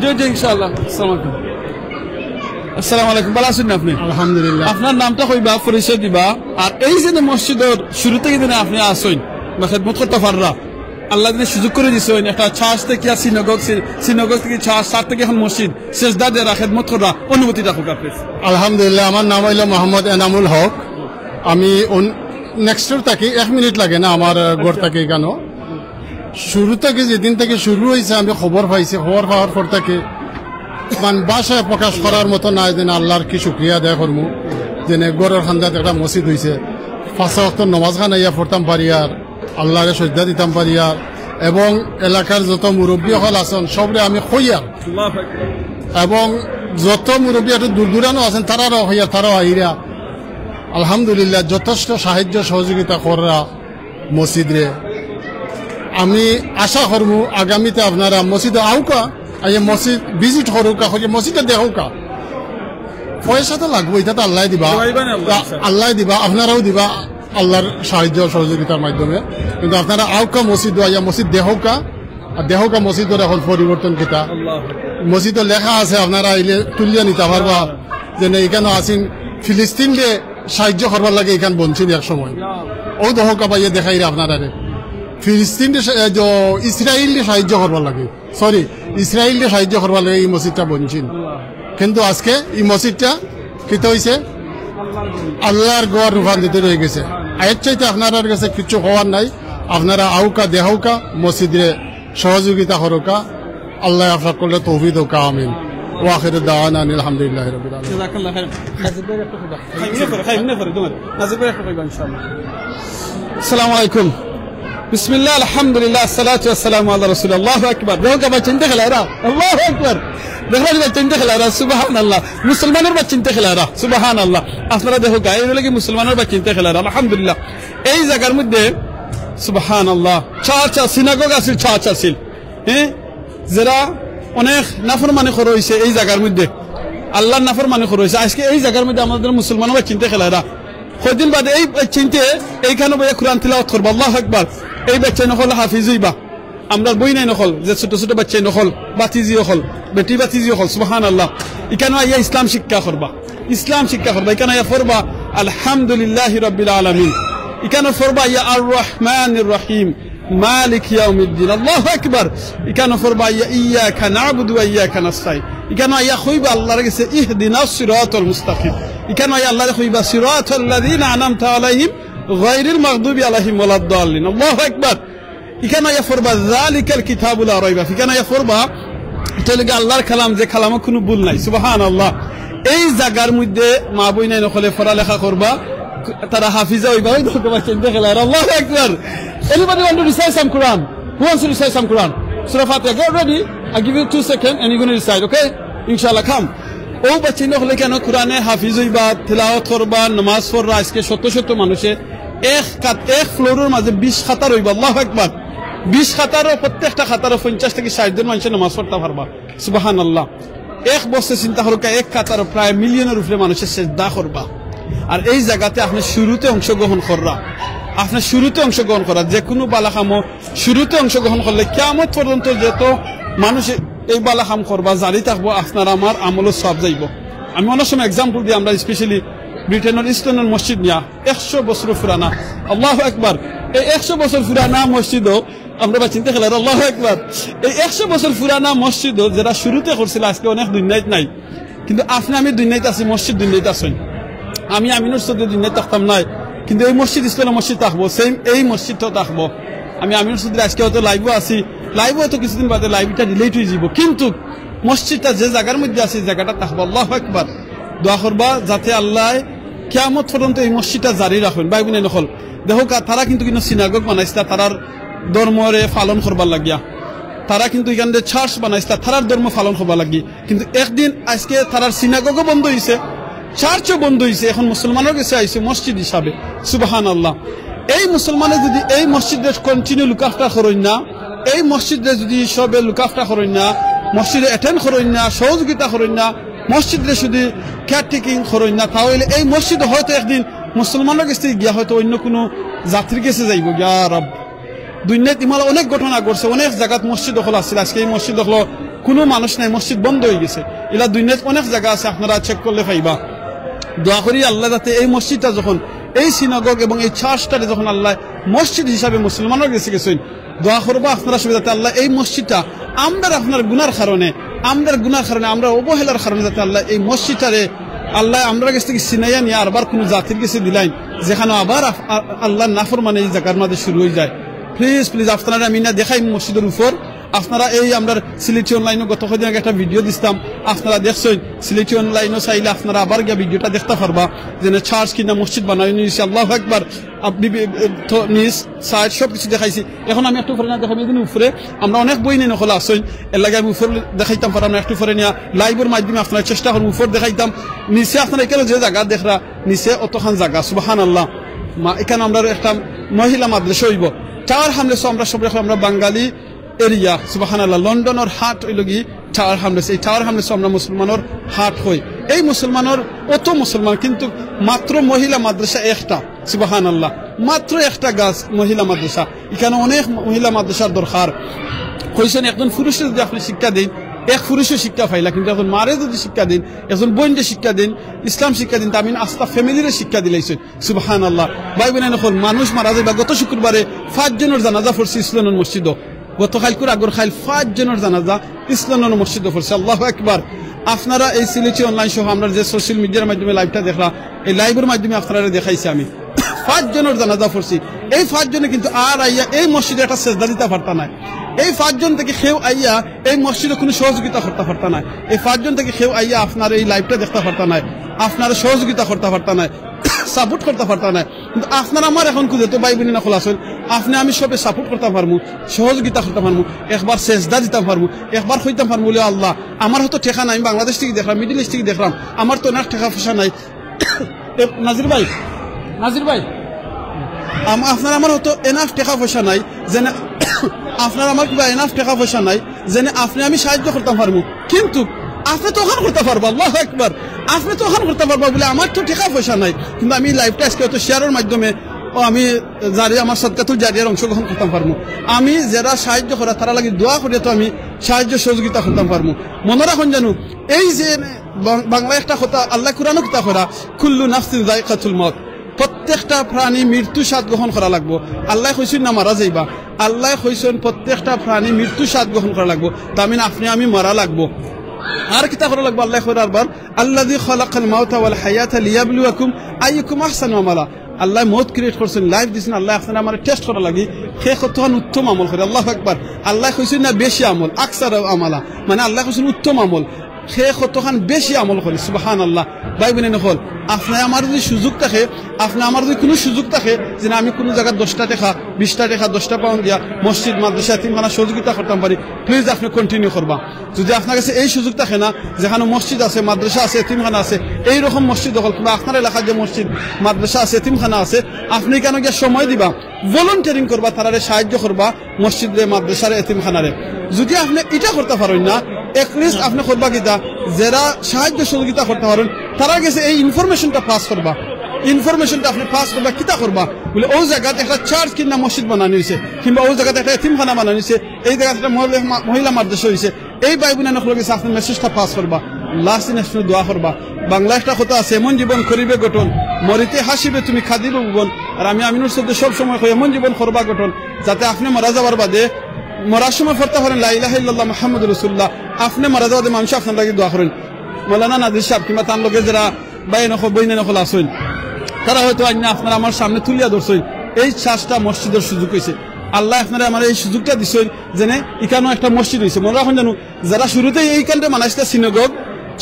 জি, জি, ইনশাআল্লাহ। আসসালামু আলাইকুম। আসসালামু আলাইকুম। ভালা আছইন নি আপনি? আলহামদুলিল্লাহ। আপনার নামটা কইবা, পরিচয় দিবা। আর এই যে মসজিদর শুরু থাকি যেন আপনি আছইন বা খেদমত করতা পাররা, আল্লায় যেন সুযোগ করি দিছইন, একটা চার্চ থাকি আর সিনাগগ, সি-, সিনাগগ থাকি চার্চ, চার্চ থাকি এখন মসজিদ, সেজদা দেরা, খেদমত করা, অনুভূতিটা কউক্কা please। আলহামদুলিল্লাহ, আমার নাম হইল মোহাম্মদ এনামুল হক। আমি অন-, নেক্সট ডোর থাকি, এক মিনিট লাগে না আমার, আহ, ঘর থাকি এখানো। শুরু থাকি, যেদিন থাকি শুরু হইছে, আমি খবর পাইছি, খবর পাওয়ার পর থাকি মানে ভাষায় প্রকাশ করার মতো নাই, যেন আল্লাহর কি শুকরিয়া আদায় করমু, যেন ঘরর কান্দাত একটা মসজিদ হইছে, পাঁচ ওয়াক্ত নমাজ খান আইয়া পড়তাম পারি আর আল্লাহরে সজদা দিতাম পারি আর, এবং এলাকার যত মুরব্বী হল আছেন সবরে আমি কইয়ার, এবং যত মুরব্বী একটু দূর দূরানো আছেন তারারও কইয়ার, তারাও আইরা আলহামদুলিল্লাহ যথেষ্ট সাহায্য সহযোগিতা কররা। মসজিদরে। আমি আশা করমু আগামীতে আপনারা মসজিদো আউক্কা, আইয়া মসজিদ ভিজিট করউক্কা, কইয়া মসজিদটা দেখউক্কা। পয়সা তো লাগবো, এটা তো আল্লায় দিবা। দিবা না আল্লাহ, তা ইনশাআল্লাহ। আল্লায় দিবা, আপনারাও দিবা আল্লাহর সাহায্য সহযোগিতার মাধ্যমে। কিন্তু আপনারা আউক্কা মসজিদো, আইয়া মসজিদ দেখউক্কা, আর দেখউক্কা মসজিদর এখন পরিবর্তন কিতা। আল্লাহ। মসজিদো লেখা আছে, আপনারা আইলে তুলিয়া নিতা পারবা, যে না, এখানো আছিন ফিলিস্তিনরে সাহায্য করবার লাগি এখান বনছিল এক সময়। ও দেখউক্কা ভাইয়ে দেখাইরা আপনারারে। ফিলিস্তিনরে সা-, এ, জ-, ইসরায়েলরে সাহায্য করবার লাগি। সরি, ইসরায়েলরে সাহায্য করবার লাগি এই মসজিদটা বনছিল। কিন্তু আজকে এই মসজিদটা কিতা হইছে? আল্লাহর ঘর রূপান্তরিত হয়ে গেছে। এর চাইতে আপনারার কাছে কিছু হওয়ার নাই। আপনারা আউক্কা, দেখউক্কা, মসজিদরে সহযোগিতা করউক্কা। আল্লাহ আপনার করলে তৌফিক দেউক্কা, আমিন। ওয়া আখিরু দাওয়ানা আনিল হামদুলিল্লাহি রাব্বিল আলামিন। জাযাকাল্লাহু খাইরান। নাজির ভাই একটু কইবা। খাইমনে পরে, খাইমনে পরে, তোমার। নাজির ভাই একটু কইবা ইনশাআল্লাহ। আসসালামু আলাইকুম। বিসমিল্লাহ, আলহামদুলিল্লাহ, আসসালাতু ওয়াসসালামু আলা রাসূলিল্লাহ। আল্লাহু আকবার। দেখো কে বাচ্চাইন্তে খেলাইরা? আল্লাহু আকবার। দেখো নি বাচ্চাইন্তে খেলাইরা? সুবহানাল্লাহ। মুসলমানর বাচ্চাইন্তে খেলাইরা? সুবহানাল্লাহ। আপনারা দেখো কে, এর লাগি মুসলমানর বাচ্চাইন্তে খেলাইরা? আলহামদুলিল্লাহ। এই জাগার মধ্যে সুবহানাল্লাহ, চার্চ আছিল, সিনাগগ আছিল, চার্চ আছিল। হ্যাঁ, যেরা অনেক নাফরমানি করা অইছে এই জাগার মধ্যে, আল্লাহর নাফরমানি করা অইছে। আজকে এই জাগার মধ্যে আমাদের মুসলমানর বাচ্চাইন্তে খেলাইরা। কয়দিন বাদে এই বাচ্চাইন্তে এইখানো বইয়া কোরআন তিলাওয়াত করবা। আল্লাহু আকবার। এই বাচ্চাইন অকল হাফিজ অইবা। আমরার বইনাইন অকল, যে ছোট ছোট বাচ্চাইন অকল, ভাতিজি অকল, বেটি ভাতিজি অকল, সুবহানাল্লাহ। ইখানো আইয়া ইসলাম শিক্ষা করবা, ইসলাম শিক্ষা করবা। ইখানো আইয়া পড়বা আলহামদুলিল্লাহি রাব্বিল আলামিন। ইখানো পড়বা আইয়া আর রহমানির রহিম, মালিক ইয়াউমিদ্দিন। আল্লাহু আকবার। ইখানো পড়বা আইয়া ইয়াকা না'বুদু ওয়া ইয়াকা নাস্তাইন। ইখানো আইয়া কইবা আল্লাহর গেছে ইহদিনাস সিরাতাল মুস্তাকিম। ইখানো আইয়া আল্লাহরে কইবা সিরাতাল্লাযিনা আনআমতা আলাইহিম গায়রিল মাগদুবি আলাইহিম ওয়ালাদ দাল্লিন। আল্লাহু আকবার। ইখানো আইয়া পড়বা যালিকাল কিতাবু লা রাইবা। ইখানো আইয়া পড়বা, ইটা অইলো গি আল্লাহর কালাম, যে কালামো কুনু ভুল নাই। সুবহানাল্লাহ। এই জাগার মধ্যে মা বইনাইন অকলে পড়ালেখা করবা, তারা হাফিজা অইবা। ওই দেখো বাচ্চাইন্তে খেলাইরা। আল্লাহু আকবার। Anybody want to recite some Quran? Who wants to recite some Quran? Surah Fatiha. Get ready. I give you two seconds and you're gonna recite, okay? ইনশাআল্লাহ, come. অউ বাচ্চাইন অকলে কেনে কোরআনে হাফিজ অইবা, তিলাওয়াত করবা, নামাজ পড়রা। আজকে শত শত মানুষে এক কাত-, এক ফ্লোরর মাঝে বিশ কাতার অইবা। আল্লাহু আকবার। বিশ কাতারও, প্রত্যেকটা কাতারও পঞ্চাশ থাকি ষাইট জন মানষে নামাজ পড়তা পারবা। সুবহানাল্লাহ। এক বছর চিন্তা করউক্কা, এক কাতারও প্রায় মিলিয়নর উপরে মানুষে সেজদা করবা। আর এই জাগাতে আপনে শুরুতে অংশগ্রহণ কররা, আপনে শুরুতে অংশগ্রহণ কররা, যেকুনু বালা কামো শুরুতে অংশগ্রহণ করলে কিয়ামত পর্যন্ত যত মানুষ এই বালা কাম করবা, জারি থাকবো, আপনার আমার আমলর সওয়াব যাইবো। আমি অনেক সময় example দিই, আমরা specially ব্রিটেনর ইস্ট লন্ডন মসজিদ নিয়া, একশো বছর পুরানা। আল্লাহু আকবার। এই একশো বছর পুরানা মসজিদও আমরা বাচ্চাইন্তে খেলাইরা। আল্লাহু আকবার। এই একশো বছর পুরানা মসজিদও যেরা শুরুতে করছিল, আজকে অনেক দুনিয়াত নাই, কিন্তু আপনে আমি দুনিয়াত আছি, মসজিদ দুনিয়াত আছইন। আমি আমিনুর চৌধুরী দুনিয়াত থাকতাম নায়, কিন্তু এই মসজিদ ইস্ট লন্ডন মসজিদ থাকবো, same এই মসজিদটাও থাকবো। আমি আমিনুর চৌধুরী আজকে হয়তো live-ও আছি, live-ও হয়তো কিছুদিন বাদে live ইটা delete অইযিবো, কিন্তু মসজিদটা যে জাগার মধ্যে আছে, এই জাগাটা থাকবো। আল্লাহু আকবার। দোয়া করবা যাতে আল্লায় কিয়ামত পর্যন্ত এই মসজিদটা জারি রাখইন। ভাই বইনাইন অকল, দেখউক্কা, তারা কিন্তু কুনু সিনাগগ বানাইছলা তারার ধর্মরে পালন করবার লাগিয়া, তারা কিন্তু ইখান চার্চ বানাইছলা তারার ধর্ম পালন করবার লাগি। কিন্তু একদিন আজকে তারার সিনাগগও বন্ধ অইছে, চার্চও বন্ধ অইছে, এখন মুসলমানর গেছে আইছে মসজিদ হিসাবে। সুবহানাল্লাহ। এই মুসলমানে যুদি এই মসজিদরে continue look after করইন না, এই মসজিদরে যুদি সবে look after করইন না, মসজিদে attend করইন না, সহযোগিতা করইন না, মসজিদরে যুদি caretaking করইন না, তাহলে এই মসজিদ হয়তো একদিন মুসলমানর গেছ থাকি গিয়া হয়তো অইন্য কুনু জাতির গেছে যাইবো। ইয়া রব, দুনিয়াত ইমালা অনেক ঘটনা ঘটছে, অনেক জাগাত মসজিদ অকল আছিল, আজকে এই মসজিদ অকল কুনু মানুষ নাই, মসজিদ বন্ধ অইগেছে। ইলা দুনিয়াত অনেক জাগা আছে, আপনারা check করলে পাইবা। দোয়া করি আল্লায় যাতে এই মসজিদটা যখন, এই সিনাগগ এবং এই চার্চটারে যখন আল্লায় মসজিদ হিসাবে মুসলমানর গেছে গেছইন, দোয়া করবা আপনারা সবে যাতে আল্লায় এই মসজিদটা আমরার আপনার গুনার কারণে, আমরার গুনার কারণে, আমরার অবহেলার কারণে যাতে আল্লায় এই মসজিদটারে আল্লায় আমরার গেছ থাকি ছিনাইয়া নিয়া আরবার কুনু জাতির গেছে দিলাইন, যেখানো আবার আফ-, আ-, আল্লাহর নাফরমানি এই জাগার মাঝে শুরু অইযায়। Please, please, আপনারারে আমি না দেখাইমু মসজিদর উপর। আপনারা এই আমরার সিলেটি online-ও গত কয়দিন আগে একটা video দিছলাম, আপনারা দেখছইন। সিলেটি online-ও চাইলে আপনারা আবার গিয়া video-টা দেখতা পারবা, যেন চার্চ কিনা মসজিদ বানানি অইছে। আল্লাহু আকবার। আব-, বি-, বি-, তো নিচ side সব কিছু দেখাইছি। এখন আমি একটু উপরে না দেখাইমু, এদিন উপরে আমরা অনেক বইনাইন অকল আছইন, এর লাগি আমি উপরে দেখাইতাম পারলাম না, একটু উপরে নিয়া live-র মাধ্যমে আপনারারে চেষ্টা করমু উপর দেখাইতাম। নিচে আপনারা ইখানো যে জাগা দেখরা, নিচে অতখান জাগা, সুবহানাল্লাহ। মা, ইখানো আমরার একটা মহিলা মাদ্রাসা অইবো। Tower Hamlets-ও আমরা সব রকম, আমরা বাঙালি area, সুবহানাল্লাহ। লন্ডনর হাট অইলো গি Tower Hamlets, এই Tower Hamlets-ও আমরা মুসলমানর হাট কই। এই মুসলমানর অত মুসলমান, কিন্তু মাত্র মহিলা মাদ্রাসা একটা, সুবহানাল্লাহ। মাত্র একটা গাছ মহিলা মাদ্রাসা, ইখানো অনেক মহিলা মাদ্রাসার দরকার। কইছইন একজন পুরুষরে যুদি আপনে শিক্ষা দেইন, এক পুরুষও শিক্ষা পাইলা, কিন্তু একজন মারে যুদি শিক্ষা দেইন, একজন বইনরে শিক্ষা দেইন, ইসলাম শিক্ষা দেইন, তা আমি আস্তা family-রে শিক্ষা দিলাইছইন। সুবহানাল্লাহ। ভাই বইনাইন অকল, মানুষ মারা যাইবা। গত শুক্রবারে পাঁচ জনর জানাজা পড়ছে ইস্ট লন্ডন মসজিদো। গত কাইলকুর আগর কাইল পাঁচ জনর জানাজা ইস্ট লন্ডন মসজিদো পড়ছে। আল্লাহু আকবার। আপনারা এই সিলেটি online সহ আমরা যে social media-র মাধ্যমে live-টা দেখরা, এই live-র মাধ্যমে আপনারারে দেখাইছি আমি। পাঁচ জনর জানাজা পড়ছে। এই পাঁচ জনে কিন্তু আর আইয়া এই মসজিদে একটা সেজদা দিতা পারতা নায়। এই পাঁচজন থাকি কেউ আইয়া এই মসজিদো কুনু সহযোগিতা করতা পারতা নায়। এই পাঁচজন থাকি কেউ আইয়া আপনার এই live-টা দেখতা পারতা নায়, আপনারে সহযোগিতা করতা পারতা নায়, support করতা পারতা নায়। কিন্তু আপনার আমার অখন কুনু যত ভাই বইন অকল আছইন, আপনে আমি সবে support করতাম পারমু, সহযোগিতা করতাম পারমু, একবার সেজদা দিতাম পারমু, একবার কইতাম পারমু, "ওলে আল্লাহ, আমার হয়তো টেকা নাই, আমি বাংলাদেশ থাকি দেখরাম, Middle East থাকি দেখরাম, আমার তো অনেক টেকা পয়সা নাই।" এ, নাজির ভাই, নাজির ভাই, আম-, আপনার আমার হয়তো enough টেকা পয়সা নাই, যেনে আপনার আমার কিবা enough টেকা পয়সা নাই, যেনে আপনে আমি সাহায্য করতাম পারমু, কিন্তু আপনে তো অখান করতা পারবা, আল্লাহু আকবার, আপনে তো অখান করতা পারবা বুলে আমার তো টেকা পয়সা নাই, কিন্তু আমি live-টা আজকে হয়তো share-র মাধ্যমে ও আমি জারি-, আমার সদকাতুল জারিয়ার অংশগ্রহণ করতাম পারমু। আমি যেরা সাহায্য করা, তারার লাগি দোয়া করিয়া তো আমি সাহায্য সহযোগিতা করতাম পারমু। মনো রাখইন জানু, এই যে বাং-, বাংলা একটা কথা, আল্লায় কুরআনো কিতা কইরা, "কুল্লু নাফসিন যায়িকাতুল মাউত।" প্রত্যেকটা প্রাণী মৃত্যু স্বাদ গ্রহণ করা লাগবো। আল্লায় কইছইন না মারা যাইবা, আল্লায় কইছইন প্রত্যেকটা প্রাণী মৃত্যু স্বাদ গ্রহণ করা লাগবো। তার মানে আপনে আমি মারা লাগবো। আর কিতা করা লাগবো? আল্লায় কইরা আরবার, "আল্লাযী খালাকাল মাউতা ওয়াল হায়াতা লিয়াবলুয়াকুম আইয়ুকুম আহসানু আমালা।" আল্লায় মউত create করছইন, life দিছইন, আল্লায় আপনারে আমারে test করার লাগি, কে কতখান উত্তম আমল করে। আল্লাহু আকবার। আল্লায় কইছইন না বেশি আমল, আকসার আমালা, মানে আল্লায় কইছইন উত্তম আমল। কে কতখান বেশি আমল করে, সুবহানাল্লাহ। ভাই বইন অকল, আপনে আমার যদি সুযোগ থাকে, আপনে আমার যদি কুনু সুযোগ থাকে, যে না, আমি কুনু জাগাত দশটা টেকা, বিশটা টেকা, দশটা পাউন্ড দিয়া মসজিদ, মাদ্রাসা, এতিমখানা সহযোগিতা করতাম পারি, please আপনে continue করবা। যদি আপনার গেছে এই সুযোগ থাকে না, যেখানো মসজিদ আছে, মাদ্রাসা আছে, এতিমখানা আছে, এই রকম মসজিদ অকল, কিংবা আপনার এলাকার যে মসজিদ, মাদ্রাসা আছে, এতিমখানা আছে, আপনে ইখানো গিয়া সময় দিবা, volunteering করবা, তারারে সাহায্য করবা, মসজিদরে, মাদ্রাসারে, এতিমখানারে। যদি আপনে ইটা করতা পারইন না, at least আপনে করবা কিতা, যেরা সাহায্য সহযোগিতা করতা পারইন, তারার গেছে এই information-টা pass করবা। Information-টা আপনে pass করবা, কিতা করবা? বুলে, "অউ জাগাত একটা church কিনা মসজিদ বানানি অইছে, কিংবা অউ জাগাত একটা এতিমখানা বানানি অইছে, এই জাগাত একটা মহিলা মা-, মহিলা মাদ্রাসা অইছে।" এই ভাই বইন অকলর গেছে আপনে message-টা pass করবা। Last দিন আপনে দোয়া করবা। বাংলা একটা কথা আছে, "এমন জীবন করিবে গঠন, মরিতে হাসিবে তুমি, কাঁদিবে ভুবন।" আর আমি আমিনুর চৌধুরী সব সময় কই, এমন জীবন করবা গঠন, যাতে আপনে মারা যাওয়ার বাদে, মরার সময় পড়তা পারেন, "লা ইলাহা ইল্লাল্লাহ মুহাম্মাদুর রাসূলুল্লাহ।" আপনে মারা যাওয়ার বাদে মানুষে আপনার লাগি দোয়া করইন। মৌলানা নাজির সাহেব কিংবা তান লগে যেরা ভাই অকল, বইন অকল আছইন, তারা হয়তো আইন্না আপনার আমার সামনে তুলিয়া ধরছইন। এই church-টা মসজিদর সুযোগ অইছে। আল্লায় আপনারে আমারে এই সুযোগটা দিছইন, যেনে ইখানো একটা মসজিদ অইছে। মনো রাখইন জানু, যারা শুরুতেই এইখানটা বানাইছলা, synagogue,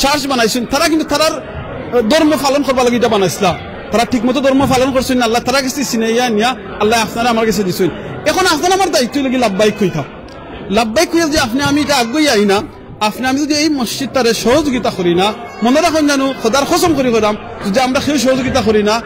church বানাইছইন, তারা কিন্তু তারার, আহ, ধর্ম পালন করবার লাগি ইটা বানাইছলা। তারা ঠিকমতো ধর্ম পালন করছইন না, আল্লায় তারার গেছে ছিনাইয়া নিয়া আল্লায় আপনারে আমার গেছে দিছইন। এখন আপনার আমার দায়িত্ব অইলো কি লাব্বাইক কইতা। লাব্বাইক কইয়া যদি আপনে আমি ইটা আগুয়াই আই না, আপনে আমি যদি এই মসজিদটারে সহযোগিতা করি না, মনো রাখইন জানু, খোদার কসম করি কইরাম, যদি আমরা কেউ সহযোগিতা করি না,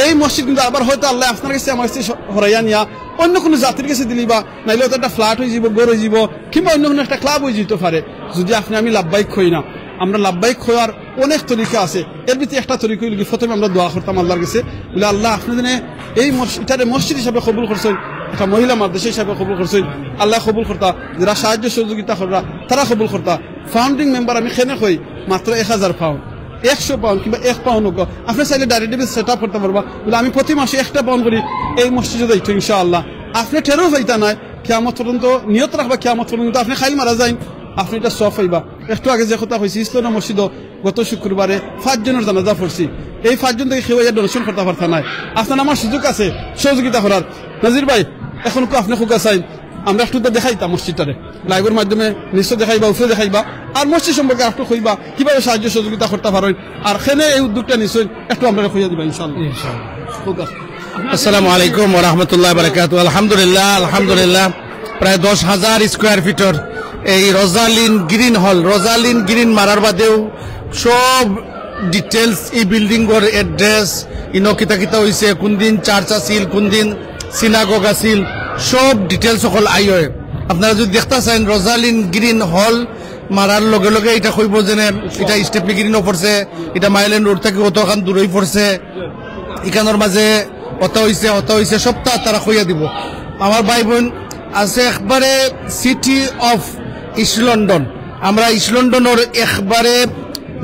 এই মসজিদ কিন্তু আবার হয়তো আল্লায় আপনার গেছে আমার গেছে স-, হরাইয়া নিয়া অন্য কুনু জাতির গেছে দিলিবা, নাইলে হয়তো একটা flat অইযিবো, ঘর অইযিবো, কিংবা অন্য কুনু একটা club অইযিতো পারে। যদি আপনে আমি লাব্বাইক কই না, আমরা লাব্বাইক কওয়ার অনেক তরিকা আছে, এর ভিতরে একটা তরিকা অইলো কি, প্রথমে আমরা দোয়া করতাম আল্লার গেছে, বুলে, "আল্লাহ, আপনে যেনে এই মস-, ইটারে মসজিদ হিসাবে কবুল করছইন, একটা মহিলা মাদ্রাসা হিসাবে কবুল করছইন, আল্লায় কবুল করতা, যেরা সাহায্য সহযোগিতা কররা, তারা কবুল করতা।" Founding member আমি কেনে কই, মাত্র এক হাজার পাউন্ড, একশো পাউন্ড কিংবা এক পাউন্ড অউক, আপনে চাইলে direct debit set up করতা পারবা। বুলে, "আমি প্রতি মাসে একটা পাউন্ড করি এই মসজিদো যাইতো ইনশাআল্লাহ।" আপনে টেরও পাইতা নায়, কিয়ামত পর্যন্ত নিয়ত রাখবা, কিয়ামত পর্যন্ত আপনে কাইল মারা যাইন, আপনে ইটা সওয়াব পাইবা। একটু আগে যে কথা কইছি, ইসলামপুর মসজিদো গত শুক্রবারে পাঁচজনর জানাজা পড়ছি। এই পাঁচজন থাকি কেউ ইয়া donation করতা পারতা নায়। আপনার আমার সুযোগ আছে সহযোগিতা করার। নাজির ভাই, এখন কো আপনে কউক্কা চাইন, আমরা একটু তো দেখাইতাম মসজিদটারে, live-র মাধ্যমে নিশ্চয় দেখাইবা, উপরে দেখাইবা, আর মসজিদ সম্পর্কে একটু কইবা, কিভাবে সাহায্য সহযোগিতা করতা পারইন, আর কেনে এই উদ্যোগটা নিছইন, একটু আমরারে কইয়া দিবা ইনশাআল্লাহ। ইনশাআল্লাহ। কউক্কা। আসসালামু আলাইকুম ওয়া রাহমাতুল্লাহি ওয়া বারাকাতুহু। আলহামদুলিল্লাহ, আলহামদুলিল্লাহ। প্রায় দশ হাজার স্কয়ার ফিটর এই রোজালিন গ্রিন হল, রোজালিন গ্রিন মারার বাদেও সব details, ই building-র address, ইনো কিতা কিতা অইছে, কুনদিন church আছিল, কুনদিন synagogue আছিল, সব details অকল আইয়। আপনারা যদি দেখতা চাইন, রোজালিন গ্রিন হল মারার লগে লগে ইটা কইবো যেনে ইটা স্টেপনি গ্রিনও পড়ছে, ইটা মাইলেন রোড থাকি অতখান দূরই পড়ছে, ইখানর মাঝে অতা অইছে, অতা অইছে, সবতা তারা কইয়া দিবো। আমার ভাই বইন আছে একবারে City of East London, আমরা ইস্ট লন্ডনর একবারে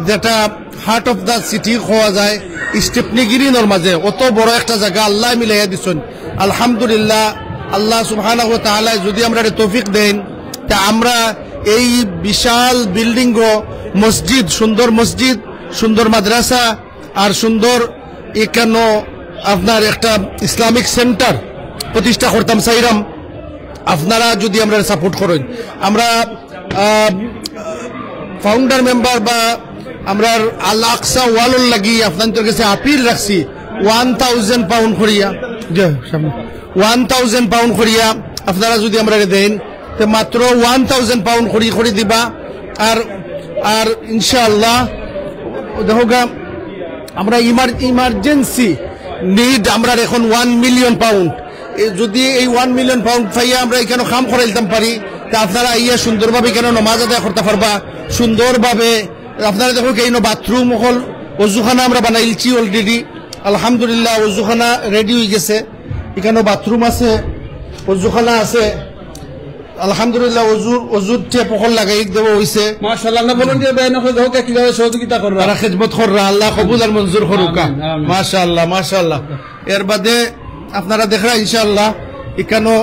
যেটা heart of the city কওয়া যায়, স্টেপনি গ্রিনর মাঝে অত বড় একটা জাগা আল্লায় মিলাইয়া দিছইন। আলহামদুলিল্লাহ, আল্লাহ সুবহানাহু ওয়া তাআলায় যদি আমরারে তৌফিক দেইন, তে আমরা এই বিশাল building-ও মসজিদ, সুন্দর মসজিদ, সুন্দর মাদ্রাসা, আর সুন্দর ইখানো আপনার একটা ইসলামিক সেন্টার প্রতিষ্ঠা করতাম চাইরাম। আপনারা যদি আমরারে সাপোর্ট করইন, আমরা, আহ, ফাউন্ডার মেম্বার বা আমরার আল আকসা ওয়ালর লাগি আপনাদের কাছে আপিল রাখছি, ওয়ান থাউজেন্ড পাউন্ড করিয়া, জি, সামনে, ওয়ান থাউজেন্ড পাউন্ড করিয়া আপনারা যদি আমরারে দেইন, তে মাত্র ওয়ান থাউজেন্ড পাউন্ড করি করি দিবা। আর, আর ইনশাআল্লাহ, দেখো গা, আমরা ইমার-, ইমার্জেন্সি নিড আমরার এখন ওয়ান মিলিয়ন পাউন্ড। এ, যদি এই ওয়ান মিলিয়ন পাউন্ড পাইয়া আমরা এখানো কাম করাইতাম পারি, তে আপনারা আইয়া সুন্দরভাবে এখানো নমাজ আদায় করতা পারবা, সুন্দরভাবে। আপনারা দেখো, এই বাথরুম অকল, অজুখানা আমরা বানাইলছি অলরেডি, আলহামদুলিল্লাহ, অজুখানা রেডি অই গেছে। এখানো বাথরুম আছে, অজুখানা আছে, আলহামদুলিল্লাহ, অজুর, অজুর টেপ অকল লাগাই দেওয়া অইছে। মাশাআল্লাহ, আমরা ভলান্টিয়ার ভাই নকল দেখো কিভাবে সহযোগিতা কররা। তারা খেদমত কররা, আল্লাহ কবুল আর মঞ্জুর করুকা। আমিন, আমিন। মাশাআল্লাহ, মাশাআল্লাহ। এর বাদে আপনারা দেখরা ইনশাআল্লাহ, এখানো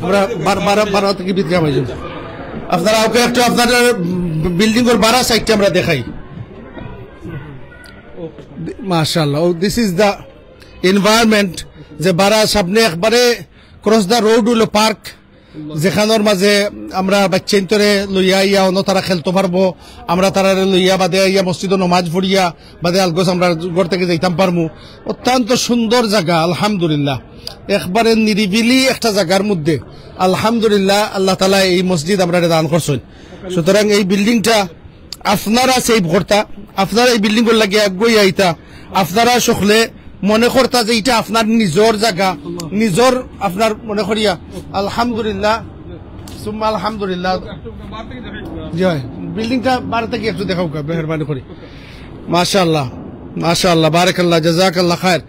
আমরা বার-, বারো, বারো থাকি ভিতরে আমার জন্য। আপনারা ওকে একটু আপনাদের বিল্ডিং অর বারা সাইডটা আমরা দেখাই। মাশাআল্লাহ, oh, this is the environment, যে বারা সামনে একবারে cross the road অইলো পার্ক, যেখানোর মাঝে আমরা বাচ্চাইন্তরে লইয়া আইয়া অনো তারা খেলতো পারবো, আমরা তারারে লইয়া বাদে আইয়া মসজিদো নমাজ পড়িয়া বাদে আলগোছ আমরা ঘর থাকি যাইতাম পারমু। অত্যন্ত সুন্দর জাগা, আলহামদুলিল্লাহ, একবারে নিরিবিলি একটা জাগার মধ্যে, আলহামদুলিল্লাহ, আল্লাহ তাআলা এই মসজিদ আমরারে দান করছইন। সুতরাং এই বিল্ডিংটা আপনারা সেভ করতা, আপনারা এই বিল্ডিং অর লাগি আগুয়াই আইতা, আপনারা সকলে মনে করতা যে ইটা আপনার নিজর জাগা, নিজর আপনার মনে করিয়া, আলহামদুলিল্লাহ, সুম্মা আলহামদুলিল্লাহ। জি অয়, বিল্ডিংটা বারো থাকি একটু দেখাউক্কা, মেহেরবানি করি। মাশাআল্লাহ, মাশাআল্লাহ, বারাকাল্লাহ, জাযাকাল্লাহ খায়ের।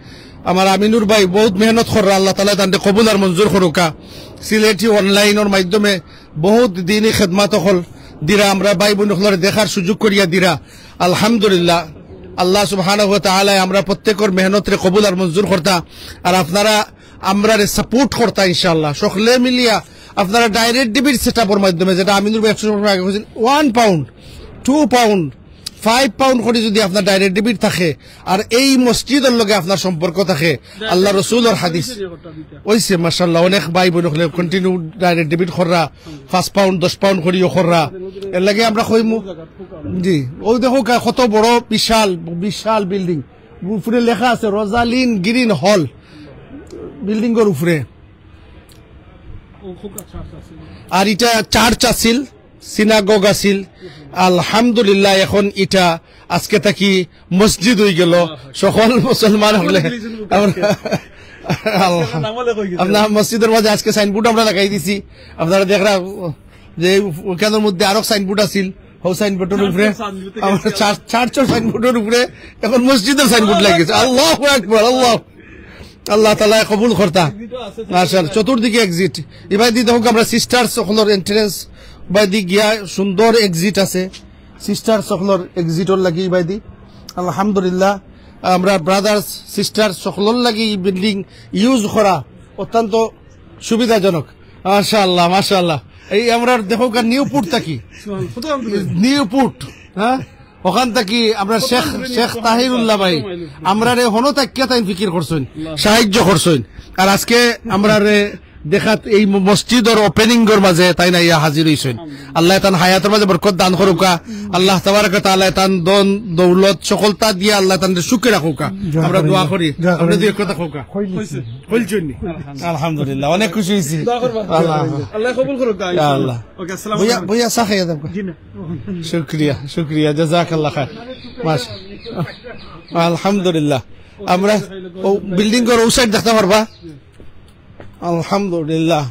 আমার আমিনুর ভাই বউত মেহনত কররা, আল্লাহ তাআলা তানরে কবুল আর মঞ্জুর করুকা। সিলেটি অনলাইনর মাধ্যমে বউত দিনি খেদমত অকল দিরা, আমরা ভাই বইন অকলরে দেখার সুযোগ করিয়া দিরা। আলহামদুলিল্লাহ, আল্লাহ সুবহানাহু ওয়া তাআলায় আমরা প্রত্যেকর মেহনতরে কবুল আর মঞ্জুর করতা, আর আপনারা আমরারে সাপোর্ট করতা ইনশাআল্লাহ। সকলে মিলিয়া আপনারা ডাইরেক্ট ডেবিট সেটআপর মাধ্যমে, যেটা আমিনুর ভাই একশো সময় আগে কইছেন, one pound, two pound, five pound করি যদি আপনার ডাইরেক্ট ডেবিট থাকে, আর এই মসজিদর লগে আপনার সম্পর্ক থাকে, আল্লাহ রসুলর হাদিস অইছে, মাশাআল্লাহ, অনেক ভাই বইন অকলে কন্টিনিউ ডাইরেক্ট ডেবিট কররা, পাঁচ পাউন্ড, দশ পাউন্ড করিও কররা। এর লাগি আমরা কইমু, জি, অউ দেখউক্কা, কত বড় বিশাল, বিশাল বিল্ডিং, উপরে লেখা আছে রোজালিন গ্রিন হল, বিল্ডিংর উপরে। আর ইটা চার্চ আছিল, সিনাগগ আছিল। আলহামদুলিল্লাহ, এখন ইটা আজকে থাকি মসজিদ অইগেলো। সকল মুসলমান অকলে আমরা, আল্লাহ, আপনার মসজিদর মাঝে আজকে সাইনবোর্ড আমরা লাগাই দিছি। আপনারা দেখরা যে অখানর মধ্যে আরো সাইনবোর্ড আছিল, হউ সাইনবোর্ডর উপরে আমরা চার্চ, চার্চর সাইনবোর্ডর উপরে এখন মসজিদর সাইনবোর্ড লাগিছে। আল্লাহু আকবার, আল্লাহ। আল্লাহ তাআলায় কবুল করতা। মাশাআল্লাহ, চতুর্দিকে এক্সিট। ইবায়দি দেখউক্কা আমরা সিস্টার্স অকলর এন্ট্রেন্স, ইবায়দি গিয়া সুন্দর এক্সিট আছে। সিস্টার্স অকলর এক্সিটর লাগি ইবায়দি। আলহামদুলিল্লাহ, আমরা ব্রাদার্স, সিস্টার্স অকলর লাগি ই বিল্ডিং ইউজ করা অত্যন্ত সুবিধাজনক। মাশাআল্লাহ, মাশাআল্লাহ। এই আমরা দেখউক্কা নিউপুট থাকি। নিউপুট, হ্যাঁ? অখান থাকি আমরা শেখ, শেখ তাহিরুল্লাহ ভাই, আমরারে হনো থাকিয়া তাইন ফিকির করছইন, সাহায্য করছইন। আর আজকে আমরারে দেখাত এই ম-, মসজিদর ওপেনিংর মাঝে তাইন আইয়া হাজির অইছইন। আল্লাহ তান হায়াতর মাঝে বরকত দান করউক্কা। আল্লাহ তাবারাকা তাআলা তান ধন দৌলত সকলতা দিয়া আল্লাহ তানরে সুখে রাখউক্কা। আমরা দোয়া করি। আপনে দুই এক কথা কউক্কা। কইছইন নি? আলহামদুলিল্লাহ, অনেক খুশি অইছি। আল্লাহ। আল্লাহ কবুল করউক্কা। ইয়া আল্লাহ। ওকে, আসসালামু আলাইকুম। বইয়া চা খাইয়া যাউক্কা। জি না। শুক্রিয়া, শুক্রিয়া, জাযাকাল্লাহ খায়ের। মাশা-, আলহামদুলিল্লাহ। আমরা অউ বিল্ডিংর অউ সাইড দেখতা পারবা। আলহামদুলিল্লাহ।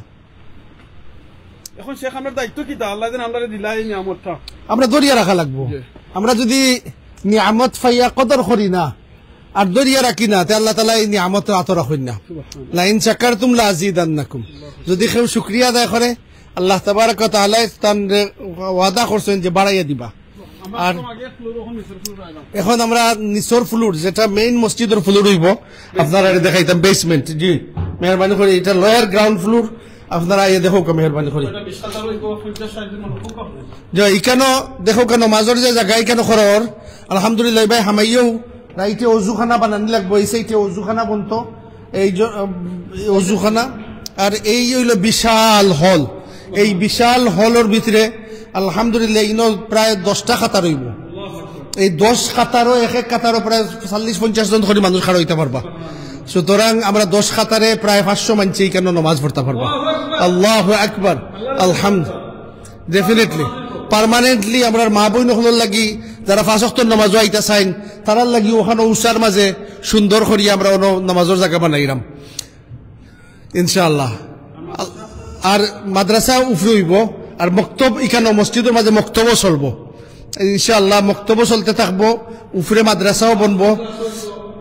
এখন শেখ, আমরার দায়িত্ব কিতা? আল্লায় যেন আমরারে দিলা এই নিয়ামতটা। আমরা ধরিয়া রাখা লাগবো। জি। আমরা যদি নিয়ামত পাইয়া কদর করি না, আর ধরিয়া রাখি না, তে আল্লাহ তাআলায় এই নিয়ামত আতো রাখইন না। সুবহানাল্লাহ। "লাইন শাকারতুম লাআযীদান্নাকুম।" যদি কেউ শুকরিয়া আদায় করে, আল্লাহ তাবারাকা ওয়া তাআলায় তানরে ওয়াদা করছইন যে বাড়াইয়া দিবা। আর এখন আমরা নিচর ফ্লোর, যেটা মেইন মসজিদর ফ্লোর অইবো, আপনারারে দেখাইতাম, বেসমেন্ট। জি, মেহেরবানি করি, ইটা লোয়ার গ্রাউন্ড ফ্লোর, আপনারা আইয়া দেখউক্কা, মেহেরবানি করি। যে ইখানো দেখউক্কা, নমাজর যে জাগা ইখানো করর, আলহামদুলিল্লাহ, ভাই হামাইয়াও রাইটে অজুখানা বানানি লাগবো, এই সাইডে অজুখানা বনতো। এই জ-, উম, অজুখানা, আর এই অইলো বিশাল হল। এই বিশাল হলর ভিতরে আলহামদুলিল্লাহ ইনো প্রায় দশটা কাতার অইবো। এই দশ কাতারও, এক এক কাতারও প্রায় চল্লিশ পঞ্চাশ জন করি মানুষ খাড়া অইতা পারবা। সুতরাং আমরা দশ কাতারে প্রায় পাঁচশো মানষে ইখানো নামাজ পড়তা পারবা। আল্লাহু আকবার, আলহামদুলিল্লাহ। Definitely, permanently আমরার মা বইন অকলর লাগি, যারা পাঁচ ওয়াক্তর নামাজও আইতা চাইন, তারার লাগি অখানো উষার মাঝে সুন্দর করি আমরা অনো নামাজর জাগা বানাইরাম ইনশাআল্লাহ। আর মাদ্রাসা উপরে অইবো, আর মক্তব ইখানো মসজিদর মাঝে মক্তবও চলবো ইনশাআল্লাহ। মক্তবও চলতে থাকবো, উপরে মাদ্রাসাও বনবো।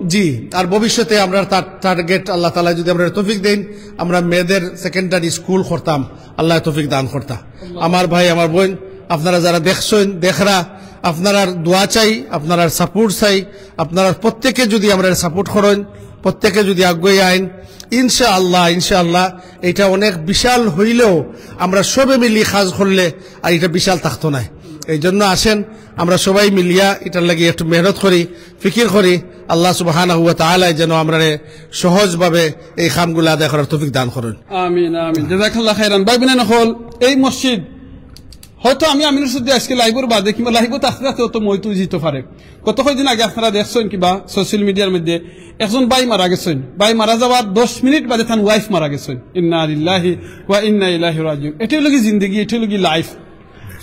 জি, আর ভবিষ্যতে আমরা তার টার্গেট, আল্লাহ তাআলা যদি আমরা তৌফিক দেন, আমরা মেয়েদের সেকেন্ডারি স্কুল করতাম। আল্লাহ তৌফিক দান করতা। আমার ভাই, আমার বইন, আপনারা যারা দেখছইন, দেখরা, আপনারার দোয়া চাই, আপনারার সাপোর্ট চাই। আপনারা প্রত্যেকে যদি আমরারে সাপোর্ট করইন, প্রত্যেকে যদি আগুয়াই আইন, ইনশাআল্লাহ, ইনশাআল্লাহ, এটা অনেক বিশাল অইলেও আমরা সবে মিলি কাজ করলে আর এটা বিশাল থাকতো নায়। এই জন্য আসেন, আমরা সবাই মিলিয়া এটার লাগি একটু মেহনত করি, ফিকির করি। আল্লাহ সুবহানাহু ওয়া তাআলা যেন আমরারে সহজভাবে এই কামগুলা আদায় করার তৌফিক দান করইন। আমিন, আমিন। জাযাকাল্লাহ খাইরান। ভাই বইন অকল, এই মসজিদ হয়তো আমি আমিনুর সুদ্দি আজকে লাইভর বাদে কিংবা লাইভো থাকতে থাকতে হয়তো মইতো অইযিতো পারে। গত কয়দিন আগে আপনারা দেখছইন কিবা সোশ্যাল মিডিয়ার মধ্যে একজন ভাই মারা গেছইন। ভাই মারা যাওয়ার দশ মিনিট বাদে তান ওয়াইফ মারা গেছইন। ইন্না লিল্লাহি ওয়া ইন্না ইলাইহি রাজিউন। এটাই অইলো গি জিন্দেগি, এটাই অইলো গি লাইফ।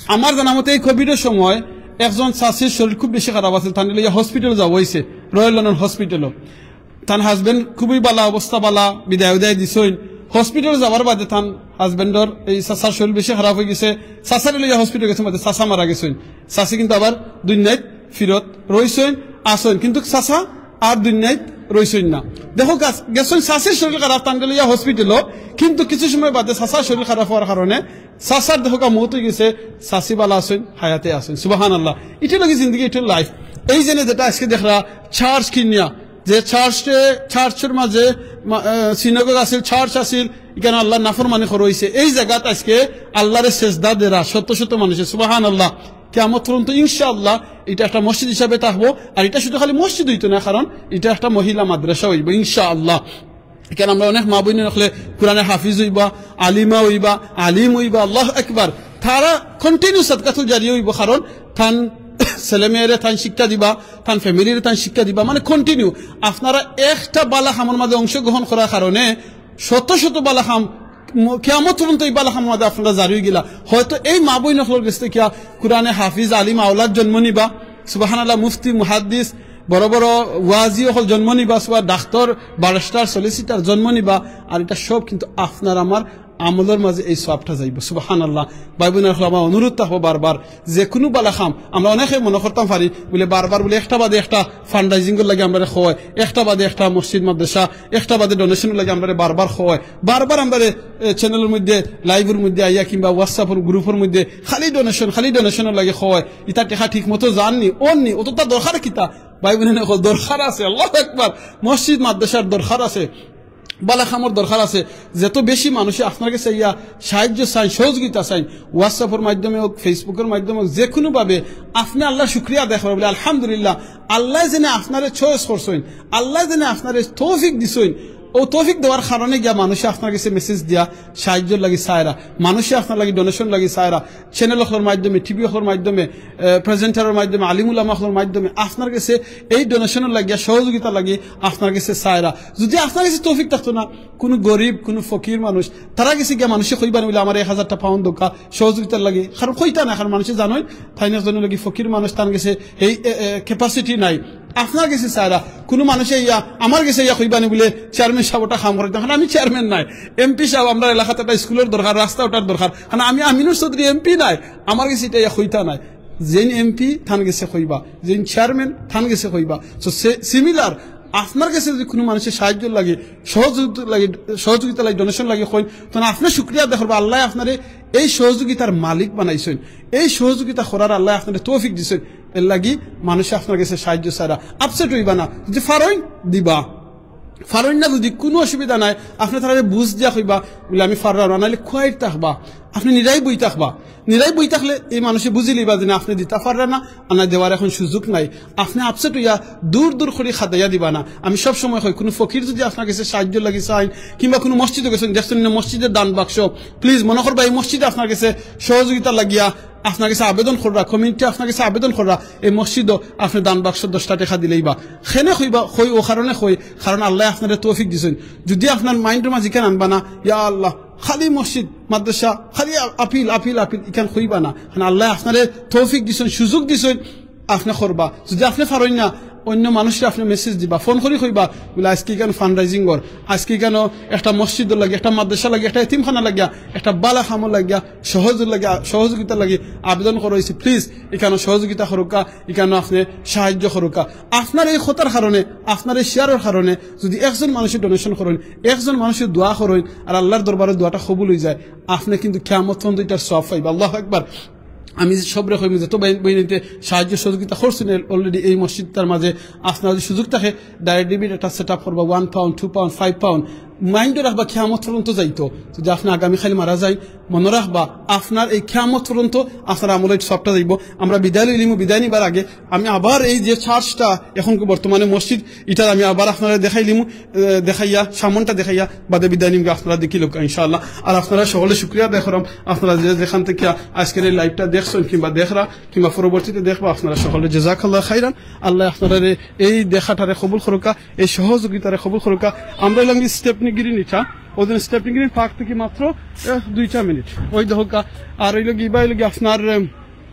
আমার জানা মতে এই কোভিডর সময় একজন চাচির শরীর খুব বেশি খারাপ আছিল, তানরে লইয়া হসপিটাল যাওয়া অইছে, রয়্যাল লন্ডন হসপিটালো। তান হাজবেন্ড খুবই বালা, অবস্থা বালা, বিদায় উদায় দিছইন। হসপিটাল যাওয়ার বাদে তান হাজবেন্ডর, এই চাচার শরীর বেশি খারাপ অইগেছে। চাচারে লইয়া হসপিটাল গেছে, মাঝে চাচা মারা গেছইন। চাচি কিন্তু আবার দুনিয়াত ফিরত রইছইন, আছইন, কিন্তু চাচা আর দুনিয়াত রইছইন না। দেখো, গেছ-, গেছইন চাচির শরীর খারাপ, তানরে লইয়া হসপিটালো, কিন্তু কিছু সময় বাদে চাচার শরীর খারাপ অওয়ার কারণে চাচার দেখো গিয়া মউত অইগেছে, চাচি বালা আছইন, হায়াতে আছইন। সুবহানাল্লাহ। ইটা অইলো গি জিন্দেগি, ইটা অইলো লাইফ। এই যেনে যেটা আজকে দেখরা চার্চ কিনিয়া, যে চার্চে, চার্চর মাঝে মা-, আহ, সিনাগগ আছিল, চার্চ আছিল, ইখানো আল্লার নাফরমানি করা অইছে। এই জাগাত আজকে আল্লারে সেজদা দেরা শত শত মানুষে। সুবহানাল্লাহ। কিয়ামত পর্যন্ত ইনশাআল্লাহ ইটা একটা মসজিদ হিসাবে থাকবো। আর ইটা শুধু খালি মসজিদ অইতো না, কারণ ইটা একটা মহিলা মাদ্রাসা অইবো ইনশাআল্লাহ। ইখান আমরা অনেক মা বইন অকলে কোরআনে হাফিজ অইবা, আলিমা অইবা, আলিম অইবা, আল্লাহু আকবার। তারা কন্টিনিউ সাদকাতুল জারিয়া অইবো, কারণ তান ছেলে মেয়েরে তান শিক্ষা দিবা, তান ফ্যামিলিরে তান শিক্ষা দিবা, মানে কন্টিনিউ। আপনারা একটা বালা কামর মাঝে অংশগ্রহণ করার কারণে শত শত বালা কাম, ম-, কিয়ামত পর্যন্ত এই বালা কামর মাঝে আপনারা জারি অইগেলা। হয়তো এই মা বইন অকলর গেছ থাকি কোরআনে হাফিজ, আলিম, আওলাদ জন্ম নিবা, সুবহানাল্লাহ, মুফতি, মুহাদ্দিস, বড় বড় ওয়াজি অকল জন্ম নিবা, সুবহান, ডাক্তার, ব্যারিস্টার, সলিসিটার জন্ম নিবা। আর ইটা সব কিন্তু আপনার আমার আমলর মাঝে এই সওয়াবটা যাইবো। সুবহানাল্লাহ। ভাই বইন অকল, আমার অনুরোধ থাকবো বারবার, যে কুনু বালা কাম, আমরা অনেকে মনো করতাম পারি বুলে বারবার বুলে একটা বাদে একটা ফান্ডরাইজিংর লাগি আমরারে কয়, একটা বাদে একটা মসজিদ মাদ্রাসা, একটা বাদে ডোনেশনর লাগি আমরারে বারবার কয়, বারবার আমরারে, এ, চ্যানেলর মধ্যে, লাইভর মধ্যে আইয়া কিংবা WhatsApp-র গ্রুপর মধ্যে খালি ডোনেশন, খালি ডোনেশনর লাগি কয়। ইতা টেকা ঠিক মতো যারনি, অরনি, অততা দরকার কিতা? ভাই বইন অকল, দরকার আছে, আল্লাহু আকবার। মসজিদ মাদ্রাসার দরকার আছে, বালা কামর দরকার আছে। যত বেশি মানুষে আপনার গেছে আইয়া সাহায্য চাইন, সহযোগিতা চাইন, WhatsApp-র মাধ্যমে হোক, Facebook-র মাধ্যমে হোক, যে কুনু ভাবে আপনে আল্লার শুকরিয়া আদায় করবা বুলে, আলহামদুলিল্লাহ, আল্লায় যেনে আপনারে চয়েস করছইন, আল্লায় যেনে আপনারে তৌফিক দিছইন, অউ তৌফিক দেওয়ার কারণে গিয়া মানুষে আপনার গেছে মেসেজ দিয়া সাহায্যর লাগি চায়রা, মানুষে আপনার লাগি ডোনেশন লাগি চায়রা, চ্যানেল অকলর মাধ্যমে, টিভি অকলর মাধ্যমে, এ, প্রেজেন্টারর মাধ্যমে, আলিম উলামা অকলর মাধ্যমে আপনার গেছে এই ডোনেশনর লাগিয়া, সহযোগিতার লাগি আপনার গেছে চায়রা। যদি আপনার গেছে তৌফিক থাকতো না, কুনু গরিব, কুনু ফকির মানুষ, তারা গেছে গিয়া মানুষে কইবা নি বুলে, "আমার এক হাজারটা পাউন্ড দরকার সহযোগিতার লাগি।" কারণ কইতা না, কারণ মানুষে জানইন, তাইন একজনর লাগি ফকির মানুষ, তান গেছে এই, এ, এ, capacity নাই। আপনার গেছে চায়রা, কুনু মানুষে ইয়া, আমার গেছে ইয়া কইবা নি বুলে, "চেয়ারম্যান সাব, ওটা কাম করাইতাম।" কারণ আমি চেয়ারম্যান নায়, এমপি সাব, আমরার এলাকাত একটা স্কুলর দরকার, রাস্তা ওটার দরকার। কারণ আমি আমিনুর চৌধুরী এমপি নায়, আমার গেছে ইটা ইয়া কইতা নায়। যেইন এমপি, তান গেছে কইবা, যেইন চেয়ারম্যান, তান গেছে কইবা। So, সে-, similar, আপনার গেছে যদি কুনু মানুষে সাহায্যর লাগি, সহযোগিতার লাগি, সহযোগিতার লাগি, ডোনেশন লাগি কইন, তখন আপনে শুকরিয়া আদায় করবা, আল্লায় আপনারে এই সহযোগিতার মালিক বানাইছইন, এই সহযোগিতা করার আল্লায় আপনারে তৌফিক দিছইন, এর লাগি মানুষে আপনার গেছে সাহায্য চায়রা। আপসেট অইবা না, যদি পারইন দিবা, পারইন না যদি কুনু অসুবিধা নাই, আপনে তারারে বুঝ দিয়া কইবা বুলে, "আমি পাররাম না", নাইলে কোয়াইট থাকবা, আপনে নিরাই বই থাকবা। নিরাই বই থাকলে এই মানুষে বুঝিলিবা যে না, আপনে দিতা পাররা না, আর না দেওয়ার এখন সুযোগ নাই। আপনে আপসেট অইয়া দূর দূর করি খাদাইয়া দিবা না। আমি সব সময় কই, কুনু ফকির যুদি আপনার গেছে সাহায্য লাগি চাইন, কিংবা কুনু মসজিদো গেছেন, দেখছেন না মসজিদের দান বাক্স, প্লিজ মনে করবা এই মসজিদে আপনার গেছে সহযোগিতা লাগিয়া আপনার গেছে আবেদন কররা, কমিউনিটি আপনার গেছে আবেদন কররা, এই মসজিদো আপনে দান বাক্স দশটা টেকা দিলেইবা। কেনে কইবা, কই ও কারণে কই, কারণ আল্লায় আপনারে তৌফিক দিছইন। যুদি আপনার মাইন্ডর মাঝে ইখান আনবা না, ইয়া আল্লাহ, খালি মসজিদ, মাদ্রাসা, খালি আ-, আপিল, আপিল, আপিল, ইখান কইবা না। কারণ আল্লায় আপনারে তৌফিক দিছইন, সুযোগ দিছইন, আপনে করবা। যুদি আপনে পারইন না, অইন্য মানুষরে আপনে মেসেজ দিবা, ফোন করি কইবা, বুলে, "আইজকে ইখান ফান্ডরাইজিং অর, আইজকে ইখানো একটা মসজিদর লাগি, একটা মাদ্রাসা লাগি, একটা এতিমখানা লাগিয়া, একটা বালা কামর লাগিয়া, সহযোগ লাগিয়া, সহযোগিতা লাগি আবেদন করা অইছে, প্লিজ, ইখানো সহযোগিতা করউক্কা, ইখানো আপনে সাহায্য করউক্কা।" আপনার এই কথার কারণে, আপনার এই শেয়ারর কারণে যুদি একজন মানুষে ডোনেশন করইন, একজন মানুষে দোয়া করইন, আর আল্লার দরবারো দোয়াটা কবুল অইযায়, আপনে কিন্তু কিয়ামত পর্যন্ত ইটার সওয়াব পাইবা। আল্লাহু আকবার। আমি সবরে কইমু, যত ভাই-, ভাইনাইন্তে সাহায্য সহযোগিতা করছইন already এই মসজিদটার মাঝে, আপনার যুদি সুযোগ থাকে, ডাইরেক্ট ডেবিট একটা সেট আপ করবা, one pound, two pound, five pound. মাইন্ডো রাখবা, কিয়ামত পর্যন্ত যাইতো। যুদি আপনে আগামীকাইল মারা যাইন, মনো রাখবা, আপনার এই কিয়ামত পর্যন্ত আপনার আমলর সওয়াবটা যাইবো। আমরা বিদায় লইলিমু, বিদায় নিবার আগে আমি আবার এই যে চার্চটা এখন বর্তমানে মসজিদ, ইটার আমি আবার আপনারে দেখাইলিমু, এ, দেখাইয়া, সামনটা দেখাইয়া বাদে বিদায় নিমু, আপনারা দেখিলাউক্কা ইনশাআল্লাহ। আর আপনারা সকলরে শুকরিয়া আদায় কররাম, আপনারা যে যেখান থাকি আইজকের এই লাইভটা দেখছইন কিংবা দেখরা কিংবা পরবর্তীতে দেখবা, আপনারা সকলরে জাযাকাল্লাহ খাইরান। আল্লায় আপনারারে এই দেখাটারে কবুল করউক্কা, এই সহযোগিতারে কবুল করউক্কা। আমরা অইলাম গি স্টেপনি গ্রিন, ইটা ওদের স্টেপনি গ্রিন পার্ক থাকি মাত্র, এ, দুইটা মিনিট। ওই দেখউক্কা, আর অইলো গি, ইবা অইলো গি আপনার, এম,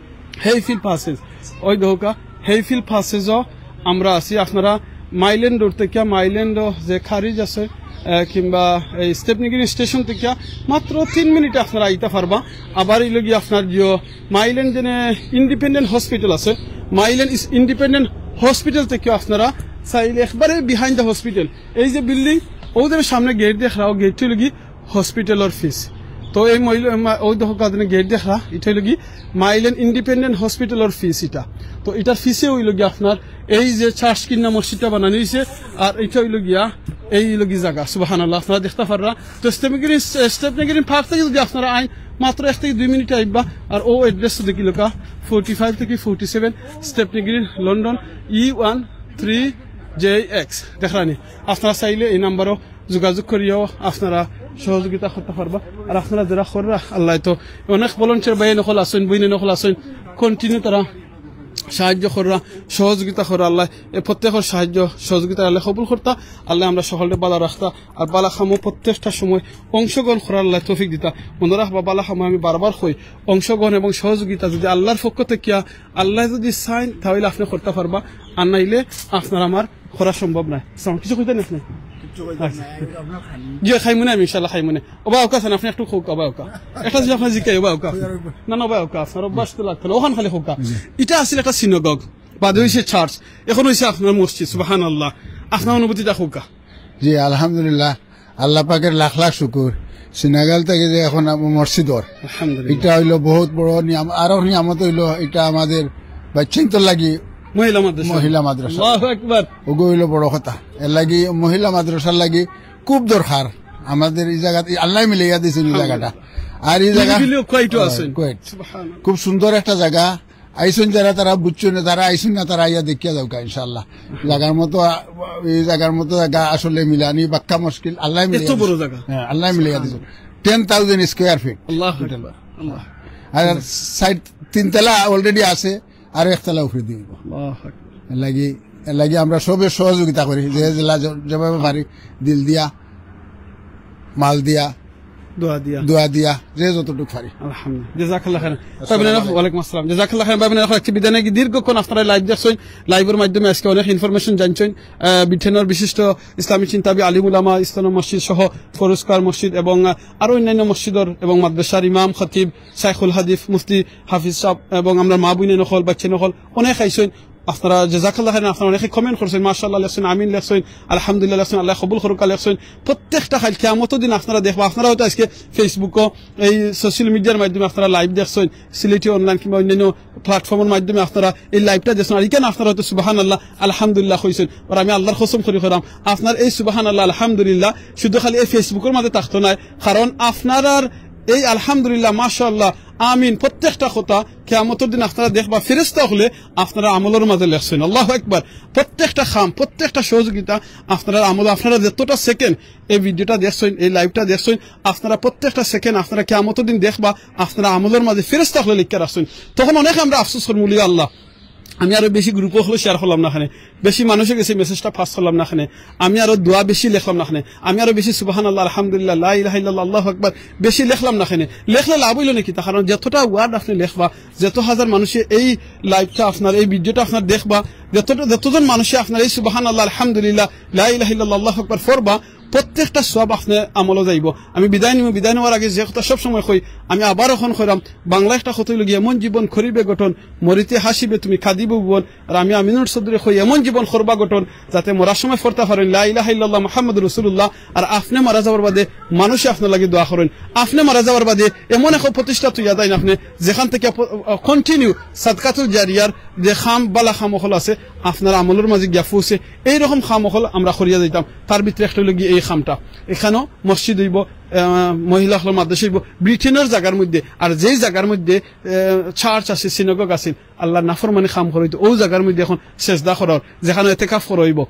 হেইফিল্ড প্যাসেজ, ওই দেখউক্কা, হেইফিল্ড প্যাসেজো আমরা আছি। আপনারা মাইল্যান্ড রোড থাকিয়া, মাইল্যান্ডো যে খারিজ আছে, আহ, কিংবা এই স্টেপনি গ্রিন স্টেশন থাকিয়া মাত্র তিন মিনিটে আপনারা আইতা পারবা। আবার অইলো গি আপনার গিয়া মাইল্যান্ড যেনে ইন্ডিপেন্ডেন্ট হসপিটাল আছে, মাইল্যান্ড ইস-, ইন্ডিপেন্ডেন্ট হসপিটাল থাকিয়া আপনারা চাইলে একবারে behind the hospital, এই যে বিল্ডিং, ওদের সামনে গেট দেখরা, ও গেট অইলো গি হসপিটালর ফিস। তো এই মহিলা, মা-, ওই দেখউক্কা, আপনে গেট দেখরা, ইটা অইলো গি মাইল্যান্ড ইন্ডিপেন্ডেন্ট হসপিটালর ফিস ইটা। তো ইটার ফিসে অইলো গি আপনার এই যে চার্চ কিন্না মসজিদটা বানানি অইছে, আর ইটা অইলো গিয়া, এই অইলো গি জাগা, সুবহানাল্লাহ, আপনারা দেখতা পাররা। তো Stepney green, Stepney green park থাকি যুদি আপনারা আইন, মাত্র এক থাকি দুই মিনিটে আইবা। আর ও অ্যাড্রেস দেখিলাউক্কা, ফোর্টি ফাইভ থাকি forty seven, Stepney green, London, ই ওয়ান থ্রি জে এক্স। দেখরানি, আপনারা চাইলে এই নাম্বারো যোগাযোগ করিয়াও আপনারা সহযোগিতা করতা পারবা। আর আপনারা যেরা কররা, আল্লায় তো অনেক ভলান্টিয়ার ভাইয়াইন অকল আছইন, বইনাইন অকল আছইন, কন্টিনিউ তারা সাহায্য কররা, সহযোগিতা কররা। আল্লায় এ প্রত্যেকর সাহায্য সহযোগিতা আল্লায় কবুল করতা। আল্লায় আমরা সকলরে বালা রাখতা, আর বালা কামো প্রত্যেকটা সময় অংশগ্রহণ করার আল্লায় তৌফিক দিতা। মনো রাখবা, বালা কামো আমি বারবার কই, অংশগ্রহণ এবং সহযোগিতা যুদি আল্লার পক্ষ থাকিয়া, আল্লায় যুদি চাইন, তাইলে আপনে করতা পারবা, আর নাইলে আপনার আমার করা সম্ভব নায়। সালাম, কিছু কইতা নি আপনে? কিচ্ছু কইতাম না, আচ্ছা। এটা আপনার খান। জি, খাইমুনে আমি, ইনশাআল্লাহ খাইমুনে। ওবা ওকা আছেন, আপনে একটু কউক্কা, ওবা ওকা। একটা জিনিস আপনারে জিকাই, ওবা ওকা। কই আর ওবা? না, না, ওবা ওকা, আপনার অভ্যাস তো লাগতো না, অখান খালি কউক্কা। জি। ইটা আছিল একটা সিনোগগ, বাদে অইছে চার্চ, এখন অইছে আপনার মসজিদ, সুবহানাল্লাহ। আপনার অনুভূতিটা কউক্কা। জি, আলহামদুলিল্লাহ, আল্লাহ পাকের লাখ লাখ শুকুর। সিনাগাল থাকি যে এখন আম-, মসজিদ অর। আলহামদুলিল্লাহ। ইটা অইলো বহুত বড় নিয়াম-, আরো নিয়ামত অইলো, ইটা আমাদের বাচ্চাইন্তর লাগি মহিলা মাদ্রাসা। মহিলা মাদ্রাসা। আল্লাহু আকবার। ওগু অইলো বড় কথা। এর লাগি মহিলা মাদ্রাসার লাগি খুব দরকার। আমাদের ই জাগাত, ই আল্লায় মিলাইয়া দিছইন ই জাগাটা। আর ই জাগা নিরিবিলি ও কোয়াইটও আছইন। কোয়াইট। সুবহানাল্লাহ। খুব সুন্দর একটা জাগা। আইছইন যারা, তারা বুঝছইন না, যারা আইছইন না, তারা আইয়া দেখিয়া যাউক্কা, ইনশাআল্লাহ। জাগার মতো, আ, ই জাগার মতো জাগা আসলে মিলানি বাক্কা মুশকিল। আল্লায় মিলাইয়া দিছইন। এত বড় জাগা। হ্যাঁ, আল্লায় মিলাইয়া দিছইন। Ten thousand square feet। আল্লাহু আকবার। আল্লাহ। আর সাইড তিনতলা already আছে। আরো একতলা উপরে দিবো। আল্লাহু আকবার। এর লাগি, এর লাগি আমরা সবে সহযোগিতা করি, যে যেলা যে-, যেভাবে পারি, দিল দিয়া, মাল দিয়া, দোয়া দিয়া। দোয়া দিয়া, যে যতটুক পারি। আলহামদুলিল্লাহ। জাযাকাল্লাহ খাইরান। আসসালামু আলাইকুম। ওয়ালাইকুম আসসালাম। জাযাকাল্লাহ খাইরান। ভাই বোনেরা, একটি বিদায় নেই। দীর্ঘক্ষণ আপনারা লাইভ দেখছইন, লাইভের মাধ্যমে আজকে অনেক ইনফরমেশন জানছইন। আহ, ব্রিটেনের বিশিষ্ট ইসলামী চিন্তাবিদ, আলিম উলামা, ইসলাম মসজিদ সহ ফরুজ স্কয়ার মসজিদ এবং, আহ, আরো অন্যান্য মসজিদর এবং মাদ্রাসার ইমাম, খতিব, শাইখুল হাদিস, মুফতি হাফিজ সাহেব এবং আমরার মা বইনাইন অকল, বাচ্চাইন অকল অনেক আইছইন। আপনারা জাযাকাল্লাহ খাইরান, আপনারা অনেকে কমেন্ট করছইন, মাশাআল্লাহ লেখছইন, আমিন লেখছইন, আলহামদুলিল্লাহ লেখছইন, আল্লাহ কবুল করুক্কা লেখছইন। প্রত্যেকটা খাইল কিয়ামতর দিন আপনারা দেখবা, আপনারা হয়তো আজকে Facebook-ও এই সোশ্যাল মিডিয়ার মাধ্যমে আপনারা লাইভ দেখছইন, সিলেটি অনলাইন কিংবা অন্যান্য প্ল্যাটফর্মের মাধ্যমে আপনারা এই লাইভটা দেখছইন। আর ইখান আপনারা হয়তো সুবহানাল্লাহ, আলহামদুলিল্লাহ কইছইন। আর আমি আল্লাহর কসম করি কইরাম, আপনার এই সুবহানাল্লাহ, আলহামদুলিল্লাহ শুধু খালি এই Facebook-র মাঝে থাকতো নায়, কারণ আপনারার এই আলহামদুলিল্লাহ, মাশাআল্লাহ, আমিন, প্রত্যেকটা কথা কিয়ামতর দিন আপনারা দেখবা, ফেরেশতা অকলে আপনারার আমলর মাঝে লেখছইন। আল্লাহু আকবার। প্রত্যেকটা কাম, প্রত্যেকটা সহযোগিতা আপনারার আমল, আপনারা যতটা সেকেন্ড এই ভিডিওটা দেখছইন, এই liveটা দেখছইন, আপনারা প্রত্যেকটা সেকেন্ড আপনারা কিয়ামতর দিন দেখবা, আপনারার আমলর মাঝে ফেরেশতা অকলে লেখিয়া রাখছইন। তখন অনেকে আমরা আফসোস করমু, "ইয়া আল্লাহ, আমি আরো বেশি গ্রুপ অকলো শেয়ার করলাম না কেনে, বেশি মানুষর গেছে মেসেজটা পাস করলাম না কেনে, আমি আরো দোয়া বেশি লেখলাম না কেনে, আমি আরো বেশি সুবহানাল্লাহ, আলহামদুলিল্লাহ, লা ইলাহা ইল্লাল্লাহ, আল্লাহু আকবার বেশি লেখলাম না কেনে।" লেখলে লাভ অইলো না কিতা? কারণ যতটা ওয়ার্ড আপনে লেখবা, যত হাজার মানুষে এই liveটা আপনার, এই ভিডিওটা আপনার দেখবা, যতটা, যতজন মানুষে আপনার এই সুবহানাল্লাহ, আলহামদুলিল্লাহ, লা ইলাহা ইল্লাল্লাহ, আল্লাহু আকবার পড়বা, প্রত্যেকটা সওয়াব আপনার আমলো যাইবো। আমি বিদায় নিমু, বিদায় নেওয়ার আগে যে কথা সব সময় কই, আমি আবার অখন কইরাম, বাংলা একটা কথা অইলো গিয়া, "এমন জীবন করিবে গঠন, মরিতে হাসিবে তুমি, কাঁদিবে ভুবন।" আর আমি আমিনুর চৌধুরী কই, এমন জীবন করবা গঠন, যাতে মরার সময় পড়তা পারইন, "লা ইলাহা ইল্লাল্লাহ মুহাম্মাদুর রাসূলুল্লাহ।" আর আপনে মারা যাওয়ার বাদে মানুষে আপনার লাগি দোয়া করইন। আপনে মারা যাওয়ার বাদে এমন এক প্রতিষ্ঠা তৈয়া যাইন আপনে, যেখান থেকে প-, continue সাদকাতুল জারিয়ার যে কাম, বালা কাম অকল আছে, আপনার আমলর মাঝে গিয়া পৌঁছে, এইরকম কাম অকল আমরা করিয়া যাইতাম। তার ভিতরে একটা অইলো গিয়া এই কামটা, এখানেও মসজিদ অইবো, আহ, মহিলা অকলর মাদ্রাসা অইবো, ব্রিটেনর জাগার মধ্যে। আর যেই জাগার মধ্যে, আহ, চার্চ আছে, সিনাগগ আছে, আল্লাহর নাফরমানি কাম করা অইতো, অউ জাগার মধ্যে এখন সেজদা করা অর, যেখানো এতেকাফ করা অইবো,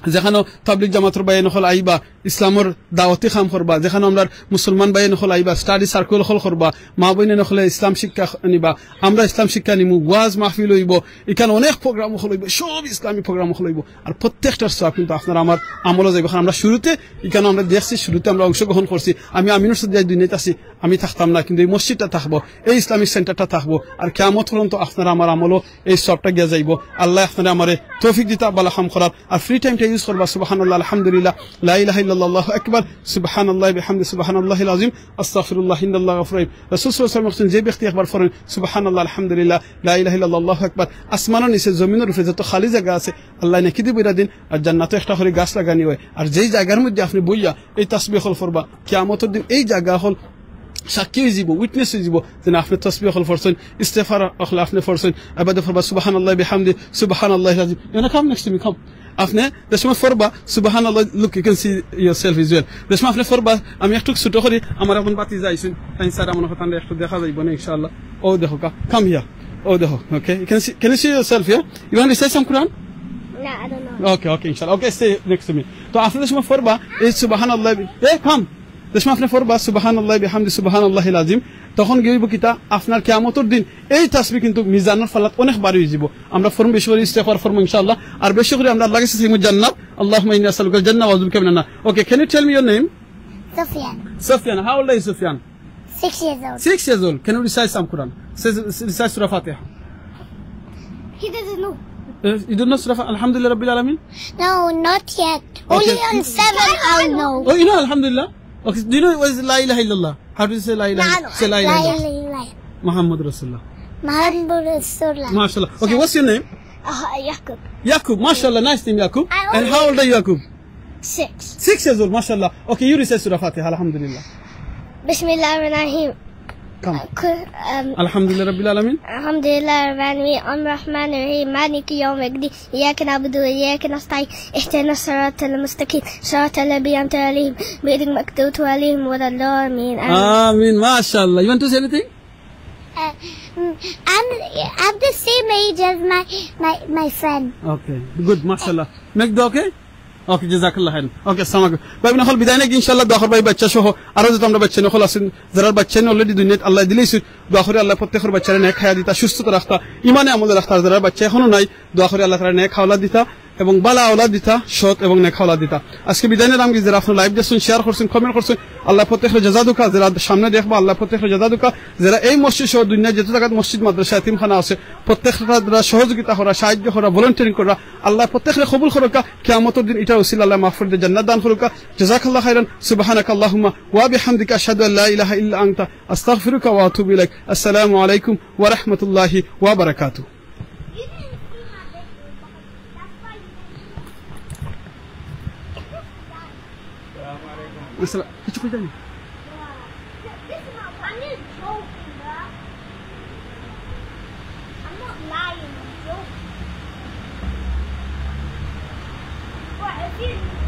যেখানো তাবলিগ জামাতর ভাইয়াইন অকল আইবা, ইসলামর দাওয়াতি কাম করবা, যেখানো আমরার মুসলমান ভাইয়াইন অকল আইবা, স্টাডি সার্কেল অকল করবা, মা বইনাইন অকলে ইসলাম শিক্ষা নিবা, আমরা ইসলাম শিক্ষা নিমু, ওয়াজ মাহফিল অইবো, ইখান অনেক প্রোগ্রাম অকল অইবো, সব ইসলামী প্রোগ্রাম অকল অইবো। আর প্রত্যেকটার সওয়াব কিন্তু আপনার আমার আমলো যাইবো। কারণ আমরা শুরুতে, ইখানো আমরা দেখছি, শুরুতে আমরা অংশগ্রহণ করছি। আমি আমিনুর চৌধুরী আইজ দুনিয়াত আছি, আমি থাকতাম না, কিন্তু এই মসজিদটা থাকবো, এই ইসলামিক সেন্টারটা থাকবো, আর কিয়ামত পর্যন্ত আপনার আমার আমলো এই সওয়াবটা গিয়া যাইবো। আল্লায় আপনারে আমারে তৌফিক দিতা বালা কাম করার, আর ফ্রি টাইমটা ইউজ করবা। সুবহানাল্লাহ, আলহামদুলিল্লাহ, লা ইলাহা ইল্লাল্লাহ, আল্লাহু আকবার, সুবহানাল্লাহি বিহামদি, সুবহানাল্লাহিল আযীম, আস্তাগফিরুল্লাহ, ইন্নাল্লাহু গাফুরুর রহিম। রাসূল সাল্লাল্লাহু আলাইহি ওয়াসাল্লাম যে ব্যক্তি একবার পড়েন, "সুবহানাল্লাহ, আলহামদুলিল্লাহ, লা ইলাহা ইল্লাল্লাহ, আল্লাহু আকবার", আসমানর নিচে, জমিনর উপরে যত খালি জাগা আছে, আল্লায় নেকি দি ভরিয়া দিন, আর জান্নাতো একটা করি গাছ লাগানি অয়। আর যেই জাগার মধ্যে আপনে বইয়া এই তাসবিহ অকল পড়বা, কিয়ামতর দিন এই জাগা অকল সাক্ষী অইযিবো, উইটনেস অইযিবো, যে না, আপনে তাসবিহ অকল পড়ছইন, ইস্তেগফার অকল আপনে পড়ছইন, এরবাদে পড়বা সুবহানাল্লাহি বিহামদি, সুবহানাল্লাহিল আযীম। You wanna come next to me? Come. আপনে যে সময় পড়বা সুবহানাল্লাহ, look, you can see yourself as well. যে সময় আপনে পড়বা, আমি একটু ছোট করি, আমার এখন ভাতিজা আইছইন, তাইন ছাড়া মনে অয় তানরে একটু দেখা যাইবো না, ইনশাআল্লাহ। অউ দেখো কা, come here. অউ দেখো, okay? You can see, can you see yourself here? You want to say some Quran? No, I don't know. Okay, okay, ইনশাআল্লাহ। Okay, stay next to me. তো আপনে যে সময় পড়বা এই সুবহানাল্লাহ, এই come. যে সময় আপনে পড়বা সুবহানাল্লাহি বিহামদি, সুবহানাল্লাহিল আযীম, তখন গিয়া অইবো কিতা, আপনার কিয়ামতর দিন এই তাসবিহ কিন্তু মিজানর পাল্লাত অনেক ভারী অইযিবো। আমরা পড়মু বেশি করি, ইস্তেগফার পড়মু ইনশাআল্লাহ, আর বেশি করি আমরা আল্লাহর গেছে চাইমু জান্নাত। আল্লাহুম্মা ইন্নী আসআলুকাল জান্নাহ ওয়া আউযু বিকা মিনান নার। Okay, can you tell me your name? Sufyan. Sufyan, how old are you, Sufyan? Six years old. Six years old. Can you recite some Quran? Say, recite Surah Fatiha. He doesn't know. Uh, you don't know Surah Fa-, Alhamdulillah Rabbil Alameen? No, not yet. Okay. Only on seven I know. Oh, you know Alhamdulillah? Okay, do you know what is La ilaha illallah? How do you say La ilaha? No, no. Say La ilaha illallah. Muhammad Rasulullah. Muhammad Rasulullah. Mashallah. Okay, what's your name? Uh, Yakub. Yakub, mashallah, nice name, Yakub. I And how only old are you, Yakub? Six. Six years old, mashallah. Okay, you recite Surah Fatiha, Alhamdulillah. بسم الله الرحمن الرحيم. Come. Ku-, um, الحمد لله رب العالمين. الحمد لله رب العالمين. الرحمن الرحيم. مالك يوم الدين. إياك نعبد وإياك نستعين. اهدنا الصراط المستقيم. صراط الذين أنعمت عليهم. غير المغضوب عليهم ولا الضالين. آمين. آمين. Mashallah. You want to say anything? Uh, mm, I'm, I'm the same age as my, my, my friend. Okay. Good. Mashallah. Make the okay? Okay, জাযাকাল্লাহ খাইরান। Okay, আসসালামু আলাইকুম। ভাই বোন অকল বিদায় নেই, ইনশাআল্লাহ দোয়া করবা এই বাচ্চা সহ আরো যত আমরার বাচ্চাইন অকল আছইন, যারার বাচ্চাইন already দুনিয়াত আল্লায় দিলাইছইন, দোয়া করি আল্লায় প্রত্যেকর বাচ্চারে নেক হায়াত দিতা, সুস্থতা রাখতা, ইমানে আমলে রাখতা, আর যারার বাচ্চা এখনো নাই, দোয়া করি আল্লায় তারারে নেক আওলাদ দিতা এবং বালা আওলাদ দিতা, সৎ এবং নেক আওলাদ দিতা। আজকে বিদায় নিলাম কি, যারা আপনারা live দেখছইন, share করছইন, comment করছইন, আল্লায় প্রত্যেকরে জাযা দেউক্কা, যারা সামনে দেখবা আল্লায় প্রত্যেকরে জাযা দেউক্কা, যারা এই মসজিদ সহ দুনিয়ার যত জাগাত মসজিদ মাদ্রাসা এতিমখানা আছে, প্রত্যেকরে যারা সহযোগিতা করা, সাহায্য করা, volunteering করা, আল্লায় প্রত্যেকরে কবুল করউক্কা, কিয়ামতর দিন ইটার উসিলায় আল্লায় মাফ করি দিয়া জান্নাত দান করউক্কা। জাযাকাল্লাহ খাইরান। সুবহানাকাল্লাহুম্মা ওয়া বিহামদিকা, আশহাদু আল্লা ইলাহা ইল্লা আনতা, আস্তাগফিরুকা ওয়া আতুবু ইলাইক। আসসালামু আলাইকুম ওয়া রাহমাতুল্লাহি ওয়া বারাকাতুহু। আসসালাম, কিছু কইতা নি? I'm not lying, I'm joking. What, if you